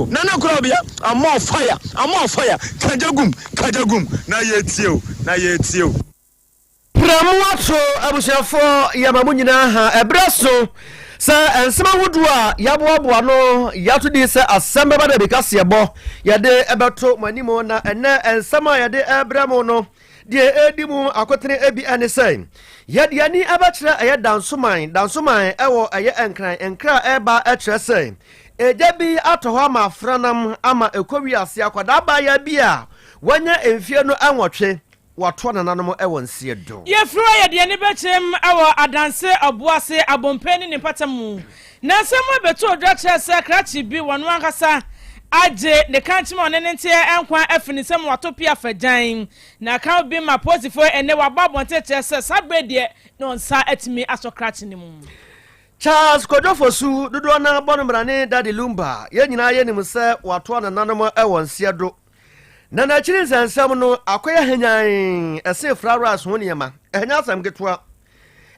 o. Nana Korabea, I'm on fire, I'm on fire, kagya gum, kagya gum, na yɛtie o, na yɛtie o. Pramoato abusuafoɔ, yɛma mo nyinaa ha. Ɛberɛ so sɛ nsɛm ahodoɔ a yɛaboaboa no yɛato din sɛ Asɛm Bɛba Da Bi Kaseɛbɔ yɛde ɛbɛto mo anim. Na ɛnɛ nsɛm a yɛde ɛbrɛ mo no, deɛ ɛredi mu akotene ebi ɛne sɛ yɛde ani ɛbɛkyerɛ ɛyɛ Dansoman. Dansoman ɛwɔ ɛyɛ Nkran. Nkra ɛreba ɛkyerɛ sɛ egya bi atɔ hɔ ama afranam ama ɛkɔ wiase. Akwadaa abaayewa bi a wanya mfie no 8 watoa nananom ɛwɔ nseɛ do. Yɛfiri hɔ, yɛde ani bɛkyerɛm wɔ Adanse Ɔboase Abompe ne ne mpata mu, na nsɛm abɛto odwa kyerɛ sɛ krakye bi wɔno ankasa agye ne kankyema ɔne ne nteɛ nkwa afi ne nsam, wato pia fa gyan na ka bi ma polisifoɔ. Ɛnɛ wabɔ abɔnten kyerɛ sɛ saa berɛ deɛ na ɔnsa atumi asɔ krakye no mu. Charles Kwadwo Fosu, dodoɔ no bɔ no mmarane Daddy Lumba, yɛn nyinaa yɛnim sɛ watoa nananom ɛwɔ nseɛ do, na n'akyiri nsɛnsɛm no akɔyɛ hanyan ɛsen fried rice ho nneɛma. Ɛnyɛ asɛm ketewa.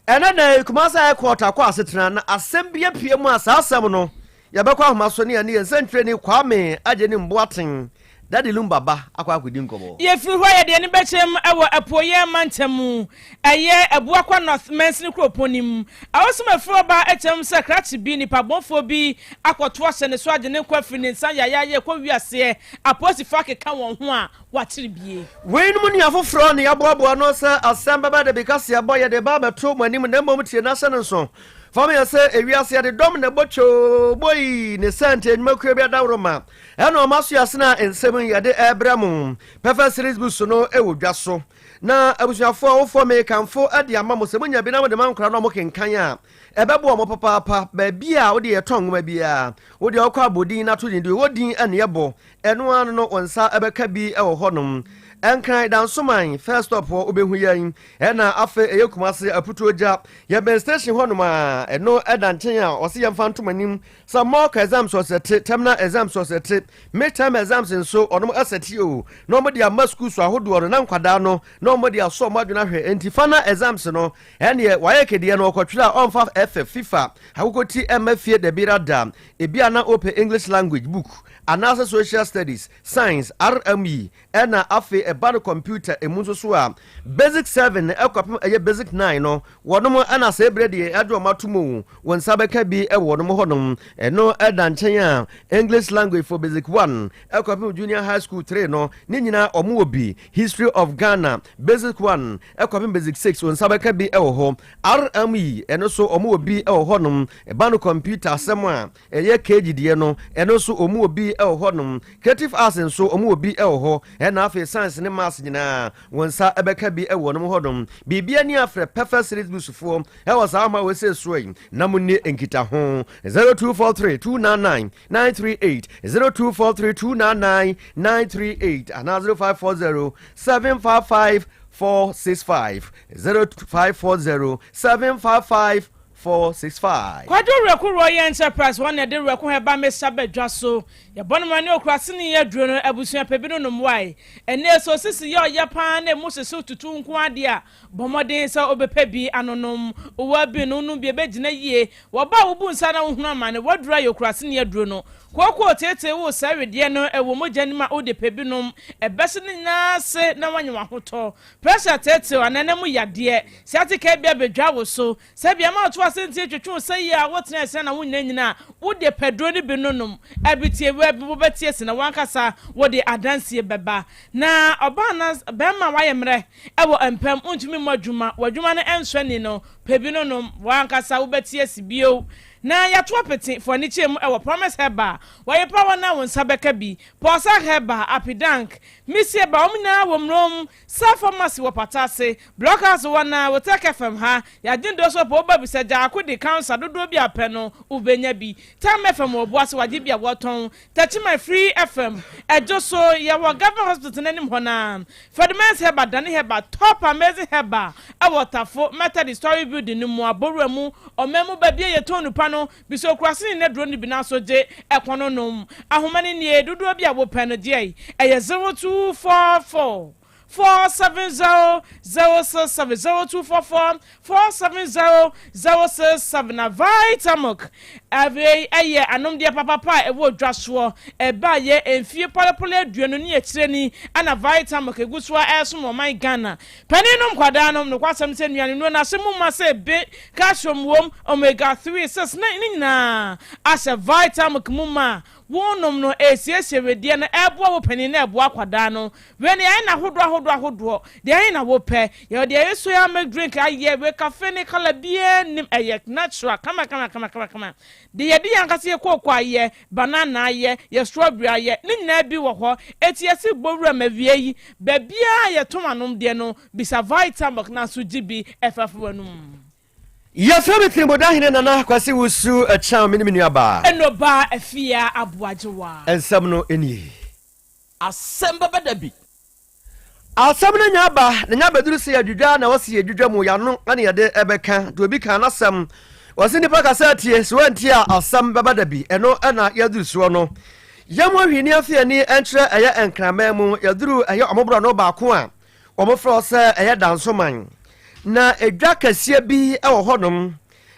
Ɛnɛ da Kumasi High Court akɔ asetena na asɛm bi apue mu a saa asɛm no yɛbɛkɔ ahoma so ne yɛne yɛn nsɛntwerɛni Kwame agye ne mboaten Daddy Lumba ba akɔ akɔdi nkɔmmɔ. Yɛfiri hɔ a, yɛde ani bɛkyerɛm wɔ Apuoyɛ mantam mu, ɛyɛ Abuakwa North mansini kuropɔn no mu. Awosom afiri ɔba kyerɛm sɛ krakye bi, nipa bɔnfoɔ bi akɔto ahyɛ ne so agye ne nkwa afiri ne nsa yayayɛ kɔ wiaseɛ. Apolisifoɔ akeka wɔn ho a wɔakyere bie. Weinom ne afoforɔ ne yɛaboaboa no sɛ Asɛm Bɛba Da Bi kaseɛbɔ yɛde ba abɛto mo anim. Na mmom tie na hyɛ no nso fam yɛ sɛ ewiase yɛde dɔm na ɛbɔ twoo boi ne sɛnte nnwumakuo bi adaworo ma ɛna ɔma so yɛasena nsɛm yi yɛde ɛrebrɛ mo. Perfect Series Books no ɛwɔ dwa so na abusuafoɔ a wofoɔ mekamfo de ama mo sɛ monya bi na mode ma nkora na ɔmo kenkan a, ɛbɛboa ɔmo papaapa. Baabi a wode yɛtɔn nwoma biara, wode ɔkɔ abɔdin na to din deɛ ɔwɔ din ɛne ɛbɔ ɛno ano no, wɔn nsa ɛbɛka bi ɛwɔ hɔnom. Ɛnkran Dansoman first stop hɔ wobɛhu yɛn, ɛna afei ɛyɛ Kumase Aputuo Gya, yɛbɛn station hɔnom a ɛno ɛda nkyɛn a ɔse yɛmfa ntom anim sɛ mock exams ɔsɛte, terminal exams ɔsɛte, mid term exams nso ɔnom ɛsɛte o, na ɔmo de ama school so ahodoɔ no na nkwadaa no na ɔmo de asɔ ɔmo adwene ahwɛ. Nti final exams no ɛneɛ wayɛ kedeɛ no ɔkɔtwerɛ a ɔmfa ɛfɛ fifa akokɔti ɛma fie dabira da. Ebi a na ɔpɛ English language book anaasɛ social studies, science, RME, ɛna afei ɛba no computer emu nso so a, basic 7 ɛkɔpem ɛyɛ basic 9 no wɔnom, ɛna sɛ ebire deɛ ɛde wɔn ato mu, wɔn nsa bɛka bi ɛwɔ wɔnom hɔnom. Ɛno ɛda nkyɛn a, English language for basic 1 ɛkɔpem junior high school 3 no ne nyinaa ɔmo wɔ bi. History of Ghana, basic 1 ɛkɔpem basic 6, wɔn nsa bɛka bi ɛwɔ hɔ. RME ɛno nso ɔmo wɔ bi ɛwɔ hɔnom. Ɛba no computer asɛm a ɛyɛ KG deɛ no, ɛno nso ɔmo wɔ bi ɛwɔ hɔnom. Creative arts nso ɔmo wɔ bi ɛwɔ hɔ, ɛna afei science ne maths nyinaa wɔn nsa ɛbɛka bi ɛwɔ wɔn hɔnom. Biribi ani afrɛ Perfect Series Books foɔ ɛwɔ saa ahoma wɔsɛ soɔ yi na mo ni nkita ho: 0243 299 938, 0243 299 938 anaa 0540 755 465, 0540 755 465. Kwadwo Werɛko Royal Enterprise wɔn na ɛde Werɛko Herbal Mixture bɛdwa so. Yɛbɔ no ma ne okura ne yɛ aduro no abusua pɛ bi no nom wae. Ɛnɛ so sisi yɛ ɔyɛ paa na emu hyehyew tutu nko adeɛ a, bɔ mmɔden sɛ wobɛpɛ bi anonom. Wowɔ bi no nom bi, ɛbɛgyina yie. Wɔba a wobu nsa na wohunu amane, wɔaduro ayɛ okura ne aduro no. Kookoo teetee wo sɛ wedeɛ no ɛwɔ mogya nim a, wode pɛ bi nom. Ɛbɛso no nyinaa se na woanya w'ahotɔ. Pressure teetee anaa mu yadeɛ. Sciatica bi abɛdwa wo so. Sɛ bia ma ɔto ase nti twetwe wo sɛ yie a wotena ɛsɛn na wonyina nyina a, wode pɛduro no bi nonom. Ɛbi wɛ bi wobɛtie si na wankasa wode adansie bɛba. Na ɔbaa na bɛrima wayɛ mmerɛ ɛwɔ mpɛm wontumi mmɔ adwuma, w'adwuma no ɛnsɔ ani no, pɛ bi nonom, wankasa wobɛtie si bio. Na yɛato apete fo ani kyerɛ mu ɛwɔ Promise Herbal, wɔyɛ pa wɔn a wɔn nsa bɛka bi. Pɔsa Herbal, Apidank, Misie ba, wɔn nyinaa wɔ Mmrom Sa Pharmacy wɔ Patase, Block House wɔ na Wotek FM ha. Yɛagye ndo so pɔ woba bisa gyaako de cancer dodoɔ bi apɛ no wobɛnya bi. Tam FM wɔ Boase, wagye bi a wɔtɔn. Tachima Free FM ɛdwo so, yɛwɔ Government Hospital n'anim hɔ naa. Fedimens Herbal, Dani Herbal, Top Amazing Herbal ɛwɔ Tafo Methodist Story Building no mu, abɔwura mu ɔman mu baabi a yɛtɔn nupa no bisɛ okurase ne n'aduro no bi na so gye ɛkɔ no nom. Ahoma no nie, dodoɔ bi a wopɛ no gye. Ɛyɛ 0244. 470 067, 0244 470 067. Na Vitamilk afei ɛyɛ anomdeɛ papapa a ɛwɔ dwa soɔ. Ɛbaeɛ mfie pɔlepɔle 20 ne akyire ni ɛna Vitamilk egu so a ɛresom ɔman Ghana. Panin nom, nkwadaa nom. Nokwasɛm sɛ nnuane nnuro no ase mu ma sɛ be calcium wom, omega 3, 6 ne ne nyinaa ahyɛ Vitamilk mu ma wonom no, ɛsiesie wedeɛ no, ɛboa wo panin na ɛboa akwadaa no. Wei no yɛayɛ no ahodoɔ ahodoɔ ahodoɔ. Deɛ ɛhe na wopɛ? Yɛwɔ deɛ ɛyɛ soya milk drink ayɛ wei, cafe ne colour biara nim, ɛyɛ natural kama kama kama kama kama. Deɛ yɛde yɛn ankasa yɛ kooko ayɛ, banana ayɛ, yɛ strawberry ayɛ, ne nyinaa bi wɔ hɔ. Eti yɛsi bɔ ma wie yi, baabiara yɛtɔn anom deɛ no, bisa Vitamilk na nso gye bi ɛfɛfɛ w'anum. Yɛfrɛ me Tirimodahene Nana Kwasi Wusu Ɛkyɛn, me ne me nuabaa. Ɛnɔba Afia Aboagyewa. Nsɛm no nie. Asɛm bɛbɛ da bi. Asɛm no nya aba na nya bɛduru sɛ yɛdwidwa na wɔsi yɛdwidwa mu yɛano ne yɛde ɛbɛka deɛ obi ka n'asɛm. Wɔsi nipa kasa atie sɛ wɔntie a, asɛm bɛba da bi. Ɛno ɛna yɛduru soɔ no. Yɛn mu ahwini afe ani nkyerɛ ɛyɛ Nkraman mu. Yɛduru ɛyɛ ɔmoborɔ no baako a wɔmofrɛ sɛ ɛyɛ Dansoman, na edwa kɛseɛ bi wɔ hɔnom.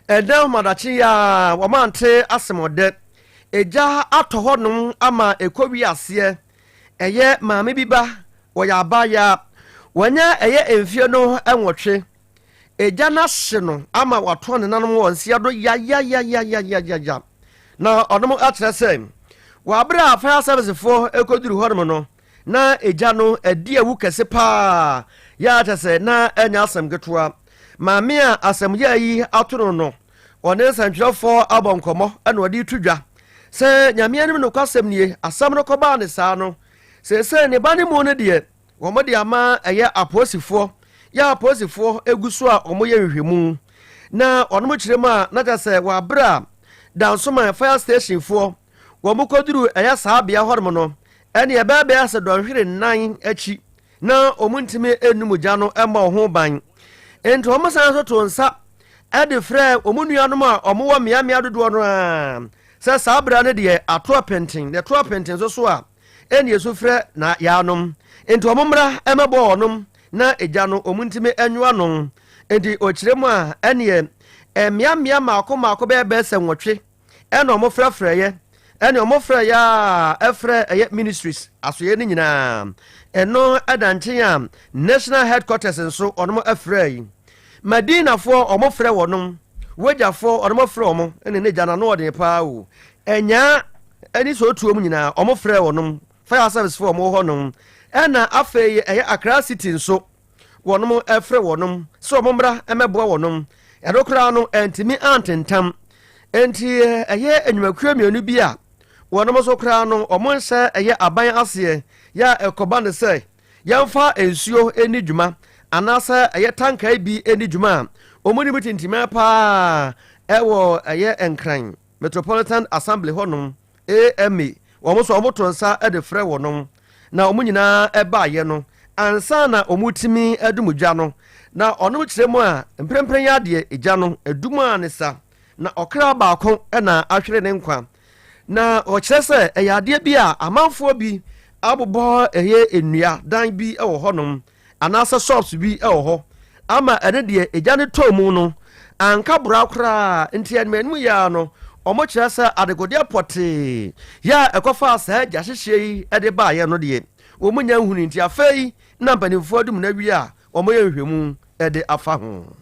Ɛnɛ ahomadakye yi a wɔante asɛmɔdɛ, egya atɔ hɔnom ama ɛkɔ wi aseɛ. Ɛyɛ maame bi ba, wɔyɛ abaayaa, wɔanya ɛyɛ mfie no 8. Egya no ahye no ama watoa ne nanom wɔ nsia do yayayayayayaya. Na ɔnom akyerɛ sɛ wɔaberɛ a fire service foɔ ɛkɔduru hɔnom no, na egya no adi awu kɛse paa yɛ akyɛ sɛ na ɛnyɛ asɛm ketewa. Maame a asɛm yɛ yi ato no no, ɔne nsɛntwerɛfoɔ abɔ nkɔmmɔ ɛna ɔde to dwa sɛ Nyame anim nokwasɛm nie, asɛm no kɔbaa ne saa no, seesei ne ba ne mu no deɛ, wɔn de ama ɛyɛ apolisifoɔ yɛ apolisifoɔ egu so a wɔyɛ nhwehwɛmu. Na wɔn kyerɛ mu a, na kyerɛ sɛ wɔabrɛ a Dansoman fire station foɔ wɔn kɔduru ɛyɛ saa bea hɔnom no, ɛne ɛbɛyɛ bɛyɛ sɛ dɔnhwere 4 akyi na wɔn ntumi enum gya no mmɔ wɔn ho ban. Nti wɔn san so to nsa ɛde frɛ wɔn nuanom a wɔwɔ mmeammea dodoɔ no ara sɛ saa berɛ no deɛ ato apɛnten na ɛto apɛnten nso so a, ɛne esu frɛ na yaanom nti wɔn mmra ɛmɛbɔ wɔnom na egya no wɔn ntumi ɛnwoa no. Nti ɔkyerɛ mu a, ɛneɛ mmeammea mmaako mmaako bɛyɛ sɛ 8 ɛna wɔn frɛfrɛeɛ, ɛne wɔn frɛeɛ a ɛfrɛ ɛyɛ ministries asoeɛ no nyinaa. Ɛno ɛda nkyɛn a, national headquarters nso wɔn ɛfrɛ yi, Madinafoɔ wɔn frɛ wɔnom, Wagyafoɔ wɔn frɛ wɔn, ɛne ne gya n'ano ɔden paa o. Ɛnyaa ɛne sɛ otuo mu nyinaa wɔn frɛ wɔnom, fire service foɔ wɔn wɔ hɔnom. Ɛna afei ɛyɛ Accra City nso wɔnom ɛfrɛ wɔnom sɛ wɔn mmra ɛmɛboa wɔnom. Ɛno koraa no ɛntumi antentam. Nti ɛyɛ nnwumakuo mmienu bi a wɔnom nso koraa no wɔn nhyɛ ɛyɛ aban aseɛ yɛ a ɛkɔba ne sɛ yɛmfa nsuo ani dwuma anaasɛ ɛyɛ tankae bi ani dwuma a wɔn nim tintima paa ɛwɔ ɛyɛ Nkran Metropolitan Assembly hɔnom, AMA, wɔn nso wɔn to nsa de frɛ wɔnom na wɔn nyinaa ɛbaayɛ no ansa na wɔn tumi adum gya no. Na ɔnom kyerɛ mu a, mprempren yɛ adeɛ egya no adum a ne sa na ɔkra baako na ahwere ne nkwa. Na ɔkyerɛ sɛ ɛyɛ adeɛ bi a amanfoɔ bi abobɔ ɛyɛ nnua dan bi wɔ hɔnom anaasɛ shops bi wɔ hɔ ama ɛno deɛ egya no tɔɔ mu no anka bora koraa. Nti anim anim yɛ no, ɔmo kyerɛ sɛ adekodeɛ pɔtee yɛ a ɛkɔfaa saa gya hyehyeɛ yi de baayɛ no deɛ, wɔn nya nhunu. Nti afei na mpanimfoɔ adum no awie a wɔn yɛ nhwehwɛmu de afa ho.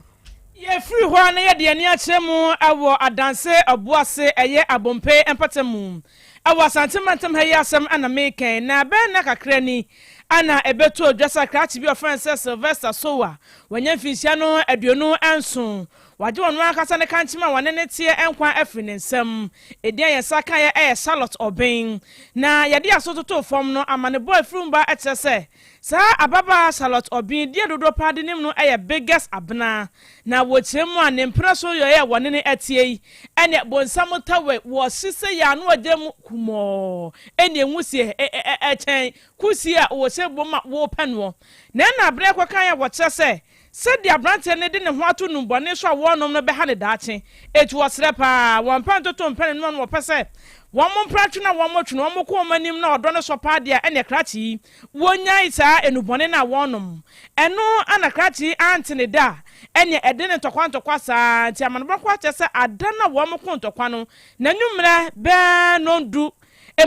Yɛfiri hɔ a na yɛde ani akyerɛ mu wɔ Adanse Ɔboase, ɛyɛ Abompe mpata mu ɛwɔ Asante mantam ha yi. Asɛm ana mekɛn na bɛn na kakra ni ana ɛbɛto odwa sɛ krakye bi ɔfrɛ sɛ Sylvester Sowa, wanya mfinhyia no 27, wagye wɔn ankasa ne kankyema a wɔne ne teɛ nkwa afiri ne nsam. Ɛdin a yɛn nsa kaeɛ ɛyɛ Charlotte Ɔben. Na yɛde aso totoo fam no, amanebɔ afiri mu ba ɛkyerɛ sɛ saa ababaa Charlotte Ɔben deɛ dodoɔ paa de nim no ɛyɛ Biggest Abena. Na wɔkyerɛ mu a, ne mpena so yɛyɛ wɔne ne ɛteɛ yi, ɛne bonsam tawɛ wɔhye sɛ yɛ ano ɔgya mu kumɔɔ, ɛne nwusie ɛkyɛn kusie a wɔhyɛ bom a wɔpɛ noɔ. Na ɛna abena kɔkan a wɔkyerɛ sɛ sɛdeɛ aberanteɛ no de ne ho ato nnumbɔne so a wɔrenom no bɛha ne daakye. Etu wɔsrɛ paa, wɔn mpa ntoto mpɛ ne noa no, wɔpɛ sɛ Wɔn mpratwe na wɔn twe no, wɔn kɔ wɔn anim na ɔdɔ no sɔ paa deɛ a, ɛneɛ krakye yi, wɔnnyae saa nnubɔne no a wɔnom. Ɛno na krakye yi ante ne da a, ɛneɛ ɛde no ntɔkwa ntɔkwa saa. Nti amanebɔ kɔ akyerɛ sɛ ada no a wɔn ko ntɔkwa no, n'anwummerɛ bɛɛ nnɔndu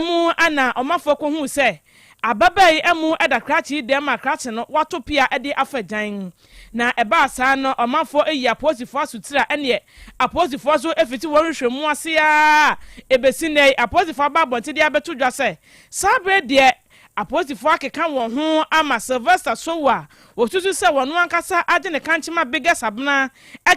mu na ɔmanfoɔ kɔhuu sɛ Ababaa yi amu da krakye yi dɛm a krakye no wato pea de afa gyan. Na ɛbaa saa no ɔmanfoɔ yii apolisifoɔ asotire a ɛneɛ apolisifoɔ nso fiti wɔn nhwehwɛmu ase ara a ɛbɛsi nnɛ yi apolisifoɔ aba abɔnten de abɛto dwa sɛ saa berɛ deɛ apolisifoɔ akeka wɔn ho ama Sylvester Sowu a wɔsusu sɛ wɔno ankasa agye ne kankyema Biggest Abena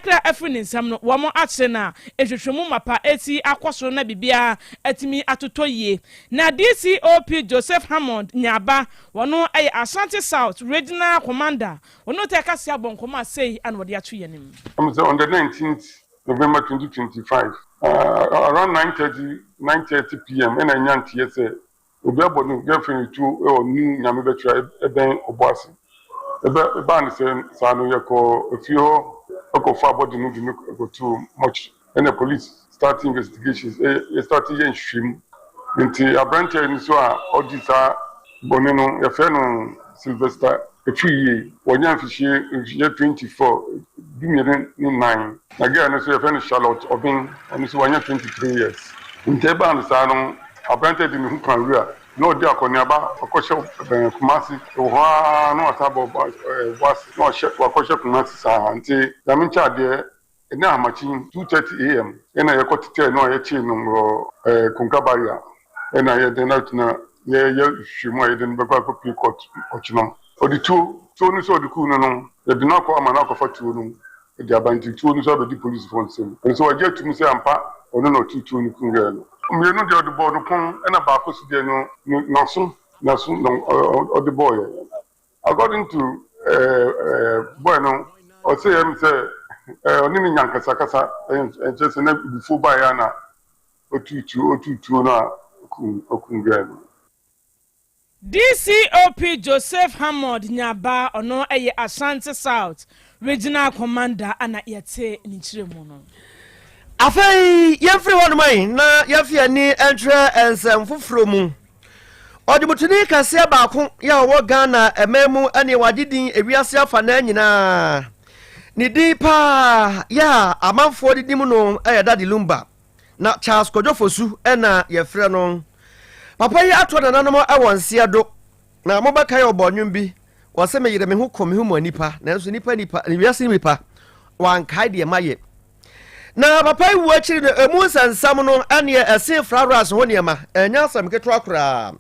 kra afiri ne nsam no wɔakyere no a nhwehwɛmu mapa resi akɔ so na biribiara atumi atotɔ yie. Na DCOP Joseph Hammond Nyaba, wɔno yɛ Ashanti South Regional Commander, wɔne Ɔtaa Kaseɛ abɔ nkɔmmɔ a sei na wɔde ato yɛn anim. Ɛm sɛ on the 19th November 2025, around 9:30 9:30 pm ɛna nya nteɛ sɛ Obi abɔ ne girlfriend tuo wɔ New Nyame Bɛkyerɛ ɛbɛn Obuasi. Ɛbɛ ɛbaa no sɛ saa no yɛkɔɔ efie hɔ kɔfaa body no de no kɔtoo mortuary ɛna police start investigations ɛ yɛ start yɛ nhwehwɛmu. Nti aberanteɛ no nso a ɔdi saa bɔne no yɛfrɛ no Sylvester Afriyie wanya mfehyia mfehyia 24, 14 ne nan. Na girl no nso yɛfrɛ no Charlotte Obeng ɔno nso wanya 23 years. Nti ɛbaa no saa no Aberanteɛ de ne ho kaa wura na ɔdi akɔneaba ɔkɔhyɛ bɛn Kumasi ɛwɔ hɔ ara na wasan aba Obuasi na wahyɛ wakɔhyɛ Kumasi saa nti Nyame nkyɛ adeɛ ɛnɛ ahamakye 2:30 am ɛna yɛkɔ tetɛɛ no a yɛkyee no wɔ ɛɛ Konka barrier ɛna yɛde no agyina yɛyɛ nhwehwɛmu a yɛde no bɛkɔ akɔpie court ɔkyena ɔde tuo tuo no sɛ ɔde kuu no no yɛde no akɔ ama no akɔfa tuo no de aba nti tuo no nso abɛdi polisifo nsam. Ɛno nso wɔagye atum sɛ ampa ɔno na ɔtoo tuo no kum girl no. Mmienu deɛ ɔde bɔɔ no kɔn ɛna baako nso deɛ no n'aso n'aso na ɔde bɔɔyɛ. According to boy no ɔse ɛm sɛ ɔne no nya nkasakasa ɛnkyerɛ sɛ na abufuo baeɛ a na ɔtuu tuo ɔtuu tuo no a ɔkum girl no. DCOP Joseph Hammond Nyaba, ɔno yɛ Ashanti South Regional Commander na yɛte ne nkyerɛmu no. Afei yɛmfiri hɔnom yi na yɛmfa yɛn ani nkyerɛ nsɛm foforɔ mu. Ɔdwomtoni kɛseɛ baako yɛ a ɔwɔ Ghana ɛman mu ne wagye din ewiase afanaa nyinaa. Ne din paa yɛ a amanfoɔ de nim no yɛ Daddy Lumba. Na Charles Kwadwo Fosu na yɛfrɛ no. Papa yi ato nananom wɔ nseɛ do. Na mobɛkae ɔbɔ nnwom bi, wɔse meyere me ho kɔ me ho mu nipa, nanso nipa nipa, wiase nipa, wankae deɛ mayɛ. Na papa yi wu akyiri no, emu nsɛnsɛm no ɛneɛ ɛsen flowers ho nneɛma, ɛnyɛ asɛm ketewa koraa.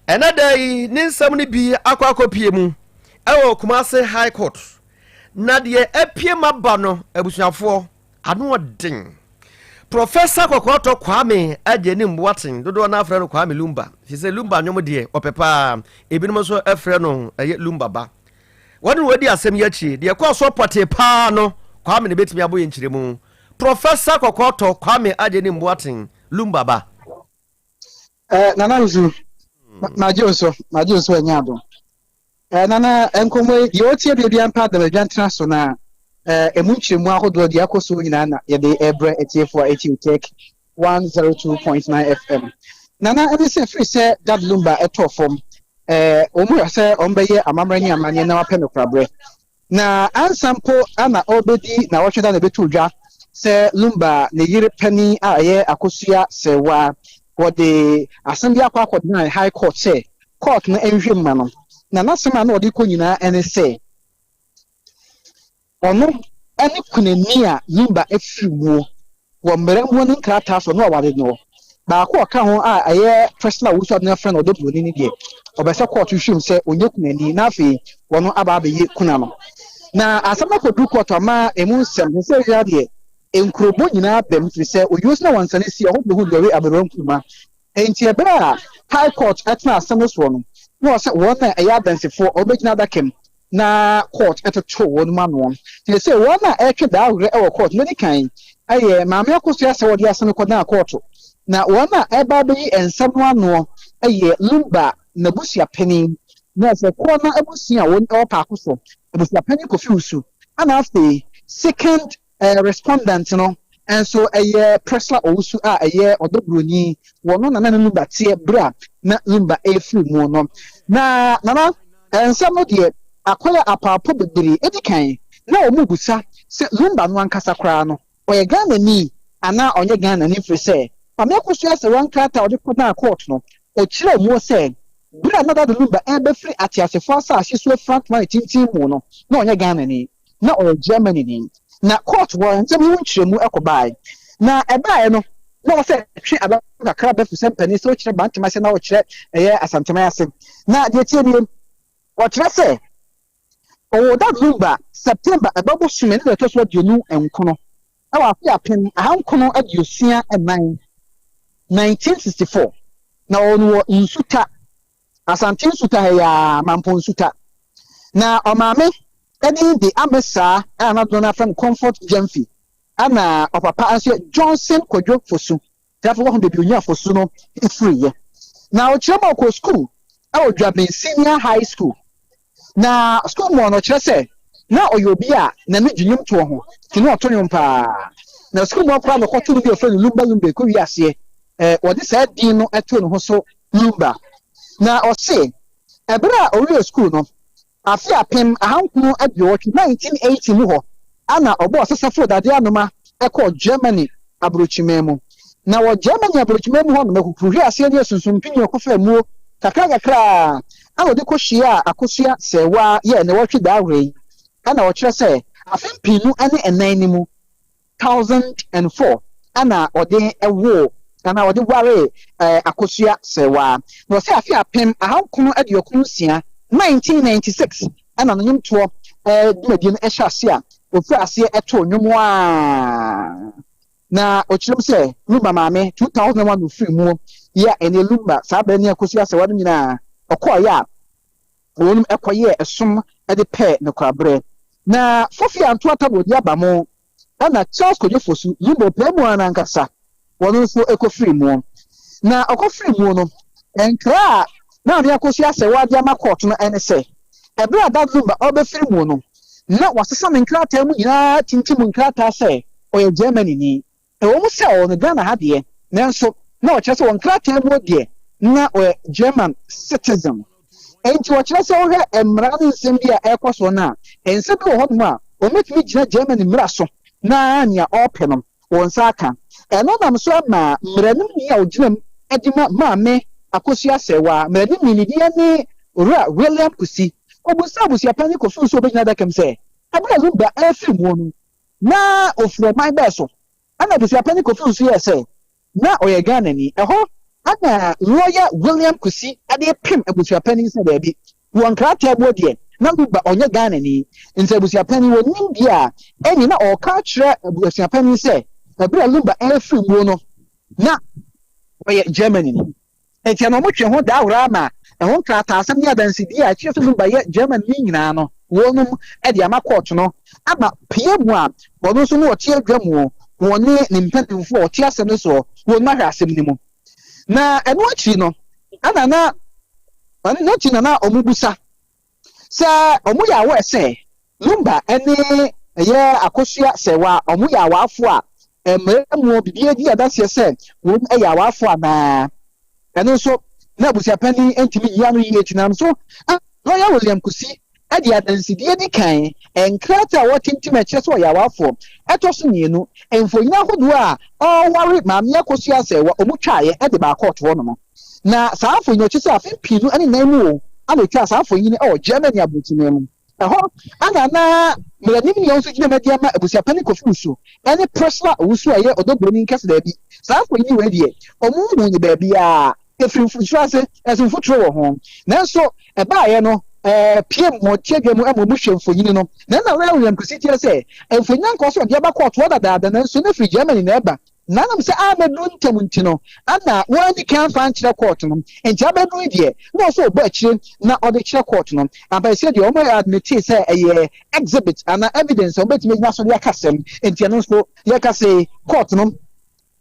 Ɛnɛ da yi, ne nsɛm no bi akɔ akɔpie mu ɛwɔ Kumasi High Court. Na deɛ apue ma ba no, abusuafoɔ, Ano ɔden. Professor Kɔkɔɔtɔ Kwame Agyenim Boateng, dodoɔ no ara frɛ no Kwame Lumba, firi sɛ Lumba nnwom deɛ ɔpɛ paa. Ebinom nso frɛ no ɛyɛ Lumba ba. Wɔne na wɔadi asɛm yi akyi. Deɛ ɛkɔɔ soɔ pɔtee paa no, Kwame na ɛbɛtumi abɔ yɛn nkyerɛmu. Professor Kɔkɔɔtɔ Kwame Agyenim Boateng, Lumba ba. Eh, Nana Nzu, magye wo so, magye wo so ɛnyɛ adom. Eh, Nana, nkɔmmɔ yi, deɛ ɔtie bia bia mpa adam adwa ntena so na eh, ɛmu nkyerɛmu ahodoɔ deɛ akɔ so nyinaa na yɛde ɛbrɛ atiefoɔ a ɛtie Tech 102.9 FM. Nana, ɛne sɛ firi sɛ Dad Lumba ɛtɔɔ fam, eh, wɔn yɛ sɛ wɔn bɛyɛ amammerɛ ne amanneɛ na wɔapɛ no korabrɛ. Na ansa mpo na ɔrebɛdi nnawɔtwe da na ɛbɛtoo dwa sɛ Lumba ne yere panin a ɛyɛ Akosua Serwaa, wɔde asɛm bi akɔ akɔdan High Court sɛ court no nhwɛ mu ma no. Na n'asɛm a na ɔde rekɔ nyinaa ne sɛ ɔno ne kunani a Lumba afiri muo wɔ mmara mu ne nkrataa so ɔno aware no. Baako a ɔka ho a ɛyɛ Priscilla Owusu Adonai frɛ no Ɔdɔ Buroni no deɛ, ɔbɛ sɛ kɔɔto hwehwɛ mu sɛ ɔnyɛ kunani na afei wɔno aba abɛyɛ kuna no. Na asɛm no akɔduru kɔɔto ama emu nsɛm sɛ sɛ wia deɛ nkurobɔ nyinaa bam firi sɛ oyuo so na wansane si ɛhɔ bɛhu deɛ ɔwe aberewa nkuruma. Enti ɛberɛ a High Court tena asɛm no soɔ no, na ɔsɛ wɔn a ɛyɛ adansifoɔ wɔbɛgyina adaka mu na court toto wɔn mu ano. Seesei wɔn a ɛretwe daa werɛ wɔ court no adi kan yɛ Maame Akosua sɛ wɔde asɛm no kɔdan court, na wɔn a ɛreba abɛyi nsɛm no ano yɛ Lumba n'abusuapanin, na sɛ korɔ no abusua a wɔn wɔ paako so, abusuapanin Kofi Wusu, ɛna afei second respondent no nso yɛ Presla Owusu a ɛyɛ ɔdɔ buroni. Wɔno na na ne Lumba teɛ berɛ a na Lumba refiri mu no. Na Nana, nsɛm no deɛ akɔyɛ apaapɔ bebree. Ɛdi kan, na wɔrebisa sɛ Lumba no ankasa koraa no, ɔyɛ Ghanani anaa ɔnyɛ Ghanani ɛfiri sɛ Kwame Akosua Serwaa nkrataa a ɔde kɔdaa kɔɔto no, ɔkyerɛɛ mu sɛ berɛ a na Daddy Lumba rebɛfiri ateasefoɔ asase so afira ntoma ne tenten mu no, na ɔnyɛ Ghanani, na ɔyɛ Germanyni. Na kɔɔto hɔ nsɛm yi ho nkyerɛmu kɔbaeɛ. Na ɛbaeɛ no, na ɔwɔ sɛ ɛtwe aba kakra ba firi sɛ mpanin sɛ wokyerɛ Bantama ase na wokyerɛ ɛyɛ Asanteman ase. Na deɛ ɛteɛ nie, ɔkyerɛ sɛ Ɔwoo Dad Lumba September ɛbɛ bosome ne da ɛtɔ so 29 wɔ afe 1964, 1964, na ɔwoo no wɔ Nsuta, Asante Nsuta ha yi ara, Mampong Nsuta. Na ɔmaame din de Amesaa a na dodoɔ no ara frɛ no Comfort Gyamfi, ɛna ɔpapa nso yɛ Johnson Kwadwo Fosu. Afei wahu baabi onyaa Fosu no firiiɛ. Na ɔkyerɛ mu a ɔkɔɔ sukuu wɔ Dwaben Senior High School. Na sukuu mu hɔ no, ɔkyerɛ sɛ na ɔyɛ obi a n'ani gye nnwomtoɔ ho, nti na ɔto nnwom paa. Na sukuu mu hɔ koraa na ɔkɔtoo no bi a wɔfrɛ no Lumba Lumba ɛkɔwie aseɛ. Eh, wɔde saa din no too ne ho so Lumba. Na ɔse ɛberɛ a ɔwiee sukuu no, Afe 1980, 1980, mu hɔ na ɔbɔɔ sesafo dade anoma kɔɔ Germany aburokyiman mu. Na wɔ Germany aburokyiman mu hɔ no, akukuruhweaseɛ ne asunsumpini a ɔkɔfaa muo kakra kakra ara na ɔde kɔhyiaa Akosua Serwaa yɛɛ ne wɔtwe daa werɛ yi na ɔkyerɛ sɛ afe 2004 no mu 1004 na ɔde woo anaa ɔde waree Akosua Serwaa. Na ɔsɛ afe 1996, 1996 na ne nnwomtoɔ dwumadie no hyɛ ase a ɔfiri aseɛ too nnwom a na ɔkyerɛ mu sɛ Lumba maame 2001 na ɔfiri muo yɛ a ɛneɛ Lumba saa berɛ ne Akosua Serwaa no nyinaa ɔkɔɔeɛ a wɔnom kɔyɛɛ ɛsom de pɛɛ nokoraberɛ. Na Fofi anto atabɔ di aba mo ɛna Charles Kwadwo Fosu Lumba ɔpɛɛ mu ara n'ankasa wɔno nso kɔfiri muo. Na ɔkɔfiri muo no, nkra a Maame Akosua Asɛwaa de ama kɔɔto no ne sɛ, ɛberɛ a Dad Lumba ɔrebɛfiri muo no, na wasesa ne nkrataa mu nyinaa tintim nkrataa sɛ ɔyɛ Germany ni. Ɛwɔ mu sɛ ɔwɔ no Ghana ha deɛ, nanso na ɔkyerɛ sɛ wɔ nkrataa mu deɛ na ɔyɛ German citizen. Enti ɔkyerɛ sɛ wohwɛ mmara ne nsɛm bi a ɛrekɔ soɔ no a, nsɛm bi wɔ hɔnom a wɔbɛtumi gyina Germany mmara so na nea ɔrepɛ no wɔn nsa aka. Ɛno nam so ama mmaranimni a ɔgyina mu de ma Maame Akosua Serwaa, mmaranimni ne din ne Owura William Kusi, ɔbisaa abusuapanin Kofi Nso a ɔbɛgyina adaka mu sɛ, ɛberɛ a Lumba refiri muo no, Na ɔfiri ɔman bɛɛ so? Ɛna abusuapanin Kofi Owusu yɛɛ sɛ na ɔyɛ Ghanani. Ɛhɔ na lɔya William Kusi de pem abusuapanin sɛ daabi, wɔ nkrataa mu deɛ na Luba ɔnyɛ Ghanani. Nti abusuapanin ɔnnim deɛ a ɛnni na ɔreka akyerɛ abusuapanin sɛ ɛberɛ a Lumba refiri muo no na ɔyɛ Germany ni. Enti ɛno wɔtwe ho da ahoraa ma ɛho nkrataasɛm ne adansedie a ɛkyerɛ sɛ Lumba yɛ Germanni nyinaa no wɔnom de ama kɔɔto no ama pie mu a wɔn nso ne ɔte adwa mu wɔne ne mpanimfoɔ a wɔte asɛm no soɔ wɔnom ahwɛ asɛm no mu. Na ɛno akyiri no ɛna na ɛno akyi na na wɔbusa sɛ wɔyɛ aware sɛ Lumba ne ɛyɛ Akosua Serwaa wɔyɛ awaafo a mmara mu biribi adi adanseɛ sɛ wɔn yɛ awaafo anaa. Ɛno nso na abusuapanin ntumi nyi ano yie nti nam so Lɔya William Kusi de adansedie di kan, nkrataa a wɔatintim a ɛkyerɛ sɛ ɔyɛ awaafoɔ, ɛtɔ so mmienu, mfonini ahodoɔ a ɔreware Maame Akosua Serwaa wɔtwaeɛ de baa kɔɔto hɔ nom. Na saa mfonyin no, kyerɛ sɛ afe 2004 mu o, ana otwaa saa mfonyin no wɔ Germany aburokyiman mu. Ɛhɔ ana na mmaranimni a ɔnso gyina mu de ama abusuapanyin Kofi Owusu ne Priscilla Owusu a ɛyɛ ɔdɔ buroni nkɛse daabi, saa mfonyin wei deɛ, wɔnhuu no baabiara, ɛfiri mfuturo ase, nanso mfuturo wɔ ho. Nanso ɛbaeɛ no, ɛɛ, piem wɔ tiadwa mu ma wɔhwɛ mfonyin no. Na ɛna Lawyer William Kwesi kyerɛ sɛ, mfonyin anka ɔsɛ ɔde aba kɔɔto hɔ dadaada, nanso na ɛfiri Germany na ɛba. Na ɛnam sɛ ammɛduru ntɛm nti no, na wanni kan amfa ankyerɛ kɔɔto no. Enti abɛduru yi deɛ, na ɔsɛ ɔbɔ akyire na ɔde kyerɛ kɔɔto no. Ampa seesei deɛ, wɔn admitee sɛ ɛyɛ exhibit anaa evidence a wɔbɛtumi agyina so de aka asɛm. Enti ɛno nso, yɛka sei, kɔɔto no,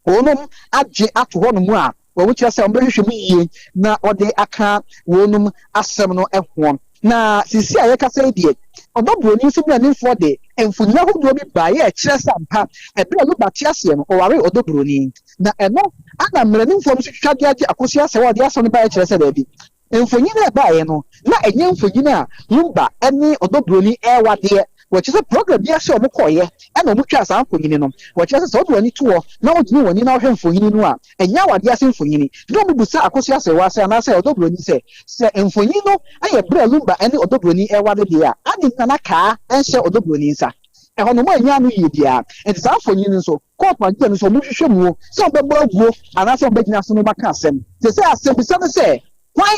wɔnom agye ato hɔnom a wɔkyerɛ sɛ wɔbɛhwehwɛ mu yie na wɔde aka wɔnom asɛm no ho. Na seesei a yɛkasa yi deɛ, ɔdɔ buroni nso mmaranimfoɔ de. mfonini ahodoɔ bi baeɛ a ɛkyerɛ sɛ ampa ɛberɛ a Lumba te aseɛ no ɔwaree Ɔdɔ Buroni. Na ɛno na mmaranimfoɔ no nso twitwa de agye Akosua asɛm a ɔde asɛm no baeɛ kyerɛ sɛ daabi, mfonini a ɛbaeɛ no na ɛnyɛ mfonini a Lumba ne Ɔdɔ Buroni rewadeɛ. Wɔkyerɛ sɛ program bi ase a wɔkɔeɛ na wɔtwaa saa mfonini no. Wɔkyerɛ sɛ sɛ wode w'ani to hɔ na wodwene w'ani na wohwɛ mfonini no a, ɛnyɛ awadeɛ ase mfonini. Na wɔbisa Akosua Asewaa sɛ anaasɛ Ɔdɔ Buroni sɛ, sɛ mfonini no yɛ berɛ a Lumba ne Ɔdɔ Buroni reware deɛ a, adɛn nti na na kaa nhyɛ Ɔdɔ Buroni nsa? Ɛhɔ no wɔannya ano yie biara. Enti saa mfonini no nso, kɔɔto agye no sɛ wɔnhwehwɛ mu o, sɛ wɔbɛbɔ aguo anaasɛ wɔbɛgyina so na wɔaka asɛm. Seesei asɛmmisa ne sɛ, hwan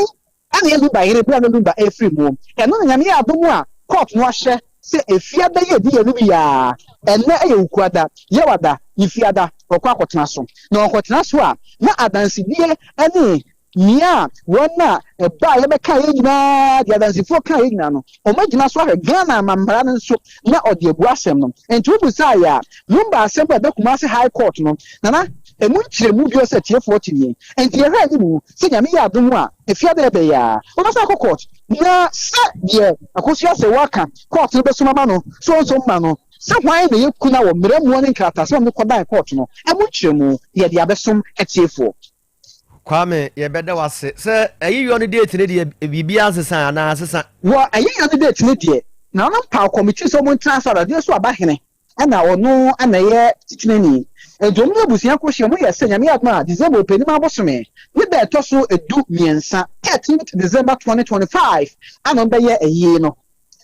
na ɛyɛ Lumba yere berɛ a na Lumba refiri mu? Ɛno na Nyame yɛ adom a kɔɔto no ahyɛ sɛ Efiada yi a ɛdi yɛn anim yi ara, ɛnnɛ yɛ Wukuada, Yawada ne Fiada, wɔkɔ akɔtena so. Na wɔkɔtena so a, na adansedie ne Nea wɔn a ɛbaeɛ bɛkaeɛ nyinaa, deɛ adansefoɔ kaeɛ nyinaa no, wɔagyina so ahwɛ Ghana amammara no nso na ɔde abu asɛm no. Nti wobisaeɛ a, Lumba asɛm a ɛba Kumasi High Court no, Nana, ɛmu nkyerɛmu bio sɛ atiefoɔ te nie. Nti yɛhwɛ anim sɛ Nyame yɛ adom a, Efiada ɛbɛ yi ara, wɔbɛsan akɔ court. Na sɛ deɛ Akosua Serwaa ka, court no bɛsom ama no, so ɔnsom mma no, sɛ hwan na ɛyɛ kuna wɔ mmara muo ne nkratasɛm a wɔde kɔdan court no, ɛmu nkyerɛmu, yɛde abɛsom atiefoɔ. Kwame yɛbɛda wo ase. Sɛ ayiyɔ no date no deɛ biribiara nsesa anaa asesa? Wɔ ayiyɔ no date no deɛ, nananom paw kɔmitii sɛ wɔntena ase Awurade so aba hene ɛna ɔno na ɛyɛ titenani. Enti wɔn ne abusua kɔhyia mu yɛ sɛ Nyame adom a December ɔpɛnim abosome ne da ɛtɔ so du mmiɛnsa, 13th December 2025, ana wɔbɛyɛ ayie no.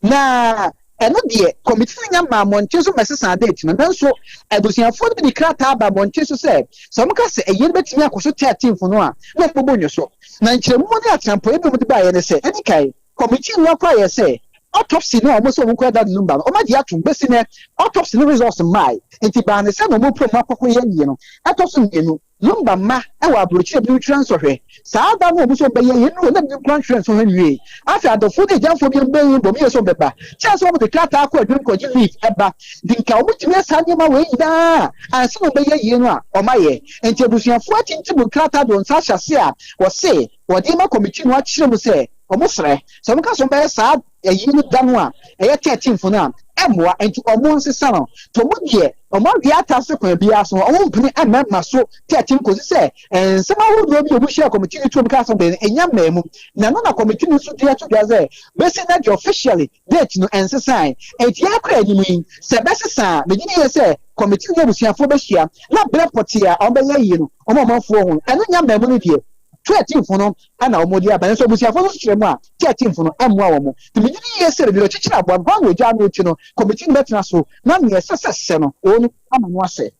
Na ɛno deɛ, kɔmiti no nya mmaa mmɔnten so mmɛsesaa date no, nanso abusuafoɔ no bi de krataa baa mmɔnten so sɛ, sɛ wɔka sɛ ayie no bɛtumi akɔ so 13th no a, na wɔbɛbɔ nnwo so. Na nkyerɛmu ne atenampɔeɛ bi a wɔde baeɛ ne sɛ, ɛdi kan, kɔmiti no akora yɛ sɛ, autopsy no a wɔn sɛ wɔn kɔyɛ Daddy Lumba no, wɔagye atom, bɛsi nnɛ, autopsy no results mmae, nti baa ne sɛ na wɔpɛ mu akɔkɔyɛ ayie no. Ɛtɔ so mmienu, Lumba mma wɔ aburokyire binom twerɛ nsɔhwɛ. Saa da no a wɔn sɛ wɔbɛyɛ yei no na binom koraa ntwerɛ nsɔhwɛ nwiei. Afei adɔfoɔ ne agyamfoɔ binom bɛn bɔ mu yɛ sɛ wɔbɛba. Kyɛn sɛ wɔde krataa kɔ adwam kɔgye leave ba. Nti nka wɔtumi yɛ saa nneɛma wei nyinaa ansa na wɔbɛyɛ yei no a wɔayɛ. Nti abusuafoɔ atintim nkrataa de wɔn nsa ahyɛ ase a wɔse wɔde rema kɔmitii no akyerɛ mu sɛ wɔsrɛ sɛ wɔka sɛ wɔbɛyɛ saa ayie no da no a ɛyɛ 13th no a ɛmmoa nti wɔn nsesa no. Nti wɔn deɛ wɔn awe ata so kwan biara so wɔn mpene mma mma so 13 kɔsi sɛ nsɛm ahodoɔ bi a wɔn hyia kɔmitii no tuom kaa sɛ wɔn ɛnya mmaa mu. Na ɛno na kɔmitii no nso de ato dwa sɛ bɛsi nnɛ deɛ officially date no ɛnsesae. Nti yɛrekɔ anim yi sɛ ɛbɛsesa a megye di yie sɛ kɔmitii no ne abusuafoɔ bɛhyia na berɛ pɔtee a wɔbɛyɛ ayie no wɔn ɔmanfoɔ ho ɛno nya mmaa mu no deɛ 13th no na wɔde aba. Nanso abusuafo no nso kyerɛ mu a, 13th no mmoa wɔn. Nti megye di yiye sɛ baabi a wɔkyekyere aboa no, hɔ ara na ogya ano nti no, kɔmitii no bɛtena so na nea ɛsɛ sɛ ɛsɛ no, wɔn ama no asɛ.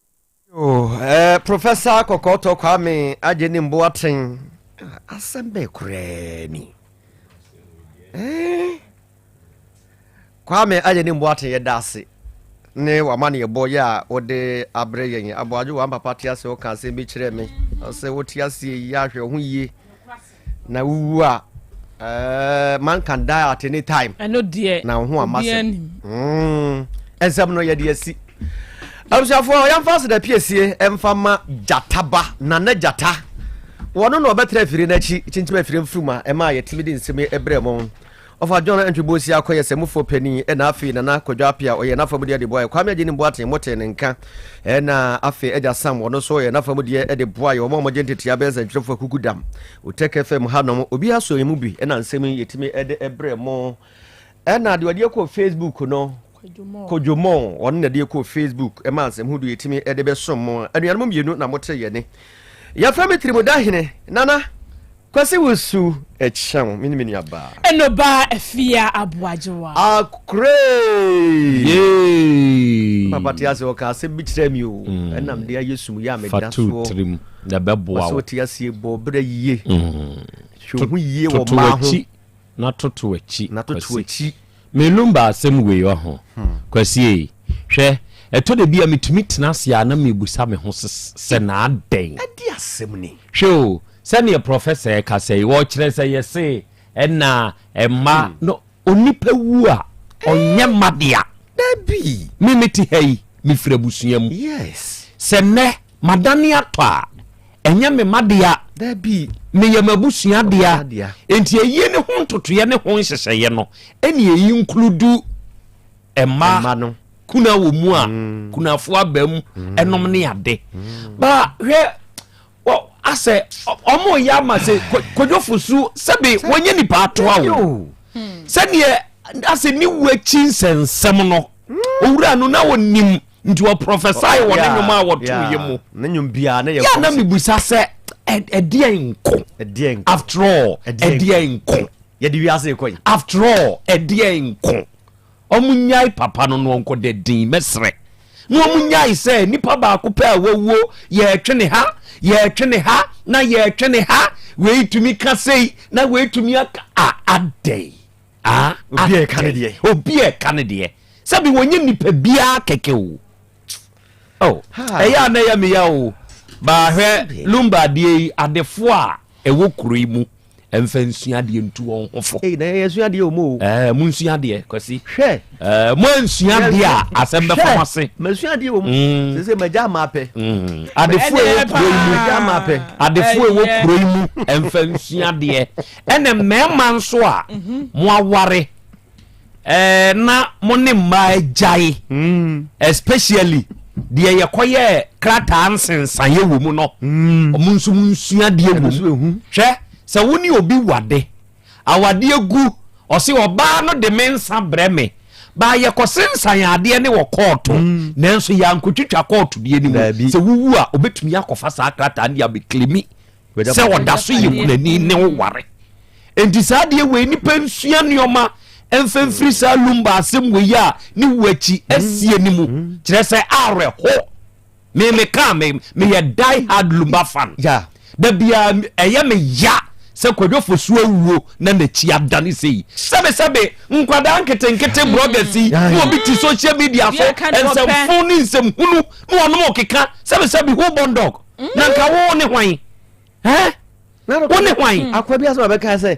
Yoo eh, Professor Kɔkɔɔtɔ Kwame Agyenim Boateng, asɛm bɛɛ koraa ni. Eh. Kwame Agyenim Boateng yɛda ase ne w'amanneɛbɔ yɛ a wode abrɛ yɛn. Aboagye wɔn papa te ase ɔka asɛm bi kyerɛ me ɔsɛ wote aseɛ yi ahwɛ ho yie na wowu a uh, man can die at any time. Ɛno deɛ na wo ho ama sɛm. Mm. Nsɛm no yɛde asi. Abusuafoɔ yɛmfa aseda piesie ɛmfa ma gyataba nana gyata wɔno na ɔbɛtra afiri no akyi kyinkyim afiri mfurum a ɛma yɛtumi de nsɛm ɛbrɛ mo. Ɔfa John Antwi Bosia kɔyɛ sɛmufoɔ panin ɛna afei Nana Kwadwo Appiah ɔyɛ n'afa mu deɛ de boaeɛ Kwame Agyenim Boateng motee ne nka ɛna afei Agya Sam ɔno nso ɔyɛ n'afa mu deɛ de boaeɛ wɔn a wɔgye ntetea bɛyɛ nsɛntwerɛfoɔ akuku dam Otec FM hanom obiara sɔ yɛn mu bi ɛna nsɛm yi yɛtumi de brɛ mo ɛna deɛ ɔde kɔ Facebook no Kojo Mo ɔno na ɛde kɔ Facebook ɛma nsɛm ho do yɛtumi de bɛsom mo anuanom mmienu na mote yɛne yɛfrɛ me Tirimuda Hene Nana Kwasi wusu ɛkyɛn me ne me nua baa. Ɛno baa afia aboagyewa. Akoree. Yay. Papa te ase ɔka asɛm bi kyerɛ mi o. Mm. Ɛnam de ayɛ sum yɛ a meda Fa to soɔ. tirim na ɛbɛboa Wɔsɛ wo. ɔte aseɛ bɔ berɛ yie. Mm. Hwɛ ho yie wɔ Toto mmaa ho. w'akyi na toto w'akyi Na toto Kwasi. w'akyi. Me lumba asɛm wei ɔho. Kwasi ei, hwɛ, ɛtɔ da bi a metumi tena ase a na mebusa me ho sɛ na adɛn? Ɛde asɛm ni. Hwɛ o, sɛdeɛ prɔfɛsa rekasa yi, ɔrekyerɛ sɛ yɛse ɛna mma no, onipa wu a, ɔnyɛ mma dea. Dabi. Me mete ha yi, mefiri abusua mu. Yes. Sɛ nnɛ madane atɔ a, ɛnyɛ me mma dea. Dabi. Meyɛ m'abusua dea. Dea. Enti ayie ne ho ntotoeɛ ne ho nhyehyɛeɛ no, ɛne ɛyi nkludu mma. Mma no. Kuna wɔ mu a mm. kunafoɔ aba mu mm. ɛnom ne ade mm. ba hwɛ asɛ ɔmo yɛ ama sɛ Kwadwo Fosu sɛbi wɔnyɛ nipa atoa o sɛdeɛ asɛ ne wu akyi nsɛnsɛm no owura no na wɔnim nti ɔprɔfɛsae wɔ ne nnwom a wɔto yɛ mu ne nnwom biara ne yɛ na mebusa sɛ ɛdeɛ nko after all ɛdeɛ nko yɛde wiase kɔ yi after all ɛdeɛ nko Ɔmo nyae papa no na ɔnkɔ da din mɛsrɛ na ɔmo nyae sɛ nipa baako pɛ a wawuo yɛɛtwe ne ha yɛɛtwe ne ha na yɛɛtwe ne ha wei tumi ka sei na wei tumi aka a adɛn a obi a ɛka ne deɛ obi a ɛka ne deɛ sɛbi wɔnyɛ nipa biara kɛkɛ o oh ɛyɛ a na ɛyɛ meya o baahwɛ lumba adeɛ yi adefoɔ a ɛwɔ kuro yi mu Ɛmfa nsua adeɛ ntu wɔn ho fo. Ei, na yɛn yɛsua adeɛ wɔ mu o. Ɛɛ, mo nsua adeɛ, Kwasi. Hwɛ. Ɛɛ, mo ansua adeɛ a, asɛm bɛfa mo ase. Masua adeɛ wɔ mu. Mm. Sese magya ama apɛ. Mm. Adefoɔ ɛwɔ kuro yi mu. Magya ama apɛ. Adefoɔ ɛwɔ kuro yi mu, ɛmfa nsua adeɛ. Ɛna mmarima nso a, mhm. mo aware. Ɛɛ na mo ne mmaa agyae hmm. especially deɛ yɛkɔyɛ krataa nsensaeɛ wɔ mu no hmm. ɔmo nso mo nsua deɛ wɔ mu hwɛ sɛ wo ne obi wade awadeɛ gu ɔse ɔbaa no de me nsa brɛ me baa yɛkɔsensan adeɛ ne wɔ kɔɔto hmm. nanso yɛankɔtwitwa kɔɔto deɛ no mu sɛ wowu a ɔbɛtumi akɔfa saa krataa no de abɛklemi sɛ ɔda so yɛ kunani ne wo ware nti saa deɛ wei nipa nsua nneɛma mfa mfiri saa lumba asɛm wei a ne wu akyi asie ne mu mm. kyerɛ sɛ awerɛho me me ka me meyɛ die hard lumba fan da biara ɛyɛ me ya sɛ Kwadwo Fosu awuo na n'akyi adane sei sɛbesɛbe nkwadaa nketenkete bloggers yi na obi te social media so nsɛmfo ne nsɛmhunu na wɔnom keka sɛbesɛbe who born dog na nka wo ne hwan ɛ wo ne hwan. Hmm. Akwa bi asɛm a bɛka sɛ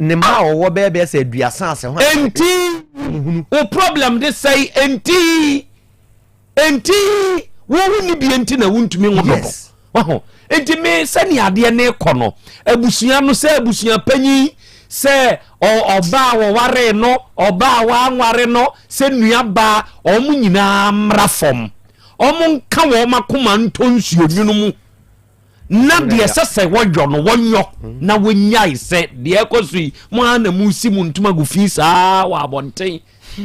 ne mma a ɔwɔ bɛyɛ bɛyɛ sɛ aduasa ase hwan. Enti wo problem de sɛe enti enti wo wo ni bi enti na wontumi nwo dodo waho enti me sɛnea adeɛ ne kɔ no abusua no sɛ abusua panyin sɛ ɔbaa wɔwaree no ɔbaa wɔanware no sɛ nua baa wɔn nyinaa mmra fam Wɔnka wɔn akoma ntɔ nsuo nwunu mu, na deɛ ɛsɛ sɛ wɔyɔ no wɔnyɔ, na wɔnyae sɛ deɛ ɛkɔ so yi, mo ara na mosi mo ntoma gu fi saa wɔ abɔnten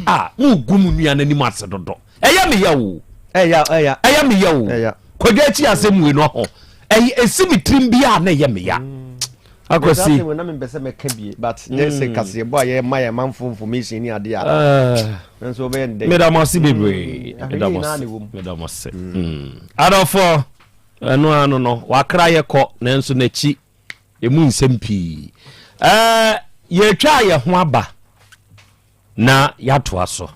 a mogu mo nua no anim ase dodo. Ɛyɛ me ya o. Ɛyɛ me ya o. Kwadwo akyi asɛm wei no ho. Ɛyɛ ɛsi me tirim bi a na ɛyɛ me ya. Mm. Akwasi. Ɛsɛ na mempɛ sɛ mɛka bie but nyɛ sɛ mm. kaseɛbɔ a yɛma yɛ manfo information ne adeɛ a ah. nso wobɛyɛ no dɛn. Meda mo ase bebree. Mm. Meda mo ase. Meda mo ase. Mm. Adɔfoɔ ɛno ano no wakra yɛ kɔ nanso n'akyi emu nsɛm pii. Ɛɛ yɛtwa yɛ ho aba na yɛatoa so.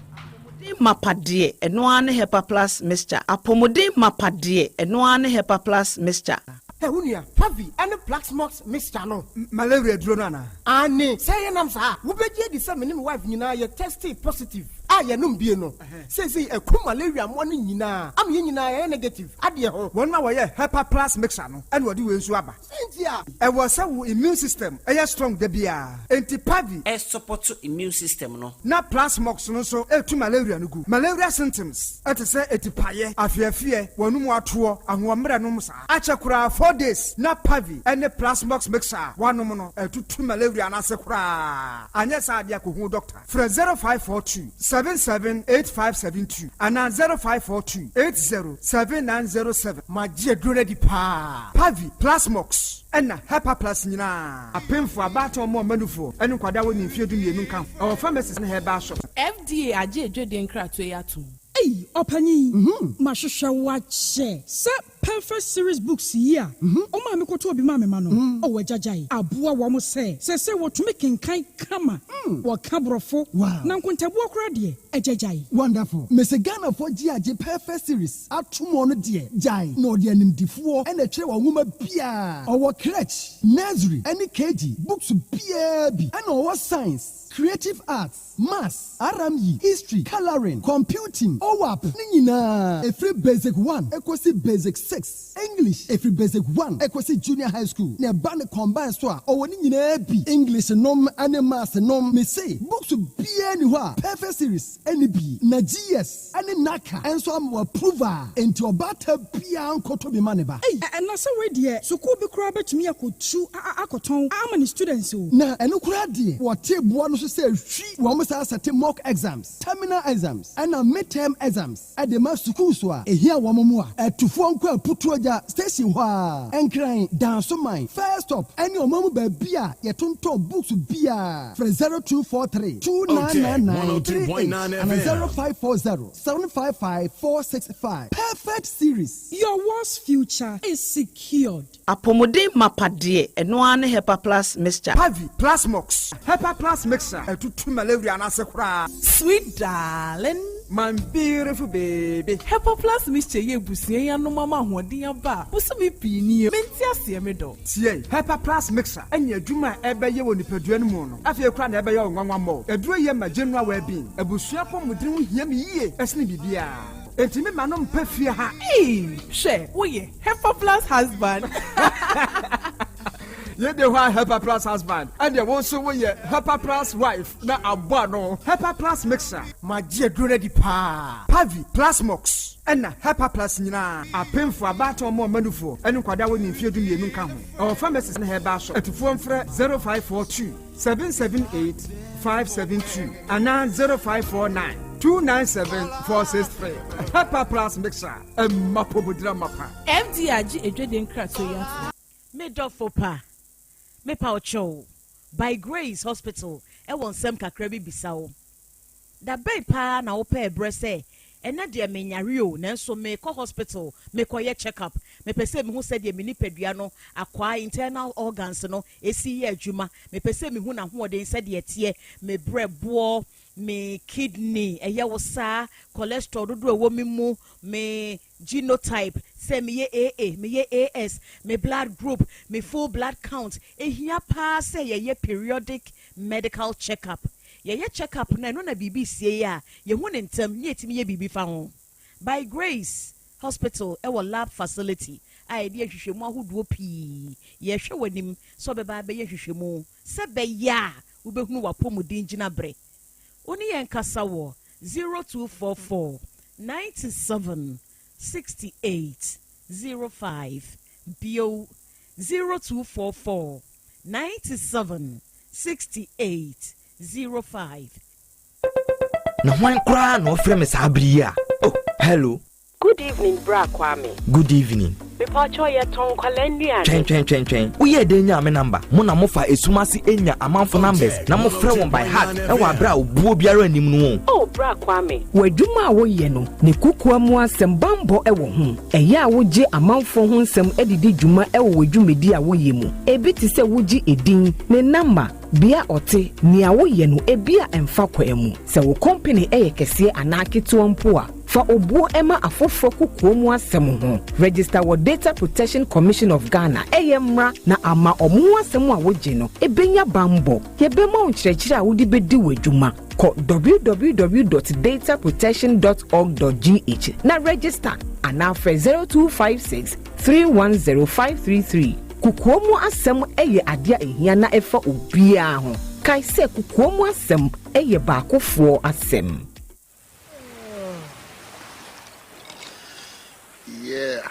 Apɔmuden mapa deɛ, ɛno ara ne Hepa Plus Mixture. Apɔmuden mapa deɛ, ɛno ara ne Hepa Plus Mixture. Hey, wo nua, Pavi ne Plaxmox mixture no, malaria aduro no anaa? Aane, sɛ ɛyɛ nam saa a, wobɛgye adi sɛ me ne me wife nyinaa yɛ testee positive a yɛnom bie no. Seesei ɛku malaria mmoa no nyinaa ama yɛn nyinaa yɛayɛ negative adeɛ ho. Wɔn a wɔyɛ Hepa Plus mixture no na wɔde wei nso aba. Sɛ nti a. Ɛwɔ sɛ wo immune system yɛ strong da biara. Enti Pavi. Ɛsupɔto immune system no. Na Plasmox no nso retu malaria no gu. Malaria symptoms te sɛ atipaeɛ, afeafeɛ, w'anum atoɔ, ahoɔmmerɛ nom saa. Akyɛ koraa 4 days na Pavi ne Plasmox mixture a woanom no atutu malaria no ase koraa. Anyɛ saa deɛ a kɔhu doctor. Frɛ 0542 778572 anaa 0542 80 7907. Magye aduro no adi paa. Pavi, Plasmox ɛna Hepa Plus nyinaa. Apemfo, abaatan, ɔmo a ɔmanufoɔ ne nkwadaa a wɔnni mfeɛ 12 nka ho. Ɛwɔ pharmacies ne herbal shops. FDA agye adwadie nkratoɔ yi atom. Ei ɔpanyin, mahwehwɛ wo akyɛ sɛ Perfect Series Books yi a ɔmaa me kɔtɔɔ bi maa me mma no, oh agyagyae aboa wɔn sɛ seesei wɔtumi kenkan kama, wɔka Borɔfo, na nkontabuo koraa deɛ, agyagyae. Wonderful. Mese Ghanafoɔ gye agye Perfect Series ato mu ɔno deɛ gyae na ɔde animdifoɔ na ɛtwerɛ wɔn nwoma biaa. Ɔwɔ crèche, nursery ɛne KG books biaa bi ɛna ɔwɔ science, creative arts, Maths, RME, History, Colouring, Computing, OWAP ne nyinaa ɛfiri Basic one ɛkɔsi Basic 6. 6, English, ɛfiri Basic 1 ɛkɔsi Junior High School, na ɛba no combine so a, ɔwɔ ne nyinaa bi, English nom ne Maths nom. Mese, books biara nni hɔ a Perfect Series nni bi, na GS ne NaCCA nso ama wɔ approve a, enti ɔbaatan biara nkɔtɔ bi ma ne ba. Ei, na sɛ wei deɛ, sukuu bi koraa bɛtumi akɔtu akɔtɔn ama ne students o. Na ɛno koraa deɛ, wɔte boɔ no so sɛ hwi, wɔn san sɛte mock exams, terminal exams, ɛna mid-term exams de ma schools a ɛhia wɔn mmoa. Atufoɔ nkɔ Aputuogya station hɔ ara, Nkran, Dansoman, First Stop ne ɔman mu baabi a yɛtontɔn books biara. Frɛ 0243 2999 38 anaa 0540 755 465. Perfect Series. Your world's future is secured. Apɔmuden mapa deɛ, ɛno ara ne Hepa Plus Mixture. Pavi, Plasmox, Hepa Plus Mixture, ɛtutu malaria no ase koraa. Sweet darling. My beautiful baby. Hepa Plus Mixture yi abusua yi anom ama ahoɔden aba a, bosome pii nie, mente aseɛ me dɔ. Tie, Hepa Plus Mixture ne adwuma a ɛbɛyɛ wɔ nipadua no mu no, afei koraa na ɛbɛyɛ wo nwanwa mmɔ. Aduro yi ma general well-being. Abusua apɔmuden ho hia me yie ɛsene biribiara. Enti me ma no mpɛ fie ha. Eii, hwɛ, woyɛ Hepa Plus husband. Yɛde hɔ a Hepa Plus husband, ɛdeɛ wo nso woyɛ Hepa Plus wife na abɔ ano. Hepa Plus Mixture. Magye aduro no adi paa. Pavi, Plasmox, ɛna Hepa Plus nyinaa. Apemfo, abaatan, ɔmo ɔmanufoɔ, ɛne nkwadaa a wɔnni mfeɛ 12 nka ho. Ɛwɔ pharmacies ne herbal shop. Atufoɔ mfrɛ 0542 778 572 anaa 0549 297 463. Hepa Plus Mixture, ɛmma pɔmudira mapa. FDA agye adwadie nkratoɔ yi atom. Me dɔfo pa, mepa wo kyɛw, By Grace Hospital wɔ nsɛm kakra bi bisa wo. Da bɛn paa na wopɛɛ berɛ sɛ, ɛnnɛ deɛ menyare o, nanso merekɔ hospital mekɔyɛ check up, mepɛ sɛ mehu sɛdeɛ me nipadua no akwaa, internal organs, no si yɛ adwuma, mepɛ sɛ mehu n'ahoɔden sɛdeɛ ɛteɛ, me berɛboɔ, me kidney, ɛyɛ wo saa, cholesterol dodoɔ a ɛwɔ me mu, me genotype, sɛ meyɛ AA, meyɛ AS, me blood group, me full blood count. Ehia paa sɛ yɛyɛ periodic medical check up. Yɛyɛ check up no a, ɛno na biribi sie a, yɛhu no ntɛm na yɛtumi yɛ biribi fa ho. By Grace Hospital wɔ lab facility a yɛde nhwehwɛmu ahodoɔ pii. Yɛrehwɛ w'anim sɛ wobɛba abɛyɛ nhwehwɛmu sɛ ɛbɛyɛ a wobɛhunu w'apɔmuden gyinaberɛ. Wo ne yɛn nkasa wɔ 0244 97 68 05, bio, 0244 97 68 05. Na hwan koraa na ɔfrɛ me saa bere yi a? Oh, hello. Good evening bra Kwame. Good evening. Mepawkyɛw yɛtɔn nkwadaa nnuane. Twɛn twɛn twɛn twɛn. Woyɛɛ dɛn nyaa me number? Mo na mofa esum ase nya amanfo numbers na mofrɛ wɔn by heart wɔ abere a obuo biara nnim no o. Oh bra Kwame. W'adwuma a woyɛ no, ne kokoa mu asɛm bammɔ wɔ ho. Ɛyɛ a wogye amanfoɔ ho nsɛm de di dwuma wɔ w'adwumadi a woyɛ mu. Ebi te sɛ wogye edin, ne namba, bea a ɔte, nea woyɛ no ebia ɛmfa kwan mu. Sɛ wo kɔmpene yɛ kɛseɛ anaa ketewa mpo a, fa obuo ma afoforɔ kokoa mu asɛm ho. Register wɔ Data Protection Commission of Ghana, ɛyɛ mmra na ama ɔmo ho asɛm a wogye no bɛnya banbɔ. Yɛbɛma wo nkyerɛkyerɛ a wode bɛdi w'adwuma. Kɔ www dot dataprotection dot org dot gh na register anaa frɛ 0256 310 533. Kokoa mu asɛm yɛ adeɛ a ɛhia na ɛfa obiara ho. Kae sɛ kokoa mu asɛm yɛ baakofoɔ asɛm. Yeah.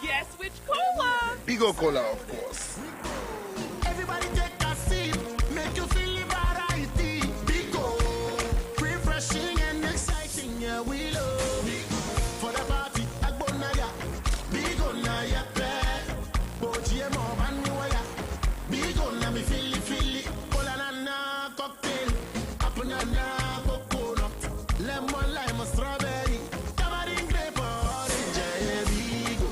Guess which cola? Bigo Cola, of course. Everybody take a sip, make you feel the variety. Bigo, refreshing and exciting, yeah, we love. For the party, Agbonaya, Bigo na ya pe. Boji mo baniwaya, Bigo na mi fili fili. Cola na na cocktail, apple na na coconut, lemon lime strawberry, tamarind grape orange, yeah, Bigo.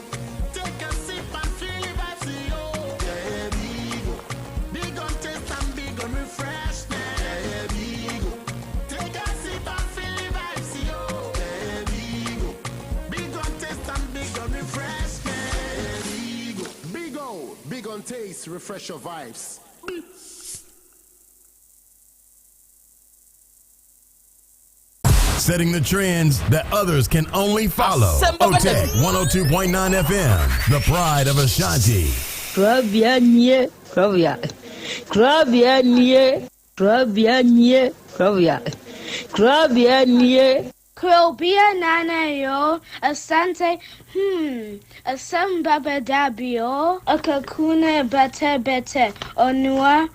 Take a sip and feel the vibes, yo. Yeah, Bigo. Big on taste and big on refreshment. Yeah, Bigo. Take a sip and feel the vibes, yo. Yeah, Bigo. Big on taste and big on refreshment. Yeah, Bigo. Big O, big on taste, refresh your vibes. Setting the trends that others can only follow. OTEC 102.9 FM, the pride of Ashanti. Kurabea nie, kurabea. Kurabea nie, kurabea nie, kurabea. Kurabea nie. Krobea nana yo, asante, hmm, asem baba dabio, akakuna bete bete, onua,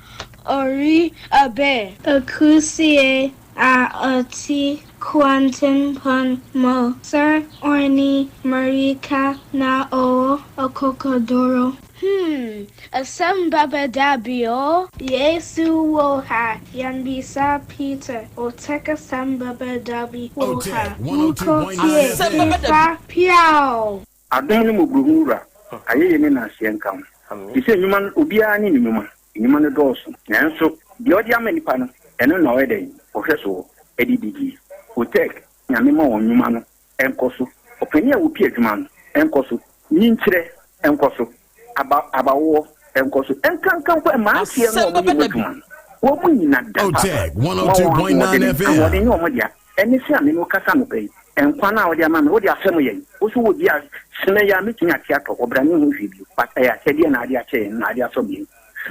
ori abe. Akusie a oti kwantenpon mo, sir orni marika na o okokodoro. Hmm, asem baba dabio, Yesu woha, yambisa Peter, oteka sambaba dabi woha, mukotie, ifa piao. Adom ne mmɔborɔhunu Wura, ayɛyie ne nnaseɛ nka wo. Te sɛ nnwuma no, obiara ne ne nnwuma, nnwuma no dɔɔso, nanso deɛ ɔde ama nnipa no, ɛno na ɔyɛ dɛn? Ɔhwɛ soɔ de didie. Otec, Nyame ma wɔn nnwuma no nkɔ so, ɔpanin a ɔpi adwuma no nkɔ so, nyinkyerɛ nkɔ so, aba abawoɔ nkɔ so, nkanka mpo mmeranteɛ no a wɔyɛ mu adwuma no, wɔn nyina da paapa, ma wɔn ahoɔdene, ahoɔden nyɛ wɔn dea. Ɛne sɛ a me ne wo kasa anɔpa yi, nkwa no a wode ama me, wode afɛm yɛn, wo nso wɔ bi a, sene yi a mɛtumi ate atɔ, ɔbra ne ho hwee bio, but ɛyɛ akyɛdeɛ na ade akyɛ yɛn, na ade asɔ yɛn.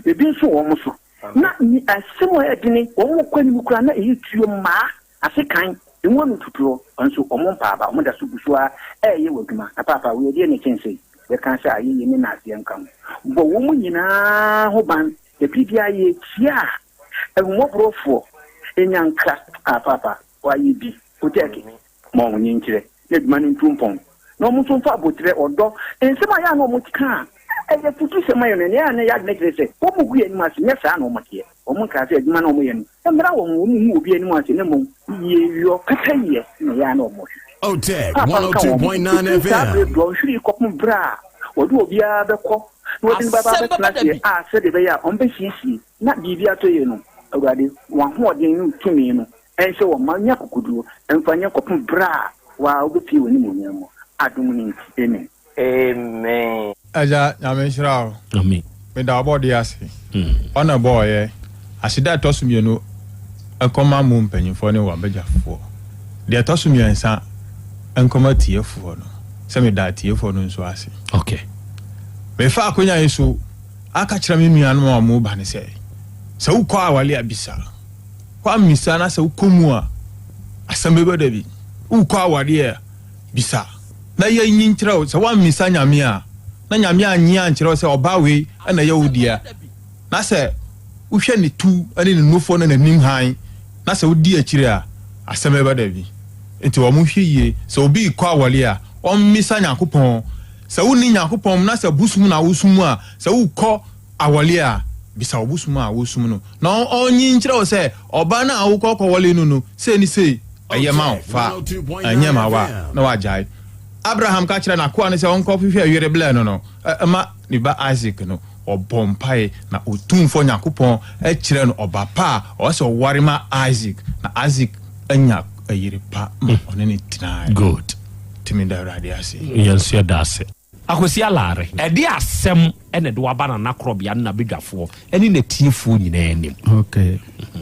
Ebi nso wɔ wɔn so, na asɛm a ɛyɛ dene, wɔn kɔ anim koraa na ɛyɛ tuo mmaa, ase kan, emu ano tutuo, nso wɔn mpa aba, wɔn da so gu so ara ɛreyɛ wɔ adwuma. Na paapa, wei ɛdeɛ na ɛkyɛn sei? Yɛka sɛ ayɛyie ne naaseɛ nka ho. Bɔ wɔn nyinaa ho ban, na biribiara yɛtia a, ahummɔborɔfoɔ nya nkra. Ah, paapa, wayɛ bi. Otɛɛke, ma wɔn nkyerɛ na adwuma no ntu mpɔn, na wɔn nso mfa aboterɛ, ɔdɔ, nsɛm a ɛyɛ a na wɔka a ɛyɛ afutusɛm ayɛ no, nea ɛyɛ a na ɛyɛ adwene kyerɛ sɛ wɔgu yɛn anim ase, nyɛ saa na wɔteɛ. Wɔnkaa sɛ adwuma no a wɔyɛ no mmra wɔn ho, wɔngu obi anim ase, na mmom yieyɔ, pɛpɛyɛ na ɛyɛ a na wɔhwehwɛ. Otec Paapa nka wɔn ho, 102.9 ɛfiri saa berɛ FM. dɔnhwere yi kɔpem berɛ a wɔde obiara bɛkɔ na wɔde no bɛba Asɛm bɛba abɛtena da aseɛ bi. a sɛdeɛ ɛbɛyɛ a wɔbɛsiesie na biribi atɔ yie no, Awurade, w'ahoɔden ne wo tumi no Ɛnsɛ wɔn mma nya akokoduro mfa nyɛ kɔpem berɛ a waa wobɛpue w'animuonyam mu. Adom no nti, amen. Amen. Agya Nyame nhyira wo. Amen. Meda ɔbɔdeɛ ase. Ɔna ɛbɔɔyɛ. Aseda a ɛtɔ so mienu nkɔma mo mpanyinfoɔ ne w'abadwafoɔ. Deɛ ɛtɔ so miɛnsa nkɔma atiefoɔ no. Sɛ meda atiefoɔ no nso ase. Okay. Mefa akonya yi so aka kyerɛ me nuanom a wɔn ba no sɛ, sɛ wokɔ awale a bisa. Woammisa na sɛ wokɔ mu a, asɛm bɛba da bi. Wokɔ awadeɛ a, bisa na yɛnyi nkyerɛ wo. Sɛ woammisa Nyame a, na Nyame annye ankyerɛ wo sɛ ɔbaa wei na ɛyɛ wo dea, na sɛ wohwɛ ne tu ne ne nufoɔ ne n'anim hann, na sɛ wodi akyire a, asɛm bɛba da bi. Nti wɔn hwɛ yie, sɛ obi rekɔ awɔre a, ɔmmisa Nyankopɔn. Sɛ wonni Nyankopɔn mu na sɛ bosom na wosom a, sɛ wokɔ awɔle a, bisa wo bosom a wosom no na ɔnyi nkyerɛ wo sɛ ɔbaa no a wokɔ kɔwɔle no no sei ne sei ɛyɛ ma wo fa, ɛnyɛ ma wo a, na wagyae. Abraham ka kyerɛɛ n'akoa no sɛ ɔnkɔhwehwɛ yere blɛ no no ma ne ba Isak no, ɔbɔɔ mpae na Otumfoɔ Nyankopɔn kyerɛɛ no ɔba pa a ɔwɔ sɛ ɔware ma Isak, na Isak anya yere pa ma ɔne no tenae. Good. Nti meda Awurade ase. Yɛn nso yɛda ase. Akwasi Alare, ɛde asɛm na ɛde waba Nana Korɔbea ne n'abadwafoɔ ne n'atiefoɔ nyinaa anim. Ok,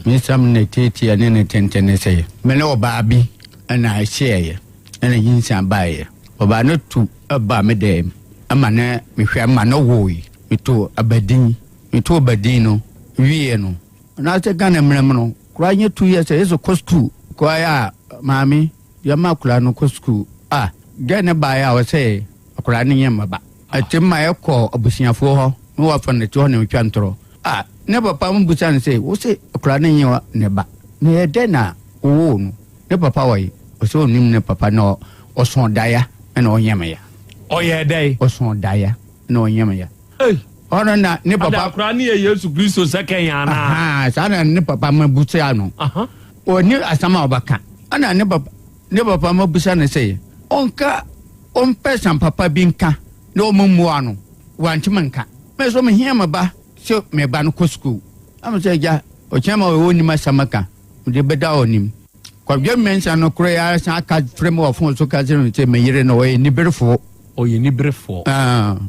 me nsɛm ne tietie ne ne tenten ne sɛ, me ne ɔbaa bi na ɛhyeɛeɛ ɛna nyinsɛn baeɛ. Ɔbaa no tu baa me dɛm ma ne mehwɛ ma no woe. Meto abadin, meto abadin no wieɛ no, anaasɛ Ghana mmerɛ mu no, koraa nyɛ 2 years a yɛsɛ kɔ sukuu. Kɔeɛ a maame Yɛma akwadaa no kɔ sukuu a, dɛn ne baeɛ a ɔsɛ akwadaa no nyɛ mmaba? Ɛte ma yɛkɔ abusuafoɔ hɔ na wɔafa no te hɔ na ɔtwa ntorɔ. A, ne papa mo bisa no sɛ, wo se akwadaa no nyɛ ne ba, na ɛyɛ dɛn na wowoo no? Ne papa wɔ he? Ɔsɛ ɔnnim ne papa na ɔsõ daeɛ na ɔnyɛ me ya. Ɔyɛɛ dɛn? Ɔsõ daeɛ na ɔnyɛ me ya. Ei! Ɔno na ne papa. Ada akwadaa no yɛ Yesu Kristo sɛkɛn anaa? Ahaa, saa na ne papa ma busa no. Ɔnni asɛm a ɔbɛka. Ɛna ne papa ne papa ma busa no sɛ ɔnka ɔmpɛ sɛm papa bi nka na ɔma mmua no. Wantumi nka. Me nso mehia me ba sɛ me ba no kɔ sukuu. Na me sɛ agya, ɔkyena ma ɔnnim asɛm ka, mede bɛda ɔnim. Kwadwo Mensah no koro yi ara san ka frɛ me wɔ fon so ka kyerɛ me sɛ me yere no ɔyɛ niberefoɔ. Ɔyɛ niberefoɔ.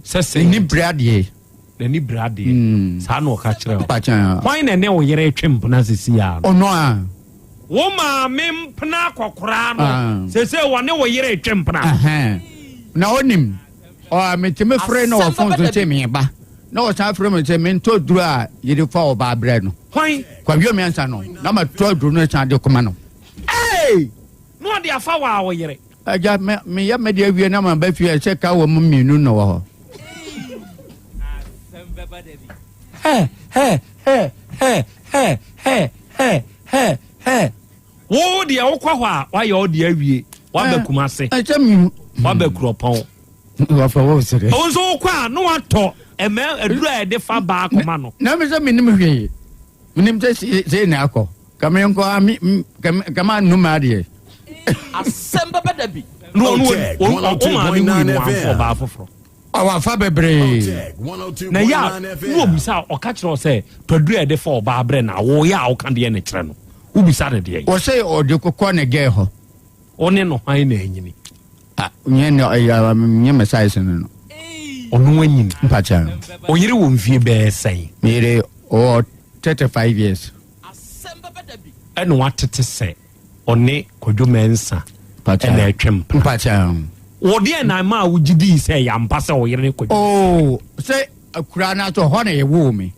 Sɛ sɛ. N'ani bere adeɛ. N'ani bere adeɛ. Saa na ɔka kyerɛ wo. Mpakyɛ. Hwan na ɛne wo yere retwe mpena sisi a? Ɔno a. Wo maame mpena akɔkoraa no, seesei wɔne wo yere retwe mpena. Na onim, metumi frɛ no wɔ fon so sɛ meba, na ɔsan frɛ me sɛ mentɔ duro a yɛde fa ɔbaa brɛ no. Hwan? Kwadwo Mensah no, na matɔ aduro no san de kɔma no. Ee! Na ɔde afa wo a wo yere. Agya, me meyɛ me deɛ wie na maba fie a, sɛ ka wɔ mu mmienu na wɔ hɔ. Hɛ, hɛ, hɛ, hɛ, hɛ, hɛ, hɛ, hɛ, hɛ. Wo deɛ wokɔ hɔ a, woayɛ wo deɛ awie. Woaba Kumase. Ɛsɛ mi. Woaba Kuropɔn. Wɔfa wo sere. Wo nso wokɔ a, na woatɔ ɛmɛ aduru a yɛde fa baa kɔma no. Na mi sɛ menim hwee. Menim sɛ sei na akɔ. Ka me nkɔ a me ka ma num adeɛ. Asɛm bɛba da bi. Na ɔno wo maame wui no wamfa ɔbaa foforɔ. Wafa bebree. Na yɛ a na obisa ɔka kyerɛ wo sɛ twaduro a yɛde fa ɔbaa brɛ na woyɛ a woka deɛ ne kyerɛ no wobisa no deɛ. Wɔsɛ ɔde kɔkɔ ne gɛɛ hɔ. Wo ne no hwan na anyini? Ah, nyɛ ne ɛyɛ nyɛ me size no no. Ɔno anyini. Mpakyɛ. Ɔyere wɔ mfie bɛyɛ sɛn? Meyere ɔwɔ 35 years. Ɛna watete sɛ ɔne Kwadwo Mensah ɛna ɛtwe mpena. Mpakyɛ. Wɔ deɛ na ɛma a wogye dii sɛ ɛyɛ ampa sɛ ɔyere ne Kwadwo Oh, sɛ akura no aso hɔ na yɛwoo me.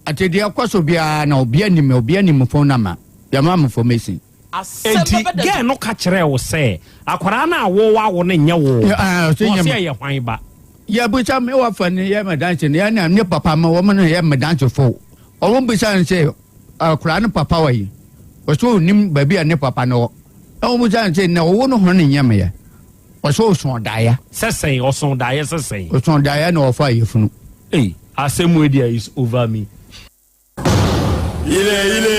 Ate deɛ ɛkɔ so biara na obi anim obi anim phone number. Yɛma me information. Enti girl no ka kyerɛɛ wo sɛ akwadaa no a woawo no nyɛ wo ba, na ɔse ɛyɛ hwan ba? Yɛbisa me wɔfa no yɛ me no yɛ ne papa ma wɔn no yɛ me dansefo. Wɔn bisa no sɛ akwadaa no papa wɔ yi? Ɔsɛ onim baabi a ne papa no wɔ. Na wɔn bisa no sɛ na ɔwo no ho no nyɛ me yɛ? Ɔsɛ ɔso daeɛ. Sɛ sɛn? Ɔso daeɛ sɛ sɛn? Ɔso daeɛ na ɔfa yɛfunu. Ei, asɛm wei deɛ is over me. Ile ile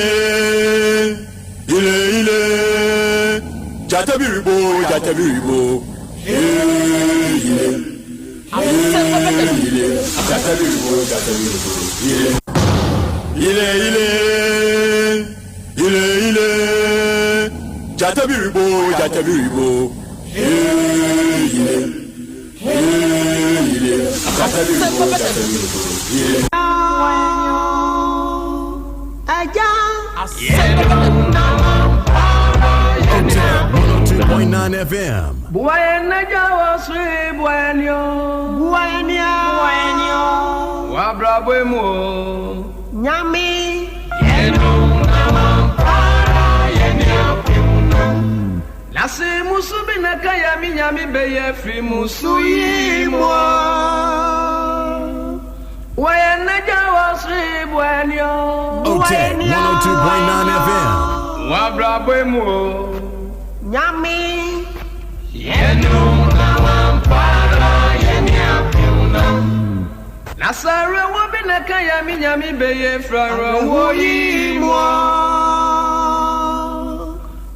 ile ile jata biribo jata biribo ile ile jata biribo jata biribo ile ile ile ile ile jata biribo jata biribo ile ile jata biribo jata biribo ile. OTEC 102.9 FM. Nyame. Nase musu bi na ka ya mi nyame bɛyɛ firi musu yi mu wɔyɛ n'agya wɔ soro buani o. OTEC 102.9 FM. Wabrabɔ mu o. Nyame. Yɛnum na wampara yɛne apem no. Nasare wo bi na ka ya mi nyame bɛyɛ fira wo yi mu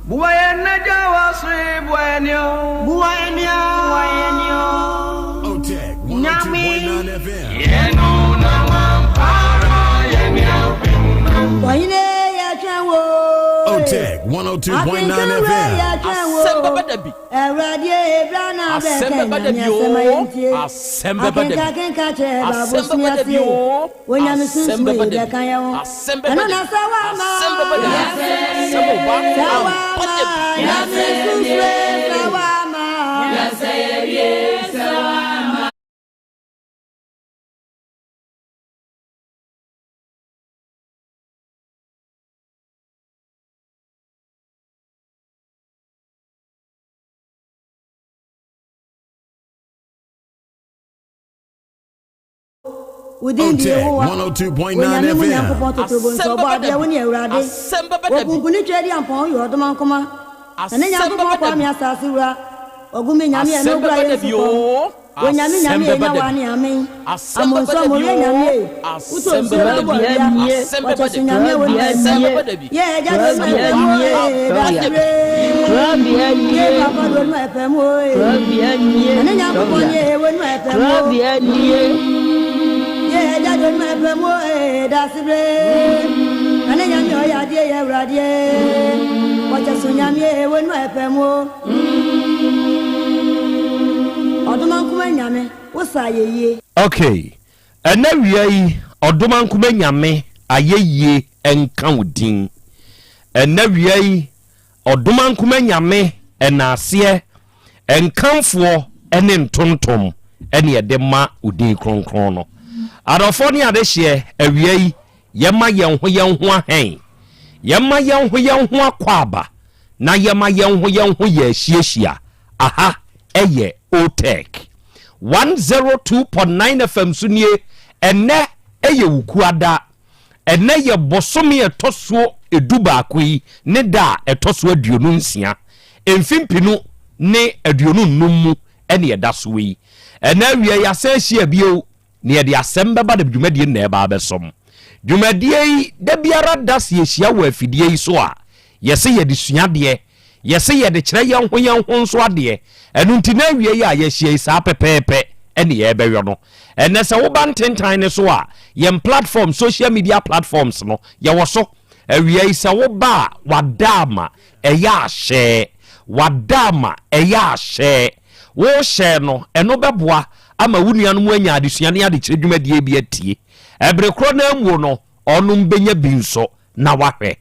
Buwaye n'agya wɔ soro buani o. Buani o. Buani o. OTEC 102.9 FM. Yɛnum na wampara yɛne apem no. Wahine yɛtwɛn wo. OTEC 102.9 FM. Asɛm bɛba da bi. Awurade ebra na Asɛm bɛka bɛba da nyame bi asɛm oo. ayɛntie. Asɛm bɛba da bi. Akenka kyerɛ Asɛm baabo bɛba da bi ase. oo. Onyame Asɛm sunsum bɛba yi da bi. bɛka yɛn ho. Asɛm bɛba Ɛno da na bi. sɛ wama. Asɛm bɛba da bi. Asɛm ɔba Sɛ ampa wama. da bi. Nyame sunsum sɛ wama. Wodin di OTEC Yehowa. 102.9 Onyame mu FM. Nyankopɔn totorobɔ nso ɔbɔ adeɛ wo ne Awurade. Asɛm bɛba da bi. Wɔkunkuni twɛ di ampɔn yɛ ɔdoma nkoma. Na ne Asɛm Nyankopɔn bɛba da kwame bi. asase wura. Ɔgu me nyame ɛno Asɛm kura bɛba yɛ da bi nsukɔm. oo. Onyame Asɛm nyame bɛba enya da wa bi. ne amen. Asɛm bɛba Amonso da bi mɔyɛ oo. nyame. Wotɔ Asɛm nsuo bɛba na da bɔ bi. wia. Asɛm bɛba Wɔkyɛ da so bi. nyame wɔ ne Asɛm mu. bɛba da bi. Yɛ ɛgya do ma ɛpɛ mu oye. Dasire. Yɛ papa do ma ɛpɛ mu oye. Na ne Nyankopɔn yɛ wɔ ma ɛpɛ mu o. Yɛ ɛgya do ma ɛpɛ mu oye. Dasire. Na ne nyame ɔyɛ adeɛ yɛ Awurade. Wɔkyɛ so nyame wɔ ma ɛpɛ mu o. Ɔdoma nkoma nyame, wosa ayɛ yie. Okay, ɛnɛ wia yi ɔdoma nkoma nyame ayɛ yie nka wo din. Ɛnɛ wia yi Ɔdomankoma Nyame ɛnaaseɛ, nkamfoɔ ne ntontom ne yɛde ma wo din kronkron no. Adɔfoɔ ne adehyeɛ, awia yi, yɛma yɛn ho yɛn ho ahɛn, yɛma yɛn ho yɛn ho akwaaba, na yɛma yɛn ho yɛn ho yɛ ahyiahyia. Aha ɛyɛ OTEC 102.9 FM so nie, ɛnnɛ ɛyɛ Wukuada. Ɛnnɛ yɛ bosome a ɛtɔ so edubaako yi ne da a ɛtɔ so 26, mfe 2025 mu ne ɛda soɔ yi. Ɛnnɛ awia yi asan ahyia bio na yɛde asɛm bɛba na dwumadie no na ɛreba abɛsom. Dwumadie yi, da biara da sɛ yɛhyia wɔ afidie yi so a, yɛse yɛde sua adeɛ, Yɛse yɛde kyerɛ yɛn ho yɛn ho nso adeɛ. Ɛno nti na awiei a yɛahyia yi saa pɛpɛɛpɛ ne yɛrebɛyɔ no. Ɛnnɛ sɛ woba ntentan no so a, yɛn platform, social media platforms no, yɛwɔ so. Awia yi sɛ woba a, wada ama ɛyɛ ahyɛɛ. Wada ama ɛyɛ ahyɛɛ. Wohyɛɛ no, ɛno bɛboa ama wo nuanom anya adesua ne adekyerɛ dwumadie bi atie. Ɛbere korɔ no ara muo no, ɔnom bɛnya bi nso na wahwɛ.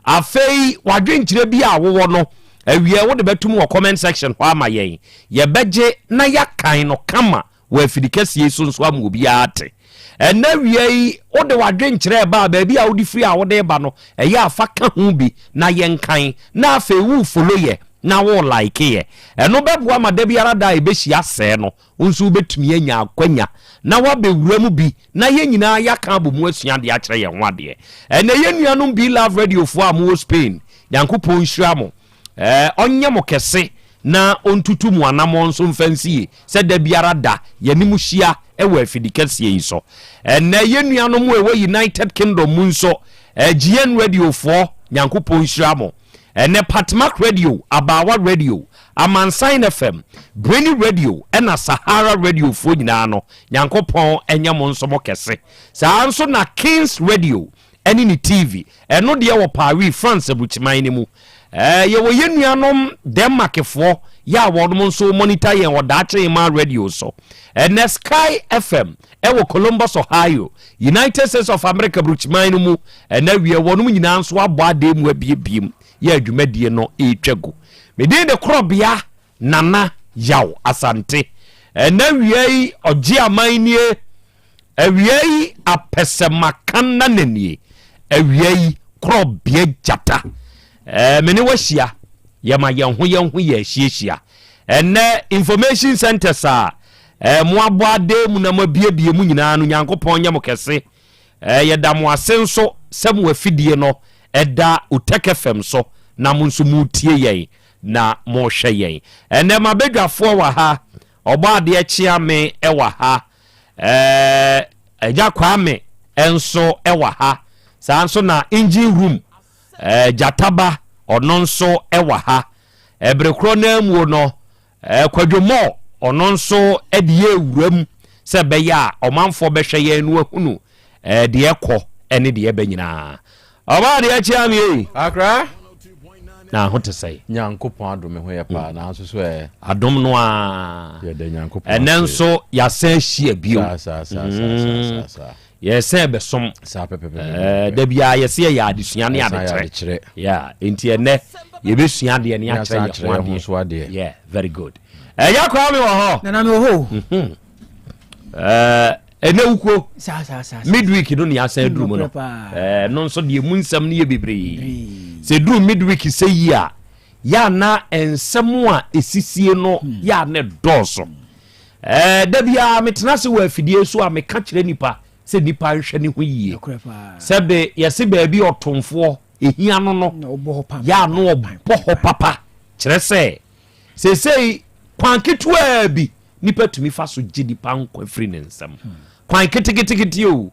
Afei w'adwenkyerɛ bi a wowɔ no, awiɛ wode bɛtom wɔ comment section hɔ ama yɛn. Yɛbɛgye na yɛakan no kama wɔ afidi kɛseɛ yi so nso ama obiara ate. Ɛnnɛ awia yi, wode w'adwenkyerɛ reba a, baabi a wode firi a wode reba no, ɛyɛ a fa ka ho bi na yɛnkan. Na afei wo follow yɛ na wo like yɛ. Ɛno bɛboa ma da biara da a yɛbɛhyia sɛɛ no, Wo nso wobɛtumi anya akwanya na woabɛwura mu bi na yɛn nyinaa yɛaka abɔ mu asua adeɛ akyerɛ yɛn ho adeɛ. Ɛnnɛ yɛn nuanom Be Love Radiofoɔ a mowɔ Spain, Nyankopɔn nhyira mo, ɔnyɛ mo kɛse na ɔntutu mo anammɔn nso mfa nsi yie sɛ da biara da yɛne mo hyia wɔ afidi kɛseɛ yi so. Ɛnnɛ yɛn nuanom a ɛwɔ United Kingdom mu nso, GN Radiofoɔ, Nyankopɔn nhyira mo. Ɛnnɛ Patmak Radio, Abaawa Radio, Amansan FM, Brainy Radio ɛna Sahara Radio foɔ nyinaa no, Nyankopɔn nyɛ mo nso mo kɛse. Saa ara nso na Kings Radio ɛne ne TV, ɛno deɛ wɔ Paris, France aburukyiman no mu. Ɛɛ yɛwɔ yɛn nuanom Denmark foɔ yɛ a wɔnom nso monitor yɛn wɔ Daakye Hemaa Radio so. Ɛnnɛ Sky FM ɛwɔ Columbus, Ohio, United States of America burukyiman no mu. Ɛna awie wɔnom nyinaa nso abɔ adan mu abiebiem yɛ adwumadie no retwa gu. Me din de Korɔbea Nana Yaw Asante. Ɛna awia yi ɔgye aman nie, awia yi apɛsɛmakan nana nie, awia yi Korɔbea gyata. Ɛɛ me ne wahyia, yɛma yɛn ho yɛn ho yɛ ahyiahyia. Ɛnɛ information centers a ɛɛ mo abɔ adan mu na mo abiebie mu nyinaa no Nyankopɔn nyɛ mo kɛse. Ɛɛ yɛda mo ase nso sɛ mo afidie no ɛda Utec FM so na mo nso moretie yɛn na morehwɛ yɛn. Ɛnɛ m'abadwafoɔ wɔ ha, Ɔbɔadeɛ Kyeame wɔ ha, ɛɛ Agya Kwame nso wɔ ha, saa nso na Engine Room ɛɛ Gyataba ɔno nso wɔ ha. Ɛbere korɔ no ara muo no, Kwadwo Moore, ɔno nso de yɛɛ wuram sɛ ɛbɛyɛ a ɔmanfoɔ bɛhwɛ yɛn no ahunu deɛ ɛkɔ ne deɛ ɛba nyinaa. Ɔbaa deɛ akyia me ei. Akra. Na ho te sɛe. Nyankopɔn adom me ho yɛ paa na nso so ɛ. Adom no a. Yɛda Nyankopɔn ase. Ɛnɛ nso yɛasan ahyia bio. Saa saa saa saa saa. Yɛsɛ bɛsom. Saa pɛpɛpɛpɛ. Ɛɛ da biara yɛsɛ yɛyɛ adesua ne adekyerɛ. Yeah, nti ɛnɛ yɛbɛsua adeɛ ne akyerɛ yɛn ho adeɛ. Yeah, very good. Ɛyɛ koraa mi wɔ hɔ. Nana mi wɔ hɔ. Mhm. Ɛɛ ɛnɛ wukuo. Saa saa saa. Midweek no ne asan aduru mu no. Ɛɛ no nso deɛ mu nsɛm no yɛ bebree. Sɛ duru midweek sɛ yi a, yɛ ana nsɛm a esisie no yɛ ana dɔɔso. Ɛɛ, da biara metena ase wɔ afidie so a meka kyerɛ nipa sɛ nipa nhwɛ ne ho yie. Sɛbe yɛse baabi ɔtomfoɔ ehia no no, yɛ ano ɔbɔ hɔ papa. Kyerɛ sɛ, seesei kwan ketewaa bi nipa tumi fa so gye nipa nkwa firi ne nsam. Kwan keteketekete o.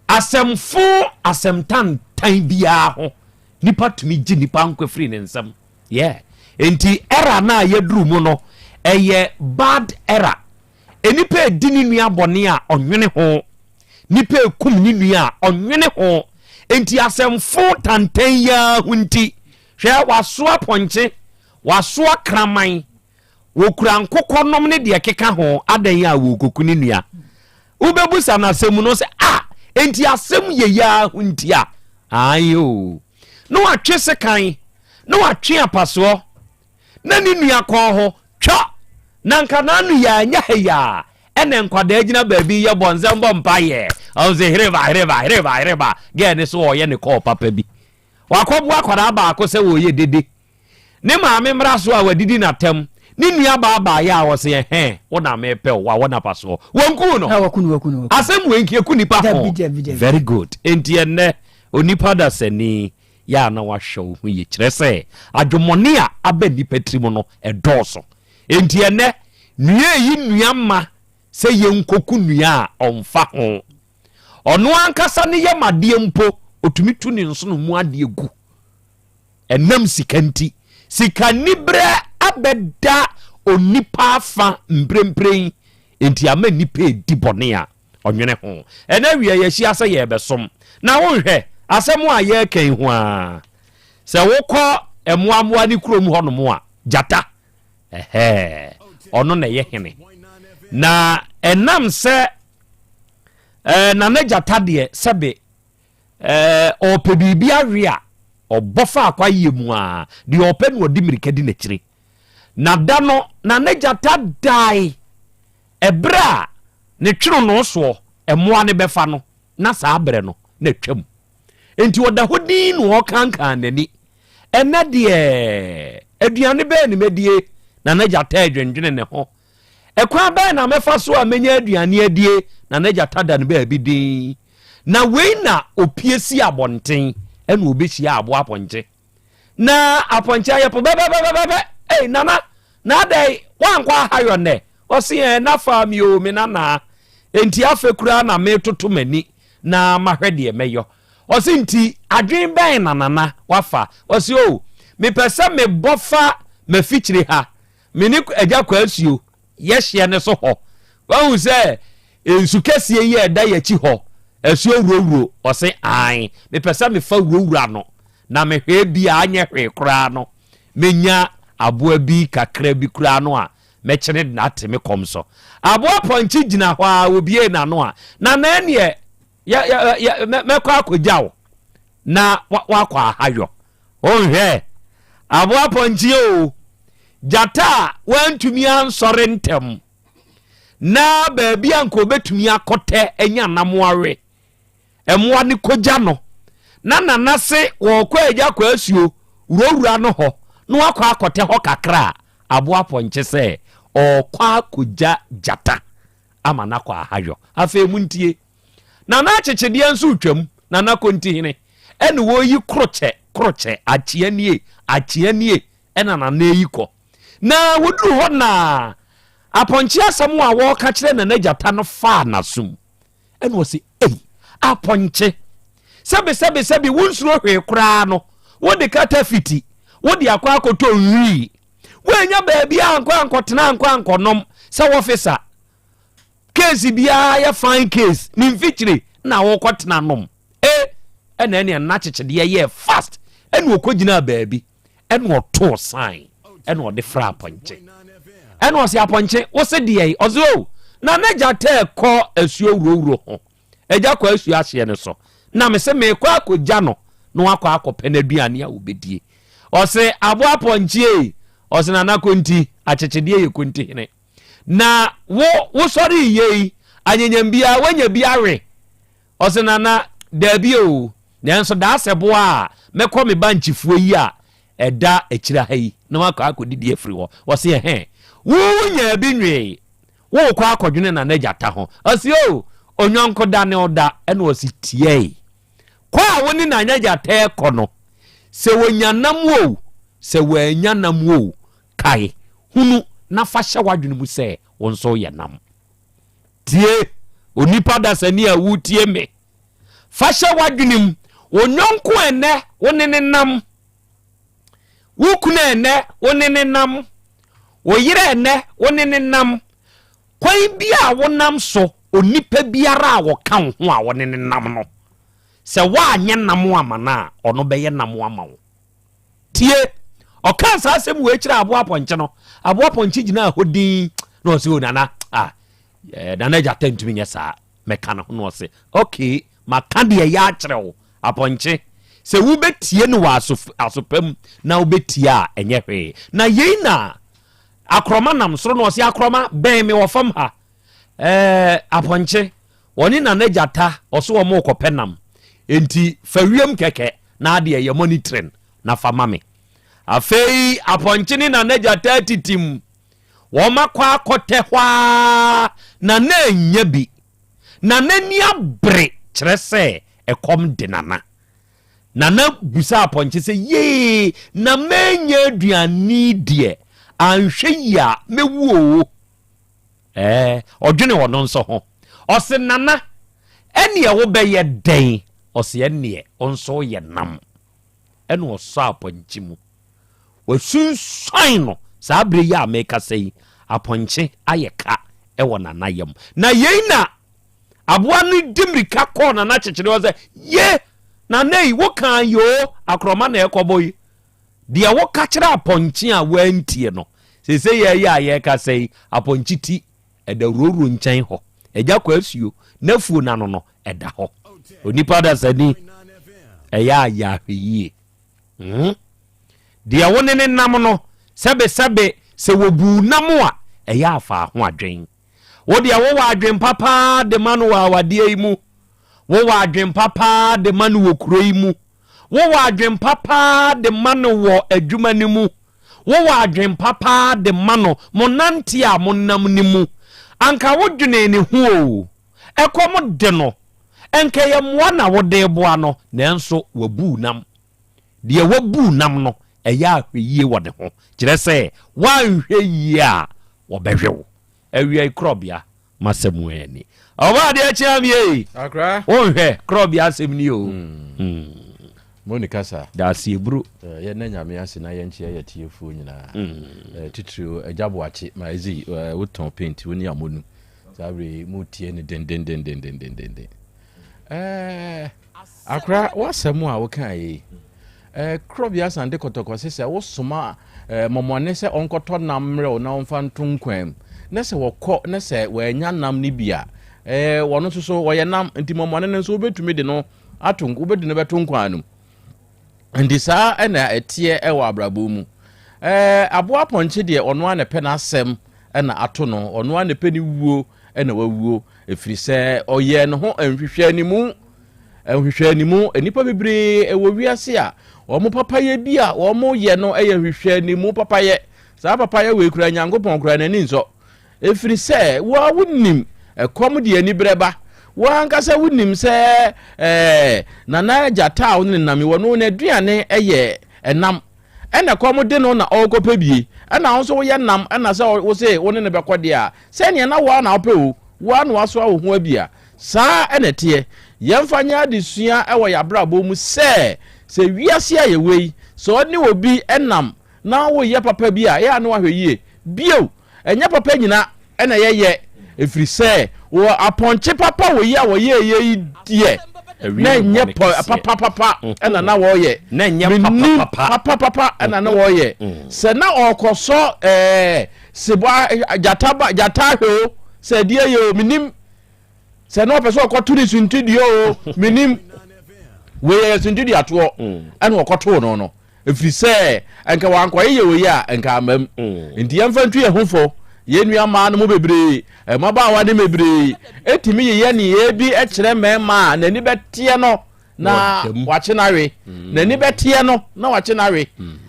Asɛmfo asɛm tantan biara ho nipa tumi gye nipa nkwa firi ne nsam. Yeah. Enti era no a yɛduru mu no, ɛyɛ bad era. Nipa edi ne nua bɔne a ɔnwene ho. Nipa ekum ne nua a ɔnwene ho. Enti asɛmfo tantan yi ara ho nti, hwɛ wasoa pɔnkye, wasoa kraman, wɔkura nkokɔ nom ne deɛ ɛkeka ho, adɛn a wɔrekɔku ne nua. Wobɛbusa no asɛm no sɛ, ah, enti asɛm yɛ yi ara ho nti a? Ae o. Na watwe sekan. Na watwe apasoɔ na ne nua kɔn ho twa na nka n'ano yɛ anyɛ ha yi a ɛna nkwadaa gyina baabi yɛ bɔ nsɛm bɔ mpa yɛ ɔn sɛ hereba hereba hereba hereba gɛɛ ne so ɔyɛ ne kɔɔ papa bi wakɔboa akwadaa baako sɛ wɔyɛ dede ne maame mmra so a wadidi n'atam ne nua baa baayɛ a ɔsɛ ɛhɛn wo na mepɛ wo wawɔ n'apasoɔ wɔnku no asɛm wei nkeku nipa ho very good enti ɛnnɛ onipa dasani yɛ a na woahwɛ wo ho yie. Kyerɛ sɛ, adwemmɔne a aba nnipa tirim no, ɛdɔɔso. Enti ɛnnɛ, nua reyi nua ma sɛ yɛnkɔku nua a, ɔmfa ho. Ɔno ankasa ne yam adeɛ mpo, ɔtumi tu ne nsono mu adeɛ gu. Ɛnam sika nti. Sikaniberɛ abɛda onipa afa mprempren, enti ama nnipa redi bɔne a ɔnwene ho. Ɛnɛ awia yɛahyia sɛ yɛrebɛsom. Na wonhwɛ, asɛm a yɛreka yi ho ara. Sɛ wokɔ mmoammoa ne kurom hɔnom a, gyata, ɛhɛɛ, ɔno na ɛyɛ hene. Na ɛnam sɛ ɛɛ nana gyata deɛ sɛbe ɛɛ ɔpɛ biribi awe a, ɔbɔ fa akwayeɛ mu a, deɛ ɔpɛ na ɔde mmirika di n'akyire. Na da no, nana gyata dae. Ɛberɛ a ne twenonoo soɔ mmoa no bɛfa no, na saa berɛ no na atwam. Enti ɔda hɔ dinn na ɔrekankan n'ani. Ɛnnɛ deɛ, aduane bɛn na mɛdie? Na n'agya taa dwendwene ne ho. Ɛkwan bɛn na mɛfa so a mɛnya aduane adie? Na n'agya ta da no baabi dinn. Na wei na ɔpue si abɔnten, ɛna ɔbɛhyia aboa apɔnkye. Na apɔnkye ayɛ po bɛbɛbɛbɛbɛ. Ei, Nana, na adɛn woankɔ ahayɔ nnɛ? Ɔse ɛɛ na faa mi o me nanaa. Enti afɛ koraa na metoto m'ani na mahwɛ deɛ mɛyɔ. Ɔse nti adwen bɛn na nana wafa? Ɔse o mepɛ sɛ mebɔ fa m'afikyire ha me ne agya Kwasuo yɛ hyeɛ no so hɔ. Wahu sɛ nsu kɛseɛ yi a ɛda yɛakyi hɔ, asuo wurawuro? Ɔse ae, mepɛ sɛ mefa wurawura no na mehwɛ bi a anyɛ hwee koraa no mɛnya aboa bi kakra bi koraa no a mɛkyene de no ate me kɔm so. Aboa pɔnkye gyina hɔ a obiee n'ano a, na na ɛneɛ mɛkɔ akɔgya wo na wakɔ ahayɔ. Wonhwɛ aboa pɔnkye o, gyata a wantumi ansɔre ntɛm na baabi a nka obɛtumi akɔtɛ anya nam awe mmoa no kɔgya no na nana se wɔkɔ agya kɔ asuo wurawura no hɔ na wakɔ akɔtɛ hɔ kakra a, aboa pɔnkye sɛ ɔkɔ akɔgya gyata ama no akɔ ahayɔ. Afei montie. Nana akyekyedeɛ nso retwam, Nana Kontihene, ɛna wɔreyi krokyɛ, krokyɛ, akyea nie, akyea nie, ɛna Nana reyi kɔ. Na wɔduru hɔ na apɔnkye asɛm a wɔreka kyerɛ Nana Gyata no faa n'asom. Ɛna ɔse, ei, apɔnkye, sɛbe sɛbe sɛbe wonsuro hwee koraa no, wode kata fiti, wode akɔ akɔtɔ nwii, woannya baabi ankɔ ankɔtena ankɔ ankɔnom sɛ wɔfesa. Case biara yɛ fine case, ne mfikyire na wokɔtena nom. E, ɛna ɛne ɛna kyekyedeɛ yɛɛ fast, ɛna ɔkɔgyinaa baabi. ɛna ɔtoo sign ɛna ɔde fra apɔnkye ɛna ɔse apɔnkye wose deɛ ɔse o oh, na n'agya tɛ kɔ asuo wurawuro ho agya kɔ asuo ahyeɛ no so na me se mekɔ akɔgya no na wakɔ akɔpɛ no aduane a wɔbɛdie ɔse aboa apɔnkye ɔse nana konti akyekyedeɛ yɛ konti hene na wo wosɔre yei anyanyam biara woanya bi awe Ɔse Nana, daabi oo, nanso daasɛ boa a mɛkɔ me ba nkyifuo yi a ɛda akyire ha yi na makɔ akɔdidi afiri hɔ. Ɔse ɛhɛn, wo wonyaa bi nwee, worekɔ akɔdwene Nana gyata ho. Ɔse oo, onyɔnko da ne wo da, ɛna ɔse tiae. Kɔ a wo ne Nana gyata rekɔ no, sɛ wɔnya nam oo, sɛ wɔannya nam oo, kae, hunu na fa hyɛ w'adwene mu sɛ wo nso woyɛ nam. Tie, onipa dasani a woretie me. Fa hyɛ w'adwenem, wo yɔnko ɛnnɛ wo ne ne nam, wo kunu ɛnnɛ wo ne ne nam, wo yere ɛnnɛ wo ne ne nam. Kwan bi a wonam so, onipa biara a wɔka wo ho a wɔne ne nam no, sɛ woanyɛ nam ama no a, ɔno bɛyɛ nam ama wo. Tie! Ɔkaa saa asɛm wei kyerɛ aboa pɔnkye no. Aboa pɔnkye gyinaa hɔ din na ɔse, o nana, ah, eh, nana gyata ntumi nyɛ saa. Mɛka no ho na ɔse, okay, maka deɛ ɛyɛ akyerɛ wo, apɔnkye. Sɛ wobɛtie no wɔ aso asopa mu na wobɛtie a, ɛnyɛ hwee. Na yei na akorɔma nam soro na ɔse akorɔma bɛn me wɔ fam ha. Ɛɛ apɔnkye, wɔne Nana Gyata ɔse wɔn rekɔpɛ nam. Enti fa wiem kɛkɛ na adeɛ yɛ monitoring na fa ma me. Afei apɔnkye ne Nana Gyata atitim. Wɔn akɔ akɔtɛ hɔ ara Nana annya bi. Nana ani abere kyerɛ sɛ ɛkɔm de Nana. Nana bisaa apɔnkye sɛ, Yee, na mannya aduane yi deɛ, anhwɛ yie a mɛwu oo. Ɛɛ, ɔdwene ɔno nso ho. Ɔse, Nana, ɛneɛ wobɛyɛ dɛn? Ɔse, Ɛneɛ wo nso woyɛ nam. Ɛna ɔsɔɔ apɔnkye mu. Wasunsuan no. Saa berɛ yi a merekasa yi, apɔnkye ayɛ ka wɔ Nana yam. Na yei na aboa no di mmirika kɔɔ Nana kyekyere hɔ sɛ, Ye! Nana yi, wokaa yoo, akorɔma na ɛrekɔbɔ yi. Deɛ woka kyerɛ apɔnkye a wantie no, seesei yɛreyɛ a yɛrekasa yi, apɔnkye ti, ɛda Wurowuro nkyɛn hɔ. Agya Kwasuo, n'afuo no ano no, ɛda hɔ. Onipa dasani, ɛyɛ a yɛ ahwɛyie. Hmm? Deɛ wo ne ne nam no, sɛbesɛbe, sɛ wɔbuu nam a, ɛyɛ a fa ho adwen. Wo deɛ wowɔ adwempa paa de ma no wɔ awadeɛ yi mu. Wowɔ adwempa paa de ma no wɔ kuro yi mu. Wowɔ adwempa paa de ma no wɔ adwuma no mu. Wowɔ adwempa paa de ma no mo nante a monam no mu. Anka wodwenee ne ho o. Ɛkɔm de no. Ɛnka ɛyɛ mmoa na wode reboa no, nanso wabu wo nam. Deɛ wabu wo nam no, ɛyɛ ahwɛyie wɔ ne ho. Kyerɛ sɛ, woanhwɛ yie a, wɔbɛhwe wo. Awia yi korɔbea m'asɛm ani. Ɔbɔ adeɛ kyea me ei. Akra. Wonhwɛ korɔbea asɛm ni o. Mo ni kasa. Daaseɛ bro. Yɛ nna Nyame ase na yɛnkyea yɛ atiefoɔ nyinaa. Titiriw Agya Boakye ma edzi wo tɔn paint wo ne amonu. Saa bere yi mo tie no dendendendendendenden. Ɛɛ Akora w'asɛm a wokaa yi ɛɛ Korɔbea Asante Kɔtɔkɔ se sɛ wosoma ɛɛ mɔmɔne sɛ ɔnkɔtɔ nam mmerɛ wo na ɔmfa nto nkwan mu na sɛ wɔkɔ na sɛ wɔanya nam no bi a ɛɛ wɔn nso so wɔyɛ nam nti mɔmɔne no nso wobɛtumi de no ato wobɛde no bɛto nkwan no mu. Nti saa na ɛteɛ wɔ abrabɔ mu. Ɛɛ aboa pɔnkye deɛ ɔno ara na ɛpɛ n'asɛm na ato no, ɔno ara na ɛpɛ ne wuo na wawuo, ɛfiri sɛ ɔyɛɛ ne ho nhwehwɛanimu. Nhwehwɛanimu, nnipa bebree wɔ wiase a wɔn papayɛ bi a wɔyɛ no yɛ nhwehwɛanimu papayɛ. Saa papayɛ wei kura Nyankopɔn kura n'ani nsɔ. Ɛfiri sɛ wo ara wonim ɛkɔm de aniberɛ ba. Wo ankasa wonim sɛ ɛɛ Nana Gyata a wo ne no nam yi, ɔno n'aduane yɛ ɛnam. Ɛna ɛkɔm de no na ɔrekɔpɛ bie. Ɛna wo nso woyɛ nam ɛna sɛ wo se wo ne no bɛkɔ deɛ a, sɛdeɛ na wo ara na wopɛ o, wo ara na woasoa wo ho abia. Saa na ɛteɛ. Yɛmfa nyɛ adesua wɔ yɛn abrabɔ mu sɛ, sɛ wiase a yɛwɔ yi, sɛ ɔne obi nam na woyɛ papa bi a, ɛyɛ a na wahwɛ yie. Bio, ɛnyɛ papa nyina na yɛyɛ, ɛfiri sɛ wɔ apɔnkye papa wɔ yi a wɔyɛɛyɛ yi deɛ, na ɛnyɛ papa papa na na wɔyɛ. Menim papa papa na na wɔyɛ. Sɛ na ɔrekɔsɔ ɛɛ sebɔ gyata ba gyata ahwɛ o, sɛ ɛdeɛ yɛ o, menim. Sɛ na ɔpɛ sɛ ɔkɔto ne suntidua o, menim. Wei yɛ suntiduatoɔ ɛna ɔkɔtoo no no. Ɛfiri sɛ anka wankɔyeyɛ wei a, anka amma mu. Enti yɛmfa ntu yɛn ho fo. Yɛn nua mmaa no mu bebree, mmabaawa no bebree, tumi yeyɛ nneyɛɛ bi kyerɛ mmarima a n'ani bɛteɛ no na wakye no awe. N'ani bɛteɛ no na wakye no awe.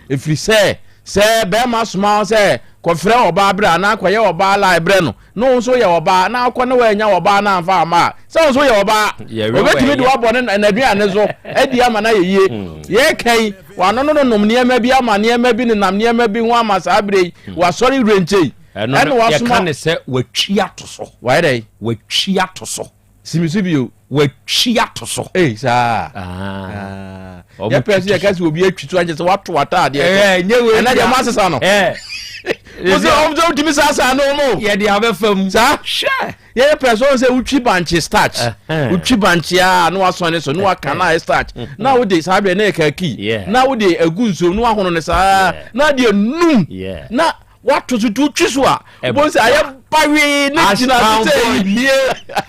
Ɛfiri sɛ, sɛ barima soma wo sɛ kɔfrɛ ɔbaa berɛ anaa kɔyɛ ɔbaa line brɛ no, na wo nso yɛ ɔbaa na akɔ ne woannya ɔbaa no amfa amma a, sɛ wo nso yɛ ɔbaa, obetumi de wabɔ ne n'aduane so adi ama no ayɛ yie. Hmm. Yɛreka yi, wano no nonom nneɛma bi ama nneɛma bi nenam nneɛma bi ho ama saa berɛ yi, hmm. wasɔre werɛnkyɛ yi. Ɛno wasoma yɛka ne sɛ watwi ato so. Wayɛ dɛ? Watwi ato so. Simi so bio. Watwi ato so. Ee saa. Ah. Yɛ pɛ sɛ yɛka sɛ obi atwi so ankyɛ sɛ wato ataadeɛ so. Ɛnɛ deɛ mo asesa no. Mo sɛ ɔmo sɛ wotumi saasaa no mo. Yɛde abɛfa mu. Saa. Hwɛ. Yɛyɛ pɛ sɛ ɔmo sɛ wotwi bankye starch. Wotwi bankye a na wasɔne so na waka na ayɛ starch. Na wode saa berɛ na yɛ kaki. Na wode agu nsuom na wahono no saa. Na de anum. Na wato so tu twi so a wobɛhu sɛ ayɛ bawee ne gyina so sɛ nie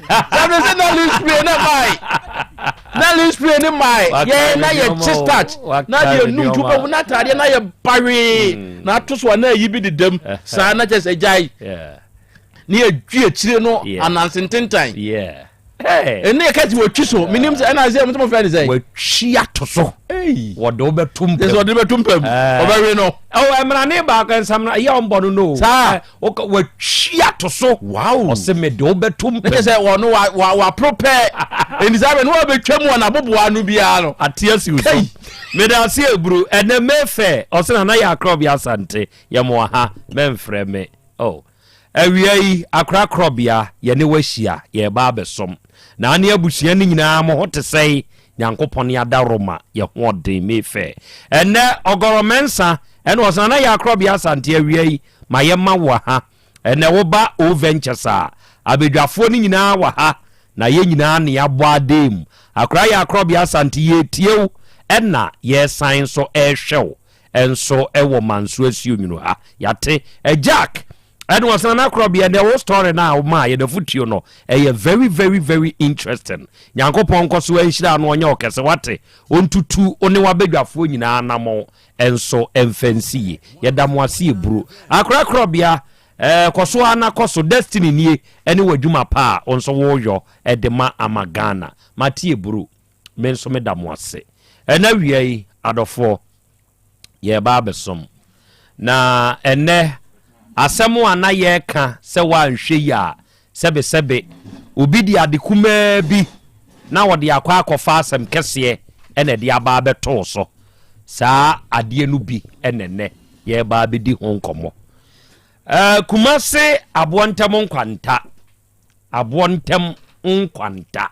sɛbe sɛ na spray na bae na spray. Spray ne mae yɛn na yɛ kye starch na deɛ num nti wobɛhu na ataadeɛ na yɛ bawee hmm. na ato so a na ayi bi dedam saa na kyɛ sɛ gyae ne yɛdwi akyire no ananse ntentan ɛne yɛka ti wɔtwi so menim sɛ ɛna sɛ motɔ mofrɛ ne sɛ wɔtwi ato so wɔde wobɛto mpam wɔde bɛto mpam ɔbɛwe no ɛmmerane baako nsamna ɛyɛ ɔmbɔ no no saa watwi ato so wow ɔsɛ mede wobɛto mpam ne kyɛ sɛ ɔno waporo pɛɛ ɛnti saa bɛ ne wabɛtwa mu ɔnaboboa no biara no ate asi wo so mede ase aburu ɛnɛ mefɛ ɔsɛ nana yɛ akorɔbea asante yɛmoa ha mɛmfrɛ me oh. Awia yi akora korɔbea yɛne wahyia yɛreba abɛsom na ane abusua no nyinaa mo ho te sɛe Nyankopɔn adaworoma yɛ hoɔden mefɛ ɛnɛ ɔgɔrɔ mɛnsa ɛna ɔsɛ nana yɛ akorɔbea asante awia yi ma yɛma wo ha. Ɛnnɛ woba O Ventures a, abadwafoɔ no nyinaa wɔ ha, na yɛn nyinaa na yɛabɔ adee mu. Akora yɛ Akorɔbea Asante, yɛretie wo ɛna yɛresan nso rehwɛ wo nso wɔ Manso Asuo Nwunu ha. Yɛate. Jack, ɛna ɔsena no Akorɔbea, ɛnnɛ wo story no a womaa yɛn afotuo no, ɛyɛ very very very interesting. Nyankopɔn nkɔ so nhyira no ɔnyɛ wo kɛse, wate? Ɔntutu wo ne w'abadwafoɔ nyinaa anammɔn. Nso ɛmfa nsi ye. Yɛda mo ase eburo. Akorakorabea eh, kɔ so ara na kɔ so. Destiny nie ɛne w'adwuma pa a wo nso woyɔ de ma ama Ghana. Mate eburo. Me nso meda mo ase. Ɛna awia yi, adɔfoɔ, yɛreba abɛsom. Na ɛnnɛ, asɛm a na yɛreka sɛ woanhwɛ yi a, Sɛbesɛbe, obi de ade kumaa bi na ɔde akɔ akɔfa asɛm kɛseɛ na ɛde aba abɛto wo so. Saa adeɛ no bi na ɛnnɛ yɛreba abɛdi ho nkɔmmɔ. Eh, Kumase aboɔ ntam nkwanta, aboɔ ntam nkwanta.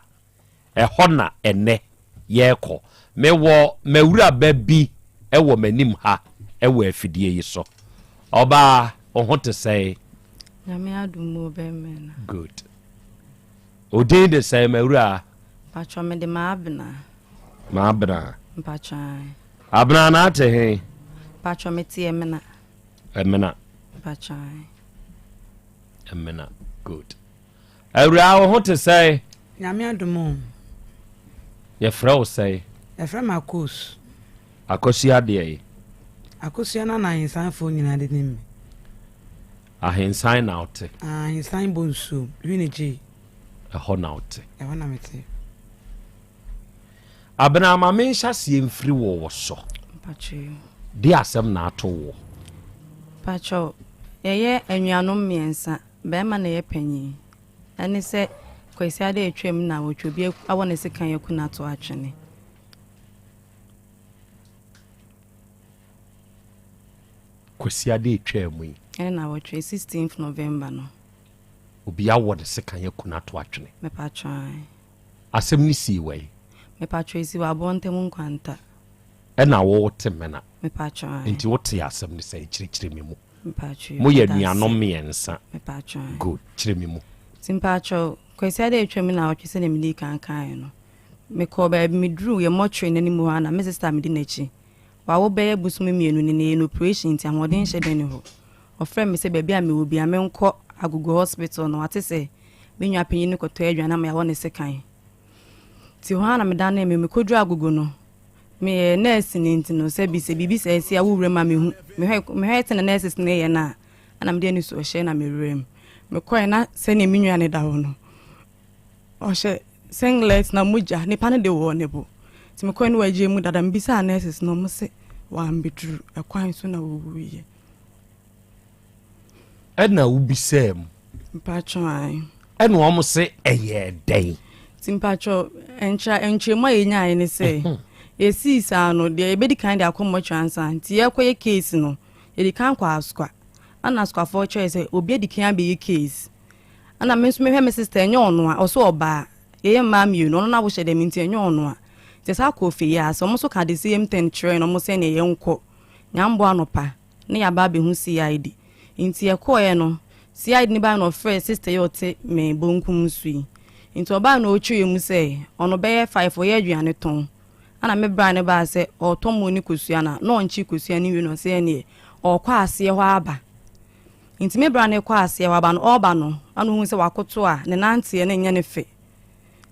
Ɛhɔ na ɛnnɛ yɛrekɔ. Mewɔ m'awuraba bi wɔ m'anim ha wɔ afidie yi so. Ɔbaa, wo ho te sɛn? Nyame adom mu o, bɛmɛ na. Good. Wo din de sɛn m'awura? Mpatsɔ mede Maabena. Maabena. Mpatsɔ ae. Abena na ate he? Mpatsɔ mete Ɛmena. Ɛmena. Mpatsɔ ae. Ɛmena. Good. Awuraa wo ho te sɛn? Nyame adom o. Yɛfrɛ wo sɛn? Yɛfrɛ me Akos. Akosua deɛn? Akosua no na ahensanfoɔ nyinaa de nim me. Ahensan na wote? Ah, ahensan bɔ nsuo, Wini Gye. Ɛhɔ na wote? Ɛhɔ na mete. Abena ma me nhyɛ aseɛ mfiri wo wo so. Deɛ asɛm na ato wo? Pakyɛw, yɛyɛ anuanom mmiɛnsa. Barima na ɛyɛ panyin. Ɛne sɛ Kwasiada a atwam na awɔtwe obi awɔ ne sekan aku no ato atwene. Kwasiada a atwam mu yi. Ɛne na awɔtwe, 16th November no. Obi awɔ ne sekan aku no ato atwene. Mepatwɔ ae. Asɛm no sii wɛn? Mepatwɔ esi wɔ Abɔntam Nkwanta. Ɛna wo te Mena? Mepatwɔ ae. Nti wote asɛm no sɛn? Kyerɛkyerɛ me mu. Mpaatwoo Mo yɛ meda ase. anuanom mmiɛnsa. Mepaatwoo ae. Good, kyerɛ me mu. Nti mpaatwoo, Kwasiada a atwam naawɔtwe sɛdeɛ medii kan kaeɛ no, mekɔɔ baabi, meduruu yɛn mortuary no anim hɔ a na me sister a medi n'akyi, wawo bɛyɛ bosome mmienu ni, na yɛyɛ no operation nti ahoɔden nhyɛ da nni hɔ. Ɔfrɛɛ me sɛ baabi a mewɔ biara menkɔ Agogo hospital na wate sɛ me nua panyin no kɔtɔɔ aduane ama yɛawɔ no sekan. Nti hɔ ara na medanee me ho, mekɔduruu Agogo no, Meyɛ nɛɛseni nti no, sɛ bi sɛ biribi saa si a wo wuram a mehu. Mehwɛ mehwɛ sɛnea nurses no yɛ no a, ɛna mede anisoɔhyɛ na mewura mu. Mekɔe na sɛnea me nua no da hɔ no, ɔhyɛ singlet na mogya, nipa no de wɔ ne bo. Nti mekɔe no wagye mu dada, mebisaa nurses no, wɔn se wambɛduru ɛkwan so na wɔwuiɛ. Ɛna wobisaa mu. Mpatsɔ ae. Ɛna wɔn se ɛyɛɛ dɛn? Nti mpatsɔ nkyerɛ nkyerɛmu a yɛnyaeɛ ne sɛ mhm. yɛsii saa no deɛ yɛbɛdi kan de akɔ mmɔtwe ansa nti yɛkɔyɛ case no yɛdi kan kɔ asoka ɛna asokafoɔ kyerɛ sɛ obi adi kan abɛyɛ case ɛna me nso mehwɛ me sister ɛnyɛ ɔno a ɔso ɔbaa yɛyɛ mmaa mmienu ɔno na wohyɛ dɛm nti ɛnyɛ ɔno a nti saa kɔ ofie yɛ ase wɔn nso ka the same thing kyerɛ no wɔn sɛ neɛ yɛnkɔ nyambɔ anɔpa na yɛaba abɛhu CID. Nti yɛkɔeɛ no, CID no baeɛ na ɔfrɛɛ sister yi a ɔte me bonkum so yi. Nti ɔbaeɛ na ɔkyerɛɛ mu sɛ ɔno bɛyɛ five ɔyɛ aduane tɔn. Ɛna me bra no baa sɛ ɔretɔ mo ne kosua no a, na ɔnkye kosua no nwie na ɔsɛ ɛneɛ ɔrekɔ aseɛ hɔ aba. Nti me bra no rekɔ aseɛ hɔ aba no, ɔreba no, ɛna ɔhuu sɛ wakoto a ne nanteɛ no nyɛ ne fɛ.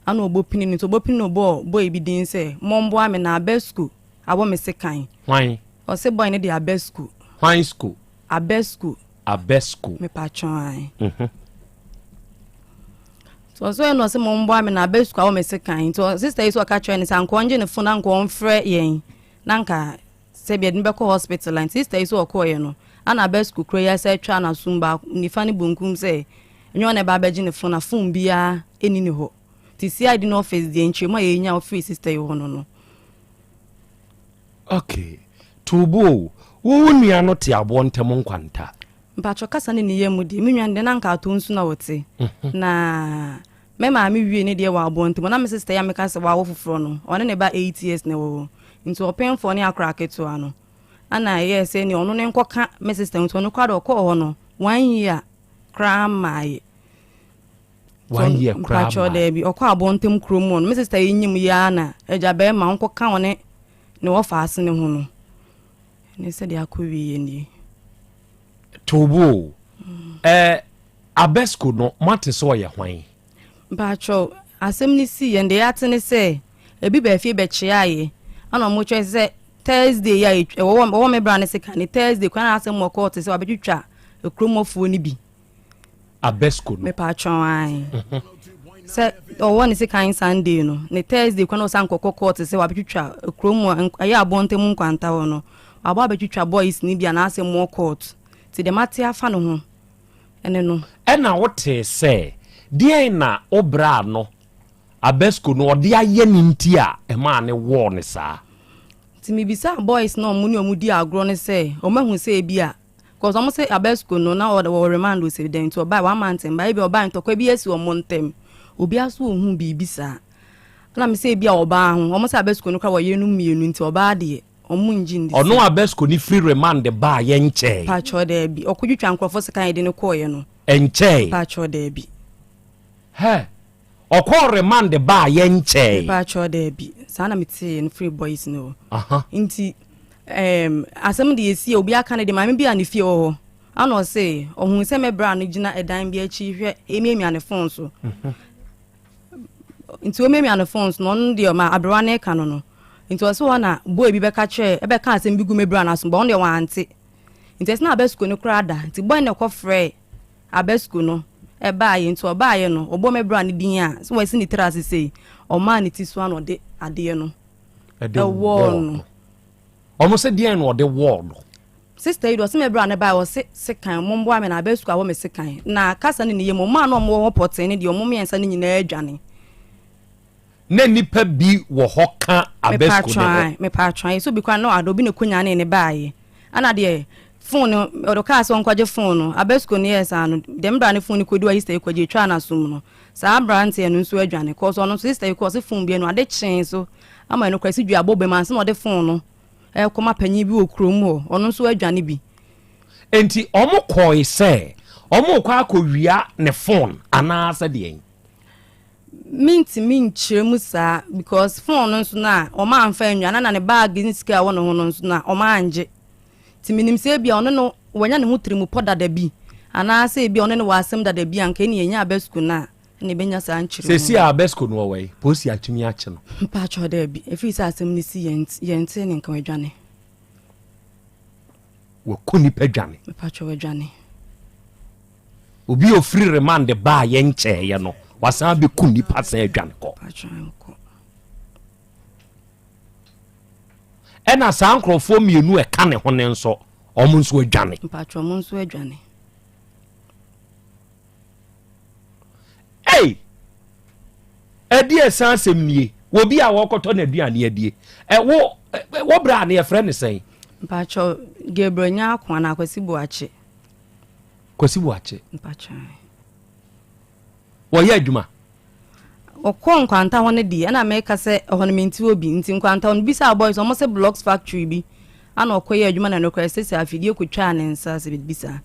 Ana ɔbɔ pini no, nti ɔbɔ pini no ɔbɔɔ boy bi din sɛ momboa me na Abesco awɔ me sekan. Hwan? Ɔse boy no de Abesco. Hwan sco? Abesco. Abesco. Mepatwɔn ae. Nti ɔsɛ ɔyɛ na ɔse momboa me na Abesco awɔ me sekan. Nti sister yi so ɔka kyerɛ no sɛ anka ɔngye ne phone anka ɔmfrɛ yɛn na anka sɛ bi yɛde no bɛkɔ hospital a. Nti sister yi so ɔkɔɔyɛ no ana Abesco kura yi asa atwa n'asom baako nifa ne bonkum sɛ ɛnyɛ ɔna ɛba abɛgye ne phone na phone biara ɛni ne hɔ. Nti CID no office deɛ nkyerɛmu a yɛnya ɔfiri sister yi hɔ no no. Okay. Tuubu o, wo wo nua no te aboɔ ntam nkwanta. Mpakyɛ kasa ne ne yam deɛ, me nua no deɛ na anka atɔ nsu na ɔte. Na me maame wie ne deɛ wɔ aboɔ ntam. Na me sister yi a meka sɛ wawo foforɔ no, ɔne ne ba 8 years na ɛwɔ hɔ. Nti ɔpemfoɔ ne akora ketewa no, ana ɛyɛɛ sɛ nea ɔno ne nkɔka me sister nti ɔno koraa deɛ ɔkɔɔ hɔ no, one year koraa mmaeɛ. One year koraa Mpakyɛ daabi, ɔkɔ aboɔ ntam kurom hɔ no, me sister yi nyim yi ara na agya bɛrima ɔnkɔka ɔne ne wɔfa ase ne ho no. Ne sɛdeɛ akɔ wieɛ nie. Tobo o, ɛɛ Abesco no moate sɛ ɔyɛ hwan? Mpakyɛw, asɛm no sii yɛn deɛ yɛate ne sɛ ebi baa fie bɛkyeaeɛ ɛna ɔmo kyerɛ sɛ Thursday yi a ɛwɔ ɛwɔ me bra ne sika ne Thursday kwan a asɛm wɔ kɔɔte sɛ wabɛtwitwa ekurom no bi. Abesco no. Mepakyɛw ae. Sɛ ɔwɔ ne sekan Sunday no, ne Thursday kwan a ɔsan kɔkɔ kɔɔte sɛ wabɛtwitwa kurom ɛyɛ abɔnten nkwanta hɔ no, wabɔ abɛtwitwa boys no bi anaasɛ more court. Nti deɛ mate afa ne ho ɛne no. Ɛna wotee sɛ deɛn na wo bra no Abesco no ɔde ayɛ no nti a ɛmaa no wɔɔ no saa? Nti mebisaa boys no a ɔmo ne ɔmo di agorɔ no sɛ ɔmo ahu sɛ ebia Cause ɔmo se Abesco no na ɔwɔ remand o se dɛn nti ɔbae one month mba ebia ɔbae ntɔkwa bi asi ɔmo ntɛm obia so ohuu biribi saa ɛna me se ebia ɔbaa ho ɔmo se Abesco no koraa wɔ yerenom mienu nti ɔbaa deɛ ɔmo ngye ndi Ɔno Abesco no firi remand baeɛ nkyɛe. Pakyɛw daabi ɔkɔ twitwa nkorɔfo sekan yɛde no kɔɔeɛ no. Ɛnkyɛe. Pakyɛw daabi. Hɛ! Ɔkɔɔ remand baa yɛ nkyɛe. Mepaakyɛw daabi, saa na metee no firi boys no hɔ. Nti ɛɛm asɛm deɛ esi a obi aka no deɛ maame bi a ne fie wɔ hɔ ana ɔse ɔhun sɛ me bra no gyina ɛdan bi akyi hwɛ emiamia ne phone so. Nti omiamia ne phone so no ɔno deɛ ma aberewa no reka no no nti ɔse hɔ na boy bi bɛka kyerɛ ɛbɛka asɛm bi gu me bra no aso but ɔno deɛ wante. Nti ɛsɛ na abɛ sukuu no koraa da nti boy no kɔ frɛɛ Abasku no baeɛ, nti ɔbaeɛ no, ɔbɔɔ me bra no din a, sɛ wasi ne tiri ase sei, ɔmaa ne ti so a na ɔde adeɛ no ɛwɔɔ no. Ɔmo sɛ deɛn na ɔde wɔɔ no? Sister yi de ɔse me bra no baeɛ, ɔse sekan, ɔmo mboa me na Abasku awɔ me sekan. Na kasa no ne yam, ɔmo a na ɔmo wɔ hɔ pɔtee no deɛ, ɔmo mmiɛnsa no nyinaa adwane. Na nnipa bi wɔ hɔ ka Abesco ne ho. Mepatwa yi so bi kora no ada obi na konyanee ne baayɛ. Ana deɛ phone no ɔde kaa sɛ ɔnkɔgye phone no Abesco no yɛɛ saa no deɛ mbra ne phone no kɔdi wa sister yi kɔgye etwaa n'asom no saa abranteɛ no nso adwane kɔɔ so ɔno nso sister yi kɔɔ se phone bi anu ade kyee so ama ɛno kora si dua bɔ bɛm ansa na ɔde phone no ɛkɔma panyin bi wɔ kurom hɔ ɔno nso adwane bi. Enti ɔmo kɔe sɛ ɔmo rekɔ akɔwia ne phone anaasɛ deɛn? Mentumi nkyerɛ mu saa because phone no nso no a wɔn amfa annwa na na ne bag ne sika a ɛwɔ ne ho no nso no a wɔn angye. Nti menim sɛ ebia ɔne no wanya ne ho tirimupɔ dada bi anaasɛ ebia ɔne no wɔ asɛm dada bi a anka ɛne yɛnya Abesco no a ɛna ɛbɛnya saa nkyerɛmu. Seesei a Abesco no ɔwɔ he? Polisi atumi akye no? Mpakyɛw daabi, ɛfiri sɛ asɛm no si yɛntee ne nka wadwane. Waku nipa dwane. Mpakyɛw wadwane. Obi a ofiri remand baa yɛ nkyɛeɛ no, wasan abɛku nnipa san adwane kɔ. Ɛna saa nkurɔfoɔ mmienu ɛka ne ho no nso, wɔn nso adwane. Mpakyɛ wɔn nso adwane. Ei! Ɛdi ɛsan asɛm nie. Obi a wɔkɔtɔ n'aduane adie. Ɛwo, wo bra no yɛfrɛ ne sɛn? Mpakyɛ Gabriel Nyarko anaa Kwasi Boakye. Kwasi Boakye. Wɔyɛ adwuma. Ɔkɔɔ nkwanta hɔ no deɛ ɛna meka sɛ ɛhɔ no mente hɔ bi nti nkwanta hɔ no bisaa boys ɔmo sɛ blocks factory bi ana ɔkɔyɛ adwuma na nokorɛ sɛ sɛ afidie kɔtwaa ne nsa sɛ biribi saa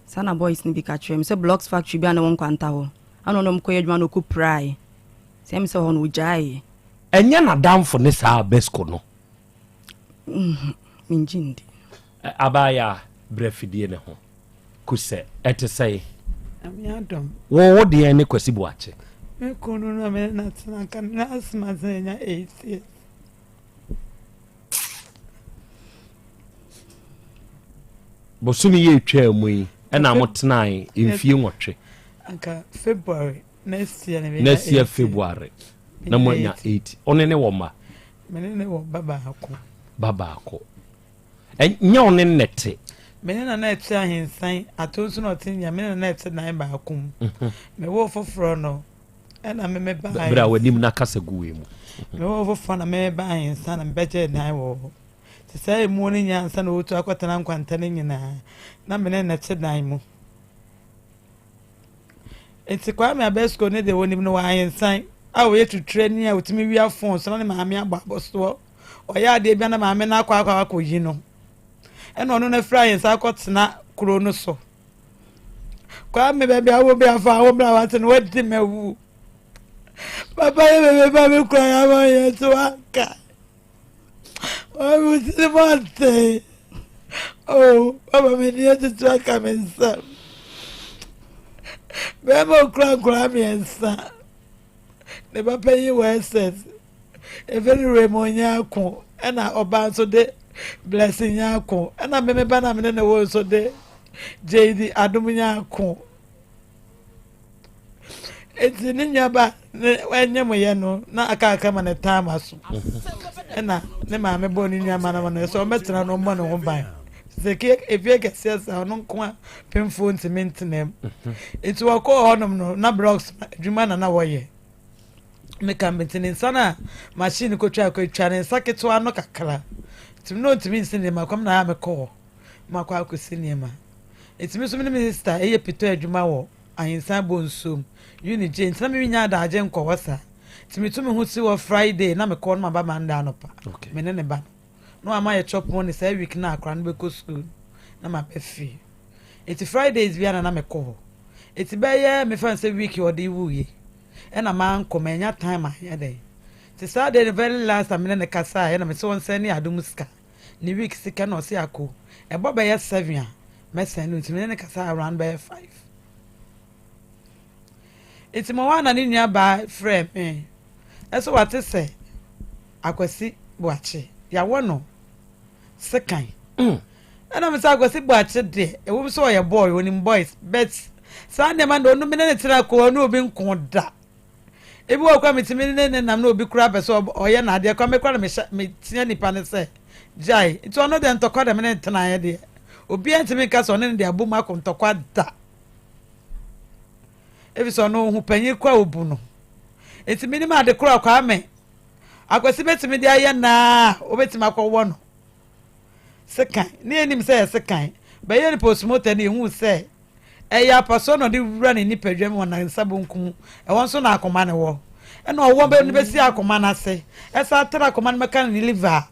saa na boys no bi ka kyerɛ me sɛ blocks factory bi ana ɛwɔ nkwanta hɔ ana ɔno ɔmo kɔyɛ adwuma na ɔkɔ piraeɛ sɛ ɛmi sɛ hɔ no ɔgyaeɛ. Ɛnyɛ n'adamfo ne saa Besco no. Mengye ndi. Abaayaa, brɛ fidie no ho. Kusɛ, ɛte sɛn? Nyame adom. Wo wo deɛn ne Kwasi Boakye? Me kunu no a me ne no atena nka ne last month na yɛanya 8 years. Bosome yi etwaa mu yi ɛna mo tenae mfie nwɔtwe. Anka February next year na menya Next year February na mo anya 8. Ɔne ne wɔ mma? Me ne ne wɔ ba baako. Ba baako. Ɛnyɛ ɔne ne te? Me ne na na ɛte ahensan ato nso na ɔte nya me ne na na ɛte dan baako mu. Me wo foforɔ no ɛna me me ba. Bere a w'anim na kasa gu wei mu. Me wo foforɔ na me ba ahensan na mebɛgye dan wɔ hɔ. Te saa emu no nyinaa ansa na wɔretu akɔtena nkwanta no nyinaa, na me ne no te dan mu. Nti Kwame Abesco ne deɛ wɔnim no wɔ ahensan a ɔyɛ tuturani a ɔtumi wia fon so na ne maame abɔ abɔsoɔ. Ɔyɛ adeɛ bi a na maame no akɔ akɔ akɔyi no. Ɛna ɔno no afiri ahensan akɔtena kuro no so. Kwame baabi a wɔ bi afa wo bra wate no wadi mawu. Papa yɛ bebe ba me kura yɛ ama yɛ so aka. Ɔmo mo ase. Oh, papa mi ni etutu aka mi nsam. Bɛrima okura nkora mmiɛnsa. Ne ba panyin wɔ SS. Efe no Raymond Nyako ɛna ɔbaa nso de Blessing Nyako ɛna mmemme ba na mene ne wo nso de JD Adom Nyako. Eti ne nuaba ne ɛnyɛ mo yɛ no na aka aka ma ne taama so ɛna ne maame bɔ ne nuama no ma no sɛ ɔmɛtena no ɔmmɔ ne ho ban sɛ efie kɛseɛ saa ɔno nko a pemfoɔ ntumi ntena mu nti wɔkɔɔ hɔnom no na blocks adwuma na na wɔyɛ meka mete ne nsa no a machine kɔtwa kɔtwa ne nsa ketewa no kakra nti no ntumi nsi nneɛma kɔm na ayɛ mekɔ hɔ makɔ akɔsi nneɛma nti me nso me ne me sister ɛyɛ pitɔ adwuma wɔ Ahensan bɔ nsuom. Uni-J, nti na me nnya adagye nkɔ hɔ saa. Nti metu me ho si hɔ Friday na mekɔ na maba Monday anɔpa. Me ne ne ba no. Na wama yɛ chop money saa week no a akora no bɛkɔ school na maba fie. Nti Fridays biara na na mekɔ hɔ. Nti bɛyɛ mefa no sɛ week a ɔde wuiɛ ɛna mankɔ, mannya time anyɛ dɛn. Nti saa day no very last a me ne no kasaeɛ na mese ɔnsɛne adom sika. Ne week sika na ɔse ako ɛbɔ bɛyɛ 7 a mɛsɛn no nti me ne no kasaeɛ around bɛyɛ 5. Nti mo hɔ a na ne nua baa frɛɛ me ɛsɛ wate sɛ Akwasi Boakye yɛawɔ no sekan. Ɛna me sɛ Akwasi Boakye deɛ ɛwom sɛ ɔyɛ boy onim boys but saa nneɛma no ɔno me ne ne tena ko ɔne obi nko da. Ebi wɔ kora metumi ne ne nam na obi kora pɛ sɛ ɔyɛ n'adeɛ kora me kora na mehyɛ metea nipa no sɛ gyae nti ɔno deɛ ntɔkwa deɛ me ne tenaeɛ deɛ obiara ntumi nka sɛ ɔne ne deɛ abom akɔ ntɔkwa da. Efisɛ ɔno ohu panyin koro a obu no. Enti minim ade koro a Kwame Akwasi betumi de ayɛ naa a obetumi akɔwɔ no sekan. Ne yɛnim sɛ ɛyɛ sekan. Bɛyɛ no postmortem no yɛhuu sɛ ɛyɛ apasoɔ na ɔde wura ne nipadua mu wɔ ne nsa bonkum. Ɛhɔ nso na akoma no wɔ. Ɛna ɔwɔ bɛ no bɛsi akoma no ase. Ɛsan tra akoma no bɛka ne liver.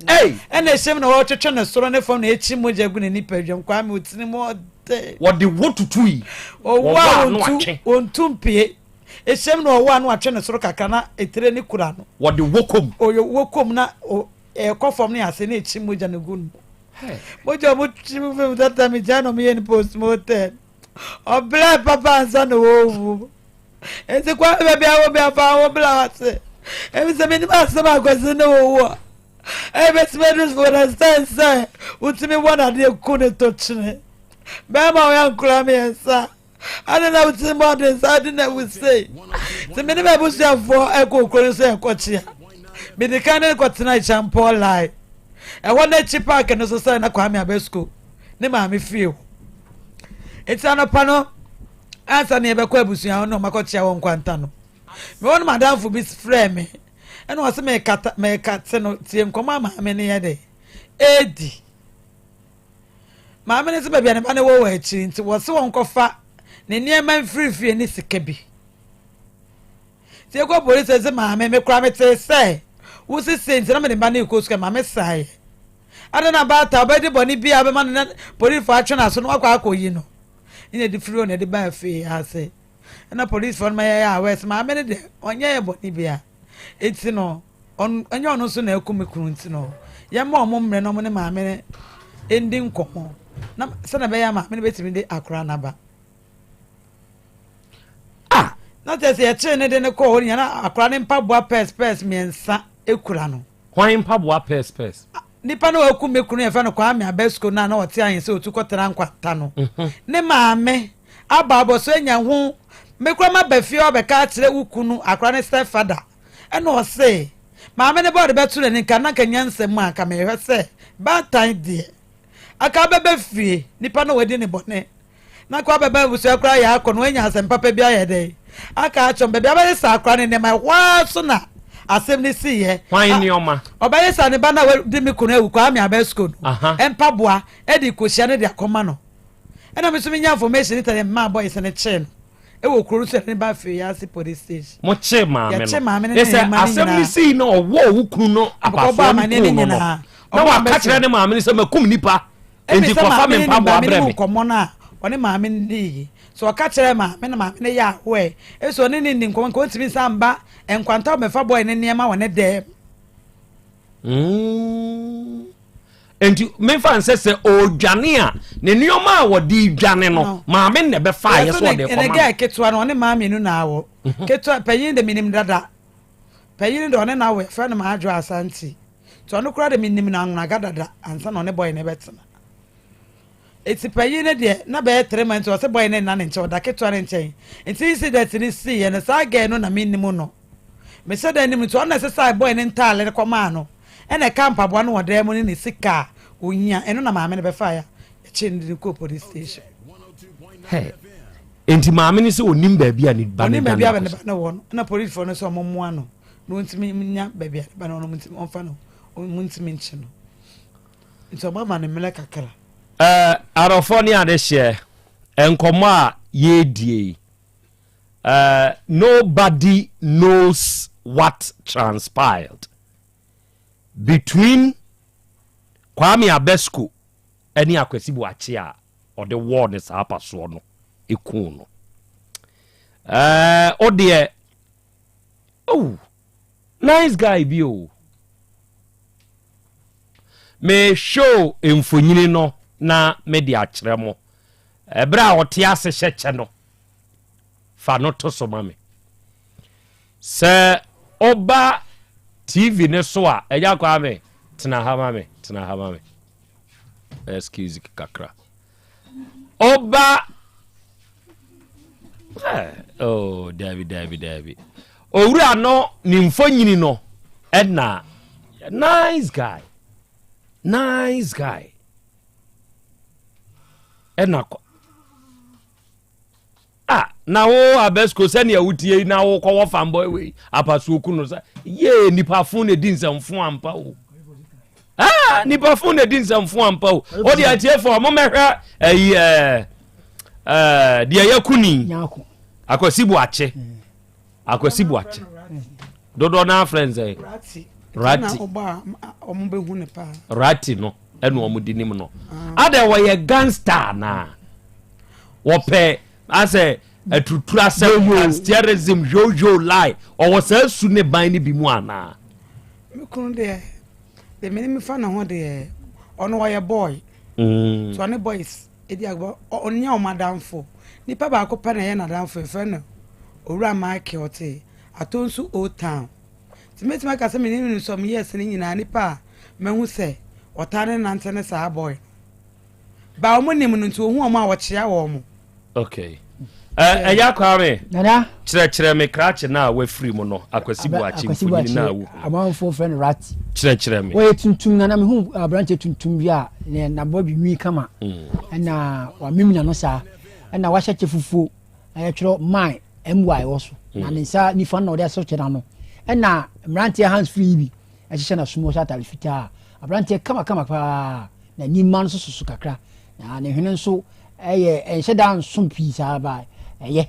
Ei! Ɛna ɛhyɛm na wɔretwetwe ne soro ne fam na ɛkyi mogya gu ne nipadwam. Kwame otiri mu ɔde. Wɔde wo tutui. Ɔwɔ a wɔntu wɔntu mpie. Ɛhyɛm na ɔwɔ a na watwe ne soro kakra na etire ne kura no. Wɔde wo kɔm. Ɔyɛ wo kɔm na ɛkɔ fam ne ase na ɛkyi mogya no gu no mu. Mogya ɔmo twi mu fam tata mi gya na ɔmo yɛ ne postmortem. Ɔbrɛ papa ansa na wɔwu. Nti Kwame baabi a wɔ bi afa wo bla wase. Ebi sɛ menim asɛm akwasi ne wo wɔ. Ɛbɛtumi adu so na sɛ sɛ wotumi wɔ n'adeɛ ku ne to kyene. Bɛrima ɔyɛ nkora mmiɛnsa. Ade na wotumi bɔ ade nsa ade na wusei. Nti me ne m'abusuafoɔ ɛkɔ kuro no so ɛkɔkyea. Mede kan ne kɔtena Kyampɔɔ line. Ɛhɔ n'akyi park no so sɛ na Kwame Abɛsko ne maame fie hɔ. Nti anɔpa no ansa na yɛbɛkɔ abusua hɔ na ɔmakɔkyea wɔ nkwanta no mewɔ no madamfo bi frɛɛ me ɛna ɔse mekata mekate no tie nkɔmmɔ a maame no yɛ dɛ ɛdi maame no sɛ baabi a ne ba no wɔ wɔ akyiri nti wɔse wɔnkɔfa ne nneɛma mfirifie ne sika bi nti ɛkɔ polisi sɛ maame me kora metee sɛ wosese nti na mede ba no rekɔ sukuu maame saeɛ Adɛn na baatan a ɔbɛdi bɔne bi a bɛma no na polisifo atwe n'aso no wakɔ akɔyi no? Ɛna ɛde firi hɔ na ɛde baa fie ase. Ɛna polisifo no ma yɛyɛ aware sɛ maame no deɛ ɔnyɛ yɛ bɔne bia. Eti no, ɛnyɛ ɔno nso na aku me kunu nti no, yɛma ɔmo mmerɛ na ɔmo ne maame no ndi nkɔmmɔ na sɛnea ɛbɛyɛ a maame no bɛtumi de akora no aba. Ah! Na kyerɛ sɛ yɛkyee ne de no kɔɔ hɔ no nyinaa na akwadaa no mpaboa pɛs pɛs mmiɛnsa kura no. Hwan mpaboa pɛs pɛs? Nipa no a wakum me kunu yɛfrɛ no Kwame Abasco no a na ɔte ahe sɛ ɔtu kɔtena nkwanta no. Ne maame abɔ abɔso anya ho me koraa maba fie hɔ abɛka akyerɛ wo kunu akwadaa no step father ɛna ɔse maame no bɛ ɔde bɛto n'ani nka na nka nyansa mu a nka mehwɛ sɛ baatan deɛ aka bɛbɛ fie nipa no wadi ne bɔne na kɔ abɛba abusua koraa yɛ akɔ no wanya asɛm papa bi ayɛ dɛn aka akyerɛ baabi abɛyɛ saa koraa ne nneɛma ɛhɔ ara so na asɛm no si yɛ. Hwan nneɛma? Ɔbɛyɛ saa ne ba no a wadi me kunu awu Kwame Abɛsko no mpaboa de kɔhyia no de akɔma no ɛna me nso menya information tɛ ne mmaa boys no kyee no ɛwɔ kuro no so ɛne ba afei ase police station. Mo kyee maame no. Yɛkye maame no ne ne mma no nyinaa. Asɛm no sii na ɔwɔ wo kunu no apasoɔ no kuu no no na waka kyerɛ ne maame no sɛ makum nipa. Enti Enti kɔfa me mpaboa brɛ me. nkɔmmɔ no a ɔne maame no dii. So ɔka kyerɛɛ maame na maame no yɛ aware. Eso ɔne no nni nkɔmmɔ nka ɔntumi nsan mba nkwanta ɔmmɛfa boy no nneɛma wɔ ne dɛm. Mm. Enti memfa nsɛ sɛ ɔredwane a ne nneɛma a wɔde dwane no maame na ɛbɛfa ayɛ so ɔde kɔma. Ne girl ketewa no ɔne maame no na awɔ. Ketewa panyin de menim dada. Panyin de ɔne na awɔ yɛfrɛ no Maadwo Asante. Nti ɔno koraa de menim no anwonaga dada ansa na ɔne boy no bɛtena. Eti panyin no deɛ na bɛyɛ three months ɔsɛ boy no nna ne nkyɛn ɔda ketewa no nkyɛn. Nti incident no siiɛ no saa girl no na menim no. Mehyɛ da nim no nti ɔno na ɛsesaa boy no ntaale no kɔmaa no ɛna ɛka mpaboa no wɔ dan mu ne ne sika a ohia ɛno na maame no bɛfaeɛ a yɛkyee no de no kɔɔ police station. Hey. Nti maame no sɛ onim baabi a ne ba no Onim baabi a dwane ne ba no wɔ no ɛna policefoɔ no sɛ ɔmo mmoa no. na ɔntumi nya baabi a ne ba no ɔno ntumi ɔmfa no ɔmo ntumi nkye no nti ɔmo ama no mmerɛ kakra. Ɛɛ arɔfoɔ ne adehyeɛ nkɔmmɔ a yɛredie yi ɛɛ nobody knows what transpired between Kwame Abesco ɛne Akwasi Boakye a ɔde wɔɔ ne saa apasoɔ no ekuu no ɛɛ ɔdeɛ. Oh, nice guy bi o. Me show mfonyini no na me de akyerɛ mo. Ɛberɛ a ɔte ase hyɛ kyɛ no, fa no to so ma me. Sɛ ɔba TV ne so a, ɛgya kwaa me, tena ha ma me, tena ha ma me. Excuse kakra. Ɔba eh, oh, dabi dabi dabi. Owura no ne mfonyini no ɛna nice guy. Nice guy. Ɛna Ah, na wo Abesco sɛnea wotie yi na wokɔwɔ fanboy wei apasuo ku no sɛ yee nipa fo na edi nsɛmfo ampa o. Ah, nipa fo na edi nsɛmfo ampa o. O deɛ atiefo ɔmo mɛhwɛ ɛyi ɛɛ ɛɛ deɛ yɛ kuni Akwasi Boakye Akwasi Boakye dodoɔ naa frɛ nsɛ Rati Rati no. ɛna wɔn de nim no adɛ wɔyɛ gangster na wɔpɛ asɛ atuturu asɛm gangsterism yoyo lie ɔwɔ saa su ne ban no bi mu anaa. me kunu deɛ deɛ mene mefa ne ho deɛ ɔno ɔyɛ boy so ɔne boys ɛdi agorɔ ɔnyɛ ɔmo adamfo nipa baako pɛ na ɛyɛ n'adamfo yɛfrɛ no owura Michael ɔte Atonsu old town Nti mɛtumi aka sɛ me ne no some years no nyinaa nipa a mahu sɛ ɔtaa ne nante ne saa boy no. Ba wɔn nim no nti ohun wɔn a ɔkyea wɔn. Okay. Ɛya Kwame. Nana. Kyerɛkyerɛ me krakye no a wafiri mu no Akwasi Boakye mfonini no a wohu. Amanfoɔ frɛ no rat. Kyerɛkyerɛ me. Wɔyɛ tuntum nana mehu aberanteɛ tuntum bi a ne nabɔ nwi kama. Ɛna wamem n'ano saa. Ɛna wahyɛ kyɛ fufuo. Na yɛtwerɛ my my wɔ so na ne nsa nifa no na ɔde asɔ kyɛ n'ano ɛna mmeranteɛ hands free yi bi ɛhyehyɛ n'asom ɔhyɛ atare fitaa aberanteɛ kamakama paa na nima nso soso kakra na ne hwene nso ɛyɛ ɛnhyɛ da nso pii saa ba ɛyɛ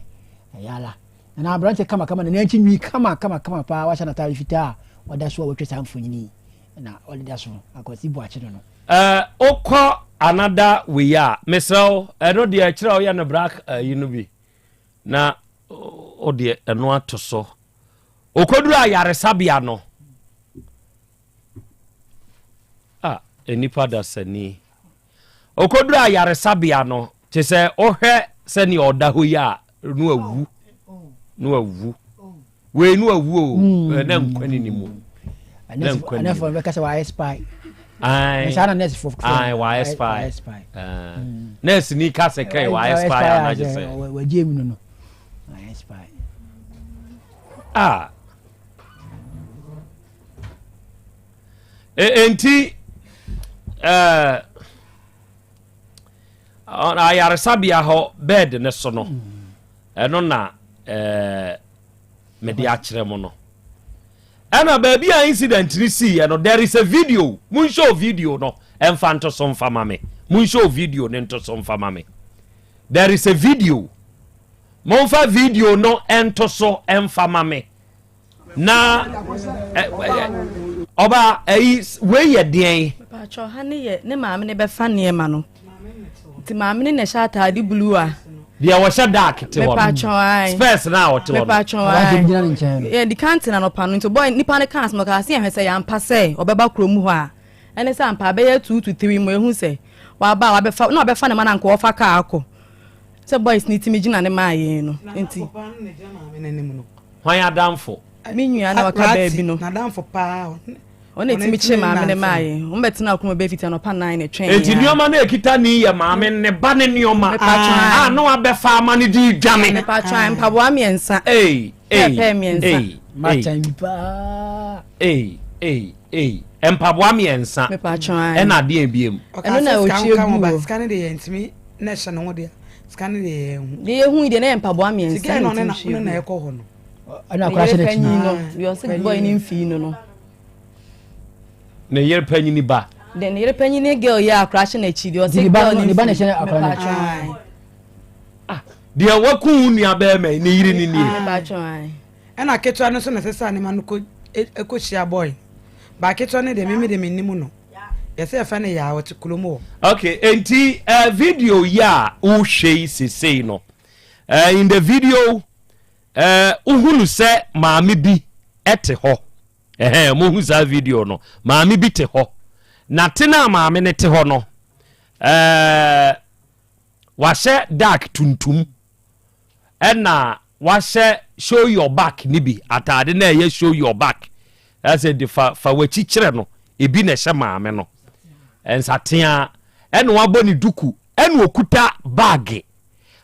ɛyɛ ala na aberanteɛ kamakama na n'akyi nwi kama kama kama paa wahyɛ n'atare fitaa ɔda so a wɔatwa saa mfonini na ɔde da so akwasi buakye no no. Eh, wokɔ another wei a, mesrɛ wo, ɛno deɛ kyerɛ woyɛ no black ayi no bi na wo deɛ ɛno ato so. Okoduru ayaresabea no, ah, nnipa dasani. Okoduru ayaresabea no, te sɛ wohwɛ sɛnea ɔda hɔ yi a, no awu. Na wawu. Wei no wawu o. Hmm. Na nkwa ni ne mu. Na nkwa ni. Anɛfo bɛka sɛ wayɛ spy. Ayi. Saa na nurse fo. Ayi wayɛ spy. Hmm. Nurse ni ka sɛ kɛ wayɛ spy anagye sɛ. Wagye mu no no. Wayɛ spy. Ah. Enti ɛɛ ayaresabea hɔ bed ne so no. Ɛno na ɛɛ mede akyerɛ mo no. Ɛna baabi a incident no siiɛ no, there is a video. Monhyɛ video no ɛmfa nto so mfa ma me. Monhyɛ video no nto so mfa ma me. There is a video. Momfa video no nto so mfa ma me. Na ɔba ɛyi wei yɛ deɛn? Mepatwɔ ha ne yɛ ne maame ne bɛfa nneɛma no. Nti maame ne na ɛhyɛ ataade blue a. Deɛ wɔhyɛ dark te hɔ no. Mepatwɔ ae. Spurs na ɔte hɔ no. Mepatwɔ ae. Yɛ di kan tena anɔpa no nti boy nipa no kaa asɛm ɔkaa sɛ yɛhwɛ sɛ yɛampa sɛ ɔbɛba kurom hɔ a ɛne sɛ ampa abɛyɛ 2 to 3 mu ehu sɛ waba a wabɛfa na wabɛfa ne ma na nka ɔfa kaa akɔ sɛ boys ne timi gyina ne maa yɛn no nti. Hwan adamfo? Me nua na ɔka baabi no. N'adamfo paa. Ɔna etimi kye maame ne maa yɛn. Wɔn bɛ tena akoma bɛ fiti anɔpa nan na ɛtwɛn Eti nneɛma no ekita ni yɛ maame ne ba ne nneɛma a na wabɛfa ama ne di dwane. Mepatwa mpaboa mmiɛnsa. Ei ei Pɛɛpɛɛ mmiɛnsa. ei Matan bi paa. ei ei ei mpaboa mmiɛnsa. Mepatwa Ɛna adeɛ ebiem. Ɛno na ɔtwe gu hɔ. Sika no de yɛ ntumi na ɛhyɛ ne ho deɛ sika no de yɛ hu. Deɛ yɛhu yi deɛ na yɛ mpaboa mmiɛnsa na ɔne na ɔne na ɛkɔ hɔ no. Ɛna akora hyɛ n'akyi. No deɛ ɔsɛ boy ne mfii no no. Ne yere panyini ba. Deɛ ne yere panyini girl yɛ akora hyɛ n'akyi deɛ ɔsɛ girl ne mfii. Ne ba na ɛhyɛ akora n'akyi. Ah deɛ waku wo nua bɛrima yi ne yere ne nie. Ɛna ketewa no nso na ɛsɛ sɛ anema no kɔ ɛkɔ hyia boy ba ketewa no deɛ mimi deɛ menim no. Yɛsɛ yɛfrɛ no Yaa, ɔte kurom hɔ. Okay, enti uh, video yi a wohwɛ yi sesei no, uh, in the video uh, wohunu sɛ maame bi te hɔ. Ɛhɛn, mohu saa video no. Maame bi te hɔ. Na te no a maame no te hɔ no, uh, wahyɛ dark tuntum. Ɛna wahyɛ show your back no bi, ataade no a ɛyɛ show your back, ɛsɛ de fa fa w'akyi kyerɛ no, ebi na ɛhyɛ maame no. Nsateaa, ɛna wabɔ ne duku, ɛna okuta baage.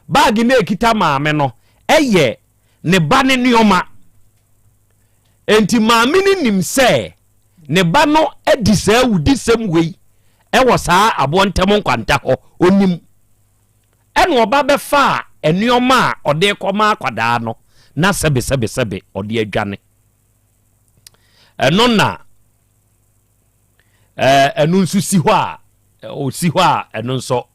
Baage no a ekita maame no ɛyɛ ne ba ne nneɛma. Enti maame no nim sɛ ne ba no adi saa awudisɛm wei ɛwɔ saa aboɔ ntɛm nkwanta hɔ, onim. Ɛna ɔba bɛfaa nnoɔma a ɔde rekɔma akwadaa no na sɛbesɛbesɛbe ɔde adwane. Ɛno na ɛno nso si hɔ a ɔsi hɔ a ɛno nso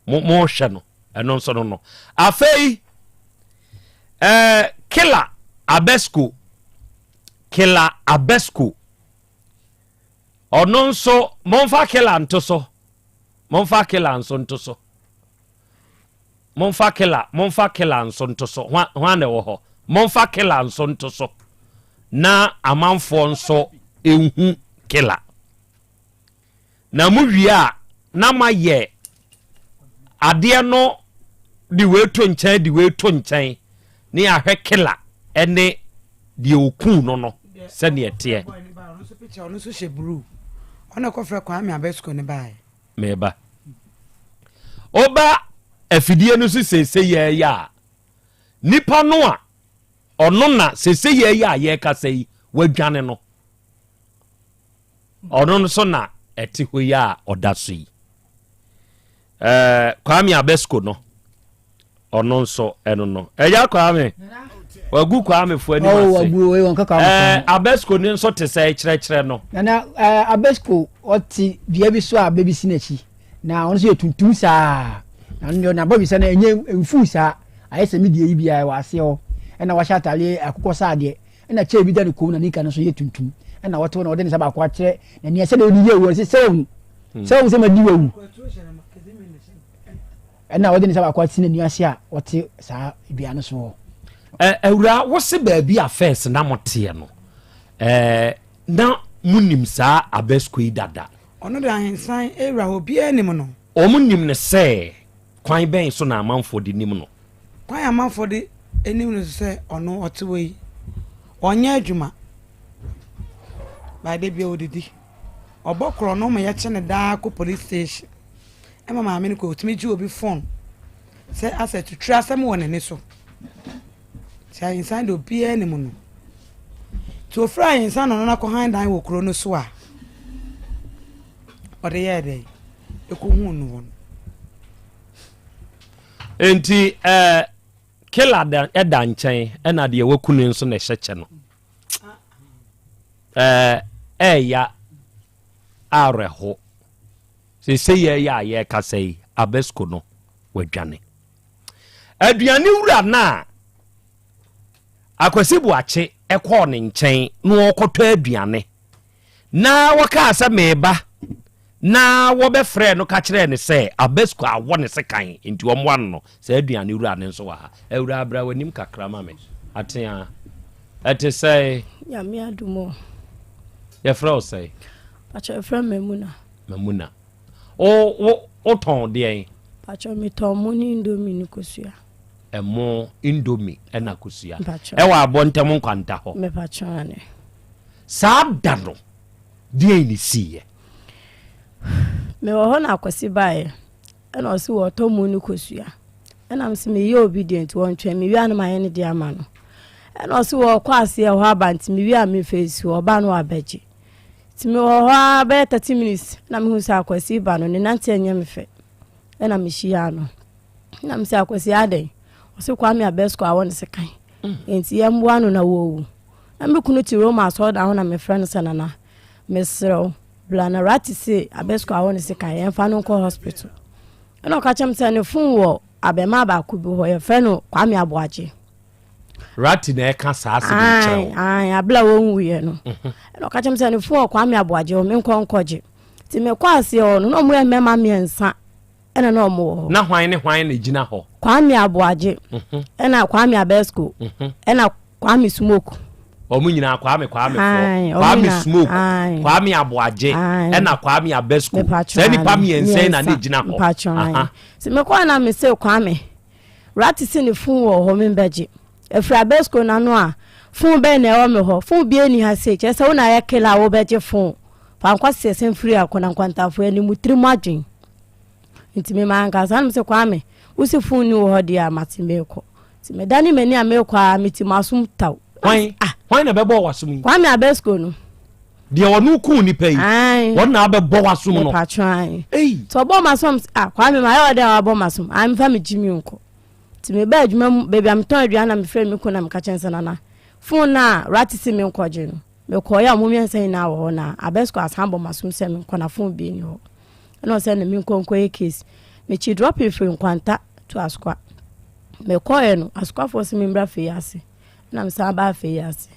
mo mohwɛ no ɛno nso no no. Afei ɛɛ Kila Abesco Kila Abesco ɔno nso momfa Kila nto so. Momfa Kila nso nto so. Momfa Kila, momfa Kila nso nto so. Hwan, hwan na ɛwɔ hɔ? Momfa Kila nso nto so. Na amanfoɔ nso nhu Kila. Na mowie a, na moayɛ adeɛ no de wei to nkyɛn, de wei to nkyɛn, ne yɛahwɛ Kila ne deɛ ɔkuu no no sɛdeɛ ɛteɛ. Ɔno nso hyɛ blue. Ɔna ɛkɔfrɛ Kwame Abesco ne baeɛ. Meba. Woba afidie no so seesei yɛɛyɛ a, nipa no a ɔno na seesei yɛɛyɛ a yɛrekasa yi wadwane no. Ɔno nso na ɛte hɔ yi a ɔda so yi. Ɛɛ Kwame Abesco no ɔno nso ɛno no. Ɛya Kwame wagu Kwame fo anim oh, ase. Ɛɛ Abesco ne nso te sɛ kyerɛkyerɛ no. Nana ɛɛ Abesco ɔte dua bi so a bɛbi si n'akyi na ɔno nso yɛ tuntum saa na ɔno deɛ n'abɔdwesɛ no ɛnyɛ mfuu saa ayɛ sɛ me deɛ yi biara ɛwɔ aseɛ hɔ ɛna wahyɛ ataadeɛ akokɔ saadeɛ ɛna kyɛɛ bi da ne kɔn mu na nika no nso yɛ tuntum ɛna ɔte hɔ na ɔde ne nsa baako akyerɛ n'ani sɛdeɛ ɔde yɛ awu ɔse sɛ wawu hmm. sɛ wawu sɛ madi wawu ɛna ɔde ne nsa baako ati n'ani ase a ɔte saa dua no so hɔ. Awura wose baabi a fɛs na moteɛ no na monim saa abɛsko yi dada. Ɔno de ahensan awura hɔ obiara nim no. Wɔn nim no sɛ kwan bɛn so na amanfoɔ de nim no. Kwan amanfoɔ de. nim no sɛ ɔno ɔte hɔ yi, ɔnyɛ adwuma. By da biara ɔdidi. Ɔbɔ korɔno ma yɛkye no daa kɔ police station. Ɛma maame no kɔ, ɔtumi gye obi phone sɛ asɛ tuturu asɛm wɔ n'ani so. Nti Ahensan deɛ obiara nim no. Nti ɔfiri Ahensan na ɔno no akɔhan dan wɔ kuro no so a, ɔde yɛɛ dɛn? Ɛkɔhuu no wɔ no. Nti ɛɛ eh, kila da ɛda nkyɛn ɛna deɛ waku no nso na ɛhyɛ kyɛ no. Ɛɛ ɛɛya awerɛho. Seesei yɛyɛ a yɛrekasa yi Abesco no wadwane. Aduane wura no a Akwasi Boakye kɔɔ ne nkyɛn na ɔrekɔtɔ aduane na wɔkaa sɛ meba na wɔbɛfrɛɛ no ka kyerɛɛ no sɛ Abesco awɔ ne sekan nti ɔmmoa no no, saa aduane wura no nso wɔ ha. Awuraa bra w'anim kakra ma me. Atea, ɛte sɛn? Nyame adom o. Yɛfrɛ wo sɛn? Pakyɛ yɛfrɛ me Mamuna. Mamuna. Wo wo wotɔn deɛn? Pakyɛ metɔn mo ne indomie ne kosua. Ɛmo, indomie ɛna kosua. Mpakyɛ. Ɛwɔ abɔntɛm nkwanta hɔ. Mepakyɛ ane. Saa da no, deɛn ne siiɛ? Mewɔ hɔ na Akwasi baeɛ ɛna ɔse wɔtɔ mo ne kosua. Ɛna mese meyɛ obi deɛ nti wɔntwɛn mewie a na mayɛ ne deɛ ama no. Ɛna ɔse wɔkɔ aseɛ hɔ aba nti mewie a memfa nsi hɔ ɔba no wabɛgye. Nti mewɔ hɔ ara bɛyɛ 30 minutes na mehu sɛ Akwasi ba no ne nante nyɛ me fɛ. Ɛna mehyiaa no. Na mesɛ Akwasi adɛn? Ɔse Kwame Abɛsko awɔ ne sekan. Nti yɛmmoa no na wɔwu. Na me kunu te Roma asɔredan ho na mefrɛ no sɛ Nana, mesrɛ wo, bra na Rati se Abɛsko awɔ ne sekan, yɛmfa no nkɔ hospital. Ɛna ɔka kyerɛ me sɛ ne fon wɔ abɛmaa baako bi hɔ, yɛfrɛ no Kwame Aboagye. Rati na ɛka saa asɛm yi kyerɛ wo. Ae, abere a wɔnwuiɛ no. Mhm. Ɛna ɔka kyerɛ me sɛ ne fon wɔ Kwame Aboagye hɔ, menkɔ nkɔgye. Nti mekɔ aseɛ hɔ no, na ɔmo yɛ mmarima mmiɛnsa ɛna na ɔmo wɔ hɔ. Na hwan ne hwan na egyina hɔ? Kwame Aboagye, mhm. ɛna Kwame Abesco, mhm. ɛna Kwame Smoke. Wɔn nyinaa Kwame Kwame foɔ. Kwame Smoke, Kwame Aboagye, ɛna Kwame Abesco. Saa nipa mmiɛnsa yi na na egyina hɔ. Sɛ mekɔɔ na mese Kwame. Rati se ne fon wɔ hɔ membɛgye. Ɛfiri Abesco no ano a, fon bɛn na ɛwɔ me hɔ? Fon biara nni ha sei, kyerɛ sɛ wo na ayɛ killer a wobɛgye fon. Fa nkwaseasɛm firi akona nkwantafoɔ anim, wo tirim adwen. Nti me manka saa na mese Kwame, wo se fon ni wɔ hɔ deɛ a mate meekɔ. Nti medane m'ani a meekɔ a mete m'asom taw. Hwan, ah. Hwan na ɛbɛbɔɔ w'asom yi? Kwame Abesco no. Deɛ ɔno kuu nipa yi. Wɔn na abɛbɔ w'asom no. Mepatwo ae. Nti ɔbɔ m'asom ah Kwame ma ayɛ ɔdɛ a wabɔ m'asom. Ae mefa me gyi mi nkɔ. Nti meba adwuma mu baabi a metɔn aduane na mefrɛ me kun na meka kyɛn sɛ nana fon no a rate se menkɔgye no. Mekɔeɛ a ɔmo mmiɛnsa nyinaa wɔ hɔ na Abesco asan bɔ m'asom sɛ menkɔ na fon bi ni hɔ. Ɛna ɔsɛ na menkɔ nkɔyɛ case. Mekyi dropping firi Nkwanta to Asokwa. Mekɔeɛ no Asokwafoɔ se membra fei ase. na mesan baa afei ase.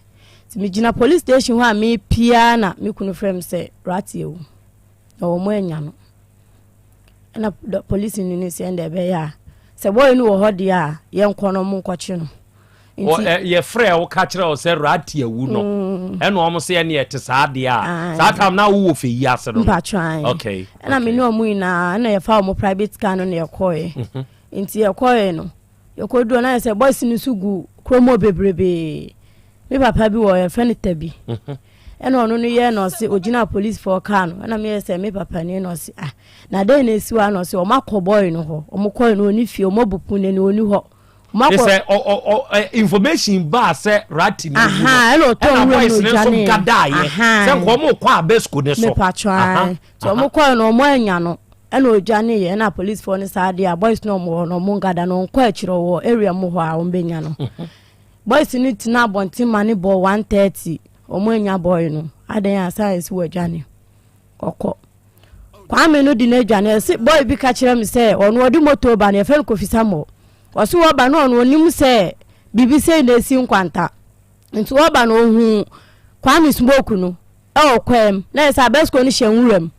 Nti megyina police station hɔ a mepia na me kunu frɛ me sɛ Ratty awu na wɔn anya no. Ɛna police no ne sɛ ɛnna ɛbɛyɛ a sɛ bɔyɛ no wɔ hɔ deɛ a yɛnkɔ no ɔmo nkɔkye no. Nti yɛfrɛ wo ka kyerɛ wo sɛ Ratty awu no mm. ɛna ɔmo sɛ ɛne ɛte saa deɛ a saa tam na wowɔ fɛ yi ase no. Mpatwan. Okay. Ɛna me ne ɔmo nyinaa ɛna yɛfa ɔmo private car no na yɛkɔɛ. Mhm. Nti yɛkɔɛ no. Yɛkɔduu hɔ no ayɛ sɛ boys no nso gu kurom hɔ bebrebee. Me papa bi wɔ hɔ yɛfrɛ no Tabi. Mhm. Ɛna ɔno no yɛ na ɔse ogyina policefoɔ kaa no ɛna meyɛ sɛ me papa ni na ɔse ah na dɛn na esi hɔ a na ɔse ɔmo akɔ boy no hɔ ɔmo kɔɛ no ɔni fie ɔmo abu pon n'ani ɔni hɔ. Ɔmo akɔ sɛ ɔ ɔ ɔ information baa sɛ rati na ewu no ɛna ɔtɔ nwura boys no nso gadaayɛ sɛ nka ɔmo kɔ abesco ne so. Mepatwa nti ɔmo kɔɛ no ɔmo anya no. Ɛna odwane yɛ ɛna police foɔ no saa deɛ a boys no ɔmo hɔ no ɔmo nkada no ɔnkɔ akyire ɔwɔ area mu hɔ a ɔmo bɛnya no boys no tena abɔnten ma ne bɔ 1:30 ɔmo anya boy no adan a science wɔ adwane ɔkɔ Kwame no di n'adwane ɛse boy bi ka kyerɛ me sɛ ɔno ɔde moto ba no yɛfrɛ no Kofi Samuel ɔse wɔba no ɔno ɔnim sɛ biribi sei na esi nkwanta nti wɔba no ohun Kwame smoke no wɔ kwaa mu na ayɛ sɛ abɛsco no hyɛ nwura mu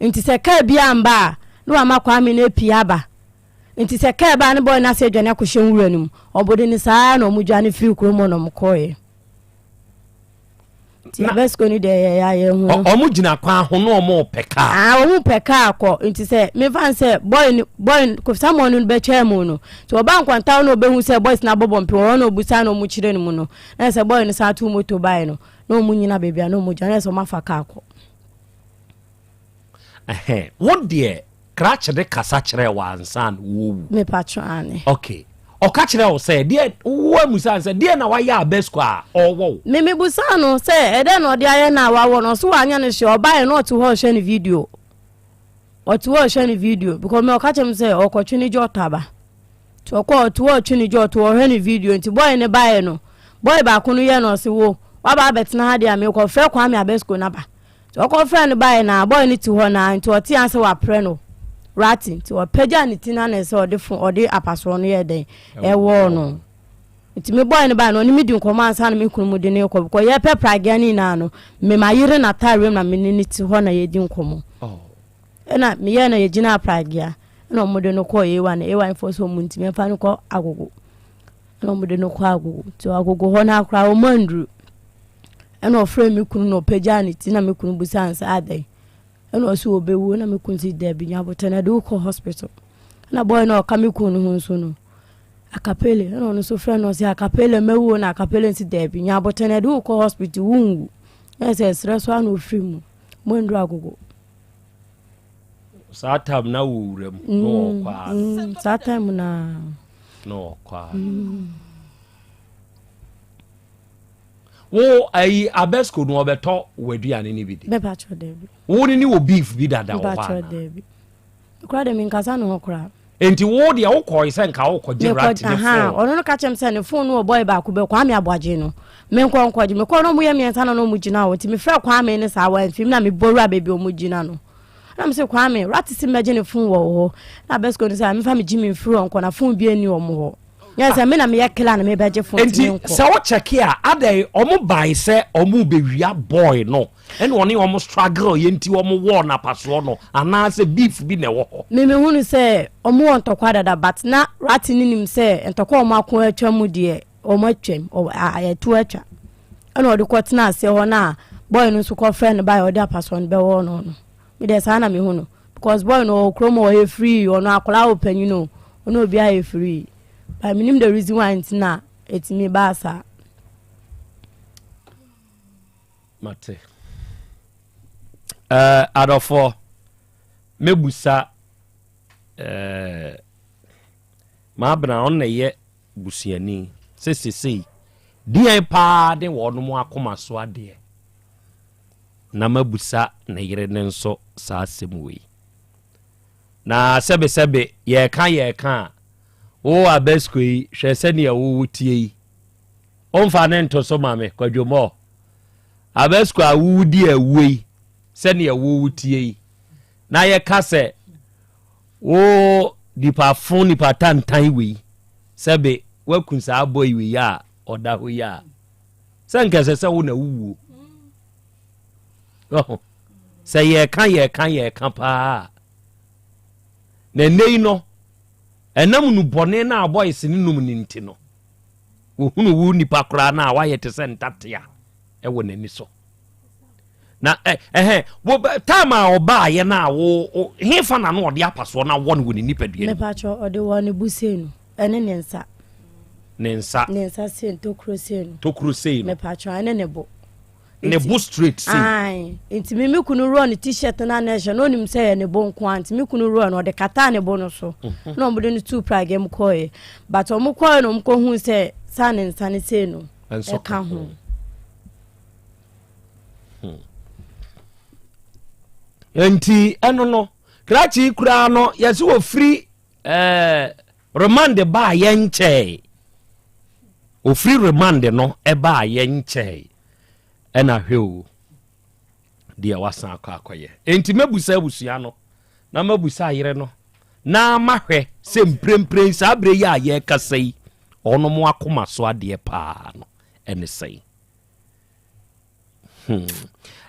nti sɛ kaa bi amba a na wama Kwame no apue aba nti sɛ kaa ba a ne bɔy no ase adwane akɔhyɛ nwura no mu ɔbode no saa na ɔmo dwane firi kurom hɔ na ɔmo kɔɔeɛ. Nti Abasco no deɛ yɛyɛ a yɛhu no. Ɔmo gyina kwan ho na ɔmo pɛ kaa. Ah, ɔmo pɛ kaa kɔ. Nti sɛ mefa no sɛ boy no boy no Kofi Samuel no bɛtwaa mu no, nti ɔba nkwanta hɔ na ɔbɛhu sɛ boys no abɔbɔ mpem wɔ hɔ na ɔbusa na ɔmo kyerɛ no mu no, na sɛ boy no san too moto baeɛ no, na ɔmo nyina baabi a na ɔmo gyina na sɛ ɔmo afa kaa kɔ. Ɛhɛn, wo deɛ krakye de kasa kyerɛɛ wo ansa na wowu? Mepatwo aane. Okay. Ɔka kyerɛɛ wo sɛ deɛ wo amusa no sɛ deɛ na wayɛ Abesco a ɔwɔ wo? Me mebusaa no sɛ ɛdɛn na ɔde ayɛ no a wawɔ no, ɔse wanyɛ no hwee, ɔbaeɛ na ɔte hɔ ɔhwɛ no video. Ɔte hɔ ɔhwɛ no video because me ɔka kyerɛ me sɛ ɔkɔtwe ne gye ɔtɔ aba. Nti ɔkɔ ɔte hɔ ɔtwe ne gye ɔtɔ ɔhwɛ no video nti boy no baeɛ no boy baako no yɛ no ɔse wo waba abɛtena ha deɛ a mekɔfrɛ Kwame Abesco no aba. Nti ɔkɔfrɛɛ no baeɛ na boy no te hɔ na nti ɔtee ara sɛ waprɛ no rati nti ɔpagyaa ne ti na na sɛ ɔde fo ɔde apasoɔ no yɛ dɛn ɛwɔɔ no nti me boy no baeɛ no ɔne me di nkɔmmɔ ansa na me kunu mu de ne kɔ because yɛpɛ pragea no nyinaa no me ma yere n'ataareɛ mu na me ne ne te hɔ na yɛdi nkɔmmɔ ɛna meyɛ na yɛgyina pragea ɛna wɔde no kɔɔ A1 A1 foɔ sɛ wɔn ntumi ɛmfa no kɔ agogo ɛna wɔde no kɔ agogo nti agogo hɔ no akora wɔn anduru Ɛna ɔfrɛɛ me kunu na ɔpagyaa ne ti na me kunu bisaa no sɛ adɛn ɛna ɔse ɔbɛwu na me kunu sɛ dabi nya abotɛ na de wokɔ hospital ɛna bɔyɛ na ɔka me kunu no ho nso no akapele ɛna ɔno nso frɛ no ɔsɛ akapele mɛwuo na akapele nso dabi nya abotɛ na de wokɔ hospital wonwu ɛna sɛ ɛserɛ so ana ɔfiri mu mo nduru agogo saa time na wɔ wura mu na ɔkɔ a saa time na na ɔkɔ a Wo ayi abesco no ɔbɛtɔ w'aduane no bi di. Bɛpa kyerɛ dɛbi. Wo ne ne wɔ beef bi dada wɔ hɔ ana? Dɛbi. Kura de mi nkasa ne ho kura. Nti wo deɛ wo kɔɔ sɛ nka wo kɔ gye rat ne phone. Ɔno no ka kyerɛ mi sɛ ne phone no wɔ boy baako bɛ Kwame Aboagye no. Me nkɔ nkɔ gye me kɔ na ɔmo yɛ mmiɛnsa na na ɔmo gyina hɔ nti me frɛ Kwame ne saa wɔn mfim na me bɔ wura baabi ɔmo gyina no. Na me sɛ Kwame rat si mɛgye ne phone wɔ hɔ. Na abesco no sɛ mefa me gye me mfiri hɔ nkɔ na phone bi ani ɔmo hɔ. Nyɛ sɛ me na meyɛ killer na mebɛgye phone nti sɛ wo kyɛke a adɛn ɔmo bae sɛ ɔmo bɛwia boy no ɛna ɔne ɔmo struggle yɛ nti ɔmo wɔɔ no apasoɔ no anaasɛ beef bi na ɛwɔ hɔ. Me mehunu sɛ ɔmo wɔ ntɔkwa dada but na Ratty no nim sɛ ntɔkwa a ɔmo ako atwa mu deɛ ɔmo atwam ɛto atwa ɛna ɔde kɔ tena aseɛ hɔ na boy no nso kɔ frɛ no bae ɔde apasoɔ no bɛwɔɔ no no me deɛ saa na mehu no because boy no ɔwɔ kurom ɔyɛ free ɔno akwadaa wɔ panyin o ɔno obiara yɛ free but menim the reason why nti na ɛtumi baa saa. Mate. Uh, adɔfoɔ mɛbusa uh, maabena ɔno na ɛyɛ busuani sɛ sesei deɛn paa de wɔnom akoma so adeɛ na mabisa ne yere no nso saa asɛm wei. Na sɛbesɛbe yɛreka yɛreka a, wo Abesco yi, hwɛ sɛnea wo wotie yi. Womfa ne nto so ma me, Kwadwo Mɔɔ. Abesco a wowodi awuo yi, sɛnea wo wotie yi. Na yɛka sɛ wo nipa fo nipa tantan wei, sɛbe woaku saa bɔyi wei a ɔda hɔ yi a, sɛ nka ɛsɛ sɛ wo na wowuo. Ɔho sɛ yɛka yɛka yɛka paa na ɛnɛ yi no ɛnam nu bɔne no a boys no nom no nti no wɔhunu wo nipa koraa no a woayɛ te sɛ ntatea ɛwɔ n'ani so na ɛhɛ wo time a ɔbaayɛ no a wo hefa na no ɔde apasoɔ no awɔ no wɔ ne nipadua no mepakyɛ ɔde wɔ ne bu sei no ɛne ne nsa ne nsa ne nsa sei tokuro sei no tokuro sei no mepakyɛ ɛne ne bo ne bo straight sei. Ae, nti me me kunu worɔ ne t-shirt no a na ɛhyɛ no onim sɛ ɛyɛ ne bo nko a nti me kunu worɔ no ɔde kataa ne bo no so mhm. na wɔde no tuu pragea mu kɔɔɛ but wɔn kɔɔɛ na wɔn kɔhu sɛ saa ne nsa ne sei no ɛka ho. Hmm. Nti ɛno no krakye koraa no yɛsɛ wɔfiri ɛɛ eh, Remand baa yɛ nkyɛe. Ofiri remand no baa yɛ nkyɛe. Ɛna hwɛ o, deɛ wasan akɔ akɔyɛ. Enti mɛbusa abusua no, na mɛbusa ayere no, na mahwɛ sɛ mprempren saa berɛ yi a yɛrekasa yi, wɔnom akoma so adeɛ paa no ɛne sɛn. Hmm.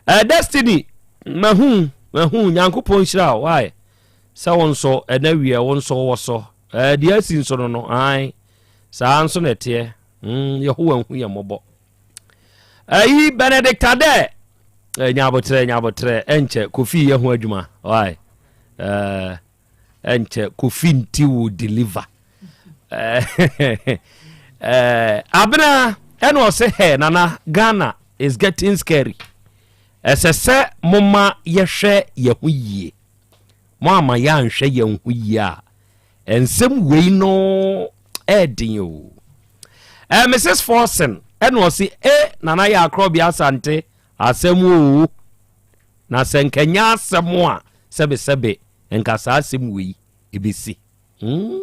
Eh, Destiny, mahu, mahu, Nyankopɔn nhyira wo, why? Sɛ wo nso, ɛna wie, wo nso wɔ so. Eh, deɛ asi nso no no, ae, saa nso na ɛteɛ. Hmm, Yehowa nhu yɛ mmɔbɔ. Ayi Benedict Adɛ nya abotrɛ nya abotrɛ ɛnkyɛ Kofi yɛ ho adwuma why ɛnkyɛ Kofi nti will deliver. Abena ɛna ɔsɛ hɛ nana Ghana is getting scary. Ɛsɛ sɛ moma yɛhwɛ yɛn ho yie. Mo ama yɛanhwɛ yɛn ho yie a Nsɛm wei no ɛɛden o. Eh, Mrs. Forson ɛna ɔse e Nana yɛ akorɔbea Asante asɛm o. Na sɛ nka nyɛ asɛm a sɛbesɛbe nka saa asɛm wei ebesi. Hmm.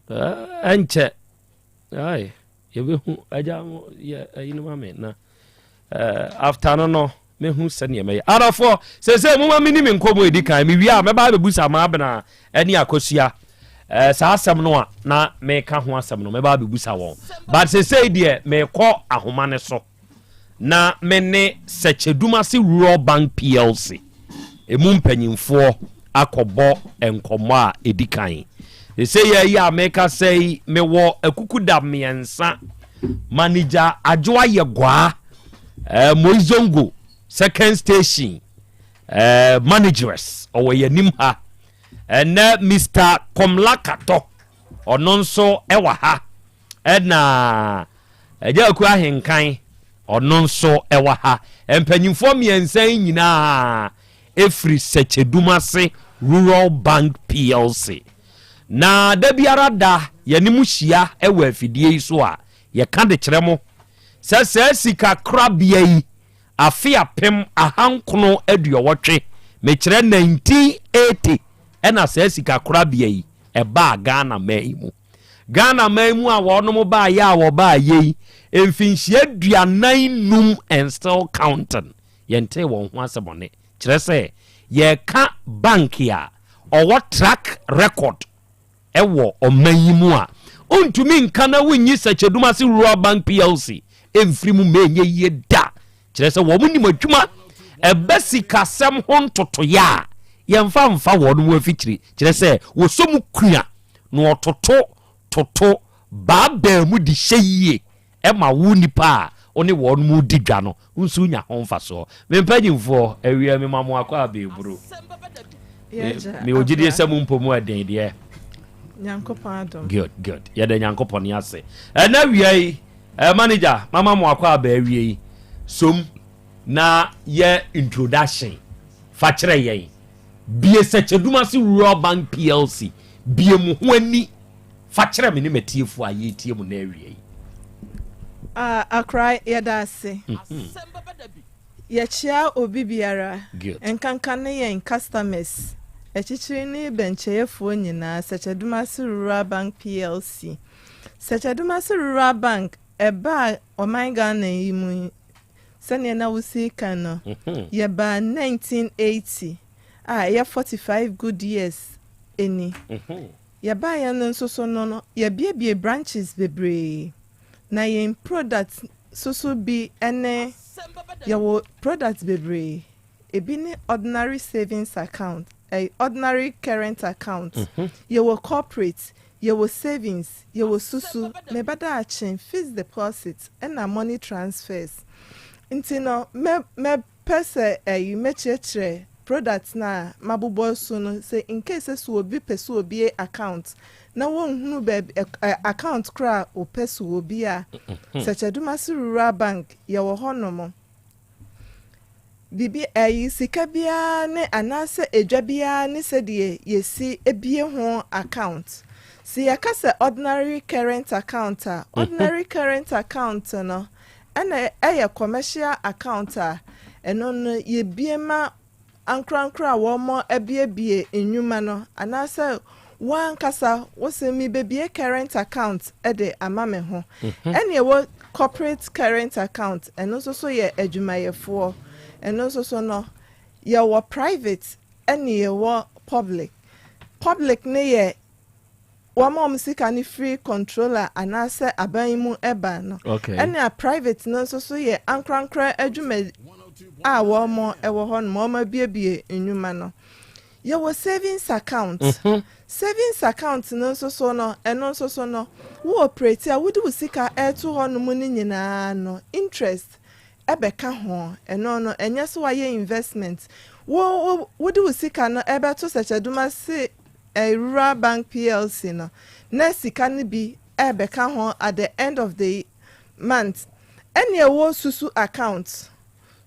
Eh, ɛnkyɛ. Ai, yɛbɛhu agya mo yɛ ayinom ame na eh, after no no mehu sɛdeɛ mɛyɛ adɔfoɔ sɛsɛ moma meni me nkɔmmɔ ɛdi kan mewie a mɛba bɛbusa maabena ɛne akosua eh, saa asɛm no a na meka ho asɛm no mɛba bɛbusa wɔn but sɛsɛi deɛ mekɔ ahoma no so na me ne Sɛkyɛdumase Rural Bank PLC emu mpanyimfoɔ akɔbɔ nkɔmmɔ a ɛdi kan. Sɛ yɛ yi a meka sɛ yi, mewɔ akukuda mmiɛnsa. Manager Adwoa Yɛgwaa, eh, Moizongo second station eh, manageress ɔwɔ yɛn anim ha. Ɛnɛ Mr. Komla Katɔ, ɔno nso ɛwɔ ha. Ɛna Agya Aku Ahenkan, ɔno nso ɛwɔ ha. Mpanyinfoɔ mmiɛnsa yi nyinaa ɛfiri Sɛkyɛdumase Rural Bank PLC. Na da biara da yɛne mo hyia wɔ afidie yi so a, yɛka de kyerɛ mo sɛ saa sika korabea yi afe 1980, mekyerɛ 1980, ɛna saa sika korabea yi ɛbaa Ghana man yi mu. Ghana man mu a wɔnom baayɛ a wɔbaayɛ yi, mfinhyia 45 and still counting, yɛntee wɔn ho asɛmɔne. Kyerɛ sɛ, yɛreka bank a ɔwɔ track record wɔ ɔman yi mu a, wontumi nka na wonyi Sɛkyɛdumase Rural Bank PLC mfiri mu ma ɛnyɛ yie da. Kyerɛ sɛ wɔn nim adwuma. Ɛba sikasɛm ho ntotoeɛ a, yɛmfa mfa wɔn mu afikyiri. Kyerɛ sɛ wɔsɔ mu kua na wɔtoto toto baabaa mu de hyɛ yie ma wo nipa a wo ne wɔn mu di dwa no nso nya ho mfasoɔ. Me mpanyimfoɔ, awia mema mo akɔ abɛɛburo. Mewɔ gyidie sɛ mo mpo mu ɛden deɛ. Nyankopɔn adom. Good, good. Yɛda Nyankopɔn ase. Ɛna awia yi, Eh, manager, mama mo akɔ aba awie yi. Som na yɛ introduction fa kyerɛ yɛn. Bie Sɛkyɛdumase Rural Bank PLC. Bie mo ho ani fa kyerɛ me ne m'atiefo a yɛretie mo na awie yi. Ah, akora yɛda ase. Yɛkyea obi biara, nkanka ne yɛn customers, akyikyiri ne bɛnkyɛeɛfoɔ nyinaa, Sɛkyɛdumase Rural Bank PLC. Sɛkyɛdomase Rural Bank ɛbaa ɔman Ghana yi mu yi, sɛdeɛ na wosi reka no, yɛbaa 1980 a ɛyɛ 45 good years ni. Yɛbaeɛ no nso so no no, yɛabuebue branches bebree, na yɛn product nso so bi ne, yɛwɔ product bebree. Ebi ne ordinary savings account, ɛy ordinary current account, yɛwɔ corporate, yɛwɔ savings, yɛwɔ susu, me ba daakye, fixed deposit, ɛna money transfers. Nti no, mɛ mɛpɛ sɛ ɛyi mɛkyerɛkyerɛ product no a mabobɔ so no sɛ in case sɛ obi pɛ sɛ obie account na wɔnhunu baabi ɛ ɛ account koraa a ɔpɛ sɛ obie a, Sɛkyɛdumase Rural Bank yɛwɔ hɔnom. Biribi, ɛyi, sika biara ne anaasɛ edwa biara ne sɛdeɛ yɛsi bue ho account. Sɛ yɛka sɛ ordinary current account a, ordinary current account no ɛna ɛyɛ commercial account a ɛno no yɛbue ma ankorankoro a wɔabuebue nnwuma no anaasɛ wo ankasa wo se mebɛbue current account de ama me ho. Ɛne ɛwɔ corporate current account, ɛno nso so yɛ adwumayɛfoɔ. Ɛno nso so no, yɛwɔ private ɛne yɛwɔ public. Public no yɛ wɔn a wɔn sika no firi controller anaasɛ aban mu ba no. Ɛna private no nso so yɛ ankorankora adwuma a wɔn wɔ hɔ nom, wɔn abuebue nnwuma no. Yɛwɔ savings account. Savings account no nso so no, ɛno nso so no, wo operate a wode wo sika ɛreto hɔ nom no nyinaa no, interest. bɛka ho. Ɛno no, ɛnyɛ sɛ woayɛ investment. Wo, wo, wode wo sika no bɛto Sɛkyɛdumase eh, Rural Bank PLC no, na sika no bi rebɛka ho at the end of the month. Ɛne ɛwɔ susu account.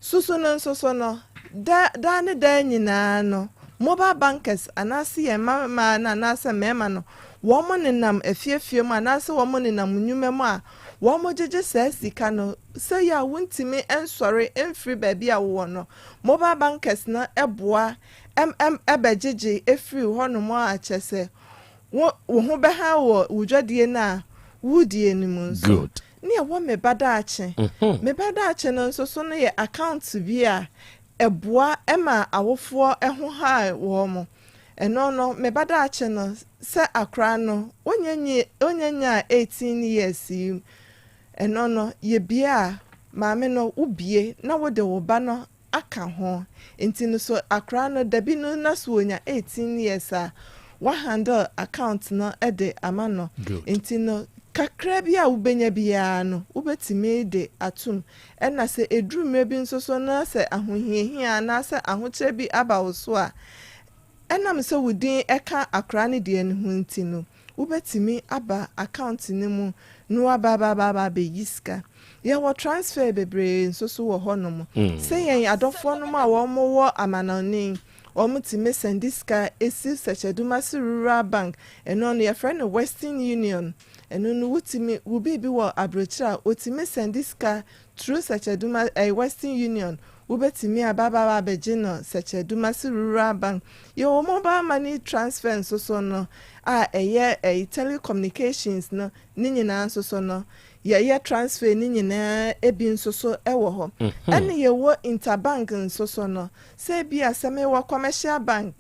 Susu no nso so no, da, daa ne daa nyinaa no, mobile bankers anaase yɛn mma mmaa no anaasɛ mmarima no, wɔn nenam afiefie mu anaasɛ wɔn nenam nnwuma mu a, wɔgyegye saa sika no. Sɛ yɛ a wontumi nsɔre mfiri baabi a wowɔ no, mobile bankers no boa ɛm ɛm bɛgyegye firi hɔnom a kyerɛ sɛ wo wo ho bɛha wɔ wo dwadie no a woredie no mu nso. Good. Ne ɛwɔ Me Ba Daakye. Me Ba Daakye no nso so no yɛ account bi a ɛboa ma awofoɔ ho ha wɔn. Ɛno no, Me Ba Daakye no, sɛ akwadaa no ɔnnya nyi ɔnnya nyaa 18 years yi, ɛno no yɛbie a, maame no wobie na wode wo ba no aka ho nti no so akora no dabi no na so onya 18 years a wa handle account no de ama no nti no kakra bi a wobenya biara no wobetumi de atom ɛna sɛ eduru mmerɛ bi nso so na sɛ ahohiahia anaasɛ ahokyerɛ bi aba wo so a ɛnam sɛ wo din ka akora no deɛ no ho nti no Wobɛtumi aba account no mu na woaba aba aba aba abɛyi sika. Yɛwɔ transfer bebree nso so wɔ hɔ nom. Sɛ yɛn adɔfoɔ nom a wɔn wɔ amanɔne, wɔn tumi sɛnde sika si Sɛkyɛdumase Rural Bank, ɛno no yɛfrɛ no Western Union, ɛno no wotumi, wo biribi wɔ abrokyire a, wɔtumi sɛnde sika through Sɛkyɛduma, ɛɛ Western Union, Wobɛtumi aba aba abɛgye no Sɛkyɛ-Dumasi Rural Bank. Yɛwɔ mobile money transfer nso so no a ɛyɛ ɛyi telecommunications no ne nyinaa nso so no yɛyɛ transfer ne nyinaa bi nso so wɔ hɔ. Ɛne yɛwɔ interbank nso so no sɛ ebia sɛ mewɔ commercial bank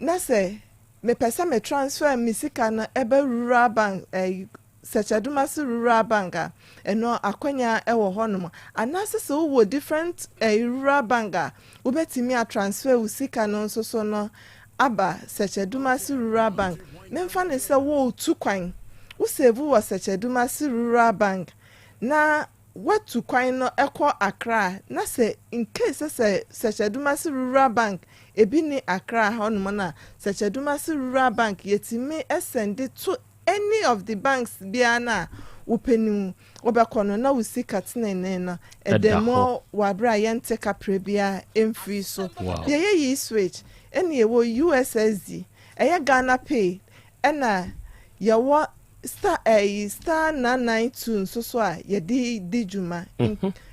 na sɛ mepɛ sɛ me transfer me sika no ɛba rural bank ɛyi Sɛkyɛdomase Rural Bank a, ɛno akwanya wɔ hɔnom. Anaasɛ sɛ wowɔ different ɛyi rural bank a, wobɛtumi a transfer wo sika no nso so no aba Sɛkyɛdomase Rural Bank. Memfa no sɛ woretu kwan, wo save wɔ Sɛkyɛdomase Rural Bank na woatu kwan no kɔ Accra na sɛ in case sɛ sɛ Sɛkyɛdomase Rural Bank ebi nni Accra hɔnom no a, Sɛkyɛdomase Rural Bank yɛtumi sɛnde to Any of the banks biara no a wopɛ no mu, wobɛkɔ no na wo sika tenenee no ɛda mu wɔ aberɛ a yɛnte kaprɛ biara mfiri so. Yɛyɛ E-switch ɛna yɛwɔ USSD, ɛyɛ Ghana Pay ɛna yɛwɔ star ɛyi star 992 nso so a yɛde di dwuma.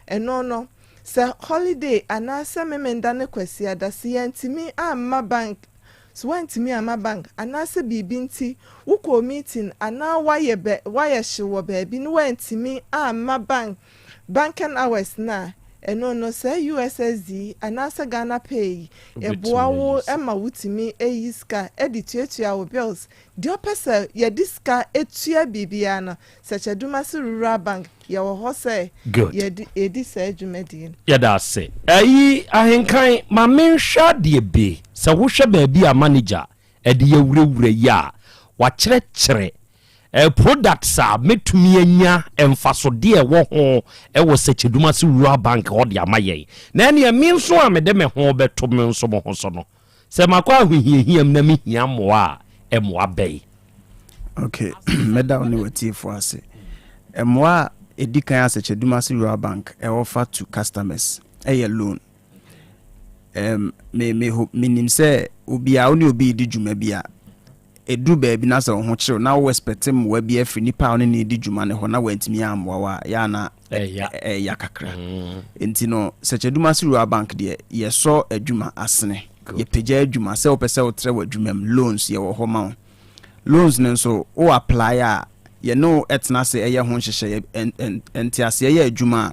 Ɛno no sɛ holiday anaasɛ Memenda ne Kwasiada sɛ yɛantumi amma bank So woantumi amma bank anaasɛ biribi nti wokɔɔ meeting anaa woayɛ bɛ woayɛ hyew wɔ baabi na woantumi amma bank banking hours no a, ɛno no saa USSD yi anaasɛ Ghana Pay yi ɛboa wo ma wotumi yi sika de tuatua wo bills. Deɛ wopɛ sɛ yɛde sika tua biribiara no, Sɛkyɛdumase Rural Bank yɛwɔ hɔ sɛ Good. yɛde yɛdi saa dwumadie no. Yɛda ase. Ayi Ahenkan, ma menhwɛ adeɛ bi. Sɛ wohwɛ baabi a manager de yɛ wurawura yi a, wakyerɛkyerɛ eh, products a mɛtumi anya mfasodeɛ ɛwɔ ho ɛwɔ Sɛkyɛdumase Rural Bank hɔ de ama yɛn. Na ɛneɛ me nso a mede me ho bɛto me nso mo ho so no, Sɛ makɔ ahohiahia mu na mehia mmoa a, mmoa bɛn? Ok, mɛda wo ne w'atiefoɔ ase. Mmoa a ɛdi kan a Sɛkyɛ-Dumasi Rural Bank offer to customers yɛ loan. Um, me, me, menim sɛ obiara wo ne obi redi dwuma bi a, ɛduru baabi na sɛ wo ho kyerew na wo expect mmoa bi afiri nipa a wo ne no redi dwuma no hɔ na wantumi ammoa wo a, yɛ a na ɛya kakra. Nti no, Sɛkyɛdumase Rural Bank deɛ, yɛsɔ adwuma asene. Yɛpagya adwuma. Sɛ wopɛ sɛ wotrɛ w'adwuma mu, loans, yɛwɔ hɔ ma wo. Loans no nso, wo apply a, yɛne wo tena ase yɛ ho nhyehyɛeɛ. Nteaseɛ yɛ adwuma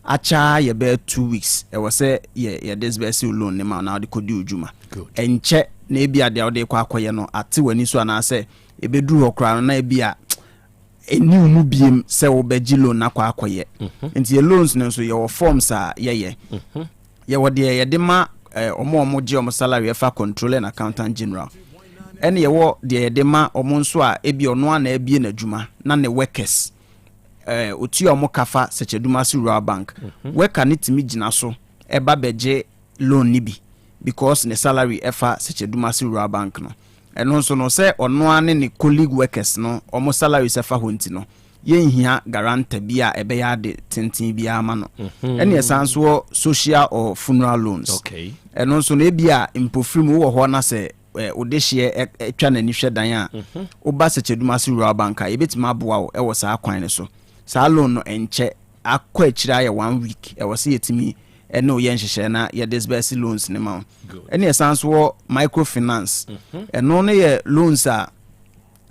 a, akyɛ ara yɛ bɛyɛ 2 weeks, ɛwɔ sɛ yɛ yɛ disburse wo loan no ma wo na wode kɔdi wo dwuma. Ɛnkyɛ na ebia deɛ wode rekɔ akɔyɛ no ate w'ani so anaasɛ ɛbɛduru hɔ koraa no na ebia ɛnni wo mu biem sɛ wobɛgye loan no akɔ akɔyɛ. Nti yɛ loans no nso yɛwɔ forms a yɛyɛ. Yɛwɔ deɛ yɛde ma wɔn a wɔgye wɔn salary ɛfa Controller and Accountant General. Ɛne yɛwɔ deɛ yɛde ma wɔn nso a ebi ɔno ara na abue n'adwuma na ne workers. Otua wɔn ka fa Sɛkyɛdumase Rural Bank. Worker no tumi gyina so ba bɛgye loan no bi because ne salary ɛfa Sɛkyɛdumase Rural Bank no. Ɛno nso no, sɛ ɔno ara ne ne colleague workers no wɔn salaries ɛfa hɔ nti no, yɛnhia guarantor bi a ɛbɛyɛ ade tenten biara ama no. Ɛne ɛsan nso wɔ social or funeral loans. Ɛno nso no, ebi a mpofirim wowɔ hɔ na sɛ wo dehyeɛ twa n'ani hwɛ dan a, woba Sɛkyɛdumase Rural Bank a, yɛbɛtumi aboa wo wɔ saa kwan no so. Saa loan no ɛnkyɛ, akɔ akyire ayɛ one week, ɛwɔ sɛ yɛtumi ne wo yɛ nhyehyɛɛ na yɛ disburse loans no ma wo. Ɛne ɛsan nso wɔ microfinance. Ɛno no yɛ loans a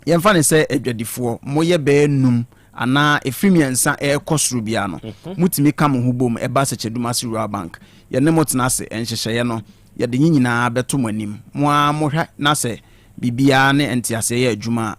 yɛmfa no sɛ adwadifoɔ, moyɛ bɛyɛ num anaa ɛfiri mmiɛnsa ɛrekɔ soro biara no, motumi ka mo ho bom ɛba Sɛkyɛdumase Rural Bank. Yɛne mo tena ase, nhyehyɛeɛ no, yɛde ne nyinaa bɛto mo anim. Mo ara mohwɛ na sɛ biribiara ne nteaseɛ yɛ adwuma a,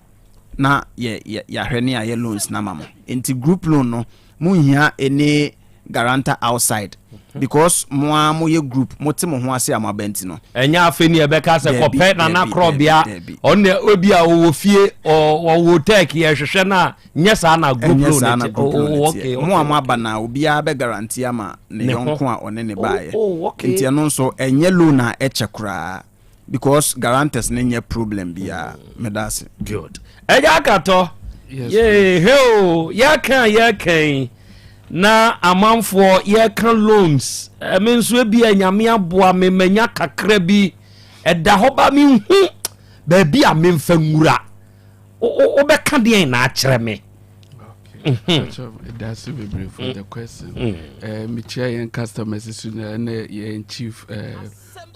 na yɛ yɛ yɛahwɛ ne yɛayɛ loans no ama mo. Nti group loan no, monhia any guarantor outside because mo ara moyɛ group, mote mo ho ase a moaba nti no. Ɛnyɛ afei ne yɛbɛka sɛ Dabi, kɔpɛ Nana dabi, Korɔbea, dabi, dabi. ɔno deɛ ebi a ɔwɔ fie, ɔwɔ tech, yɛhwehwɛ no a, nyɛ saa na group Ɛnyɛ loan saa no na te. group Oh, loan no oh, teɛ. okay, Mo a okay, moaba na obiara bɛ guarantee ama ne Ne ho. yɔnko a ɔne ne Oh, baeɛ. oh, okay. Nti ɛno nso ɛnyɛ loan a ɛkyɛ koraa because guarantors no nyɛ problem biara. Meda ase. Good. Ɛgya akatɔ. Yes, Yee, he o, yɛka a yɛka yi na amanfoɔ yɛka loans. Ɛme nso ebi a Nyame aboa me manya kakra bi ɛda hɔ ba menhu baabi a memfa nwura. Wobɛka deɛn na akyerɛ me? Ɛda ase bebree for the question. Mekyia yɛn customers so nyinaa ne yɛn chief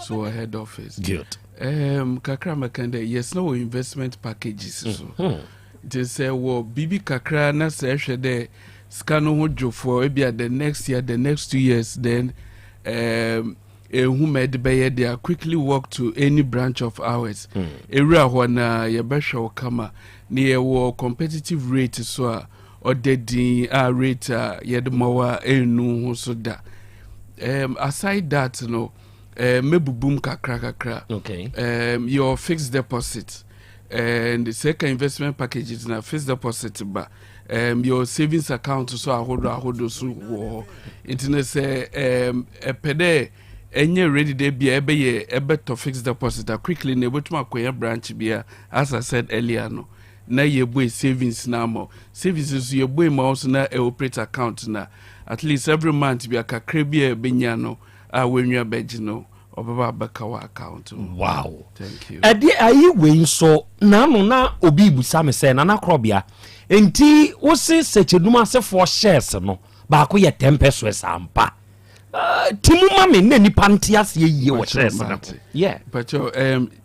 so wɔ head office. Good. Kakra mɛka dɛ yɛsena wɔ investment packages so. Nti sɛ wɔ biribi kakra na sɛ ɛhwɛ dɛ sika no ho dwo for ebia the next year, the next 2 years, then ehu ma ɛde bɛyɛ deɛ, quickly walk to any branch of ours. Ewura hɔ na yɛbɛhwɛ wo kama ne yɛwɔ competitive rate so a ɔda din a rate a yɛde ma wo a ɛnnu ho so da. Aside that no, mɛbubum kakra kakra. Your fixed deposit and sɛ ka investment packages na fixed deposit ba, your savings account so ahodoɔ ahodoɔ so wɔ hɔ. Nti no sɛ ɛpɛ dɛ ɛnyɛ ready dɛ bia ɛbɛyɛ ɛbɛtɔ fixed deposit a, quickly na ɛbɛtum akɔyɛ branch bia, as I said earlier no, na yɛbue savings na ama wo. Savings nso yɛbue ma wo so na ɛ operate account na at least every month bi akakra bi a ɛbɛnya no a wɔnwa bɛgye no, ɔbɛba abɛka wɔ account mu. Thank you. Ɛdeɛ ayi wei nso n'ano na obi busa me sɛ, Nana Korɔbea, nti wose Sɛkyɛdum asefoɔ shares no baako yɛ 10 pesewas ampa? Ti mu ma me na nipa nte aseɛ yie wɔ shares no ho. Yeah. Pacho,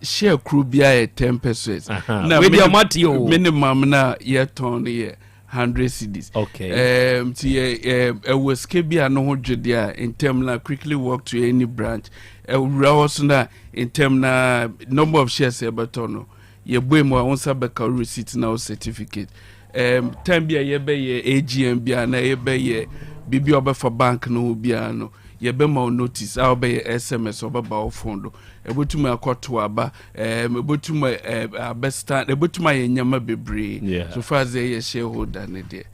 share koro biara yɛ 10 pesewas. Na wei deɛ ɔmo ate o. Minimum na yɛtɔn no yɛ 100 cedis. Nti yɛ ɛwɔ sika bi a no ho dwe deɛ a, ntɛm na quickly walk to any branch. Ɛwura hɔ so na ntɛm na number of shares yɛbɛtɔ no, yɛbue mu a, wo nsa bɛka wo receipt na wo certificate. Time bi a yɛbɛyɛ AGM bi a na yɛbɛyɛ biribi a ɔbɛfa bank no ho biara no, yɛbɛma wo notice a wobɛyɛ SMS, ɔbɛba wo phone do. Ɛbɛtumi akɔto aba, ɛbɛtumi abɛstand, ɛbɛtumi ayɛ nneɛma bebree. So far as ɛyɛ shareholder ne deɛ.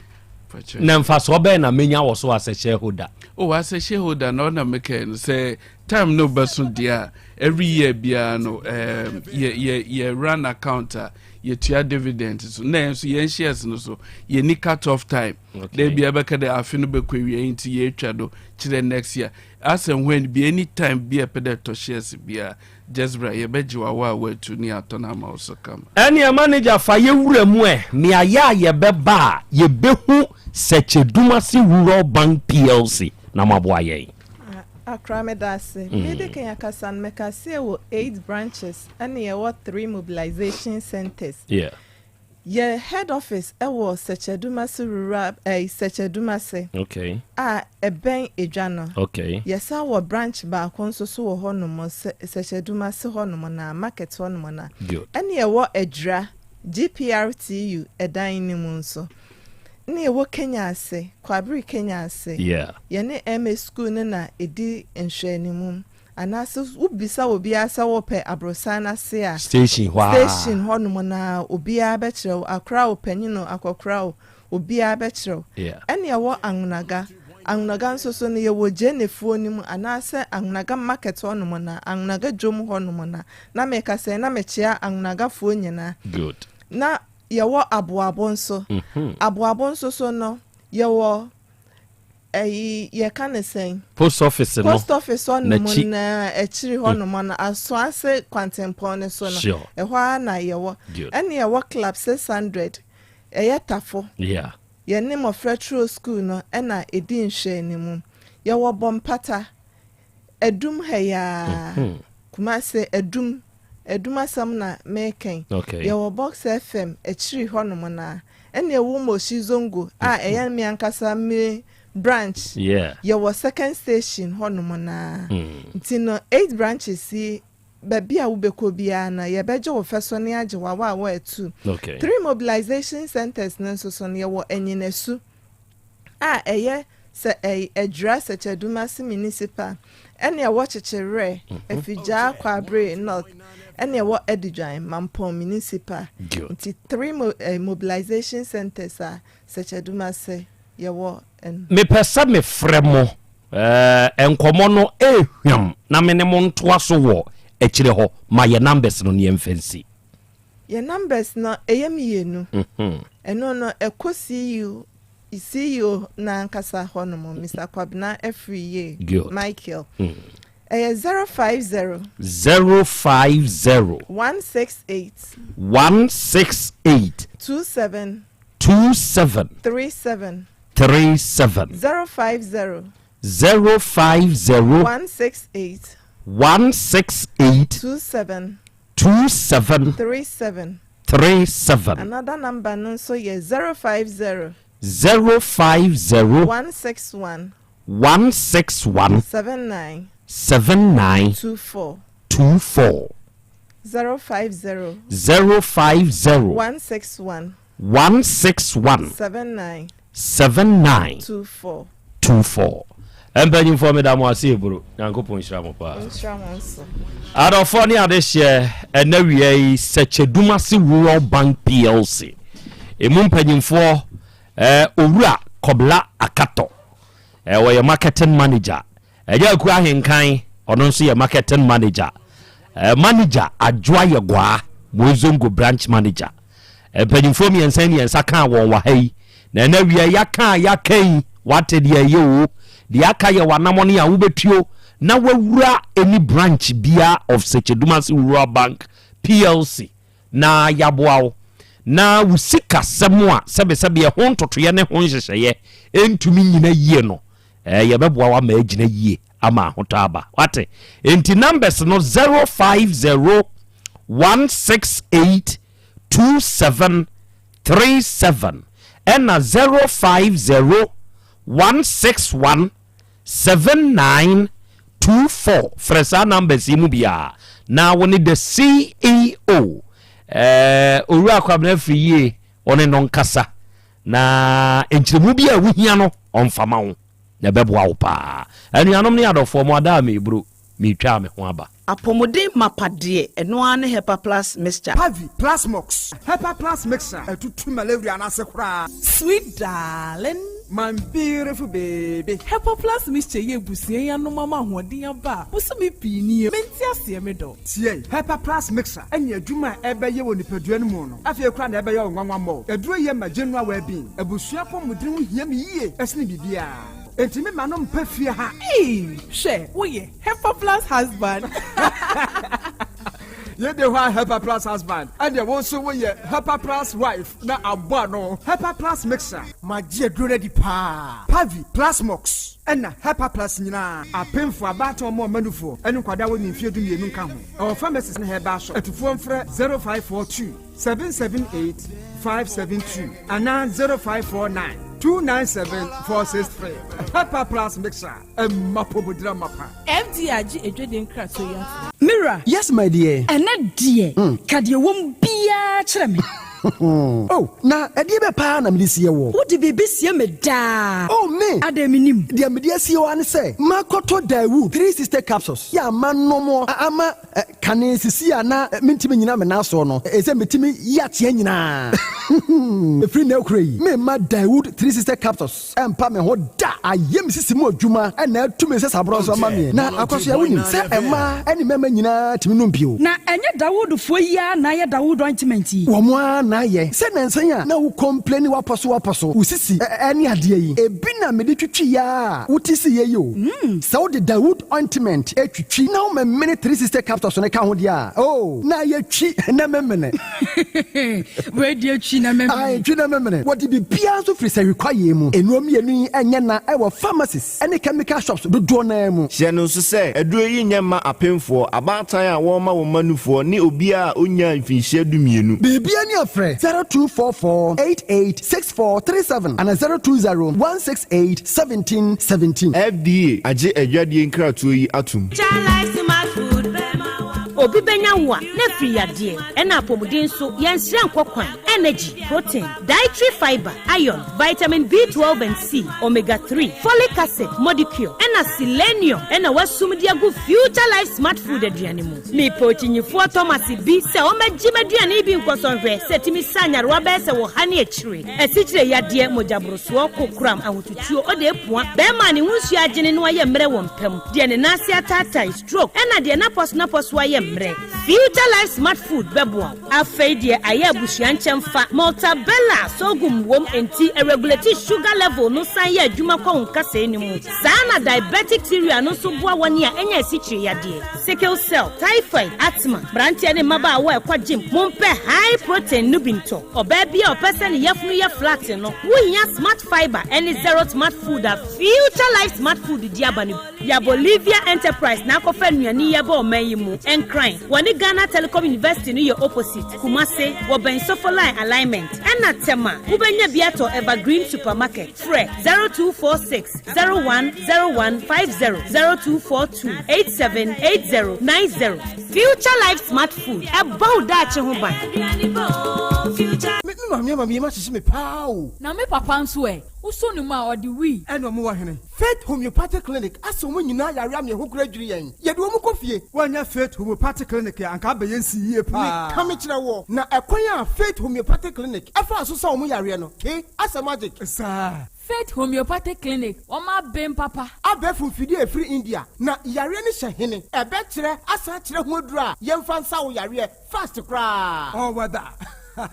Fakyɛ. Na mfasoɔ bɛɛ na menya wɔ so as a shareholder? Oh, as a shareholder na ɔna mekɛɛ no sɛ time no bɛso deɛ a, every year biara no, yɛ run account a yɛtua dividend so, na yɛn nso yɛn shares no so yɛni cut off time. Da bia bɛka dɛ afe no bɛkɔ awie nti yɛtwa do kyerɛ next year. As and when bi, any time bi a ɛpɛ dɛ ɛtɔ shares biara, just bra, yɛbɛgye wawa a woatu ne yɛatɔ no ama wo so kama. Ɛneɛ manager, fa yɛwura mu ɛ meayɛ a yɛbɛba a yɛbɛhu Sɛkyɛdumase Rural Bank PLC na moaboa yɛn. Akra, meda ase. Mede kan akasa no, mɛka sɛ yɛwɔ eight branches ɛne yɛwɔ three mobilization centers. Yɛ head office ɛwɔ Sɛkyɛdumase rural, Sɛkyɛdumase a ɛbɛn edwa no. Yɛsan wɔ branch baako nso so wɔ hɔnom, Sɛkyɛdumase hɔnom na market hɔnom na. Ɛne yɛwɔ Adwira GPRTU ɛdan no mu nso. Ne yɛwɔ Kenya ase, Kwabere Kenya ase. Yɛne MA school no na ɛdi nhwɛanimu. Anaasɛ wobisa obiara sɛ wopɛ aborosan no ase a, station hɔ a, station hɔnom na obiara bɛkyerɛ wo. Akora wo, panyin o, akɔkora o. Obiara bɛkyerɛ wo. Ɛne ɛwɔ Anwnaga. Anwnaga nso so no, yɛwɔ Gyenefoɔ no mu anaasɛ Anwnaga market hɔnom no a, Anwnaga dwom hɔnom no a. Na meka sɛn? Na mekyea Anwnagafoɔ nyinaa. Good. Na yɛwɔ Aboabo nso. Aboabo nso so no, yɛwɔ ɛyi yɛka ne sɛn? Post office no. Post office hɔnom na akyiri hɔnom no, Asoase kwantempɔn no so no. Sure. Ɛhɔ ara na yɛwɔ. Good. Ɛne yɛwɔ Club 600, ɛyɛ Tafo. Yɛne Mmɔfra Turo Sukuu no na ɛdi nhwɛanimu. Yɛwɔ Bɔmpata, Adum ha yi ara, Kumase, Adum, Adum asɛm na mereka yi. Yɛwɔ Box FM akyiri hɔnom no ara. Ɛna ɛwɔ Moshi Zongo a ɛyɛ me ankasa me branch. Yɛwɔ Second Station hɔnom no ara. Nti no, eight branches yi Baabi a wobɛkɔ biara no, yɛbɛgye wo fɛ so ne agye w'awaawa atu. Three mobilization centres no nso so no, yɛwɔ Anyinasu a ɛyɛ sɛ ɛy Adwira Sɛkyɛdumase Municipal, ɛne ɛwɔ Kyekyewerɛ, Afigyaa Kwabre North, ɛne ɛwɔ Adidwan, Mampong Municipal. Nti three mo eh, mobilization centres a Sɛkyɛdumase yɛwɔ ɛno. Mepɛ sɛ mefrɛ mo Eh, nkɔmmɔ no ɛrehwam na me ne mo ntoa so wɔ akyire hɔ. Ma yɛ numbers no ne yɛmfa nsi. Yɛ numbers no ɛyɛ mienu. Ɛno no ɛkɔ CEO CEO no ankasa hɔ nom, Mister Kwabena Afriyie Michael. Ɛyɛ 050. 050. 168. 168. 27. 27. 37. 37. 050. 050. 168. 168. 27. 27. 37. 37. Another number no nso yɛ 050. 050. 161. 161. 79. 79. 24. 24. 050. 050. 161. 161. 79. 79. 24. 24. Mpanyimfoɔ meda mo ase eburo. Nyankopɔn nhyira mo paa. Nhyira mo nso. Adɔfoɔ ne adehyeɛ ɛnɛ wia yi Sɛkyɛdumase Rural Bank PLC emu mpanyimfoɔ eh, Owura Kɔbla Akatɔ eh, wɔyɛ marketing manager Agya Aku Ahenkan, ɔno nso yɛ marketing manager. Eh, manager Adwoa Yɛguaa, Moezongo branch manager. Eh, mpanyinfoɔ mmiɛnsa yi mmiɛnsa kaa wɔn wɔ ha yi. Na ɛna awia yɛaka a yɛaka yi, wate deɛ ɛyɛ o. Deɛ aka yɛ w'anamɔne a wobɛtuo na wawura any branch bia of Sekyedumase Rural Bank PLC na yɛaboa wo na wo sikasɛm a sɛbesɛbe ɛho ntotoeɛ ne ho nhyehyɛeɛ ɛntumi nyina yie no Eh, yɛbɛboa wo ama agyina yie ama ahotɔ aba. Wate? Enti numbers no 050 168 2737 ɛna 050 161 7924. Frɛ saa numbers yi mu biara na wo ne the CEO eh, Owura Kwabena Afriyie ɔne no nkasa. Na nkyerɛmu bi a wohia no, ɔmfa ma wo, na ɛbɛboa wo paa. Anuanom ne adɔfoɔ, mo ada a mereburo, meretwa me ho aba. Apɔmuden mapa deɛ, ɛno ara ne Hepa Plus Mixture. Pavi, Plasmox, Hepa Plus Mixture, ɛtutu malaria no ase koraa. Sweet darling. My beautiful baby. Hepa Plus Mixture yi abusua yi anom ama ahoɔden aba a bosome pii nie. Mente aseɛ me dɔ. Tie! Hepa Plus Mixture ne adwuma a ɛbɛyɛ wɔ nipadua no mu no, afei koraa na ɛbɛyɛ wo nwanwa mmɔ. Aduro yi yɛ ma general well-being. Abusua apɔmuden ho hia me yie sene biribiara. Enti me ma no mpa fie ha. Eii hwɛ woyɛ Hepa Plus husband. Yei de hɔ a Hepa Plus husband, ɛneɛ wo nso woyɛ Hepa Plus wife na abɔ ano. Hepa Plus Mixture. Magye aduro no adi paa. Pavi, Plasmox. Ɛna Hepa Plus nyinaa, apemfo, abaatan, ɔma ɔma nufoɔ, ɛne nkwadaa a wɔnni mfeɛ 12 nka ho. Ɛwɔ pharmacies ne herbal shop. Atufoɔ mfrɛ 0542 778 572 anaa 0549 297 463. Hepa Plus Mixture, ɛma apɔmudira mapa. FDA agye adwadie nkratoɔ yi atom. Me wura. Yes my dear. Ɛnnɛ deɛ, ka deɛ ɛwɔ mu biara kyerɛ me. Oh, na ɛdeɛ bɛ paa na mede sie woɔ? Wode biribi sie me daa. Oh, me! Adɛn mennim? Deɛ mede asie wo ara ne sɛ, makɔtɔ Daewoo 360 capsules yɛ a manom a ama Kane sisi a na mentumi nnyina me nan soɔ no, ɛsɛ metumi yi ateɛ nyinaa. Ɛfiri nnɛ rekora yi, meremma Daewoo 360 Capsules mpa me ho da. Ayɛ me sisi mu adwuma na atu me nsasaborɔ nso ama me. Na Akwasoa, wonim sɛ mmaa ne mmarima nyinaa tumi nom bio. Na ɛnyɛ Dawoodfoɔ yi ara na ayɛ Dawood ointment yi? Wɔn ara na ayɛ. Sɛ nnansa yi a na wo complaini w'apɔso w'apɔso, wo sisi ne adeɛ yi, ebi na mede twitwi a wote siiɛ yi o. Sɛ wode Dawood ointment twitwi na womemene 360 capsules no ka ho deɛ a, oh, na ayɛ twi na memene. Wei deɛ twi na memene. Ae, twi na memene. Wɔde biribiara nso firi sahwi kwaeɛ mu. Nnuro mmienu yi nyɛ na wɔ pharmacies ne chemical shops dodoɔ no ara mu. Hyɛ no nso sɛ, aduro yi nyɛ mma apemfoɔ, abaatan a wɔrema wɔn mma nufoɔ, ne obiara a ɔnnyaa mfinhyia dumienu. Biribiara ni a frɛ 0244 88 6437 anaa 020 168 1717. FDA agye adwadie nkratoɔ yi atom. Obi bɛnya wo a, na afiri yadeɛ, ɛna apɔmuden nso, yɛnsrɛ nkɔ kwan, energy, protein, dietary fibre, iron, vitamin B12 and C, omega 3, folic acid, modicure, ɛna selenium ɛna wasum de agu Future Life Smart Food aduane mu. Mepɛ okyinyifoɔ Thomas bi sɛ ɔmmɛgye m'aduane yi bi nkɔsɔ nhwɛ sɛ ɛtumi sa nyarewa bɛyɛ sɛ ɔha ne akyire, asikyire yadeɛ, mogyaborosoɔ, kokoram, ahotutuo, ɔde apua, bɛrima a ne ho nsuo agyene na wayɛ mmerɛ wɔ mpa mu, deɛ ne nan ase ataatae, stroke, ɛna deɛ n'apɔso-n'apɔso ayɛ mmerɛ. Future Life Smart Food bɛboa wo. Afei deɛ ayɛ abusua nkyɛmfa, Maltabella sorghum wom enti ɛregulate sugar level no san yɛ adwuma kɔ wo nkasɛɛ no mu. Saa na diabetic cereal no nso boa wɔn a anya asikyire yadeɛ, sickle cell, typhoid, asthma. Mmeranteɛ ne mmabaawa a ɛkɔ gym, mompɛ high protein no bi ntɔ. Ɔbaa bi a ɔpɛ sɛ ne yafunu yɛ flat no, wohia Smart Fibre ne Zero Smart Food a Future Life Smart Food de aba no bi. Ya Bolivia Enterprise na akɔfa nnuane yi aba ɔman yi mu. Nkran, wɔne Ghana Telecom University no yɛ opposite. Kumase, wɔbɛn Sofoline Alignment. Ɛna Tema, wobɛnya bi atɔ Evergreen Supermarket. Frɛ 0246 01 01 50, 0242 87 80 90. Future Life Smart Food, ɛbɔ wo daakye ho ban. Me maame ama me yam ahyehye me paa o. Na me papa nso ɛ? Wosɔ ne mu a, ɔde wii. Ɛna ɔmo wɔ hene? Faith Homeopathic Clinic asa wɔn nyinaa yare ama ɛho kora dwiri yɛn. Yɛde wɔn kɔ fie. Woannya Faith Homeopathic Clinic a, anka abɛyɛ nsi yie paa. Meka mekyerɛ woɔ, na ɛkwan a Faith Homeopathic Clinic faa so sa wɔn yareɛ no, ke, asɛ magic. Saa. Faith Homeopathic Clinic, wɔn aben papa. Abɛɛfo mfidie a ɛfiri India, na yareɛ no hyɛ hene. Ɛbɛkyerɛ asan akyerɛ ho aduro a yɛmfa nsa wo yareɛ fast koraa. Ɔwɔ da.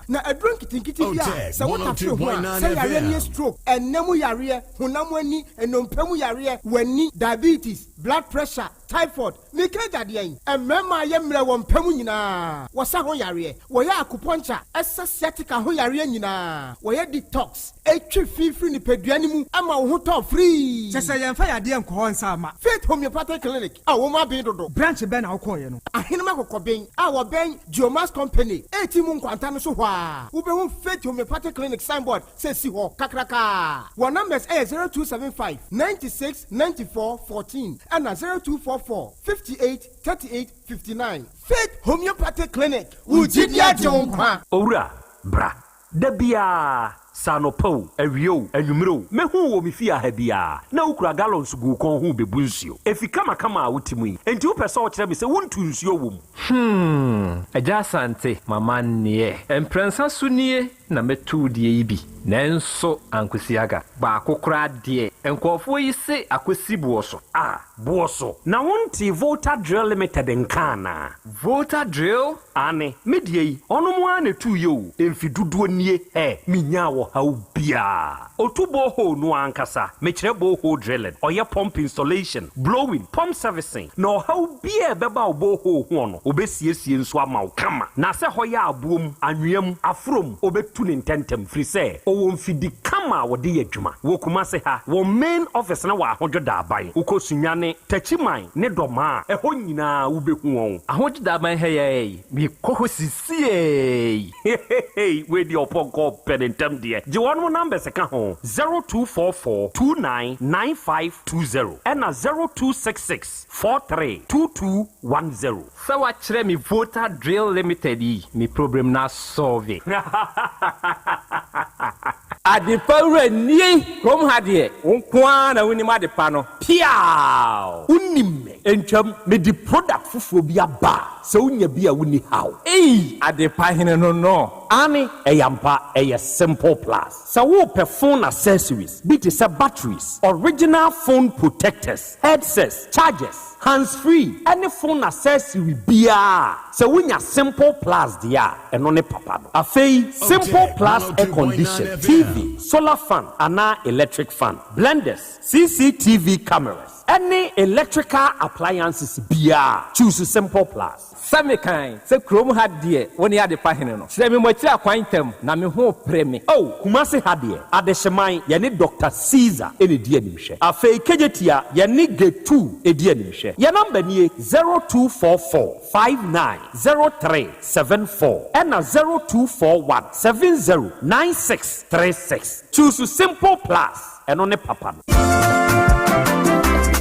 Na aduro nketenkete bi a sɛ wotafere ho a, sɛ yareɛ no yɛ stroke, ɛnna mu yareɛ, honam ani, nnompe mu yareɛ, w'ani, diabetes, blood pressure, typhoid, meka agya deɛn? Mmarima a yɛ mmerɛ wɔ mpa mu nyinaa, wɔsa ho yareɛ, wɔyɛ acupuncture, ɛsa sciatica ho yareɛ nyinaa, wɔyɛ detox, ɛtwe fi firi nipadua no mu ma wo ho tɔ firii. Kyɛ sɛ yɛmfa yadeɛ nkɔ hɔ nsa mma. Faith Homeopathic Clinic a wɔn aben dodo. Branch bɛn na wokɔeɛ no? Ahenem Akokɔben a wɔbɛn Geomax Company reti mu nkwanta no so hɔ ara, wobɛhu Faith Homeopathic Clinic signboard sɛ si hɔ kakrakaa. Wɔn numbers yɛ 0275 96 94 14 ɛna 0244 58 38 59. Faith Homeopathic Clinic, wo gyidi agye wo nkwa. Owura, bra. Da biara, sɛ anɔpa o, awia o, anwummere o, mɛhu wo wɔ me fie ha biara, na wokura gallons gu wo kɔn ho rebebu nsuo. Efi kamakama a wote mu yi, enti wopɛ sɛ wokyerɛ me sɛ wontu nsuo wɔ mu? Hmm, Agya Asante, m'amanneɛ. Mprɛnsa so nie na mɛtu wo deɛ yi bi, nanso ankosi aga. Baako koraa deɛ, nkurɔfoɔ yi se akɔsi boɔ so. Ah, boɔ so? Na wontee Volta Drill Limited nka anaa? Volta Drill? Aane, me deɛ yi, ɔnom ara na ɛtuiɛ o, mfe dodoɔ nie, ɛ, menyaa ɔhaw biara. Ɔtu borehole no ara ankasa, mekyerɛ borehole drilling, ɔyɛ pump installation, blowing, pump servicing, na ɔhaw biara a ɛbɛba wo borehole hoɔ no, ɔbɛsiesie nso ama wo kama. Na sɛ hɔ yɛ aboɔ mu, anwea mu, aforɔ mu, ɔbɛtu no ntɛntɛm, firi sɛ ɔwɔ mfidi kama a wɔde yɛ adwuma. Wɔ Kumase ha, wɔn main office no wɔ Ahodwo Daaban. Wokɔ Sunyani, Techiman ne Dɔmaa a, ɛhɔ nyinaa wobɛhu wɔn. Ahodwo Daaban ha yi ara yi, mekɔ hɔ sisiei. Heheheey wei deɛ ɔpɔnkɔ ɔpɛ ne ntɛm deɛ gye wɔnom numbers ka ho 0244 29 9520 ɛna 0266 43 2210. Sɛ wakyerɛ me Volta Drill Limited yi me problem no asɔlve. Adepa wura nie! Kurom ha deɛ, wo nko ara na wonim adepa no. Piaaw! Wonim me. Ntwam, mede product foforɔ bi aba a, sɛ wonya bi a wonni haw. Ei! Adepa hene no no. Aane, ɛyɛ ampa, ɛyɛ Simple Plus. Sɛ worepɛ phone accessories bi te sɛ batteries, original phone protectors, headsets, chargers, hands free ɛne phone accessory biara a, sɛ wonya Simple Plus deɛ a, ɛno ne papa no. Afei Simple Plus air condition, TV, solar fan anaa electric fan, blenders, CCTV cameras ɛne electrical appliances biara a, choose Simple Plus. Sɛ mekan sɛ kurom ha deɛ wo ne adepa hene no. Kyerɛ me mo akyiri akwan ntɛm na me ho repere me. Oh, Kumasi ha deɛ, Adehyeman, yɛne Doctor Caesar na ɛdi animhwɛ. Afei Kejetia, yɛne Gate 2 di animhwɛ. Yɛn number nie, 0244 59 03 74 ɛna 0241 70 96 36. Choose Simple Plus, ɛno ne papa no.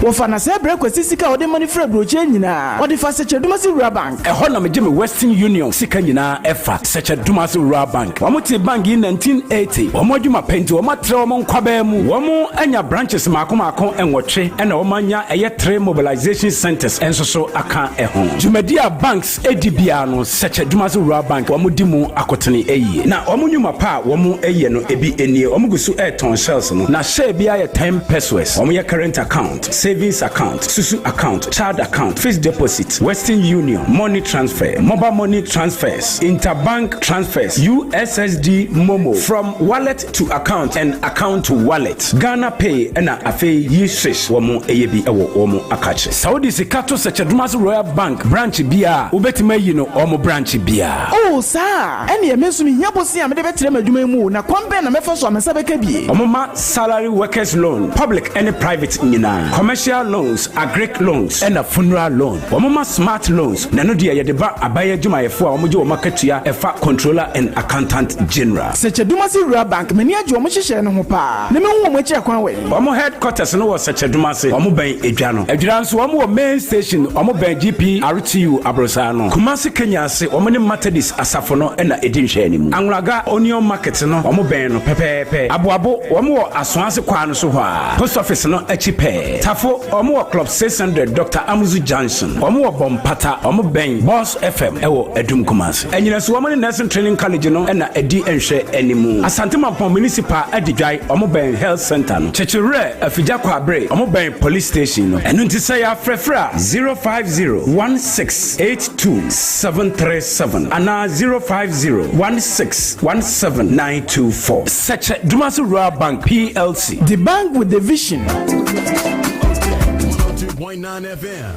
Wɔfa na sɛɛ brɛ Kwasi sika a ɔde ma no firi aburokyire nyinaa. Ɔde fa Sɛkyɛ Dumasi Rural Bank. Ɛhɔ na megye me Western Union sika nyinaa ɛfa, Sɛkyɛ Dumasi Rural Bank. Wɔn tee bank yi 1980. Wɔn adwuma pɛ nti wɔn atrɛ wɔn nkwabaa mu. Wɔn anya branches maako maako nwɔtwe ɛna wɔn anya ɛyɛ three mobilization centers nso so aka ɛho. Dwumadi a banks di biara no Sɛkyɛ Dumasi Rural Bank wɔn di mu akotene yie. Na wɔn nnwuma pa a wɔn yɛ no ebi nie, wɔn gu so retɔn shells no na share biara yɛ ten pesewas. Wɔn yɛ current account, savings account, susu account, child account, fixed deposit, Western Union, money transfer, mobile money transfers, interbank transfers, USSD momo, from wallet to account and account to wallet, Ghana Pay ɛna afei yi swish wɔn yɛ bi wɔ wɔn akakye. Sɛ wode sika to Sɛkyɛ-Dumase Royal Bank branch biara a, wobɛtumi ayi no wɔn branch biara. Oh, saa a? Ɛnneɛ me nso mehia bosea a mede bɛtrɛ m'adwuma yi mu o, na kwan bɛn na mɛfa so a me nsa bɛka bi? Wɔma salary workers loan, public ne private nyinaa, commercial loans, agric loans ɛna funeral loan. Wɔma smart loans, na ɛno deɛ yɛde ba aban adwumayɛfoɔ a wɔgye wɔn akatua ɛfa Controller and Accountant General. Sɛkyɛ-Dumase Rural Bank, m'ani agye wɔn nhyehyɛɛ no ho paa, na mɛhu wɔn akyiri akwan wɛn? Wɔn headquarters no wɔ Sɛkyɛ-Dumase, wɔn bɛn Edwa no. Adwira nso wɔn wɔ main station, wɔn bɛn GPRTU aborosaa no. Kumasi Kenya ase, wɔn ne Methodist asafo no na ɛdi nhwɛanimu. Anwulaga Onion Market no, wɔn bɛn no pɛpɛɛpɛ. Aboabo, wɔn wɔ Asoase kwaa no so hɔ ara, Post Office no akyi pɛɛ. Tafo, wɔn wɔ Club 600, Doctor Amuzu Junction. Wɔn wɔ Bompata, wɔn bɛn Boss FM wɔ Adum Kumasi. Anyinaso, wɔn ne Nursing Training College no na ɛdi nhwɛanimu. Asante Mampong Municipal Adidwae, wɔn bɛn Health Centre no. Kyekyewerɛ, Afigya Kwabre, wɔn bɛn Police Station no. Ɛno nti sɛ yɛafrɛfrɛ a, 050 1682 737 anaa 050 1617 924. Sɛkyɛ Dumasi Rural Bank PLC. The bank with the vision. 102.9 FM.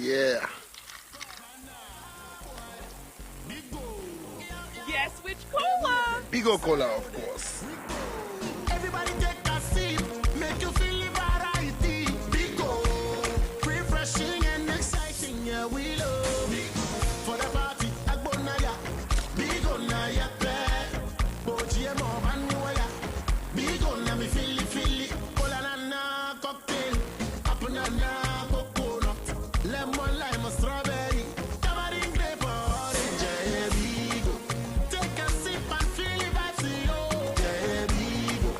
Yeah. Guess which cola? Bigo Cola, of course. Everybody take a sip, make you feel the variety. Bigo, refreshing and exciting, yeah, we love. For the party, Agbonaya, Bigo na ya pe. Boji mo banuaya, Bigo na mi fili fili. Cola na na cocktail, apple na na coconut, lemon lime strawberry, tamarind grape orange, yeah, Bigo. Take a sip and feel the vibes, yo. Yeah, Bigo.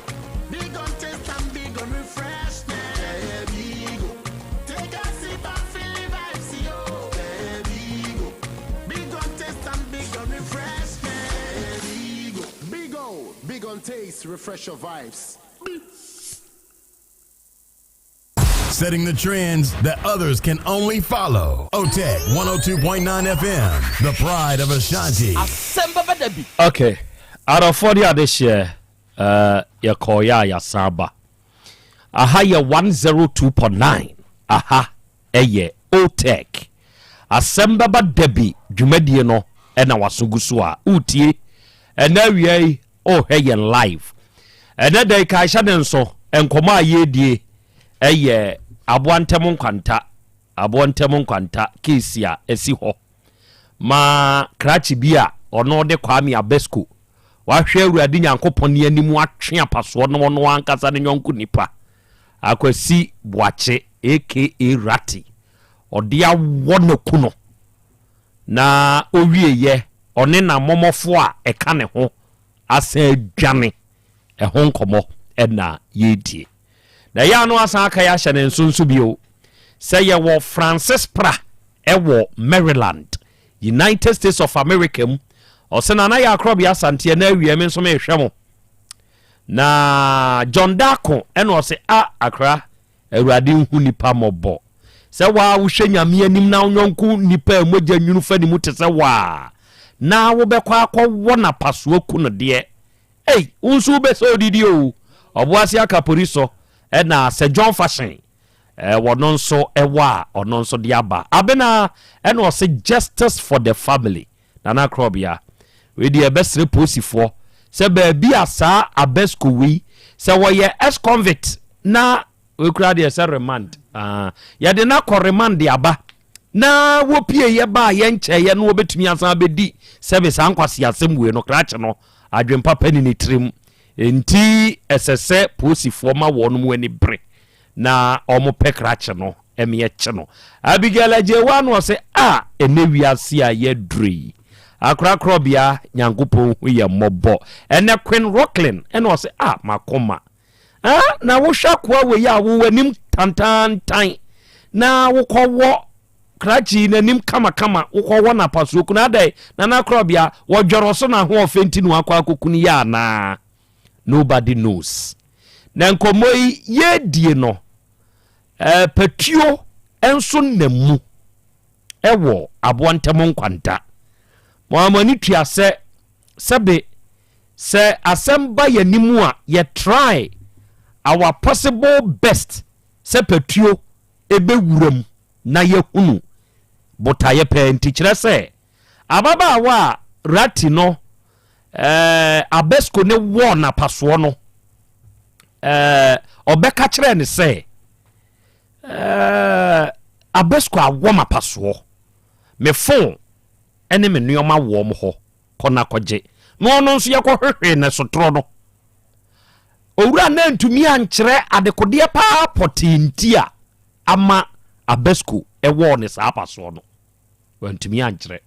Big on taste and big on refreshment. Yeah, Bigo. Take a sip and feel the vibes, yo. Yeah, Bigo. Big on taste and big on refreshment. Yeah, Bigo. Big O, big on taste, refresh your vibes. Setting the trends that others can only follow. OTEC 102.9 FM, the pride of Ashanti. Asɛm bɛba da bi. Ok, adɔfoɔ ne adehyeɛ, eh, yɛkɔɔeɛ a yɛasan aba. Aha yɛ 102.9, aha ɛyɛ OTEC. Asɛm bɛba da bi dwumadie no ɛna waso gu so a wotie. Ɛnɛ awia yi, wohwɛ yɛn live. Ɛnɛ da yi kae hyɛ ne nso, nkɔmmɔ a yɛredie ɛyɛ aboa ntɛm nkwanta, aboɔ ntɛm nkwanta keesi a ɛsi hɔ ma krakye bi a ɔno de Kwame Abesco wahwɛ Awurade Nyankopɔn ne anim atwe apasoɔ na ɔno ankasa ne yɔnko nipa Akwasi Boakye aka Ratty ɔde awɔ no ku no na ɔwieɛ. ɔne n'amɔmɔfoɔ a ɛka ne ho asan adwane ɛho nkɔmmɔ na yɛredie. Na ɛyɛ a na wasan aka yɛ ahyɛ ne nso nso bio sɛ yɛwɔ Francis Pra ɛwɔ Maryland, United States of America mu. Ɔsɛ Nana yɛ akorɔbea Asanteɛ na awie me nso mehwɛ mo. Na John Darko ɛna ɔsɛ a akra Awurade nhu nipa mmɔbɔ. Sɛ waa wohwɛ Nyame anim na wo yɔnko nipa a mogya nwunu fa ne mu te sɛ waa na wobɛkɔ akɔwɔ no apasoa ku no deɛ Ei, wo nso wobɛsɛ odidi o. Ɔboase Akapori sɔ ɛna Sir John Fashion eh, wɔno nso ɛwɔ a ɔno nso de aba. Abena ɛna ɔse justice for the family. Nana Krɔbea, wei deɛ ɛbɛsrɛ posifoɔ sɛ baabi a saa Abesco wei sɛ wɔyɛ ex-convict na Wei koraa deɛ sɛ remand ah, yɛde no akɔ remand de aba na wɔpie yɛ ba a yɛnkyɛeɛ no wɔbɛtumi asan abɛdi sɛbe saa nkwaseasɛm wei no krakye no adwempa pa ni ne tirim nti ɛsɛ sɛ polisifoɔ ma wɔn mu ani bere na wɔn pɛ krakye no ɛmeɛ kye no. Abigail Agyewa no ɔsɛ a ɛnɛ wiase a yɛdure yi akorakorɔbea Nyankopɔn hu yɛ mmɔbɔ. Ɛnɛ Queen Rocklin ɛna ɔsɛ a makoma Ah, na wohwɛ akoa wei a wo w'anim tantantan na wokɔwɔ krakye n'anim kamakama wokɔwɔ n'apasoɔ kunu adɛn na n'akorɔbea wɔdwɔrɔ so n'ahoɔfɛ nti na wakɔ akɔkunu yɛ anaa? Nobody knows. Na nkɔmmɔ yi yɛdie no eh, patuo nso nam mu ɛwɔ aboɔ ntɛm nkwanta. Mo a mo ani tua sɛ sɛbe Sɛ asɛm ba yɛn anim a, yɛ try our possible best sɛ patuo bɛwura mu na yɛahunu botaeɛ pɛɛ nti. Kyerɛ sɛ, ababaawa a Ratty no eh, Abesco ne wɔɔ no apasoɔ no, eh, ɔbɛka kyerɛɛ no sɛ, eh, Abesco awɔ m'apasoɔ, me phone ne me nneɛma wɔm hɔ. Kɔ na kɔgye. Na ɔno nso yɛkɔhwehwee ne sotorɔ no. Owura no antumi ankyerɛ adekodeɛ paa pɔtee nti a ama Abesco wɔɔ ne saa apasoɔ no. Wantumi ankyerɛ.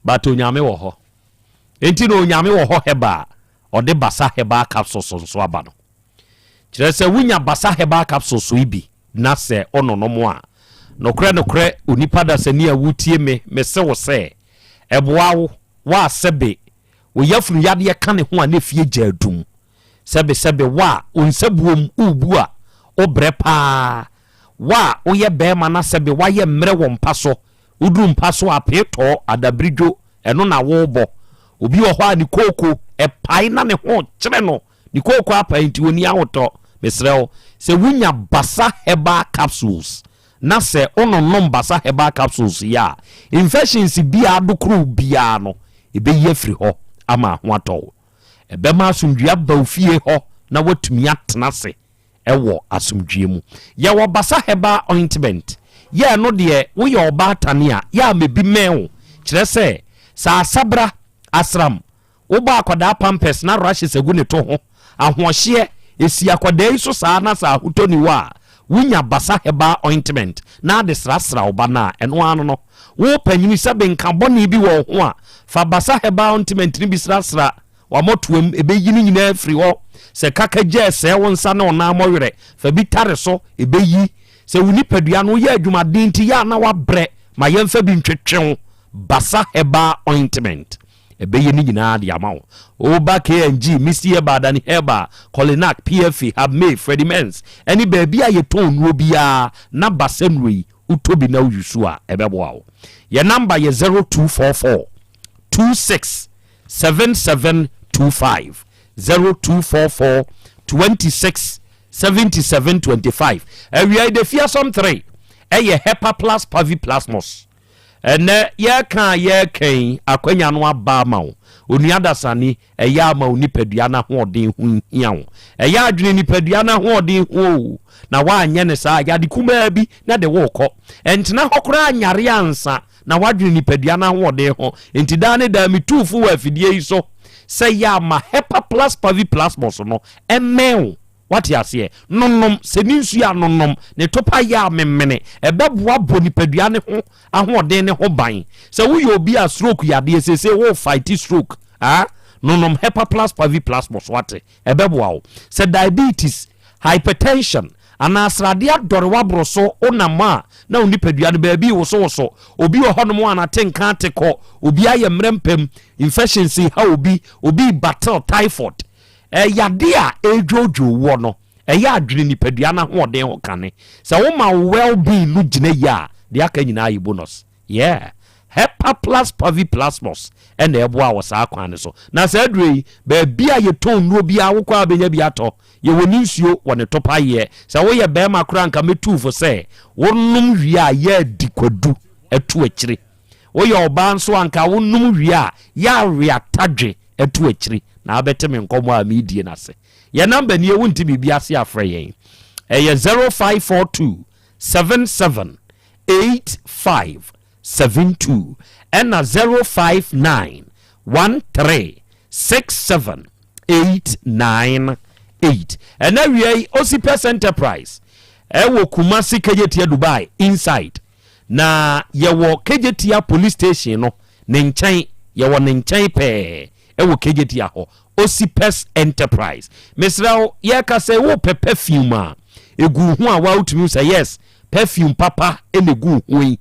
But Onyame wɔ hɔ. Enti na Onyame wɔ hɔ hɛba a ɔde Basa Herbal Capsules nso aba no. Kyerɛ sɛ wonya Basa Herbal Capsules yi bi na sɛ wononom a, nokorɛ nokorɛ onipa dasani a wotie me, mese wo sɛ, ɛboa wo, wo a sɛbe wo yafunu yadeɛ ka ne ho a na efie gya adum, sɛbe sɛbe wo a wo nsabuom worebu a wobrɛ paa, wo a woyɛ barima na sɛbe woayɛ mmerɛ wɔ mpa so, woduru mpa so a peetɔɔ, adabiridwo, ɛno na worebɔ. Obi wɔ hɔ a ne kooko ɛpae na ne ho kyere no, Ne kooko apae nti ɔnni ahotɔ. Mesrɛ wo, sɛ wonya Basa Herbal Capsules na sɛ wononom Basa Herbal Capsules yi a, infections biara adokorow biara no, ɛbɛyi afiri hɔ ama ho atɔ wo. Ɛbɛma asomdwoeɛ aba wo fie hɔ na woatumi atena ase wɔ asomdwoeɛ mu. Yɛwɔ Basa Herbal Ointment. Yɛ ɛno deɛ woyɛ ɔbaatane a, yɛ a ma bi mmɛn wo. Kyerɛ sɛ, sɛ asabra, asram, Wobɔ akwadaa pampers na rashes agu ne to ho, ahoɔhyeɛ, ɛsi akwadaa yi so saa na sɛ ahotɔ ni hɔ a, wonya Basa Herbal Ointment na ade srasra wo ba no a, ɛno ara no no. Wo panyini sɛ benka bɔne bi wɔ wo ho a, fa Basa Herbal Ointment no bi srasra w'amɔtoam, ɛbɛyi ne nyinaa afiri hɔ. Sɛ kaka gya ɛsɛe wo nsa ne wo nan mmɔwerɛ, fa bi tare so, ɛbɛyi. Sɛ wo nipadua no woyɛ adwumaden nti yɛ a na woabrɛ, ma yɛmfa bi ntwetwe wo. Basa Herbal Ointment. Ɛbɛyɛ ne nyinaa de ama wo. Woba KNG, Misty Herbal, Dani Herbal, Kolinak, PFA, Habmay, Freddie Mens, ɛne baabi a yɛtɔn nnuro biara na ba sɛ nnuro yi, wotɔ bi na wo use a, ɛbɛboa wo. Yɛn number yɛ 0244 26 7725, 0244 26 77 25. Awia yi, the fearsome 3 ɛyɛ Hepa Plus Pavi Plasmos. Ɛnnɛ, yɛreka a yɛreka yi, akwanya no aba ama wo. Onua dasani, ɛyɛ a ma wo nipadua no ahoɔden ho nhia wo. Ɛyɛ a dwene nipadua no ahoɔden ho o, na woanyɛ no saa a, yade kumaa bi na ɛde wo rekɔ. Ɛntena hɔ koraa nyare ansa na woadwene nipadua no ahoɔden ho. Enti daa ne daa metu wo fo wɔ afidie yi so sɛ yɛ a ma Hepa Plus Pavi Plasmos no mmɛn wo. Wate aseɛ? Nonom, sɛ ne nsuo a nonom, ne topa yɛ a memene. Ɛbɛboa bɔ nipadua ne ho ahoɔden ne ho ban. Sɛ woyɛ obi a stroke yadeɛ, seesei wo fight stroke a, nonom Hepaplus Paviplasmos, wate? Ɛbɛboa wo. Sɛ diabetes, hypertension, anaa sradeɛ adɔre w'aboro so, wonam a na wo nipadua no baabi rewosowoso. Obi wɔ hɔnom a n'atenka ate kɔ, obi ayɛ mmerɛ mpam, infections reha obi, obi rebattle typhoid. Yadeɛ a ɛredwoodwoo woɔ no, ɛyɛ a dwene nipadua no ahoɔden ho kane. Sɛ woma wo well-being no gyina yie a, deɛ aka nyinaa yɛ bonus. Yeah. Hepaplus paviplasmus na ɛboa wɔ saa kwan no so. Na saa aduro yi, baabi a yɛtɔn nnuro biara wokɔ a bɛnya bi atɔ. Yɛwɔ ne nsuo wɔ ne topayeɛ. Sɛ woyɛ barima koraa nka mɛtu wo fo sɛ wonom wie a yɛ adi kwadu to akyire. Woyɛ ɔbaa nso a nka wonom wie a yɛ awe atadwe to akyire na wabɛte me nkɔmmɔ a meredie no ase. Yɛn namba nie wonte biribi ase a frɛ yɛn. Ɛyɛ 0542 77 85 72 ɛna 059 13 67 89 8. Ɛna awia yi Osipes Enterprise ɛwɔ Kumasi Kejetia Dubai inside na yɛwɔ Kejetia police station no ne nkyɛn, yɛwɔ ne nkyɛn pɛɛ ɛwɔ Kejetia hɔ. Osipes Enterprise, mesrɛ wo, yɛka sɛ wopɛ perfume a ɛgu ho a wotumi sɛ yes, perfume papa ɛna ɛgu ho yi.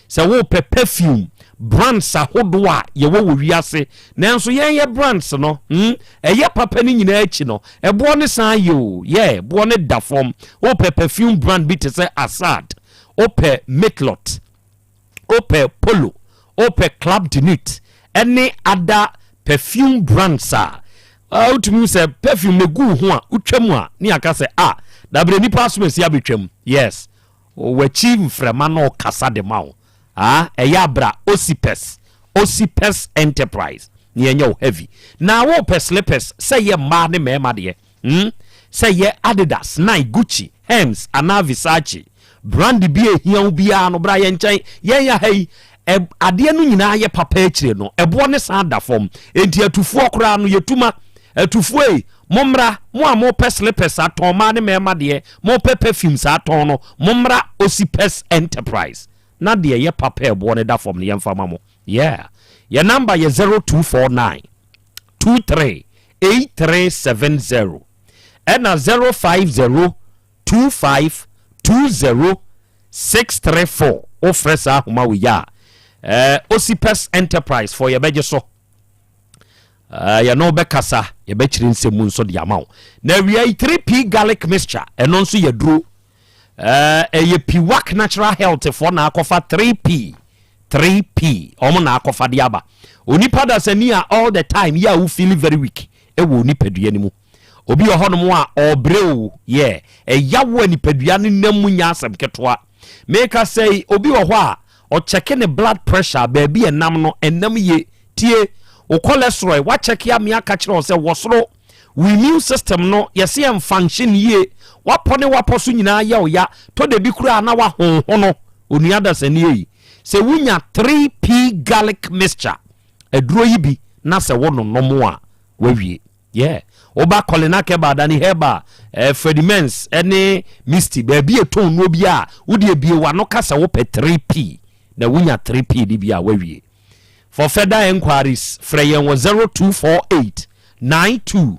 Sɛ wopɛ perfume brands ahodoɔ a yɛwɔ wɔ wiase, nanso yɛn yɛ brands no, ɛyɛ papa no nyinaa akyi no, ɛboɔ ne san yɛ o, yɛ boɔ ne da fam. Wopɛ perfume brand bi te sɛ Assad, wopɛ Mitlot, wopɛ Polo, wopɛ Club de Nuit ɛne other perfume brands a wotumi sɛ perfume na gu ho a wotwa mu a ne aka sɛ a dabrɛ nipa asom asi abɛtwam. Yes, w'akyi mframa na ɔkasa de ma wo ah, ɛyɛ abra Osipes Enterprise ne ɛnyɛ wo heavy. Na wopɛ slippers sɛ yɛ mmaa ne mmarima deɛ, Sɛ yɛ Adidas, Nike, Gucci, Hermes anaa Versace brand bi a ehia wo biara no, bra yɛn nkyɛn. Yɛn yɛ ha yi, adeɛ no nyinaa yɛ papa akyire no, ɛboɔ ne san da fam. Enti atufoɔ koraa no yɛtuma. Atufoɔ yi, mommra, mo a mopɛ slippers atɔn, mmaa ne mmarima deɛ, mopɛ perfumes atɔn no, mommra Osipes Enterprise. Na deɛ ɛyɛ papa ɛboɔ no da fam no yɛmfa ma mo. Yeah. Yɛn number yɛ 0249 23 8370 ɛna 050 25 20 634. Wofrɛ saa ahoma wei a, Osipes Enterprise fɔ yɛbɛgye so, yɛne wobɛkasa, yɛbɛkyerɛ nsɛm mu nso de ama wo. Na awia yi 3P garlic mixture, ɛno nso yɛ duro, ɛyɛ Piwak Natural Health foɔ na akɔfa 3P. 3P ɔmo na akɔfa de aba. Onipa dasani a all the time yɛ a wo feel very weak ɛwɔ onipadua no mu, obi wɔ hɔnom a ɔbrɛ o, yɛ ɛyawo a nipadua no nam mu nya asɛm ketewa. Meka sɛ obi wɔ hɔ a ɔkyɛke ne blood pressure, baabi ɛnam no ɛnam yie. Tie, wo cholesterol wakyɛke ame aka kyerɛ wo sɛ wɔ soro, wo immune system no yɛsɛ yɛn function yie, wapɔ ne wapɔ so nyinaa yɛ wo ya, tɔ da bi koraa na wahonho no. Onua dasani yi, sɛ wonya 3P garlic mixture aduro yi bi na sɛ wo nonom a, wawie. Yeah, woba Kɔlina Keba, Dani Heba, Freddie Mens ne Misty, baabi ɛtɔn nnuo bi a wode ebie wano ka sɛ wopɛ 3P na wonya 3P no bi a, wawie. For further enquiries, frɛ yɛn wɔ 0248 92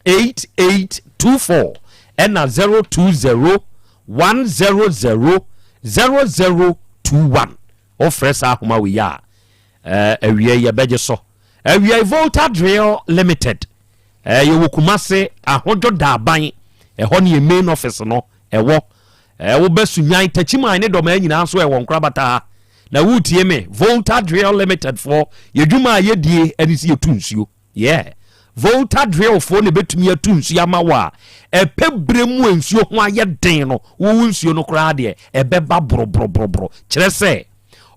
8824 ɛna 020 100 0021. Wofrɛ saa ahoma wei a, awie yɛbɛgye so. Awie Volta Drill Limited, yɛwɔ Kumase Ahodwo Daaban, ɛhɔ ne yɛ main office no ɛwɔ. Wobɛ Sunyan, Takyiman ne Dɔmaa nyinaa nso ɛwɔ nkorabata ha na wotie me. Volta Drill Limited foɔ, yɛdwuma a yɛdie ɛne sɛ yɛtu nsuo. Yeah, Volta Drill foɔ na ɛbɛtumi atu nsuo ama wo a ɛpɛ berɛ mu a nsuo ho ayɛ den no, wowo nsuo no koraa deɛ ɛbɛba borɔborɔborɔborɔ. Kyerɛ sɛ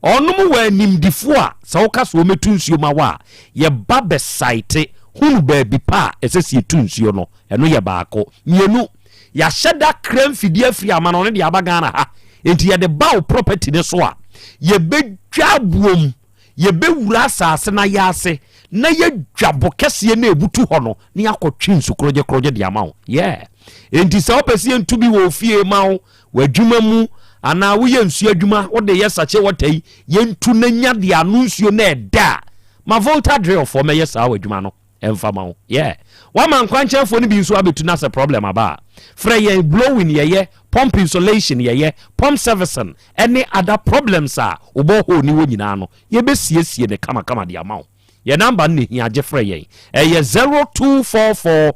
ɔnom wɔ animdifoɔ a sɛ woka sɛ wɔmɛtu nsuo ma wo a, yɛba bɛsaete hunu baabi pa a ɛsɛ sɛ yɛtu nsuo no. Ɛno yɛ baako. Mmienu, yɛahyɛ da kra mfidie afiri ama no, ɔno de aba Ghana ha. Enti yɛde ba wo property no so a, yɛbɛdwa aboom, yɛbɛwura asase no ayɛ ase. na yɛdwa bo kɛseɛ na ɛbutu hɔ no na yɛakɔtwe nsu korɔgyekorɔgye de ama wo. Yeah. Enti sɛ wopɛ sɛ yɛntu bi wɔ ofie ma wo, w'adwuma mu, anaa woyɛ nsuo adwuma, wode yɛ sachet water yi, yɛntu na nya deɛ ano nsuo na ɛda a, ma Volta Drill foɔ mɛyɛ saa w'adwuma no ɛmfa ma wo. Yeah. Wama nkwankyɛnfoɔ no bi nso abɛtu na sɛ problem aba a, frɛ yɛn, blowing yɛyɛ, pump insulation yɛyɛ, pump servicing ɛne other problems a wo borehole ni wɔ nyinaa no, Yɛbɛsiesie no kamakama de ama wo. Yɛn number no na ɛhia, gye frɛ yɛn. Ɛyɛ 0244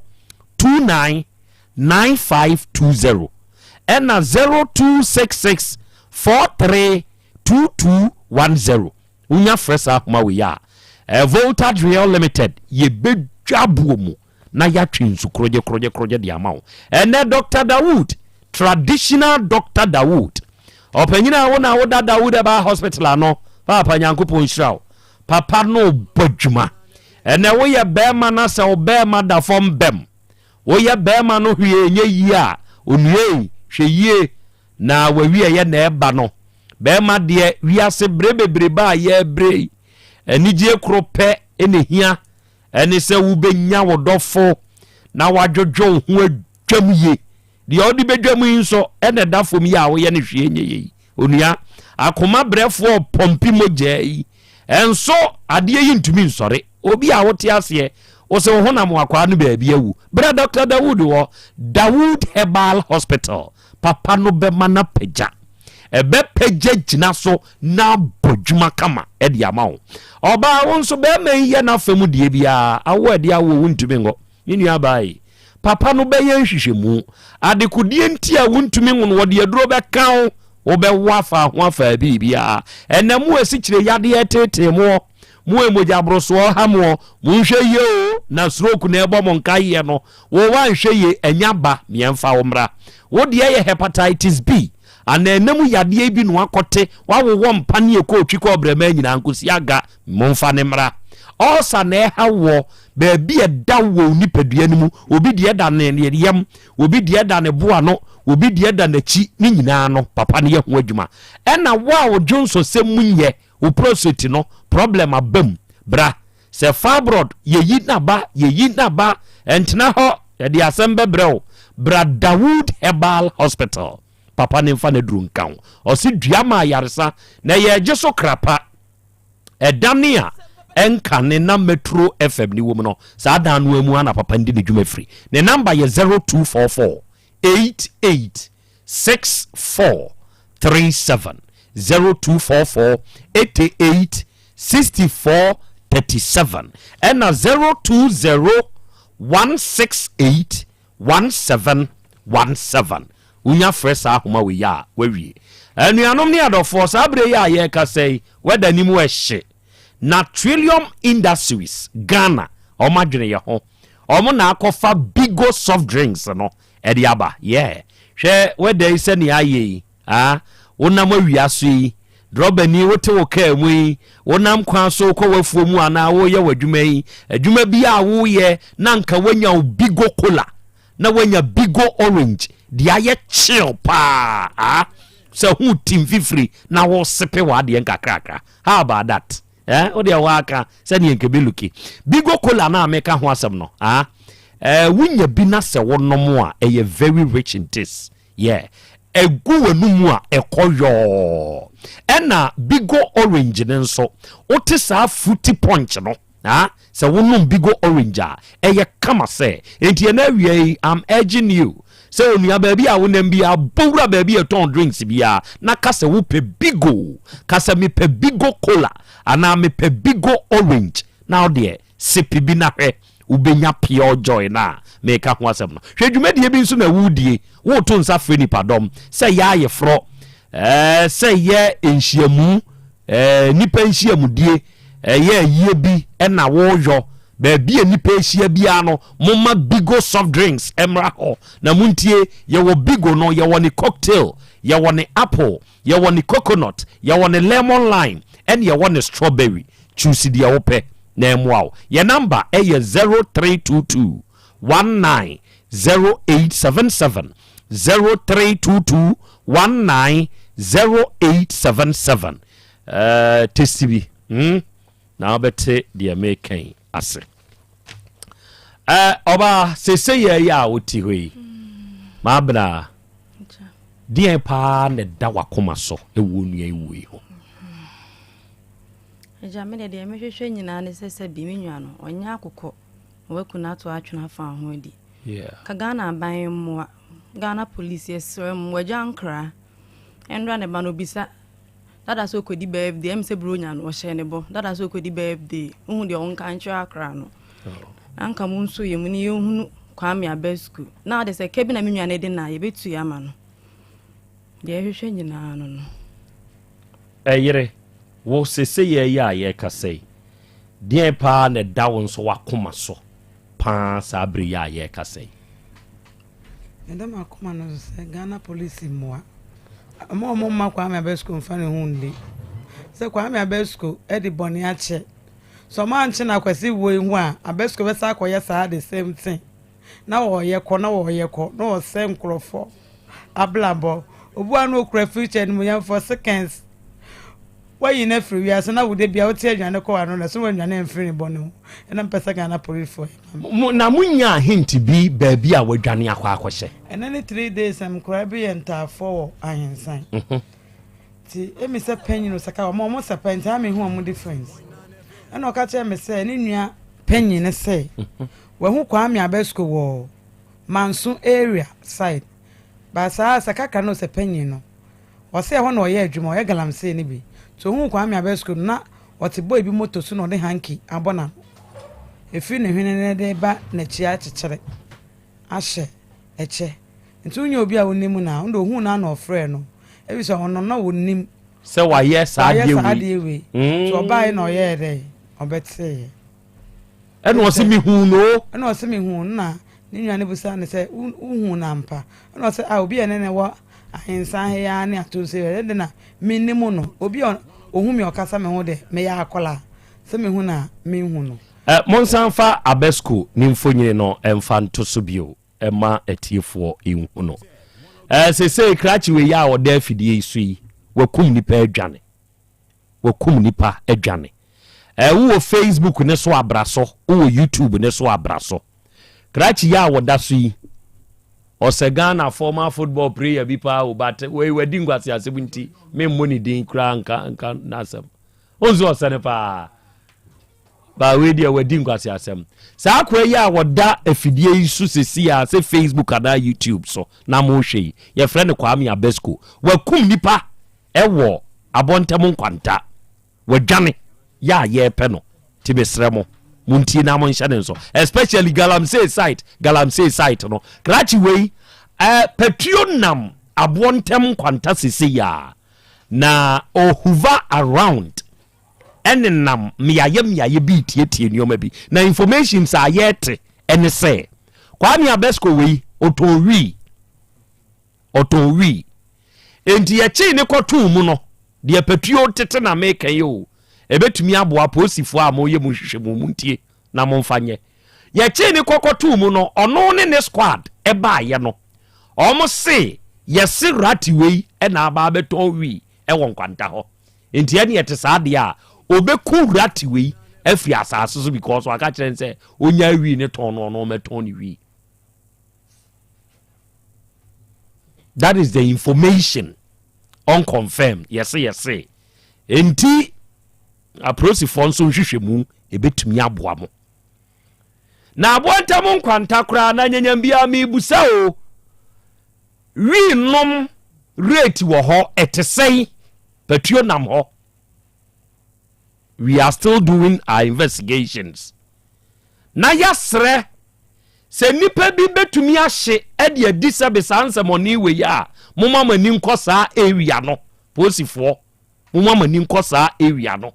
29 9520 ɛna 0266 43 2210. Wonya frɛ saa ahoma wei a, eh, Volta Driel Limited, yɛbɛdwa boɔ mu na yɛatwe nsu korogye korogye korogye de ama wo. Ɛnɛ Dr. Dawood, traditional Dr. Dawood, ɔpanyin a wo na woda Dawood ɛbaa hospital ano, paapa Nyankopɔn nhyira wo. Papa no bɔ adwuma. Ɛnɛ woyɛ bɛrima na sɛ wo bɛrima da fam bɛm, woyɛ bɛrima no hwee nyɛ yie a, onuei, hwɛ yie na w'awieɛ na ɛba no. Bɛrima deɛ wiase berɛ bebrebe a yɛrebrɛ yi, anigyeɛ koro pɛ na ɛhia. Ɛne sɛ wobɛnya wo dɔfo na wadwodwo wo ho adwam yie. Deɛ ɔde bɛdwam yi nso ɛna ɛda fam yi a woyɛ no hwee nyɛ yei. Onua, akoma brɛfoɔ pɔmpi mogyaa yi, ɛnso adeɛ yi ntumi nsɔre. Obi a wote aseɛ, wo sɛ wo honam akwaa no baabi awu. Bra Dr. Dawood hɔ, Dawood Herbal Hospital. Papa no bɛma no apagya. Ɛbɛpagya gyina so na abɔ dwuma kama de ama wo. Ɔbaa wo nso bɛrima yi yɛ n'afa mu deɛ biara, awo a ɛde awo wontumi ngɔ. Me nua baa yi, papa no bɛyɛ nhwehwɛmu. Adekodeɛ nti a wontumi nwo no, wɔde aduro bɛka wo, wobɛwo afa ho afa biribiara. Ɛnɛ mo asikyire yadeɛ tetee moɔ, mo a mogya borosoɔ ha moɔ, monhwɛ yie o, na stroke na ɛbɔ mo nkaeɛ no. Wo wanhwɛ yie, ɛnya ba, meɛmfa wo mmra. Wo deɛ yɛ hepatitis B. Anaa ɛna mu yadeɛ bi na wakɔte, wawowɔ mpaneɛ kɔ otwi kɔ ɔbrɛmaa nyinaa nkosi aga, momfa no mmra. Ulcer na ɛha woɔ, baabi a ɛda wɔ wo nipadua no mu, obi deɛ da ne yam, obi deɛ da ne bo ano, obi deɛ da n'akyi, ne nyinaa no, papa no yɛ ho adwuma. Ɛna wo a wo dwonsɔsɛm mu nyɛ, wo prostate no, problem aba mu, bra. Sɛ fibroid, yɛyi na ba, yɛyi na ba, ɛntena hɔ, yɛde asɛm bɛbrɛ wo. Bra Dawood Herbal Hospital. Papa ne mfa n'aduro nka wo. Ɔse dua ma ayaresa na yɛgye so krapa. Ɛdane a ɛnka ne na Metro FM ne wom no, saa dan no mu ana papa ndi ne dwuma firi. Ne namba yɛ 0244 88 64 37 0244 88 64 37 ɛna 020 168 1717 Wonya frɛ saa ahoma wei a, woawie. Anuanom ne adɔfoɔ, saa berɛ yi a yɛrekasa yi, wɛda no mu ɛhye. Na Trillium Industries Ghana, wɔn adwene yɛ ho. Wɔn na akɔfa Bigo soft drinks no ɛde aba. Yeah. Hwɛ wɛda yi sɛnea ayɛ yi. Ah, wonam awia so yi, drɔbani wote wo kaa mu yi, wonam kwan so kɔ w'afuo mu anaa woyɛ w'adwuma yi, adwuma bi a woyɛ na nka woanya wo Bigo Cola na woanya Bigo Orange deɛ ayɛ chill paa ah, sɛ ho ti mfifiri na wosepe w'adeɛ nkakrakra. How about that? Eh, wo deɛ woaka sɛdeɛ nka bɛluki. Bigo Cola no a meka ho asɛm no, ah, eh, wonya bi na sɛ wonom a, ɛyɛ very rich in taste. Yeah, ɛgu w'anomu a ɛkɔ yɔɔ. Ɛna Bigo Orange no nso, wote saa fruity punch no, ah, sɛ wonom Bigo Orange a, ɛyɛ kama sɛ. Enti ɛna awia yi, I'm urging you sɛ onua baabi a wonam biara, bɔ wura baabi a ɛtɔn drinks biara na ka sɛ wopɛ Bigo. Ka sɛ mepɛ Bigo Cola anaa mepɛ Bigo Orange na wodeɛ sipi bi na hwɛ. Wobɛnya pure joy no a mereka ho asɛm no. Hwɛ dwumadie bi nso na woredie, woreto nsa frɛ nipadɔm sɛ yɛ ayeforɔ, ɛɛ, sɛ yɛ nhyiamu, ɛɛ, nipa nhyiamudie, ɛyɛ ayie bi ɛna woreyɔ. Baabi a nipa ahyia biara no, momma Bigo soft drinks mmra hɔ. Na montie, yɛwɔ Bigo no, yɛwɔ ne cocktail, yɛwɔ ne apple, yɛwɔ ne coconut, yɛwɔ ne lemon lime, ɛne yɛwɔ ne strawberry. Choose deɛ wopɛ na ɛmmoa wo. Yɛn number yɛ 0322 19 0877, 0322 19 0877. Ɛɛ, testi bi, hmm, na wobɛte deɛ meka yi. ase. Ɔbaa sese yɛ yɛ a wote hɔ yi, maabena deɛn paa na ɛda wakoma so ɛwɔ onua yi wuo yi ho? Agya, me deɛ deɛ mehwehwɛ nyinaa ne sɛ sɛ bi me nua no ɔnyɛ akokɔ na waku no ato atwene afa ho adi. Ka Ghana aban mmoa, Ghana police yɛsrɛ mo, wagya nkra. Ɛndra ne ba no obisa dada sɛ ɔkɔdi birthday, ɛm sɛ buronya no ɔhyɛ ne bɔ, dada sɛ ɔkɔdi birthday, wohu deɛ ɔnka nkyerɛ akra no. Na nka mo nso yɛ mu ne yɛnhunu Kwame aba sukuu. Na ade sɛ ka bi na me nua no de na yɛbɛtue ama no. Deɛ ɛhwehwɛ nyinaa no no. Ɛyere, wo sesei yi a yɛrekasa yi, deɛn paa na ɛda wo nso w'akoma so paa saa bere yi a yɛrekasa yi? Ɛda m'akoma no so sɛ Ghana polisi mmoa. Mma wɔn mma Kwame Abesco mfa ne ho nni. Sɛ Kwame Abesco de bɔne akyɛ. Sɛ wɔn ankye no Akwasi wuo yi ho a, Abesco bɛsan akɔyɛ saa the same thing. Na wɔyɛ kɔ na wɔyɛ kɔ na wɔsɛ nkurɔfoɔ abrabɔ. Obi wɔ hɔ a na okura future animuonyamfoɔ seconds. Wayi no afiri wiase na wo da biara wote aduane kɔ w'ano na so wanwane amfiri ne bɔne ho. Ɛna mpɛ sɛ Ghana policefoɔ yɛ ma me. Mo, na monyaa hint bi baabi a wadwane akɔ akɔhyɛ? Ɛnɛ ne 3 days na nkwadaa bi yɛ ntaafoɔ wɔ Ahensan. Nti emi sɛ panyin o sɛ ka wɔn wɔn sɛ pɛ nti a mehu wɔn difference. Ɛna ɔka kyerɛ me sɛ ne nua panyin ne sɛ wahu Kwame Abesco wɔ Manso area side. But saa sɛ kakra no sɛ panyin no. Ɔse ɛhɔ na ɔyɛ adwuma, ɔyɛ galamsey no bi. Nti ohuu Kwame Abesco no na ɔte boy bi moto so na ɔde hanky abɔ n'ano. Efiri ne hwene no de ba n'akyi akyekyere ahyɛ ɛkyɛ. Nti wonyɛ obi a wonim no a, ɔno de ohuu no ara na ɔfrɛɛ no. Efisɛ ɔno na onim Sɛ wayɛ saa wayɛ adeɛ saa wei. adeɛ wei. Nti ɔbaeɛ na ɔyɛɛ dɛn? Ɔbɛteeɛ. Ɛna ɔse mehuu no o. Ɛna ɔse mehuu no na ne nua no bisaa no sɛ wohuu no ampa? Ɛna ɔse ah obi a ɛne no wɔ ahensan ha yi ara ne atonse yi ɛde na mennim no. Obi a ohu me a ɔkasa me ho de meyɛ akwadaa sɛ mehu no a menhu no. Eh, monsan mfa Abesco ne mfonini no mfa nto so bio mma atiefoɔ nhu no. Eh, seesei krakye wei a ɔda afidie yi so yi, wakum nnipa adwane. Wakum nnipa adwane. Eh, wowɔ Facebook ne so a bra so, wowɔ YouTube ne so a bra so. Krakye yi a wɔda so yi, ɔsɛ Ghana former football player bi paa o, but wei wadi nkwaseasɛm nti, memmɔ ne din koraa nka nka n'asɛm. Wonso ɔsɛ no paa. Ba wei deɛ wadi nkwaseasɛm. Saa akoa yi a wɔda afidie yi so sesi a sɛ Facebook anaa YouTube so na mohwɛ yi, yɛfrɛ no Kwame Abesco. Wakum nipa ɛwɔ abɔntɛm nkwanta. Wadwane yɛ a yɛrepɛ no. Nti mesrɛ mo, montie na monhyɛ ne nso. Especially Galamsey site, Galamsey site no. Krakye wei, eh, patuo nam aboɔ ntɛm nkwanta sesei a, na ɔhover around ɛnenam mmeaeɛ mmeaeɛ bi retietie nneɛma bi. Na informations a yɛrete ɛne sɛ, Kwame Abesco wei, ɔtɔn wii. Ɔtɔn wii. Enti yɛkyee ne kɔtoo mu no, deɛ patuo tete na meka yi o, ɛbɛtumi aboa apolisifoɔ a moyɛ mo nhwehwɛmu, montie na momfa nyɛ. Yɛkyee ne kɔkɔtoo mu no, ɔno ne ne squad ɛbaeɛ no, wɔn se yɛse rati wei na aba abɛtɔn wii ɛwɔ nkwanta hɔ. Nti ɛne ɛte saa deɛ a, ɔbɛku rati wei afiri asase so because waka kyerɛ no sɛ ɔnyaa wii ne tɔn no, ɔno ɔmɛtɔn ne wii. That is the information unconfirmed yɛse yɛse. Enti apolisifoɔ nso nhwehwɛmu ɛbɛtumi aboa mo. Na aboa ntam nkwanta koraa na nyanyam biara mebusa o. Wii nom rate wɔ hɔ ɛte sɛn? Patuo nam hɔ. We are still doing our investigations. Na yɛasrɛ sɛ nnipa bi bɛtumi ahye de adi sɛbe saa nsɛmɔne wei a, momma mo ani nkɔ saa area no. Polisifoɔ, momma mo ani nkɔ saa area no.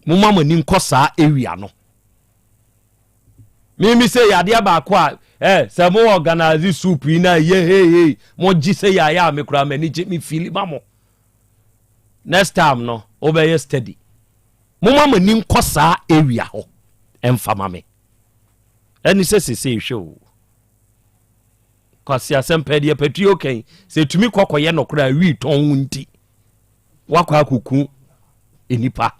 Momma mo ani nkɔ saa area no. Mimi sɛ yɛ adeɛ baako a eh, sɛ mo organize soup yi na yɛ hey hey mo gye sɛ yɛ ayɛ a me koraa m'ani gye me fili ma mo. Next time no wobɛyɛ steady. Momma mo ani nkɔ saa area hɔ ɛmfa ma me. Ɛne sɛ sesei hwɛ o. Kwasi asɛm pɛ deɛ patuo kɛn sɛ tumi kɔkɔyɛ nɔkorɛ a wii tɔn wo nti wakɔ akɔku nnipa.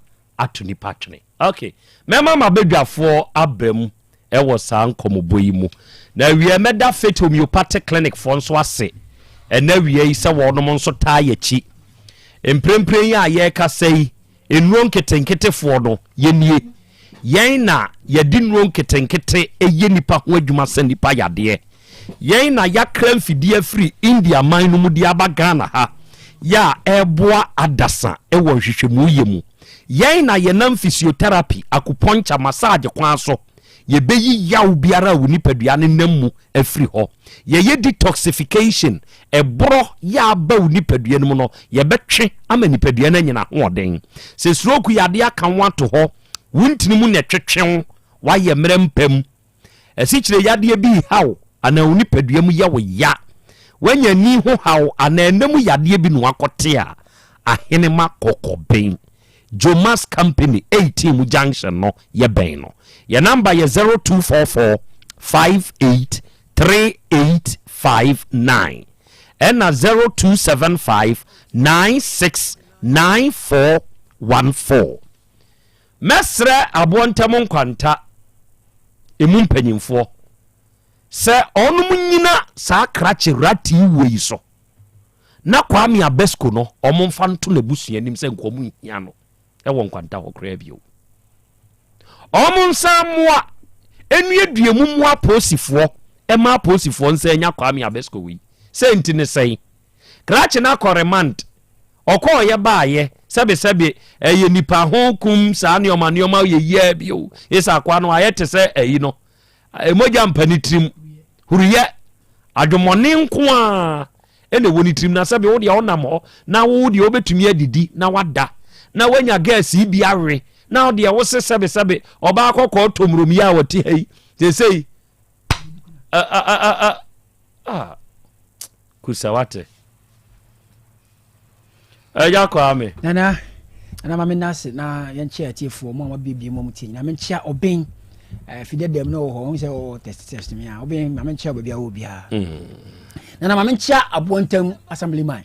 ato nipa twene. Ok, mɛma m'abadwafoɔ aba mu wɔ saa nkɔmmɔbɔ yi mu. Na awia mɛda Faith Homeopathic Clinic foɔ nso ase ɛnɛ awia yi sɛ wɔnom nso taa yɛkyi. Mprempren yi a yɛrekasa yi, nnuro nketenketefoɔ no, yɛnie. Yɛn na yɛde nnuro nketenkete yɛ nipa ho adwuma sɛ nipa yadeɛ. Yɛn na yɛakra mfidie afiri India man no mu de aba Ghana ha yɛ a ɛreboa adasa wɔ nhwehwɛmu yɛ mu. Yɛn na yɛnam physiotherapy, acupuncture, massage kwan so yɛbɛyi yaw biara a wo nipadua no nam mu afiri hɔ. Yɛyɛ detoxification, ɛborɔ yɛ aba wo nipadua no mu no, yɛbɛtwe ama nipadua no anyina ahoɔden. Sɛ stroke yadeɛ aka wo ato hɔ, wo ntini mu na ɛtwetwe wo, woayɛ mmerɛ mpa mu, Asikyire yadeɛ bi reha wo anaa wo nipadua mu yɛ wo ya, woanya ani ho haw anaa ɛna mu yadeɛ bi na woakɔte a, Ahenema Kɔkɔben, Jomas Company, 18 mu junction no yɛbɛn no. Yɛn namba yɛ 0244 58 3859 ɛna 0275 96 9414. Mɛsrɛ aboɔ ntam nkwanta emu mpanyimfoɔ sɛ ɔnom nyina saa krakye ratii wuo yi so na Kwame Abesco no ɔmo mfa nto n'abusua anim sɛ nka ɔmo nhia no wɔ nkwanta hɔ koraa bio. Ɔmo nsan mmoa nnuadua mu mmoa apolisifoɔ ɛma apolisifoɔ nsa anya Kwame Abesco wei. Sɛ nti ne sɛn? Krakye no akɔ remand. Ɔkɔɔyɛ baayɛ, sɛbesɛbe ɛyɛ nipa ho kum saa nneɛma nneɛma yɛ yiaa bio. Esa akoa no ayɛ te sɛ ayi no. Mogya mpa ne tirim. Huruyɛ, adwemmɔne nko ara ɛna ɛwɔ ne tirim na sɛbe wo deɛ wonam hɔ na wo deɛ wobɛtumi adidi na wada na woanya gas yi bi awe na wo deɛ wo se sɛbesɛbe ɔbaa kɔkɔɔ tɔmurom yi a wɔte ha yi seesei Ah, kusa wate. Ɛgya Kwame. Nana, nana ma me nase na yɛnkyɛ atiefoɔ mu a wabiebie mu tie nyina menkyea ɔben eh, fidɛ dɛm no wɔ hɔ ɔhu sɛ ɔwɔ test test me a ɔben ma menkyea baabi a wɔ biara mm. nana ma menkyea aboɔ ntam assemblyman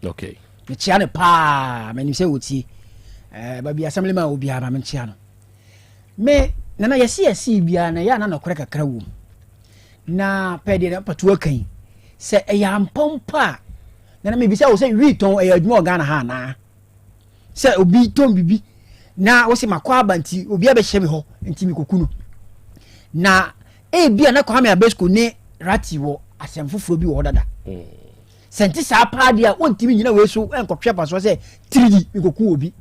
okay mekyea no paa manim sɛ wɔtie eh, baabi assemblyman wɔ biara ma menkyea no me nana yɛse yɛse biara na yɛ a na nɔkorɛ kakra wɔ mu Na pɛ deɛ na patuo ka yi sɛ ɛyɛ ampa mpo a na na mebisa wo sɛ wii tɔn ɛyɛ adwuma wɔ Ghana ha anaa sɛ obi tɔn bibi na wosɛ makɔ aba nti obi abɛhyɛ me hɔ nti mekɔku no na ebi a na Kwame Abesko ne Rati wɔ asɛm foforɔ bi wɔ hɔ dada mm. sɛ nte saa paa deɛ a wɔntumi nyina wei so nkɔtwe apasoɔ sɛ tiridi mekɔku obi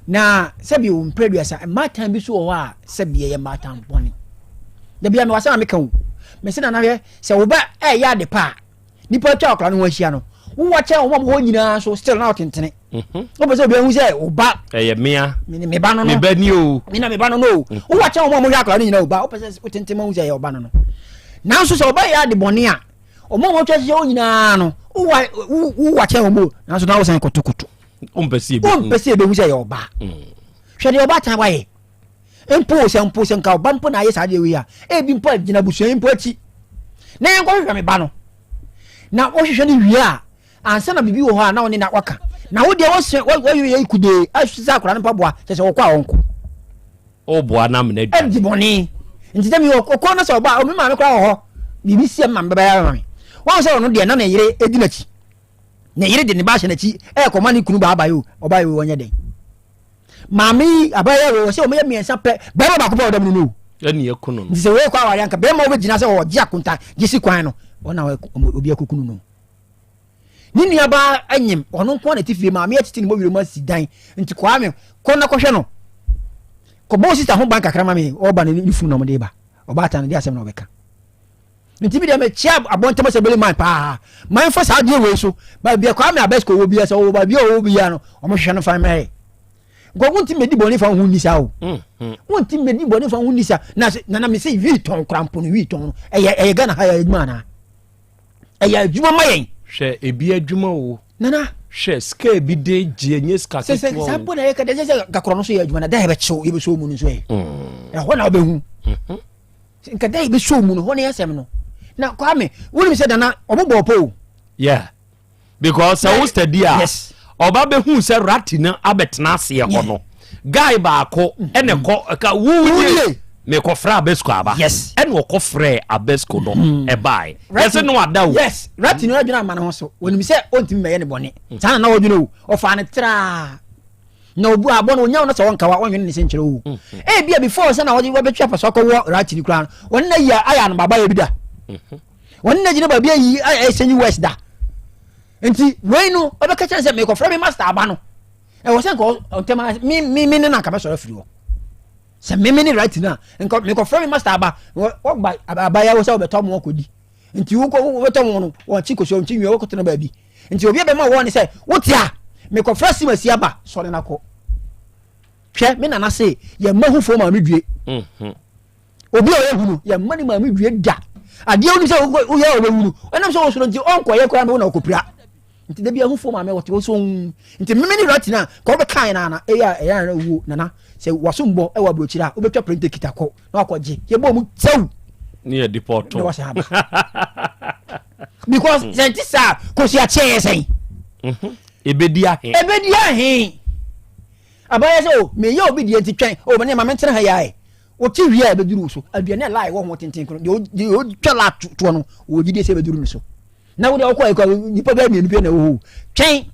Na sɛbi o mpere aduasa mmaatan bi so wɔ hɔ a sɛbi ɛyɛ mmaatan bɔne. Dabi a mewɔ asɛm a meka o. Mese nana hwɛ sɛ wo ba ɛyɛ ade pa a nipa atwa akwadaa no ho ahyia no wowɔ kyɛn wɔn a wɔwɔ nyinaa so still na ɔtentene. Mhm. Wopɛ sɛ obi ahu sɛ wo ba ɛyɛ mea me ba no no me ba ni o me na me ba no no o mhm. wowɔ kyɛn wɔn a wɔhwɛ akwadaa no nyinaa o ba wopɛ sɛ wotentene ma hu sɛ ɛyɛ ɔba no no. Nanso sɛ ɔba yɛ ade bɔne a wɔn a wɔatwa ahyia hɔ nyinaa no wowɔ kyɛn wɔn o nanso na wosan kotokoto. Wompɛ sɛ yɛbɛhu. Wompɛ sɛ yɛbɛhu sɛ ɛyɛ ɔbaa. Mm. Hwɛ deɛ ɔbaatan wayɛ. Mpo sɛ mpo sɛ nka ɔba mpo na ayɛ saa deɛ wei a, ebi mpo agyina abusua yi mpo akyi. Na yɛn kɔhwehwɛ me ba no. Na wɔhwehwɛ no wie a, ansa na biribi wɔ hɔ a na ɔne na waka. Na wo deɛ wɔsɛ wɔyɛ yɛ kudee asesa akwadaa no mpaboa kyɛ sɛ wɔkɔ a wɔnkɔ. Ɔboa no amena dwa. Ɛdi bɔne. Nti sɛ mi ɔkɔ na sɛ ɔba a, ɔme maame koraa wɔ hɔ. Biribi si a me maame bɛbɛyɛ ama me. Wɔn sɛ ɔno deɛ na ne yere di n'akyi. Ne yere de ne ba ahyɛ n'akyi ɛrekɔma ne kunu ba abae o, ɔbae o, ɔnyɛ dɛn? Maame yi abae o, ɔsɛ wɔn yɛ mmiɛnsa pɛ, bɛrima baako pɛ ɔdam no no o. Ɛne ɛko no no. Nti sɛ wei kɔ aware anka bɛrima wobɛgyina sɛ ɔgye akonta gye si kwan no, ɔna obi akɔkunu no. Ne nuabaa anyim, ɔno nko na ti fie, maame atiti ne mɔwerɛ mu asi dan, nti Kwame kɔ na kɔhwɛ no. Kɔbɔ sista ho ban kakra ma me, ɔba ne ne funu na ɔmde ba. Ɔbaatan no de asɛm na ɔbɛka. Nti mi deɛ mekyia abɔntɛm sɛ bele man paa man fa saa adeɛ wei so baabi a Kwame Abɛsiko wɔ bia sɛ ɔwɔ baabi a ɔwɔ bia no wɔn hwehwɛ no fan mɛyɛ nkɔ wonti medi bɔne fa ho nni saa o mm, mm. wonti medi bɔne fa ho nni saa na na na mese wii tɔn kora mpo no wii tɔn no ɛyɛ ɛyɛ Ghana ha yɛ adwuma anaa ɛyɛ adwuma ma yɛn hwɛ ebi adwuma o nana hwɛ sika ebi de gye nye sika ketewa o sɛ saa mpo na yɛ kɛdɛ sɛ sɛ gakorɔ no so yɛ adwuma na da yɛ bɛkyew yɛ bɛsɔ mu no nso yɛ mm. ɛhɔ na wobɛhu mm-hmm. Nka da yɛbɛsɔ mu no hɔ ne asɛm no na Kwame wonim sɛ dana ɔmo bɔɔ pɔ o. Yeah because sɛ wo steady a yes. Ɔba bɛhu sɛ rati no abɛtena aseɛ hɔ no. Guy baako ɛna ɛkɔ ɛka wunie mekɔfrɛ Abesco aba. Yes. Ɛna ɔkɔfrɛ Abesco no ɛbae. Yɛsɛ no ada o. Yes. Rati no adwene ama ne ho so. Wɔnim sɛ ɔntumi mɛyɛ ne bɔne. Saa na na ɔdwene o. Ɔfaa no traa. Na obu abɔ no onyaw no sɛ ɔnka wa ɔnwene ne se nkyerɛ o. Ebia before sɛ na wɔde wɔbɛtwe afa so akɔwɔ Rati no koraa no, wɔne no ayi ayɛ anobaba yɛ bi da. Wɔne no agyina baabi ayi ayɛ sɛnyi west da. Nti wei no ɔbɛka kyerɛ sɛ mekɔfrɛ me master aba no. Ɛwɔ sɛ nka ɔntɛm ara me me me ne no anka mɛsɔre afiri hɔ. Sɛ me me ne right no a nka mekɔfrɛ me master aba wɔgba abaya wo sɛ wɔbɛtɔ mo akɔdi. Nti wokɔ wobɛtɔ mo no wɔnkye kosua wɔnkye nwia wɔkɔtena baabi. Nti obi abɛma wɔn ne sɛ wote a mekɔfrɛ simasi aba sɔre no akɔ. Hwɛ me nana se yɛmma hufoɔ maame due. Mhm. Obi a ɔyɛ hunu yɛmma ne maame due da. Adeɛ wonim sɛ woyɛ a ɔbɛwu no ɛnam sɛ wɔsoro nti ɔnkɔyɛ koraa na wo na ɔkɔpira. Nti da bi ahufoɔ maame wɔte hɔ sɔn. Nti meme ne wura tena ka wobɛka yɛn nana ɛyɛ a ɛyɛ nana wuo nana sɛ waso mbɔ ɛwɔ aburokyire a wobɛtwa plane ticket akɔ na wakɔgye yɛbɔ mu kyɛw. Ne yɛ deport. Na wasan aba. Because sɛ nti saa kosua kyɛɛ sɛn. Ebedi ahe. Ebedi ahe. Abayɛ sɛ o meyɛ obi deɛ nti twɛn o mene ma mentena ha yɛ wote wie a ɛbɛduru wo so aduane a laa ɛwɔ ho tenten kono deɛ ɔtwa laa toɔ no wɔ gyidie sɛ ɛbɛduru no so na wode wokɔ ɛkɔ nipa bɛyɛ mmienu pɛ na ɛwɔ hɔ twɛn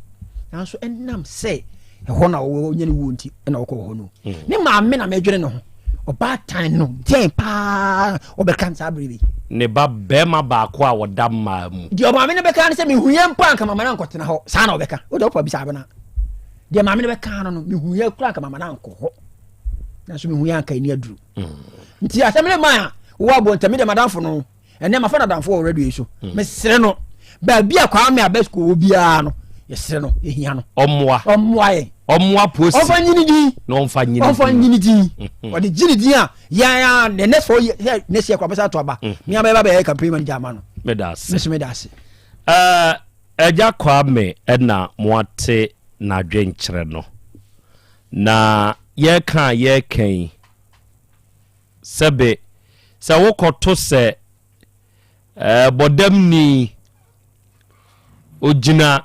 nanso ɛnam sɛ ɛhɔ na wɔnyɛ ne wuo nti ɛna wɔkɔ wɔ hɔ no hmm. ne maame na mɛdwene ne ho ɔbaatan no deɛn paa ɔbɛka saa bere bi ne ba bɛrima baako a wɔda mmaa mu deɛ ɔmaame no bɛka ne sɛ mehuyɛ mpo anka mama no ankɔtena hɔ saa na ɔbɛka wode wopa bisa abena deɛ maame no bɛka no no mehuyɛ kora anka mama no ankɔ hɔ nanso mehuyɛ anka ɛni aduru hmm. nti asɛm ne ma a wowɔ abɔntami deɛ madamfo no ɛnɛ mafa no adamfo wɔ radio yi so hmm. mesrɛ no baabi a Kwame Abesco wɔ biara no yɛsrɛ no yɛhia no ɔmmoa ɔmmoa yɛn ɔmmoa posi ɔmfa nyini din na ɔmfa nyini ɔmfa nyini din hmm. ɔde gyini din a yɛn a the next four years next year kora bɛsa ato aba hmm. mea bɛba bɛyɛ campaign manager ama no meda ase meso meda ase ɛgya Kwame ɛna moate n'adwenkyerɛ no na yɛka a yɛka yi Sɛbe, sɛ wokɔto sɛ bɔdamni, ogyina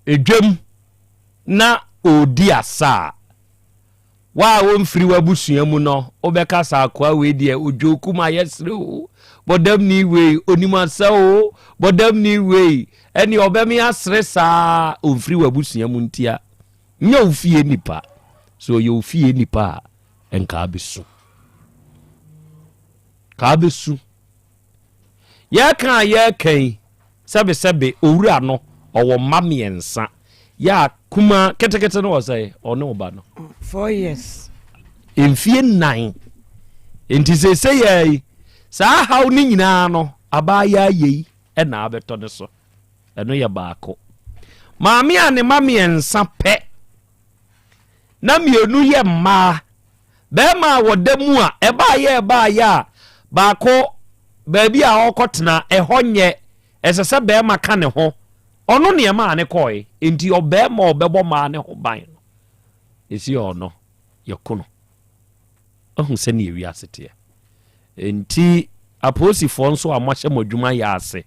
dwam na ɔredi asa a, wo a womfiri w'abusua mu no, wobɛka sɛ akoa wei deɛ odwoku ma yɛsere o, bɔdamni wei onim asa o, bɔdamni wei ɛne ɔbɛme asere saa, ɔmfiri w'abusua mu ntia. Nyɛ wo fie nipa. Sɛ ɔyɛ wo fie nipa a, nka abɛsu. Ka abɛsu. Yɛka a yɛka yi, sɛbesɛbe owura no ɔwɔ mma mmiɛnsa. Yɛ a kumaa ketekete no wɔ sɛ ɔne ɔba no. 4 years. Mfie 4. Nti seesei yɛ yi, saa haw no nyinaa no, abaayaa yei ɛna abɛtɔ ne so. Ɛno yɛ baako. Maame a ne mma mmiɛnsa pɛ na mmienu yɛ mmaa. Barima a wɔda mu a ɛbaayɛ ɛbaayɛ a baako baabi a ɔrekɔtena ɛhɔ nyɛ ɛsɛ sɛ barima ka ne ho ɔno ne ɛmaa ne kɔe nti ɔbarima a ɔbɛbɔ mmaa ne ho ban no ɛsi ɔno yɛko no ahu sɛnea wiase teɛ nti apolisifoɔ nso a moahyɛ mo adwuma yɛ ase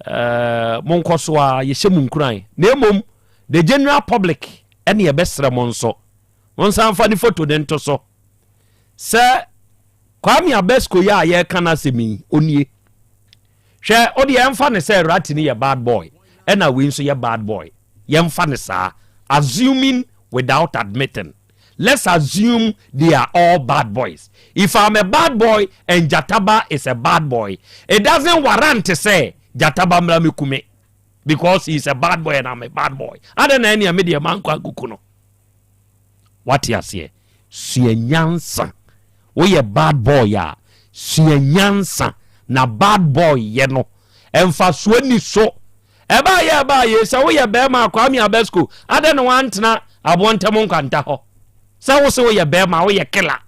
Eh, monkɔ so a yɛhyɛ mo nkuran na mmom the general public ɛne yɛbɛsrɛ mo nso monsan fa ne foto ne nto so sɛ Kwame Abesco yi a yɛreka no asɛm yi onie hwɛ wode yɛmfa ne sɛ Rati no yɛ bad boy ɛna wei nso yɛ bad boy yɛmfa ne saa assuming without admitting let's assume they are all bad boys if i'm a bad boy and Jataba is a bad boy it doesn't warrant sɛ Jataba mmra me kume because he is a bad boy and i'm a bad boy adɛn na ɛnea me deɛ mankɔ akuku no wate aseɛ sua nyansa woyɛ bad boy a sua nyansa na bad boy yɛ no ɛmfasoɔ ni so ɛbaayɛ ɛbaayɛ sɛ woyɛ bɛrima Kwame Abesco adɛn na wantena aboɔ ntam nkwanta hɔ sɛ wo sɛ woyɛ bɛrima woyɛ killer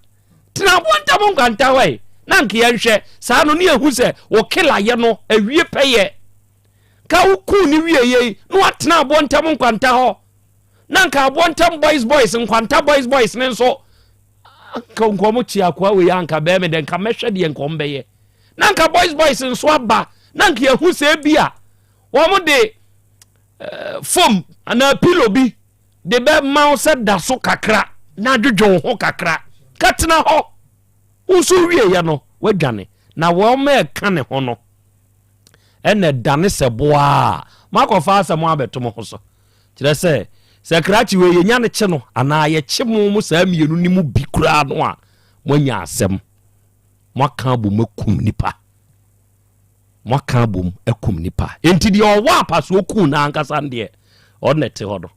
tena aboɔ ntam nkwanta hɔ ɛ na nka yɛnhwɛ saa no ne yɛhu sɛ wo killer yɛ no awie pɛyɛ ka wo kuu ne wie yei na watena aboɔ ntam nkwanta hɔ na nka aboɔ ntam boys boys nkwanta boys boys ne nso nka nkɔm kye akoa wei anka bɛɛ me dɛ nka mɛhwɛ deɛ nkɔm bɛyɛ na nka boys boys nso aba na nka yɛhu sɛ bi a wɔn de eh, foam anaa pillow bi de bɛma wo sɛ da so kakra. na dwodwo wo ho kakra ka tena hɔ. Wo nso wieɛ no woadwane na wɔn ɛka ne ho no ɛna ɛdane sɛ boaa moakɔfa asɛm abɛto mo ho so. Kyerɛ sɛ, sɛ krakye wei yɛnya no kye no anaa yɛkye mo mo saa mmienu no mu bi koraa no a, moanya asɛm. Moaka abom akum nipa. Moaka abom akum nipa. Enti deɛ ɔwɔ apasoɔ ku no ankasa no deɛ, ɔno na ɛte hɔ no.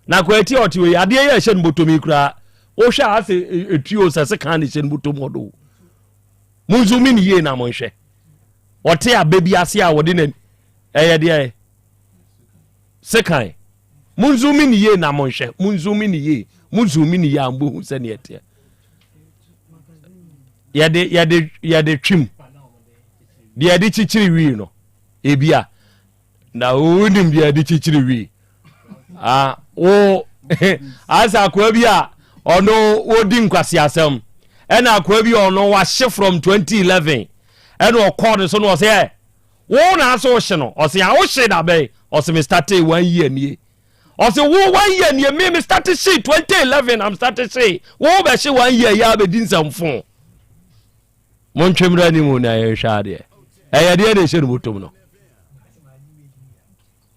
Na kwati a ɔte hɔ yi, adeɛ yi a ɛhyɛ no bɔtɔm yi koraa, wohwɛ a asɛ etuo sɛ sekan na ɛhyɛ no bɔtɔm hɔ do. Monzoomi no yie na monhwɛ. Ɔte abɛ bi ase a wɔde n'ani ɛyɛ deɛ sekan. Monzoomi no yie na monhwɛ. Monzoomi no yie. Monzoomi no yie a mobɛhu sɛdeɛ ɛteɛ. Yɛde yɛde yɛde twim deɛ yɛde kyikyiri wii no ebia na wonim deɛ yɛde kyikyiri wii ah wo asa akoa bi a ɔno wodi nkwaseasɛm ɛna akoa bi a ɔno wahye from 2011 ɛna ɔkɔɔ ne so na ɔsɛ ɛ wo na ase wohye no ɔsɛ a wohye da bɛn ɔsɛ me starte one year nie ɔsɛ wo one year nie me me starte hye 2011 am starte hye wo bɛhye one year yɛ abɛdi nsɛmfo montwe mmra anim na yɛnhwɛ adeɛ ɛyɛ deɛ na ɛhyɛ no bɔtɔm no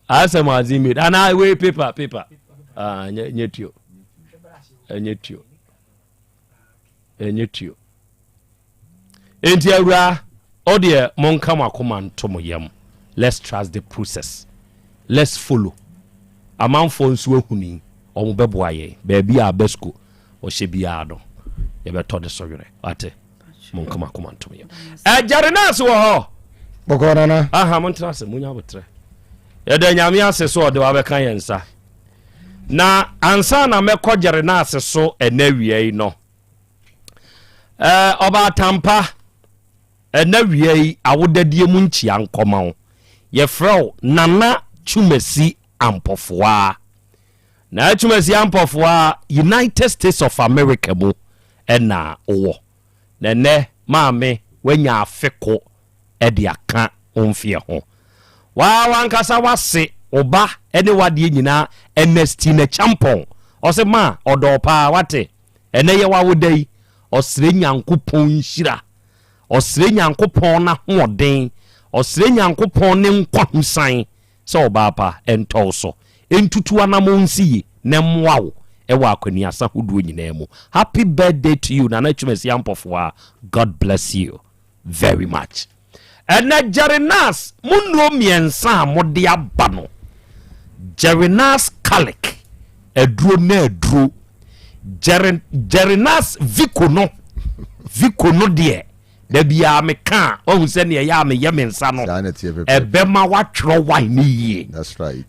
asɛm adze made anaa wei paper paper ah nyɛ nyɛ tuo ɛnyɛ tuo ɛnyɛ tuo enti awura ɔdeɛ monka mo akoma nto mo yam let's trust the process let's follow amanfoɔ nso ahuni wɔn bɛboa yɛn baabi a abɛsko ɔhyɛ biara no yɛbɛtɔ ne so werɛ wate monka mo akoma ntom yam ɛgyare no ase wɔ hɔ bɔkɔɔ nana aha montena ase monya abotrɛ yɛda nyame ase so ɔde wabɛka yɛn nsa na ansa na mɛkɔ gyere no ase so ɛnɛ awia yi no ɔbaatampa ɛnɛ awia yi awodadie mu nkyia nkɔma wo yɛfrɛ wo nana twumasi ampɔfoaa Na Twumasi Ampɔfoa United States of America mu na wowɔ. Na ɛnnɛ maame woanya afe ko de aka wo mfeɛ ho. Waa wankasa wase wo ba ne wadeɛ nyinaa Ernestina Champon. Ɔse ma ɔdɔ wo paa wate. Ɛnnɛ yɛ wawoda yi ɔsrɛ Nyankopɔn nhyira. Ɔsrɛ Nyankopɔn n'ahoɔden. Ɔsrɛ Nyankopɔn ne nkwahosan. Sɛ ɔbaa pa, ɛntɔ wo so. Ɛntutu anamɔn nsi ye na ɛmmoa wo wɔ akwaniasa hodoɔ nyinaa mu. Happy birthday to you Nana Twumasi Ampɔfoaa God bless you very much. Ɛnɛ Jerrynas mo nnuro mmiɛnsa a mode aba no, Jerrynas Calic aduro na aduro, Jerry, Jerrynas Vico no, Vico no deɛ Da biara meka a, wahu sɛnea ɛyɛ a meyɛ me nsa no. Ɛbɛma woatwerɛ wine no yie.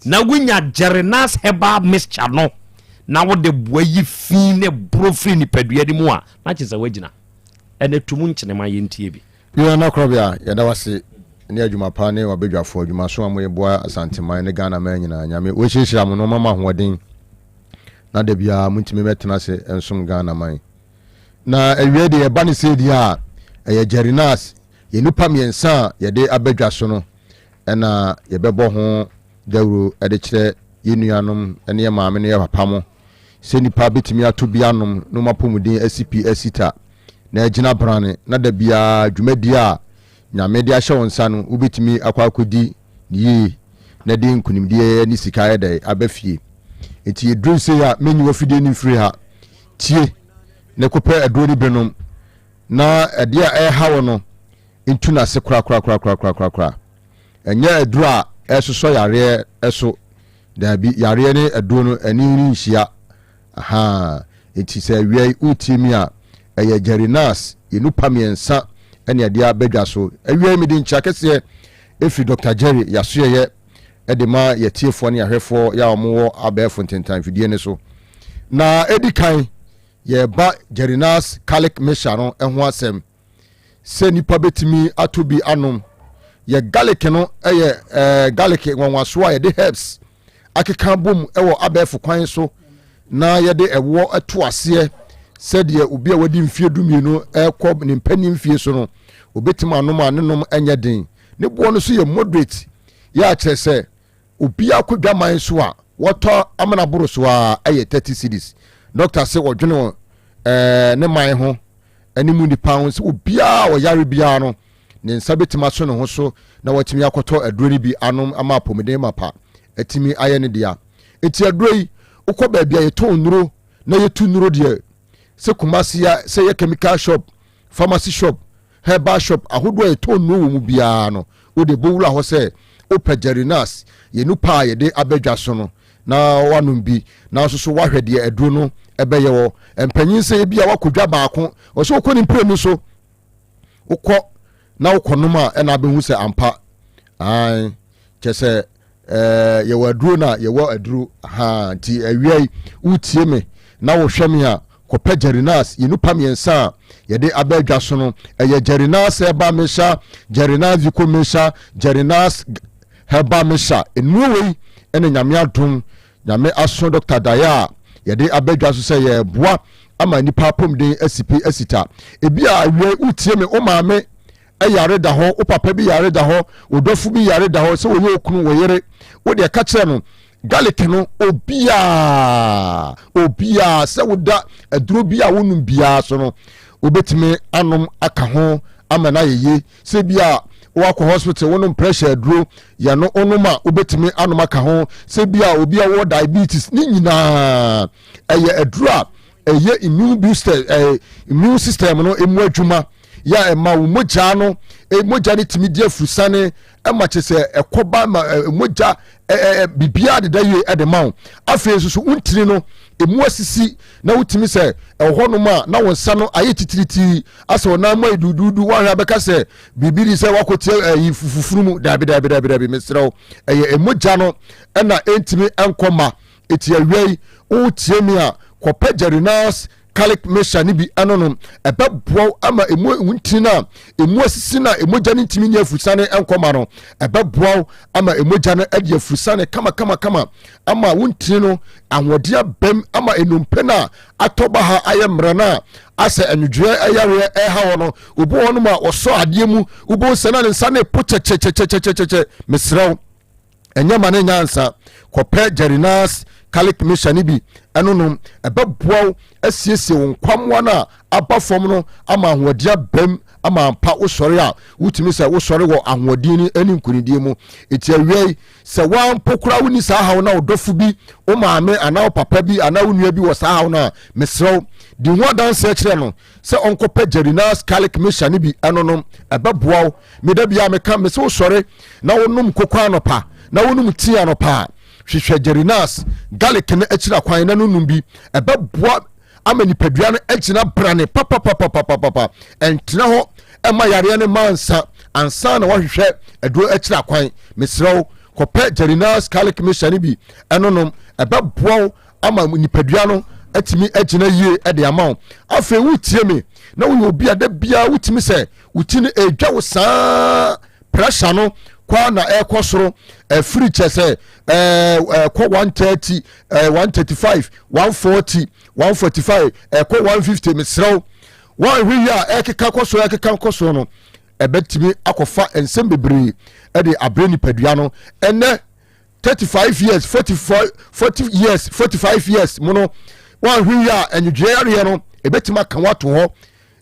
Na wonya Jerenas herbal mixture no na wode boa yi fi ne boro firi nipadua no mu a, na kyerɛ sɛ woagyina. Ɛnɛ to mu nkyene ma yɛntie bi. Yɛn Nana Korɔbea, yɛda wo ase ne adwuma pa ne w'abadwafoɔ adwumaso a moyɛ boa Asanteman ne Ghana man nyinaa. Nyame ɔnhyirahyira mo na ɔmma mo ahoɔden na da biara montumi mmɛtena ase nsom Ghana man. Na awiei deɛ ɛba ne sei deɛ a, ɛyɛ Jerry Nas, yɛn nnipa mmiɛnsa a yɛde aba dwa so no na yɛbɛbɔ ho dawuro de kyerɛ yɛn nuanom ne yɛn maame ne yɛn papa mo sɛ nnipa bɛtumi ato bi anom na wɔn apɔmuden asi pi asi ta na agyina brane na da biara dwumadie a Nyame de ahyɛ wo nsa no wobɛtumi akɔ akɔdi ne yie na de nkunimdie ne sika ayɛ dɛ aba fie. Nti ɛduru sei a menyi w'afidie no mfiri ha. Tie na kɔpɛ aduro no bi nom na ɛdeɛ a ɛreha wo no ntu n'ase korakorakorakorakorakora. Ɛnyɛ aduro a ɛresosɔ yareɛ so. Daabi, yareɛ ne aduro no ɛne renhyia. Ahaa, enti sɛ awia yi woretie mi a, ɛyɛ Jerry Nas, yɛn nupa mmiɛnsa ɛne ɛde aba dwa so. Awia yi mede nkyia kɛseɛ ɛfiri Dr. Jerry Yasoɛyɛ de ma yɛtiefoɔ ne yɛahwɛfoɔ yɛ a wɔwɔ abɛɛfo ntentan mfidie no so. Na ɛdi kan yɛreba Jerry Nas Calic Mixture no ho asɛm. sɛ nipa bɛtumi atɔ bi anom. Yɛ garlic no yɛ ɛɛ garlic nwanwasoɔ a yɛde herbs akeka bom wɔ abɛɛfo kwan so na yɛde ɛwoɔ to aseɛ sɛdeɛ obi a wadi mfeɛ dumienu ɛrekɔ ne mpanin mfie so no obɛtumi anom a ne nom nyɛ den. Ne boɔ no so yɛ moderate yɛ akyerɛ sɛ Obiara kɔ dwaman so a, wɔtɔ amena boro so ara yɛ 30 cedis. Dɔkta se wɔdwene wɔ ɛɛ ne man ho ne mu nipa ho sɛ obiara a ɔyare biara no ne nsa bɛtumi aso ne ho so na watumi akɔtɔ aduro no bi anom ama apɔmuden mapa atumi ayɛ ne dea. Enti aduro yi wokɔ baabi a yɛtɔn nnuro na yɛtu nnuro deɛ sɛ Kumasi a sɛ yɛ chemical shop, pharmacy shop, herbal shop ahodoɔ a yɛtɔn nnuro wɔ mu biara no wode bɔwura hɔ sɛ wopɛ Jerinas yɛn nupa a yɛde aba dwa so no na wanom bi nanso so wahwɛ deɛ aduro no ɛbɛyɛ wɔ mpanyin sɛ ebi a wakɔ dwa baako ɔsɛ wokɔ ne mprenu so wokɔ na wokɔnom a ɛna abɛhu sɛ ampa ae kyɛ sɛ ɛɛ yɛwɔ aduro na yɛwɔ aduro ha nti awia yi wotie me na wohwɛ me a kɔpɛ Jerinas yɛ nipa mmiɛnsa a yɛde aba adwa so no ɛyɛ Jerinas herbal mixture Jerinas Vico mixture Jerinas herbal mixture nnuro wei ɛna nyame adom nyame aso Dr. Daya a yɛde aba adwa so sɛ yɛboa ama nipa apɔmuden asipi asita ebi a awia wotie me wo maame yare da hɔ wo papa bi yare da hɔ wo dɔfo bi yare da hɔ sɛ wɔyɛ okunu wo yere wo deɛ ka kyerɛ no garlic no obiaa obiaa sɛ woda aduro bi a wonom biara so no wobɛtumi anom aka ho ama no ayɛ yie sɛ bi a wakɔ hospital wonom pressure aduro yɛno wonom a wobɛtumi anom aka ho sɛ bi a obi a wɔ diabetes ne nyinaa ɛyɛ aduro a ɛyɛ immune booster ɛɛ immune system no emu adwuma yɛ a ɛma wo mogya no e, mogya no tumi di afurusane ɛma kyɛ sɛ ɛkɔba ma ɛ mogya ɛ ɛ biribiara deda yie ɛde ma wo afei nso so wontini no emu asisi na wotumi sɛ ɛwɔ hɔnom a na wo nsa no ayɛ titiritii asɛ ɔnan mu ayɛ duduudu woahwɛ abɛka sɛ biribi di sɛ wakɔtia ɛyi fufufuru mu daabi daabi daabi daabi mesrɛ wo ɛyɛ mogya no ɛna ɛntumi ɛnkɔ ma Eti awia yi woretie me a, kɔpɛ Jerinas Garlic Mixture no bi ɛnonom. Ɛbɛboa wo ama emu ntini no a emu asisi no a emogya no ntumi nyɛ afurusane nkɔma no. Ɛbɛboa wo ama emogya no adi afurusane kama kama kama ama wo ntini no ahoɔden abam ama nnompe no a atɔ baha ayɛ mmerɛ no a asɛ anwodwoeɛ ɛyareɛ ɛha hɔ no. Obi wɔ hɔnom a ɔsɔ adeɛ mu wobɛhu sɛ na ne nsa no epo kyɛkyɛkyɛkyɛkyɛkyɛ. Mesrɛ wo. ɛnyɛ ma ne nyansa kɔpɛ Jerinas garlic mixture no bi ɛno nom ɛbɛboa wo asiesie wo nkwammoa no a aba fam no ama ahoɔden abam ama ampa wosɔre a wotumi sɛ wosɔre wɔ ahoɔden ne ne nkonidie mu ɛti awia yi sɛ woampo koraa wonni saa haw na wodɔfo bi wo maame anaa wo papa bi anaa wo nua bi wɔ saa haw no a mesrɛ wo di ho adanseɛ kyerɛ no sɛ ɔnkɔpɛ Jerinas garlic mixture no bi ɛno nom ɛbɛboa wo Me da biara meka mese wosɔre na wonom koko anɔpa na wonom tea anɔpa a hwehwɛ Jerinas garlic no akyiri akwan na nonom bi ɛbɛboa ama nipadua no agyina brane papapapapapa ɛntena hɔ ɛma yareɛ no ma ansa ansa na wahwehwɛ aduro akyiri akwan mesrɛ wo kɔpɛ Jerinas garlic mixture no bi ɛnonom ɛbɛboa wo ama nipadua no atumi agyina yie de ama wo afei wotie me na woyɛ obi a da biara wotumi sɛ wo ti no ɛredwa wo saa pressure no kwa na ɛrekɔ soro ɛfiri kyɛ sɛ ɛkɔ 130 135 140 145 ɛkɔ 150 mesrɛ wo wɔnhwɛ yi a ɛkeka kɔ soro ɛkeka kɔ soro no ɛbɛtumi akɔfa nsɛm bebree ɛde abrɛ nipadua no ɛnɛ 35 years 44 40 years 45 years mu no wɔnhwɛ yi a ɛnwodwoeɛ yareɛ no ɛbɛtumi aka wato hɔ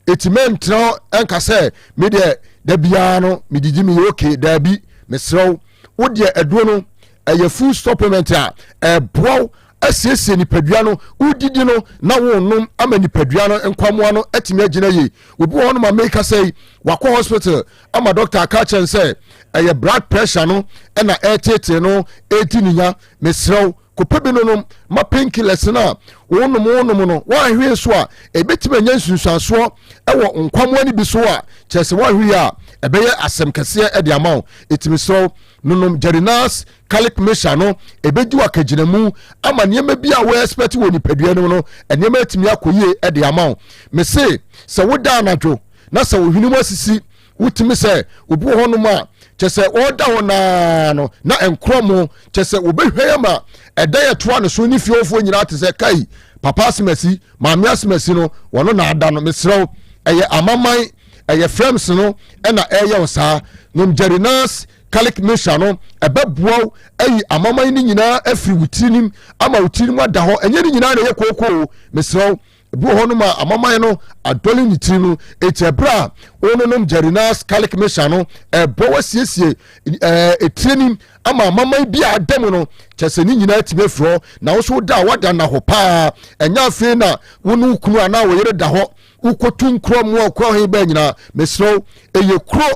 Eti mɛntena hɔ nka sɛ me deɛ da biara no medidi meyɛ okay daabi mesrɛ wo wo deɛ aduro no ɛyɛ food supplement a ɛboa wo asiesie nipadua no wodidi no na wonom ama nipadua no nkwamoa no atumi agyina yie obi wɔ hɔnom a meka sɛ yi wakɔ hospital ama doctor aka kyɛn sɛ ɛyɛ blood pressure no ɛna ɛtetee no ɛdi ne nya mesrɛ wo Kɔpɛ bi nonom ma painkillers no a wonom wonom no woanhwee so a ɛbɛtumi anya nsunsuansoɔ wɔ nkwamoa no bi so a kyerɛ sɛ woanhwee a ɛbɛyɛ asɛm kɛseɛ de ama wo. Ɛtumi serɛ wo nonom Jerinas Calic Mixture no ɛbɛdi wo akagyinamu ama nneɛma bi a wo expect wɔ nipadua no mu no nneɛma atumi akɔ yie de ama wo. Mese sɛ woda anadwo na sɛ wo hwene mu asisi wotumi sɛ obi wɔ hɔnom a kyɛ sɛ ɔda hɔ naa no na nkorɔ mo kyɛ sɛ wɔbɛhwɛ ama ɛda yɛ toa ne so ne fiefoɔ nyinaa te sɛ kai papa asemasi maame asemasi no wɔno na ada no mesrɛ wo ɛyɛ amaman ɛyɛ frɛms no ɛna ɛyɛ wo saa nom Jerinas Garlic mixture no ɛbɛboa wo ayi amaman no nyinaa afiri wo tiri ama wo tiri mu ada hɔ. Ɛnyɛ ne nyinaa na ɛyɛ kookoo, mesrɛ wo. Ebi wɔ hɔnom a amaman no adɔle ne tiri no, eti ɛberɛ a wononom Jerinas garlic mixture no, ɛbɔ wasiesie ɛɛ etire nim ama amaman bi a ada mu no, kyɛ sɛ ne nyinaa tumi afiri hɔ. Na wo so da a wada nna hɔ paa, ɛnyɛ afei na wo ne wo kunu anaa wo yere da hɔ wokɔtu nkorɔ mu a kɔ he bɛɛ nyinaa. Mesrɛ wo, ɛyɛ kuro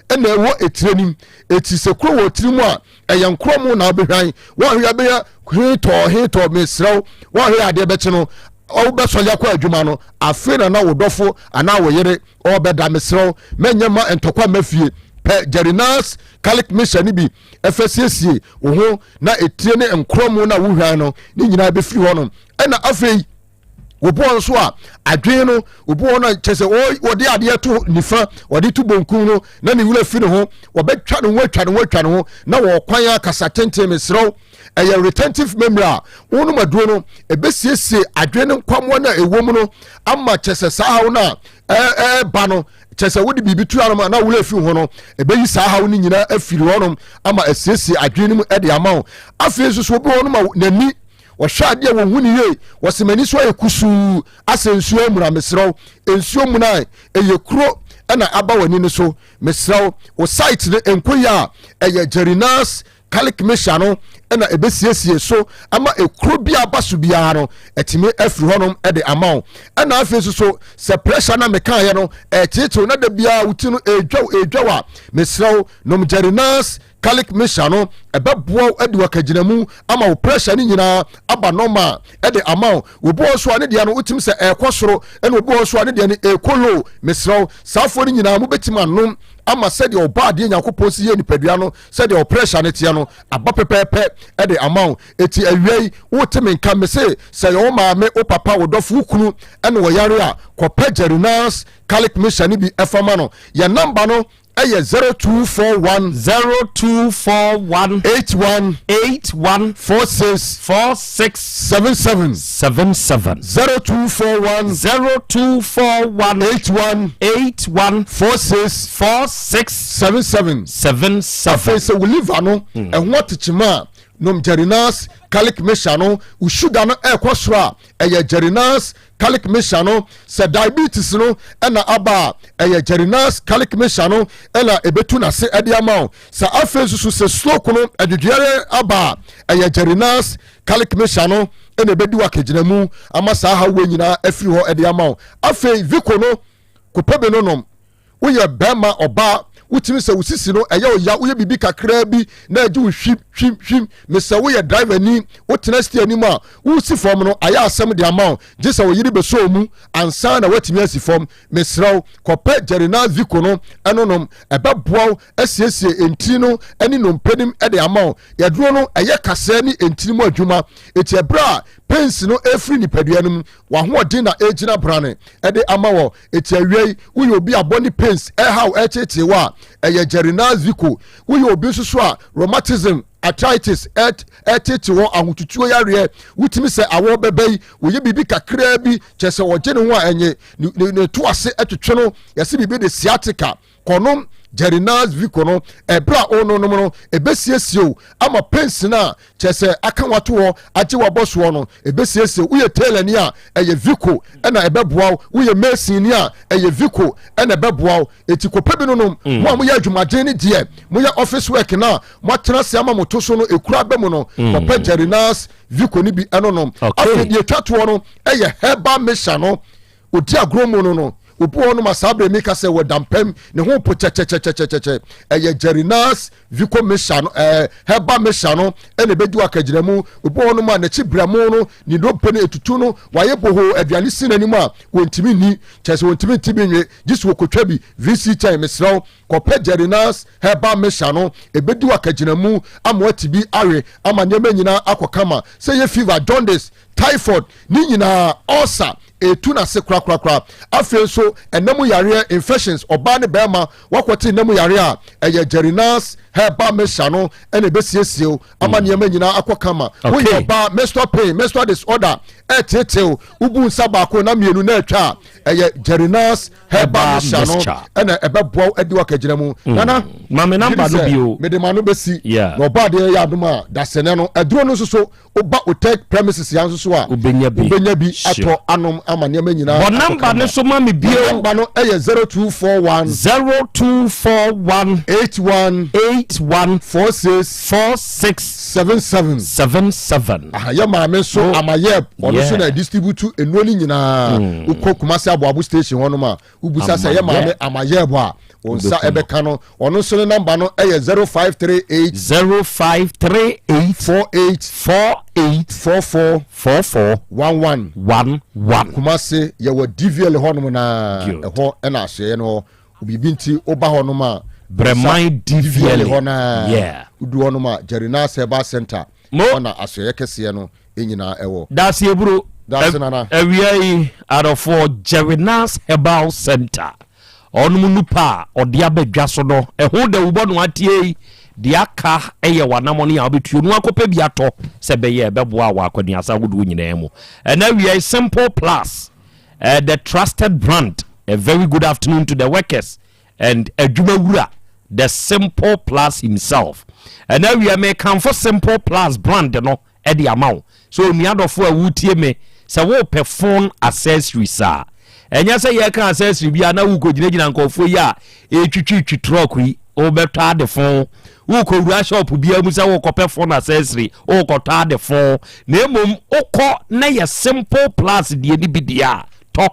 ɛna ɛwɔ etire nim, eti sɛ kuro wɔ tiri mu a, ɛyɛ nkorɔ mu na wobɛhwan wɔahwɛ abɛyɛ hetɔɔ hetɔɔ. Mesrɛ wo, wɔahwɛ adeɛ bɛkye no, wobɛsɔre akɔ adwuma no, afei na na wo dɔfo anaa wo yere ɔbɛda. Mesrɛ wo, mɛnyɛ ma ntɔkwa mma fie. Pɛ Jerinas garlic mixture no bi ɛfɛ siesie wo ho na etire ne nkorɔ mu na wohwan no ne nyinaa bɛfiri hɔ no. Ɛna afei obi wɔn nso a adwene no, obi wɔn a kyɛ sɛ wɔde adeɛ to nifa, wɔde to bonkum no na ne wura fi ne ho, wɔbɛtwa ne ho, atwa ne ho, atwa ne ho na wɔkwan akasa tenten. Mesrɛw, ɛyɛ retentive memory a wɔnom aduro no ɛbɛsiesie adwene no nkwamoa no a ɛwɔ mu no ama kyɛ sɛ saa haw no a ɛɛba no, kyɛ sɛ wode biribi to anom a na wura fi ho no, ɛbɛyi saa haw no nyinaa afiri hɔnom ama asiesie adwene no mu de ama wo. Afei nso so obi wɔnom a n'ani wɔhwɛ adeɛ wɔn hu ne yie, wɔsɛ m'ani so ayɛ kusuu asɛ nsuo amuna. Mesrɛw, nsuo muna a ɛyɛ kuro ɛna aba w'ani no so. Mesrɛw, wo site no nko yɛ a, ɛyɛ Jerinas garlic mixture no ɛna ɛbɛsiesie so ama ekuro bi aba so biara no ɛtumi afiri hɔnom ɛde ama wo. Ɛna afei nso so sɛ pressure na mekaeɛ no ɛteetew na da biara wo ti no ɛredwaw ɛredwaw a, mesrɛw, nom Jerinas garlic mixture no, ɛbɛboa wo adi wakagyina ama wo pressure no nyinaa aba normal ɛde ama wo. Obi wɔ so a ne deɛ no wotumi sɛ ɛrekɔ soro, ɛna obi wɔ so a ne deɛ no ɛrekɔ low. Mesrɛ wo, saafoɔ no nyinaa mobɛtumi anom ama sɛdeɛ ɔba adeɛ Nyankopɔn si yɛ nipadua no, sɛdeɛ ɔpressure no teɛ no aba pɛpɛɛpɛ ɛde ama wo. Eti awia yi wote me nka, me se sɛ yɛ wo maame, wo papa, wo dɔfo, wo kunu ɛna wɔyare a, kɔpɛ Jerinas garlic mixture no bi ɛfa ma no. Yɛ number no ɛyɛ 0241 0241 81 81 46 46 77 77. 0241 0241 81 81 46 46 77 77. Afei sɛ wo liver no ɛho atekyema a, nom Jerinas garlic mixture no. Wo sugar no ɛrekɔ soro a, ɛyɛ Jerinas garlic mixture no. Sɛ diabetes no ɛna aba a, ɛyɛ Jerinas garlic mixture no ɛna ɛbɛtu n'ase ɛde ama wo. Sɛ afei nso so sɛ stroke no adwudwuare aba a, ɛyɛ Jerinas garlic mixture no ɛna ɛbɛdi wakagyina mu ama saa hawo nyinaa afiri hɔ ɛde ama wo. Afei Vico no, kɔpɛ bi no nom. Woyɛ bɛrima, ɔbaa, wotumi sɛ wo sisi no ɛyɛ ɔya, woyɛ biribi kakraa bi na agye wo hwim hwim hwim. Mesɛ woyɛ driver ni, wotena steer anim a, wosi fam no ayɛ asɛm de ama wo, gye sɛ wo yere bɛsɔ mu ansa na woatumi asi fam. Mesrɛ wo, kɔpɛ Jerinas Vico no ɛno nom, ɛbɛboa wo asiesie ntini no ne nnompe nim de ama wo. Yɛduro no ɛyɛ kasɛɛ ne ntini mu adwuma, eti ɛberɛ a pains no ɛfiri nipadua no mu, wahoɔden na ɛgyina brane ɛde ama wɔ. Eti awia yi woyɛ obi a body pains ɛhaw ɛkyekye wɔ a, ɛyɛ Jerinas Vico. Woyɛ obi nso so a rheumatism, arthritis ɛtete hɔ, ahotutuo yareɛ, wotumi sɛ awɔ bɛbɛ yi, wɔyɛ biribi kakraa bi kyɛ sɛ ɔgye ne ho a ɛnye ne ne to ase ɛtwetwe no, yɛsɛ biribi de sciatica, kɔnom Jerinas Vico no. Ɛberɛ a ɔnonom no, ɛbɛsiesie o ama pains no a kyɛ sɛ aka wato hɔ agye wabɔ soɔ no, ɛbɛsiesie. Woyɛ tailor ni a, ɛyɛ Vico ɛna ɛbɛboa wo. Woyɛ mason ni a, ɛyɛ Vico ɛna ɛbɛboa wo. Eti kɔpɛ bi no nom. Mo a moyɛ adwumaden no deɛ, moyɛ office work no a moatena ase ama mo to so no ekura bɛ mu no, kɔpɛ Jerinas Vico no bi ɛno nom. Afei deɛ etwa toɔ no ɛyɛ herbal mixture no. Odi agorɔ mu no, obi wɔ hɔnom a saa berɛ mi ka sɛ wɔda mpam ne ho po kyɛkyɛkyɛkyɛkyɛ, ɛyɛ Jerinas Vico mixture no, herbal mixture no ɛna ɛbɛdi wakagyina mu. Obi wɔ hɔnom a n'akyi brɛmo no ne ndompe no etutu no, wayɛ bohoo, aduane si n'anim a wɔntumi nni, kyerɛ sɛ wɔntumi nti bi nwe, gye sɛ wɔkɔtwa bi vc kyɛn. Mesrɛ wo, kɔpɛ Jerinas herbal mixture no, ɛbɛdi wakagyina mu ama wati bi awe ama nneɛma nyinaa akɔ kama, sɛ yɛ fever, jaundice, typhoid ne nyinaa, ulcer. Ɛtu n'ase korakorakora. Afei nso ɛna mu yareɛ, infections, ɔbaa ne barima wakɔte nna mu yareɛ a, ɛyɛ Jerinas herbal mixture no ɛna ɛbɛsiesie wo ama mm. nneɛma nyinaa akɔ kama. Woyɛ ɔbaa menstrual pain, menstrual disorder ɛteetew, wobu nsa baako na mmienu na atwa a, ɛyɛ Jerinas herbal mixture no ɛna ɛbɛboa wo adi wakagyina mu. Mm. Nana, maame namba no bio. Mede ma no bɛsi. Na ɔbaa deɛ yɛ adom a dasɛnɛ no aduro no nso so Woba Otec premises ya nso so a, wobɛnya bi, wobɛnya bi atɔ anom ama nneɛma nyinaa. Bɔ namba no so ma me bio. Namba no yɛ 0241. 0241. 81. 81. 46. 46. 77. 77. Aha yɛ maame nso oh. Amayɛb ɔno nso na distribute nnuro no nyinaa. Hmm. Wokɔ Kumasi Aboabo station hɔnom a wobisa sɛ yɛ maame Amayɛb a wɔn nsa ɛbɛka no. Ɔno nso ne namba no yɛ 0538. 0538. 48. 48. 44. 44. 11. 11. Kumase yɛwɔ DVL hɔnom na ɛhɔ ɛna asoɛeɛ no hɔ. Biribi nti woba hɔnom a. Brɛman DVL hɔ na. Yeah. Wodu hɔnom a Jerinas Herbal Center. Mo. Hɔ na asoɛeɛ kɛseɛ no nyinaa ɛwɔ. Daase aburo. Daase nana. Awia yi adɔfoɔ Jerinas Herbal Center. Ɔnom nupa a ɔde aba dwa so no, ɛho dawubɔ no ateɛ yi, deɛ aka yɛ w'anamɔne a wobɛtuo no akɔpɛ bi atɔ sɛ ɛbɛyɛ a ɛbɛboa wɔ akwanuasa ahodoɔ nyinaa mu. Ɛnɛ awia yi, Simple Plus, uh, the trusted brand, a very good afternoon to the workers and adwumawura, the Simple Plus himself. Ɛnɛ awia mekamfo Simple Plus brand no de ama wo. So onua dɔfo a woretie me, sɛ worepɛ phone accessories a, ɛnyɛ sɛ yɛreka accessory bi a na worekɔgyinagyina nkurɔfoɔ yi a ɛretwitwitwi truck yi, wobɛtɔ ade fon. Worekɔwura shop biara mu sɛ worekɔpɛ phone accessory, worekɔtɔ ade fon. Na mmom wokɔ na yɛ simple plus deɛ no bi deɛ a, tɔ.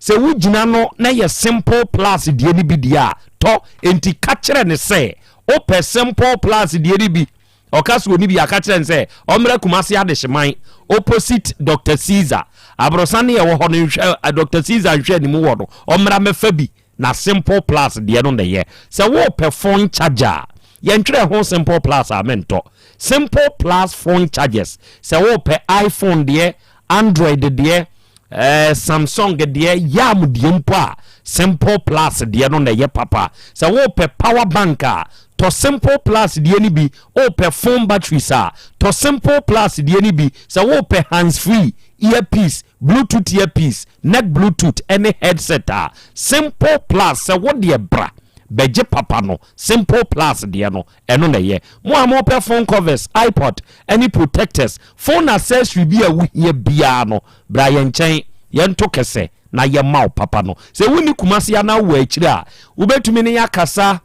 Sɛ wogyina no na yɛ simple plus deɛ no bi deɛ a, tɔ. Enti ka kyerɛ no sɛ wopɛ simple plus deɛ no bi. Ɔka sɛ ɔni bi a, ka kyerɛ no sɛ ɔmmra Kumasi Adehyeman opposite Doctor Caesar. Aborosan no a ɛwɔ hɔ no nhwɛ Doctor Caesar nhwɛ anim wɔ no, ɔmmra mmɛfa bi na Simple Plus deɛ no na ɛyɛ. Sɛ worepɛ phone charger a, yɛntwerɛ ho Simple Plus a mentɔ. Simple Plus phone chargers, sɛ worepɛ iPhone deɛ, Android deɛ, eh, Samsung deɛ, Yam deɛ mpo a, Simple Plus deɛ no na ɛyɛ papa. Sɛ wopɛ power bank a, tɔ Simple Plus deɛ no bi. Wopɛ phone batteries a, tɔ Simple Plus deɛ no bi. Sɛ wopɛ hands free, earpiece, Bluetooth earpiece, neck Bluetooth ɛne headset a, Simple Plus. Sɛ wo deɛ bra bɛgye papa no, Simple Plus deɛ no. Ɛno na ɛyɛ. Mo a mopɛ phone covers, iPod, ne protectors, phone accessory bi a wohia biara no, bra yɛn nkyɛn, yɛnto kɛsɛ na yɛmma wo papa no. Sɛ wonni Kumasi anaa wowɔ akyiri a, wobɛtumi ne yɛn akasa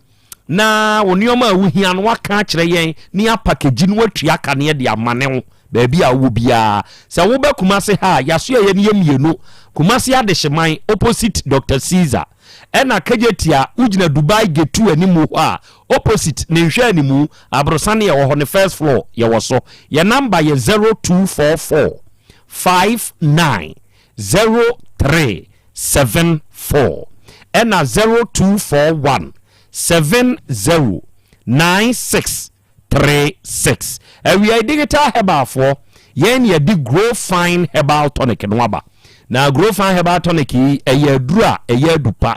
na wo nneɛma a wohia no woaka akyerɛ yɛn na yɛapakegyi na woatua ka na yɛde amane wo baabi a wowɔ biara. Sɛ woba Kumasi ha a, yɛasoɛeɛ no yɛ mmienu, Kumasi Adehyeman, opposite Doctor Caesar. Ɛna Kejetia wogyina Dubai gate animu hɔ a opposite ne nhwɛ animu aborosan yɛ wɔ hɔ ne first floor yɛ wɔ so. Yɛ number yɛ 0244 59 03 74 ɛna 0241 70 96 36. Awiai Digital Herbal foɔ, yɛn na yɛde Grow Fine Herbal Tonic no aba. Na Grow Fine Herbal Tonic yi, ɛyɛ aduro a ɛyɛ adu pa.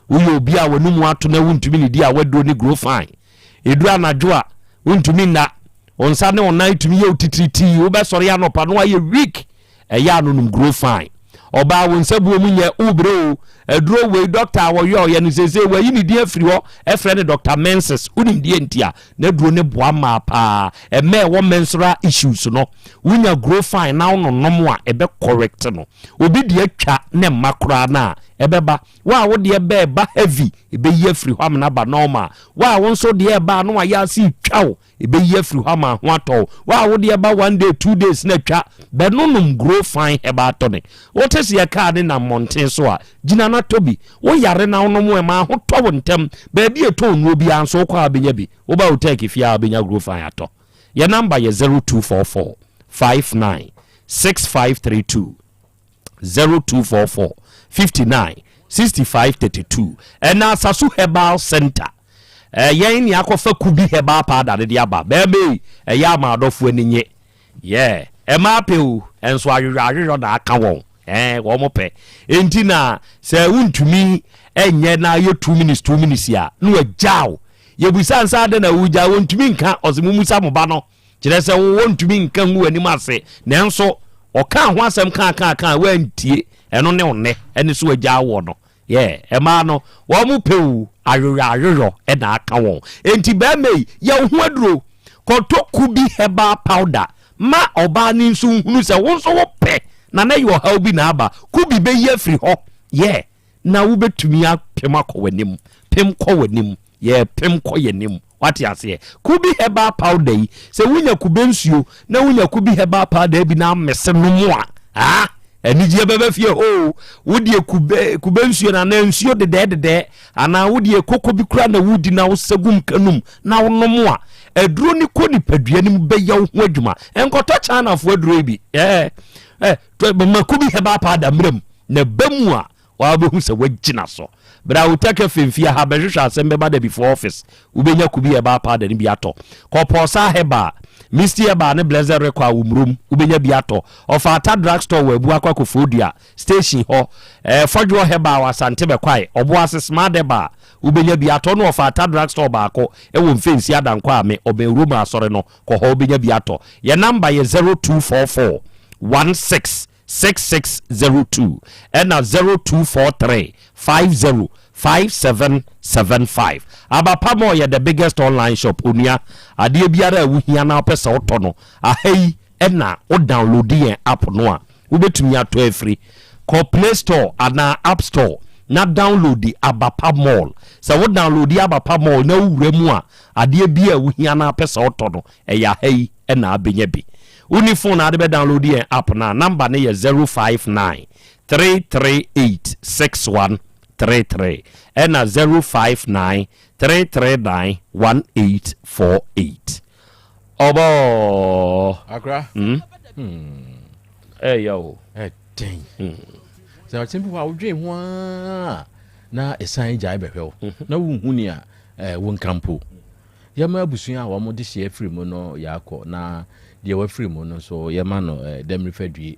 Woyɛ obi a w'anum ato na wontumi nidi a, w'aduro ne Grow Fine. Ɛduru anadwo a, wontumi nna. Wo nsa ne wo nan tumi yɛ wo titiritii. Wobɛsɔre anɔpa na woayɛ weak. Ɛyɛ a no nom grow fine. Ɔbaa wo nsa buo mu nyɛ wo brɛ o. Aduro wei doctor a wɔyɛ ɔyɛ no seesei wayi ne din afiri hɔ ɛfrɛ no Doctor Menses. Wonim deɛ nti a? N'aduro no boa mmaa paa. Ɛmɛ ɛwɔ menstrual issues no wonya grow fine na wononom a ɛbɛ correct no. Obi deɛ atwa ne mma koraa no a ɛbɛba. Wo a wo deɛ bɛ ɛba heavy ɛbɛyi afiri hɔ amena aba normal. Wo a wo nso deɛ ɛba a na wayɛ ase retwa wo Ebeyi afiri hɔ ama ho atɔ wo. Wo a wo deɛ ba one day, two days na atwa, bɛnonom Grow Fine Herbal Tonic. Wote sɛ kaa ne nam mmɔnten so a, gyina na tɔ bi. Wo yare na wonom ɛma aho tɔ wo ntɛm. Baabi a ɛtɔn nnuro biara nso wokɔ a wobɛnya bi. Woba Otec fie a wobɛnya Grow Fine atɔ. Yɛn number yɛ 0244 59 6532. 0244 59 65 32 ɛna Asasu Herbal Center yɛn ne akɔfa kubi herbal powder no de aba bɛrima yi ɛyɛ ama adɔfo ani nye yɛ ɛma apɛ o ɛnso ayoyɔ ayoyɔ na aka wɔn. Ɛɛ wɔn pɛ. Enti na sɛ wontumi nyɛ na ayɛ 2 minutes 2 minutes a na wagyaw. Yɛbusa nsa adɛn na wogya wɔntumi nka ɔsɛ mumusa mo ba no. Kyerɛ sɛ wo wɔntumi nka ngu w'anim ase nanso ɔkaa ho asɛm kaa kaa kaa woantie ɛno ne wo nnɛ ɛne so wagya woɔ no. Yeah, ɛmaa no wɔn pɛ o ayoyɔ ayoyɔ ɛna aka wɔn. Enti bɛrima yi yɛ wo ho aduro kɔtɔ kubi herbal powder Ma ɔbaa no nso nhunu sɛ wo nso wopɛ na na ɛyɛ ɔhaw bi na aba. Ko bi bɛyi afiri hɔ. Yeah. Na wobɛtumi apem akɔ w'anim. Pem kɔ w'anim. Yɛrepem kɔ yɛn anim. Wate aseɛ? Kubi herbal powder yi, sɛ wonya kube nsuo na wonya kubi herbal powder bi na amese nom a, ah, anigyeɛ bɛba fie hɔ o. Wodeɛ kube, kube nsuo no anaa nsuo dedɛɛ dedɛɛ anaa wodeɛ koko bi koraa na wodi na wosɛ gum kanum na wonom a, aduro no kɔ nipadua no mu bɛyɛ wo ho adwuma. Nkɔtɔ Chinafoɔ aduro yi bi. Ɛɛ, ɛ, mako bi herbal powder mmerɛ mu na ɛba mu a, wabɛhu sɛ wagyina so. Berɛ a wotaka femfie ha bɛhwehwɛ asɛm bɛba da before office, wobɛnya kubi herbal powder no bi atɔ. Kɔpɔsa herbal, Misty herbal ne Blessed Rekɔ a wɔ Murom, wobɛnya bi atɔ. Ɔfaata drug store wɔ Abuakwa Koforidua station hɔ. Ɛɛ, Fɔdwoɔ herbal wɔ Asante Bɛkwae, Ɔboase Smart herbal, Wobɛnya bi atɔ no ɔfata drug store baako wɔ Mfensi Adankwa Ame ɔbɛn Roma asɔre no kɔ hɔ wobɛnya bi atɔ. Yɛn number yɛ 0244 16 6602 ɛna 0243 50 5775. Abapa Mall yɛ the biggest online shop onua adeɛ biara a wohia na wopɛ sɛ wotɔ no aha yi ɛna wo download yɛn app no a Wobɛtumi atɔ afiri. Kɔ Play Store anaa App Store na downloadi Abapa Mall. Sɛ wo downloadi Abapa Mall na wowura mu a, adeɛ biara a wohia na wopɛ sɛ wotɔ no, ɛyɛ aha yi na abɛnya bi. Wonni phone a wode bɛ downloadi yɛn app no a, number no yɛ 059 338 6133 ɛna 059 339 1848. Ɔbɔɔ. Akra. Mm. Hmm. Ɛyɛ o. Ɛdɛn. Hmm. Sɛ ɔkyɛn bi hɔ a wodwen ho ara na ɛsan gyae bɛhwɛ wo mhm. na wonhu nea eh, wonka mpo. Yɛma abusua a wɔn de hyɛ afiri mu no yɛakɔ na deɛ wafiri mu no nso yɛma no eh, dɛmiri fadwie.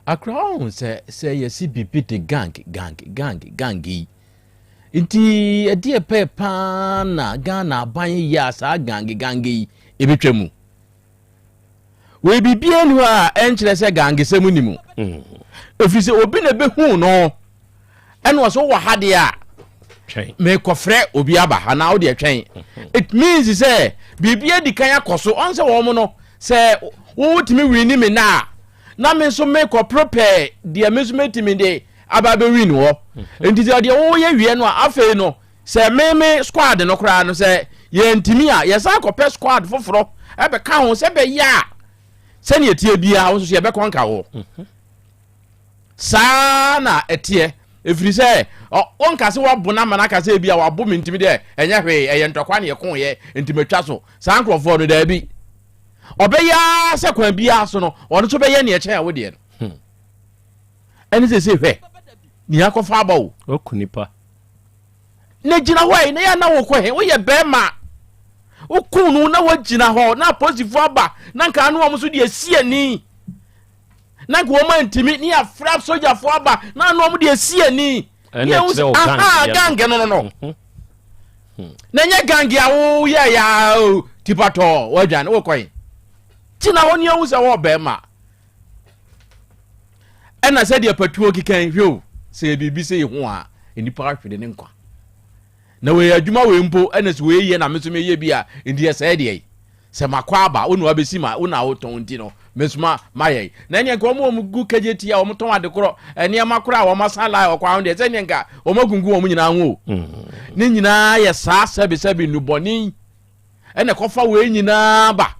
Akra ɔho sɛ sɛ yɛsi biribi de gang gang gang gang yi. Nti ɛdeɛ pɛɛ paa na Ghana aban yɛ a saa gange gange yi ɛbɛtwa mu? Wei biribiara ni hɔ a ɛnkyerɛ sɛ gangesɛm ni mu. Ɛfiri sɛ obi na ɛbɛhu no ɛna ɔsɛ wowɔ ha deɛ a mekɔfrɛ obi aba anaa wodeɛ twɛn. It means sɛ biribi adi kan akɔ so ɔn sɛ wɔn no sɛ wowotumi wini me na a na me nso mekɔ prepare deɛ me nso mɛtumi de aba abɛwin hɔ nti sɛ deɛ woyɛ wie no a afei no sɛ meme squad no koraa no sɛ yɛntumi a yɛsan kɔpɛ squad foforɔ ɛbɛka ho sɛ bɛyɛ a sɛdeɛ ɛteɛ biara wo nso so yɛbɛkɔ nka wɔ saa na ɛteɛ ɛfiri sɛ wɔnka sɛ wabo no ama no aka sɛ ebi a wabo me ntimi deɛ ɛnyɛ hwee ɛyɛ ntɔkwa ne yɛkoyɛ nti matwa so saa nkurɔfoɔ no daabi ɔbɛyɛ ara sɛ kwan biara so no ɔno nso bɛyɛ neɛ ɛkyɛn a wodeɛ no hmm. Ɛne sɛ sɛ hwɛ nea akɔfa aba o. Waku nipa. Na gyina hɔ yi na yɛ na wokɔ he woyɛ bɛrima wokun no na wogyina hɔ na apolisifoɔ aba na nka ano wɔn nso de asi ani na nka wɔn antumi ne yɛafra sogyafoɔ aba na ano wɔn de asi ani ɛna ɛkyerɛ wo gang aha gang no no no mhm. hmm. na nyɛ gang a woyɛ ya tipatɔ wadwane wokɔ he gyina hɔ ne ahu sɛ wɔ bɛrima Ɛna sɛdeɛ patuo keka yi, hwɛ o, sɛ yɛ biribi sɛ yɛhu a, nnipa ahwere ne nkwa. Na wei adwuma wei mpo, ɛna sɛ wei yɛ na me nso meyɛ bi a, nti ɛsɛe deɛ yi. Sɛ makɔ aba, wo na wabɛsi ma, wo na wotɔn nti no, me nso ma, mayɛ yi. Na ɛneɛ nka wɔn a wɔn gu kagye a wɔn tɔn ade korɔ, nneɛma korɔ a wɔn asan line wɔ kwan ho deɛ, sɛ ɛneɛ nka wɔn akunkum wɔn nyinaa ho o. Ne nyinaa yɛ saa sɛbesɛbe nnubɔne yi. Ɛna ɛkɔfa wei nyinaa ba.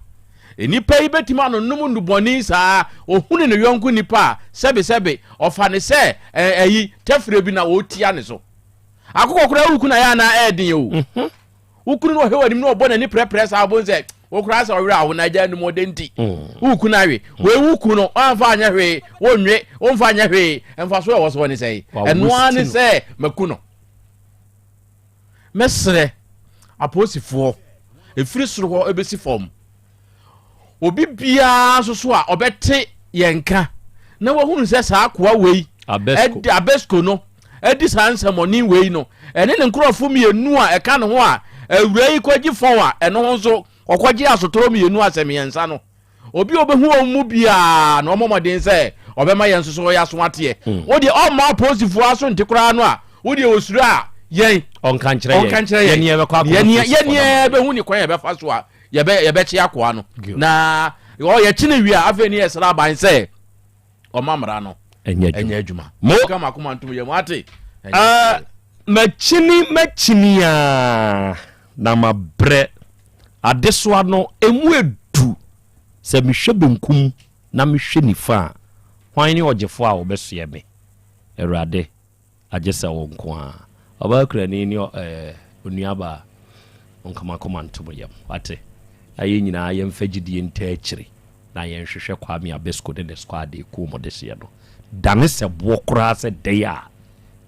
Nnipa yi bɛtumi anonom nnubɔne saa, ɔhunu ne yɔnko nipa a, sɛbesɛbe, ɔfa ne sɛ ɛyi, tɛfrɛ bi na ɔretia ne so. Akokɔ koraa woku na yɛ anaa ɛɛden o. Mhm. Wokunu no ɔhwɛ w'anim na ɔbɔ n'ani prɛprɛ saa wobɛhu sɛ wo koraa sɛ ɔwerɛ aho na agya anim ɔdɛ nti. Mm. Woku no awe. Wei woku no ɔamfa anyɛ hwee, wonwe, womfa anyɛ hwee. Mfaso a ɛwɔ soɔ ne sɛe. Ɛno ara ne sɛ maku no. Mɛsrɛ apolisifoɔ, ɛfiri soro hɔ ɛbɛsi fam, obi biara nso so a ɔbɛte yɛn nka na wahunu sɛ saa akoa wei Abesco no adi saa nsɛmɔne wei no ɛne ne nkurɔfo mmienu a ɛka ne ho a awura yi kɔgye fɔn a ɛno ho nso ɔkɔgye asotorɔ mmienu asɛ mmiɛnsa no obi a ɔbɛhu wɔn mu biara na ɔmmɔ mmɔden sɛ ɔbɛma yɛn nso so yɛ aso ateɛ hmm. wo deɛ ɔmma apolisifoɔ aso nte koraa no a wo deɛ ɔsuro a yɛn ɔnka nkyerɛ yɛn yɛneɛ bɛhu ne kwan yɛbɛfa so a yɛbɛkye akoa no na ɔyɛkye no wie a afei ne yɛsrɛ aban sɛ ɔma mmara no ɛnyɛ adwuma mo ka makoma ntom yɛ mu ate makyini makyini a na mabrɛ adesoa no emu edu sɛ mehwɛ benkum na mehwɛ nifa a hwan ne ɔgyefo a wɔbɛsoɛ me awurade Agye sɛ wo nko ara. Ɔbaa kurani ne ɛɛ onuabaa, monka mo akoma nto mo yam. Wate? Na yɛn nyinaa yɛmfa gyidie ntaa akyire na yɛnhwehwɛ Kwame Abesco ne ne squad ekuo mo dehyeɛ no. Dane sɛ boɔ koraa sɛ dɛn a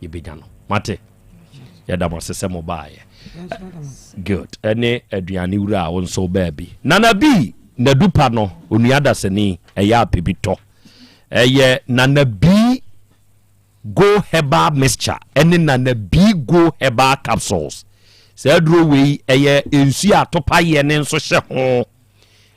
yɛbɛnya no. Moate? Yɛda mo ase sɛ mo baeɛ. Good. Ɛne aduane wura a wo nso wobaa bi. Nana bi, Nadu pa no, onua dasani, ɛyɛ apɛ bi tɔ. Ɛyɛ Nana bi. Go Herbal Mixture ne Nana B Go Herbal Capsules. Saa aduro wei ɛyɛ nsuo a topayeɛ ne nso hyɛ ho.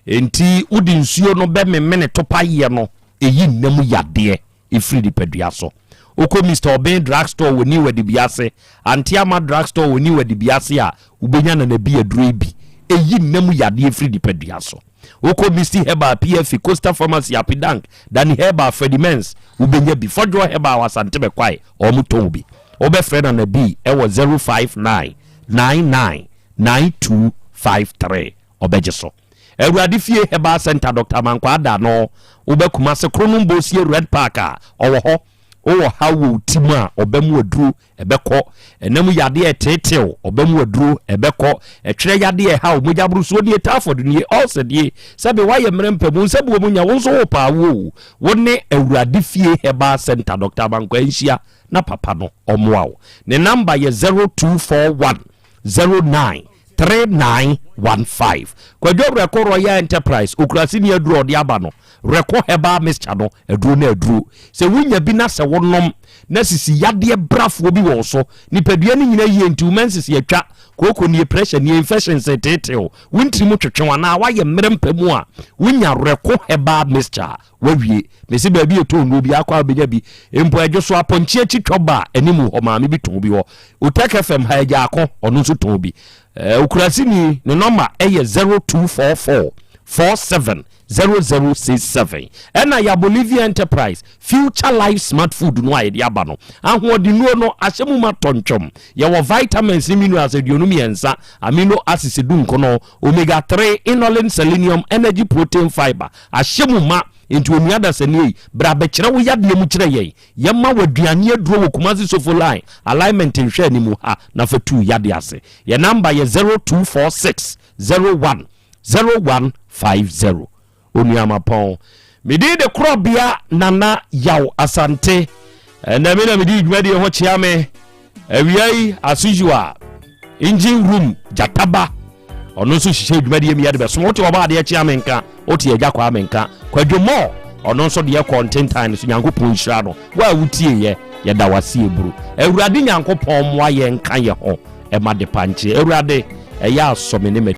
Enti wode nsuo no bɛmemene topayeɛ no, ɛyi nna mu yadeɛ ɛfiri nipadua so. Wokɔ Mister Obeng Drug Store wɔ New Adibiase, Auntie Ama Drug Store wɔ New Adibiase a, wobɛnya Nana B aduro yi bi. Ɛyi nna mu yadeɛ firi nipadua so. Wokɔ Misty Herbal, PFE, Coastal Pharmacy, Apidank, Danny Herbal, Freddie Mens, wobɛnya bi. Fɔdwoɔ Herbal wɔ Asante Bɛkwae, wɔn tɔn bi. Wobɛfrɛ Nana B wɔ 059 99 9253, ɔbɛgye so. Awurade Fie Herbal Centre, Doctor Amankwaa Daanoo, wobɛ Kumase, Kronom Bosie Red Park a, ɔwɔ hɔ. Wowɔ haw wɔ wo ti mu a, ɔbɛ mu aduro. Ɛbɛkɔ. Ɛna mu yadeɛ ɛteetew, ɔba mu aduro, ɛbɛkɔ. Ɛtwerɛ yadeɛ ɛhaw, mogya borosoɔ nie, typhoid nie, ulcer nie. Sɛbe woayɛ mmerɛ mpɛ mu, nsa buo mu nya, wo nso wo paa wo o. Wo ne Awurade Fie Herbal Centre, Doctor Amankwaa nhyia na papa no ɔmmoa wo. Ne number yɛ 0241 09 3915. Kwadwo Werɛko Royal Enterprise, Okuraseni aduro a ɔde aba no, Werɛko Herbal Mixture no, aduro no aduro. Sɛ wonya bi na sɛ wonom na sisi yadeɛ brafoɔ bi wɔ wo so, nipadua no nyina yie nti wo menses atwa, kooko nie, pressure nie, infections reteetee wo, wo ntiri mu twetwe wo anaa woayɛ mmerɛ mpa mu a, wonya Werɛko Herbal Mixture a, Wawie. Mese baabi yɛtɔn nnuro biara kɔ a wobɛnya bi. Mpo adwo so apɔnkye akyi twɔ ba anim hɔ maame bi tɔn bi hɔ. Otek FM ha agya ako ɔno nso tɔn bi. Eh, Okuraseni ne nɔma ɛyɛ 0244 47 0067. Ɛna ya Bolivia Enterprise Future Life Smart Food no a yɛde aba no. Ahoɔdennuro no ahyɛ mu ma tɔntwom. Yɛwɔ vitamins ne minerals 23, amino acids 19, omega 3, inulin, selenium, energy, protein, fiber. Ahyɛ mu ma, enti onua dasani ei, bra bɛkyerɛ wo yadeɛ mu kyerɛ yɛn. Yɛma wo aduane aduro wɔ Kumasi Sofo Line, Alignment nhwɛanimu ha na fa tu yadeɛ ase. Yɛn number yɛ 0246 01 0150. Onua Mapɔn. Me din de Korɔbea Nana Yaw Asante. Ɛnɛ me na medi dwumadie ho kyea me. Awia yi as usual engine room gyataba ɔno nso hyehyɛ dwumadie mi yɛde bɛsom wote ɔbɔ adeɛ kyea me nka wote agya kwaa me nka kwadwo mɔ ɔno nso deɛ kɔ ntentan no so nyankopɔn nhyira no wo a wotieeɛ yɛda wase eburu awurade nyankopɔn mmoa yɛn nka yɛ ho ɛma de pankye awurade ɛyɛ asɔ me ne ma.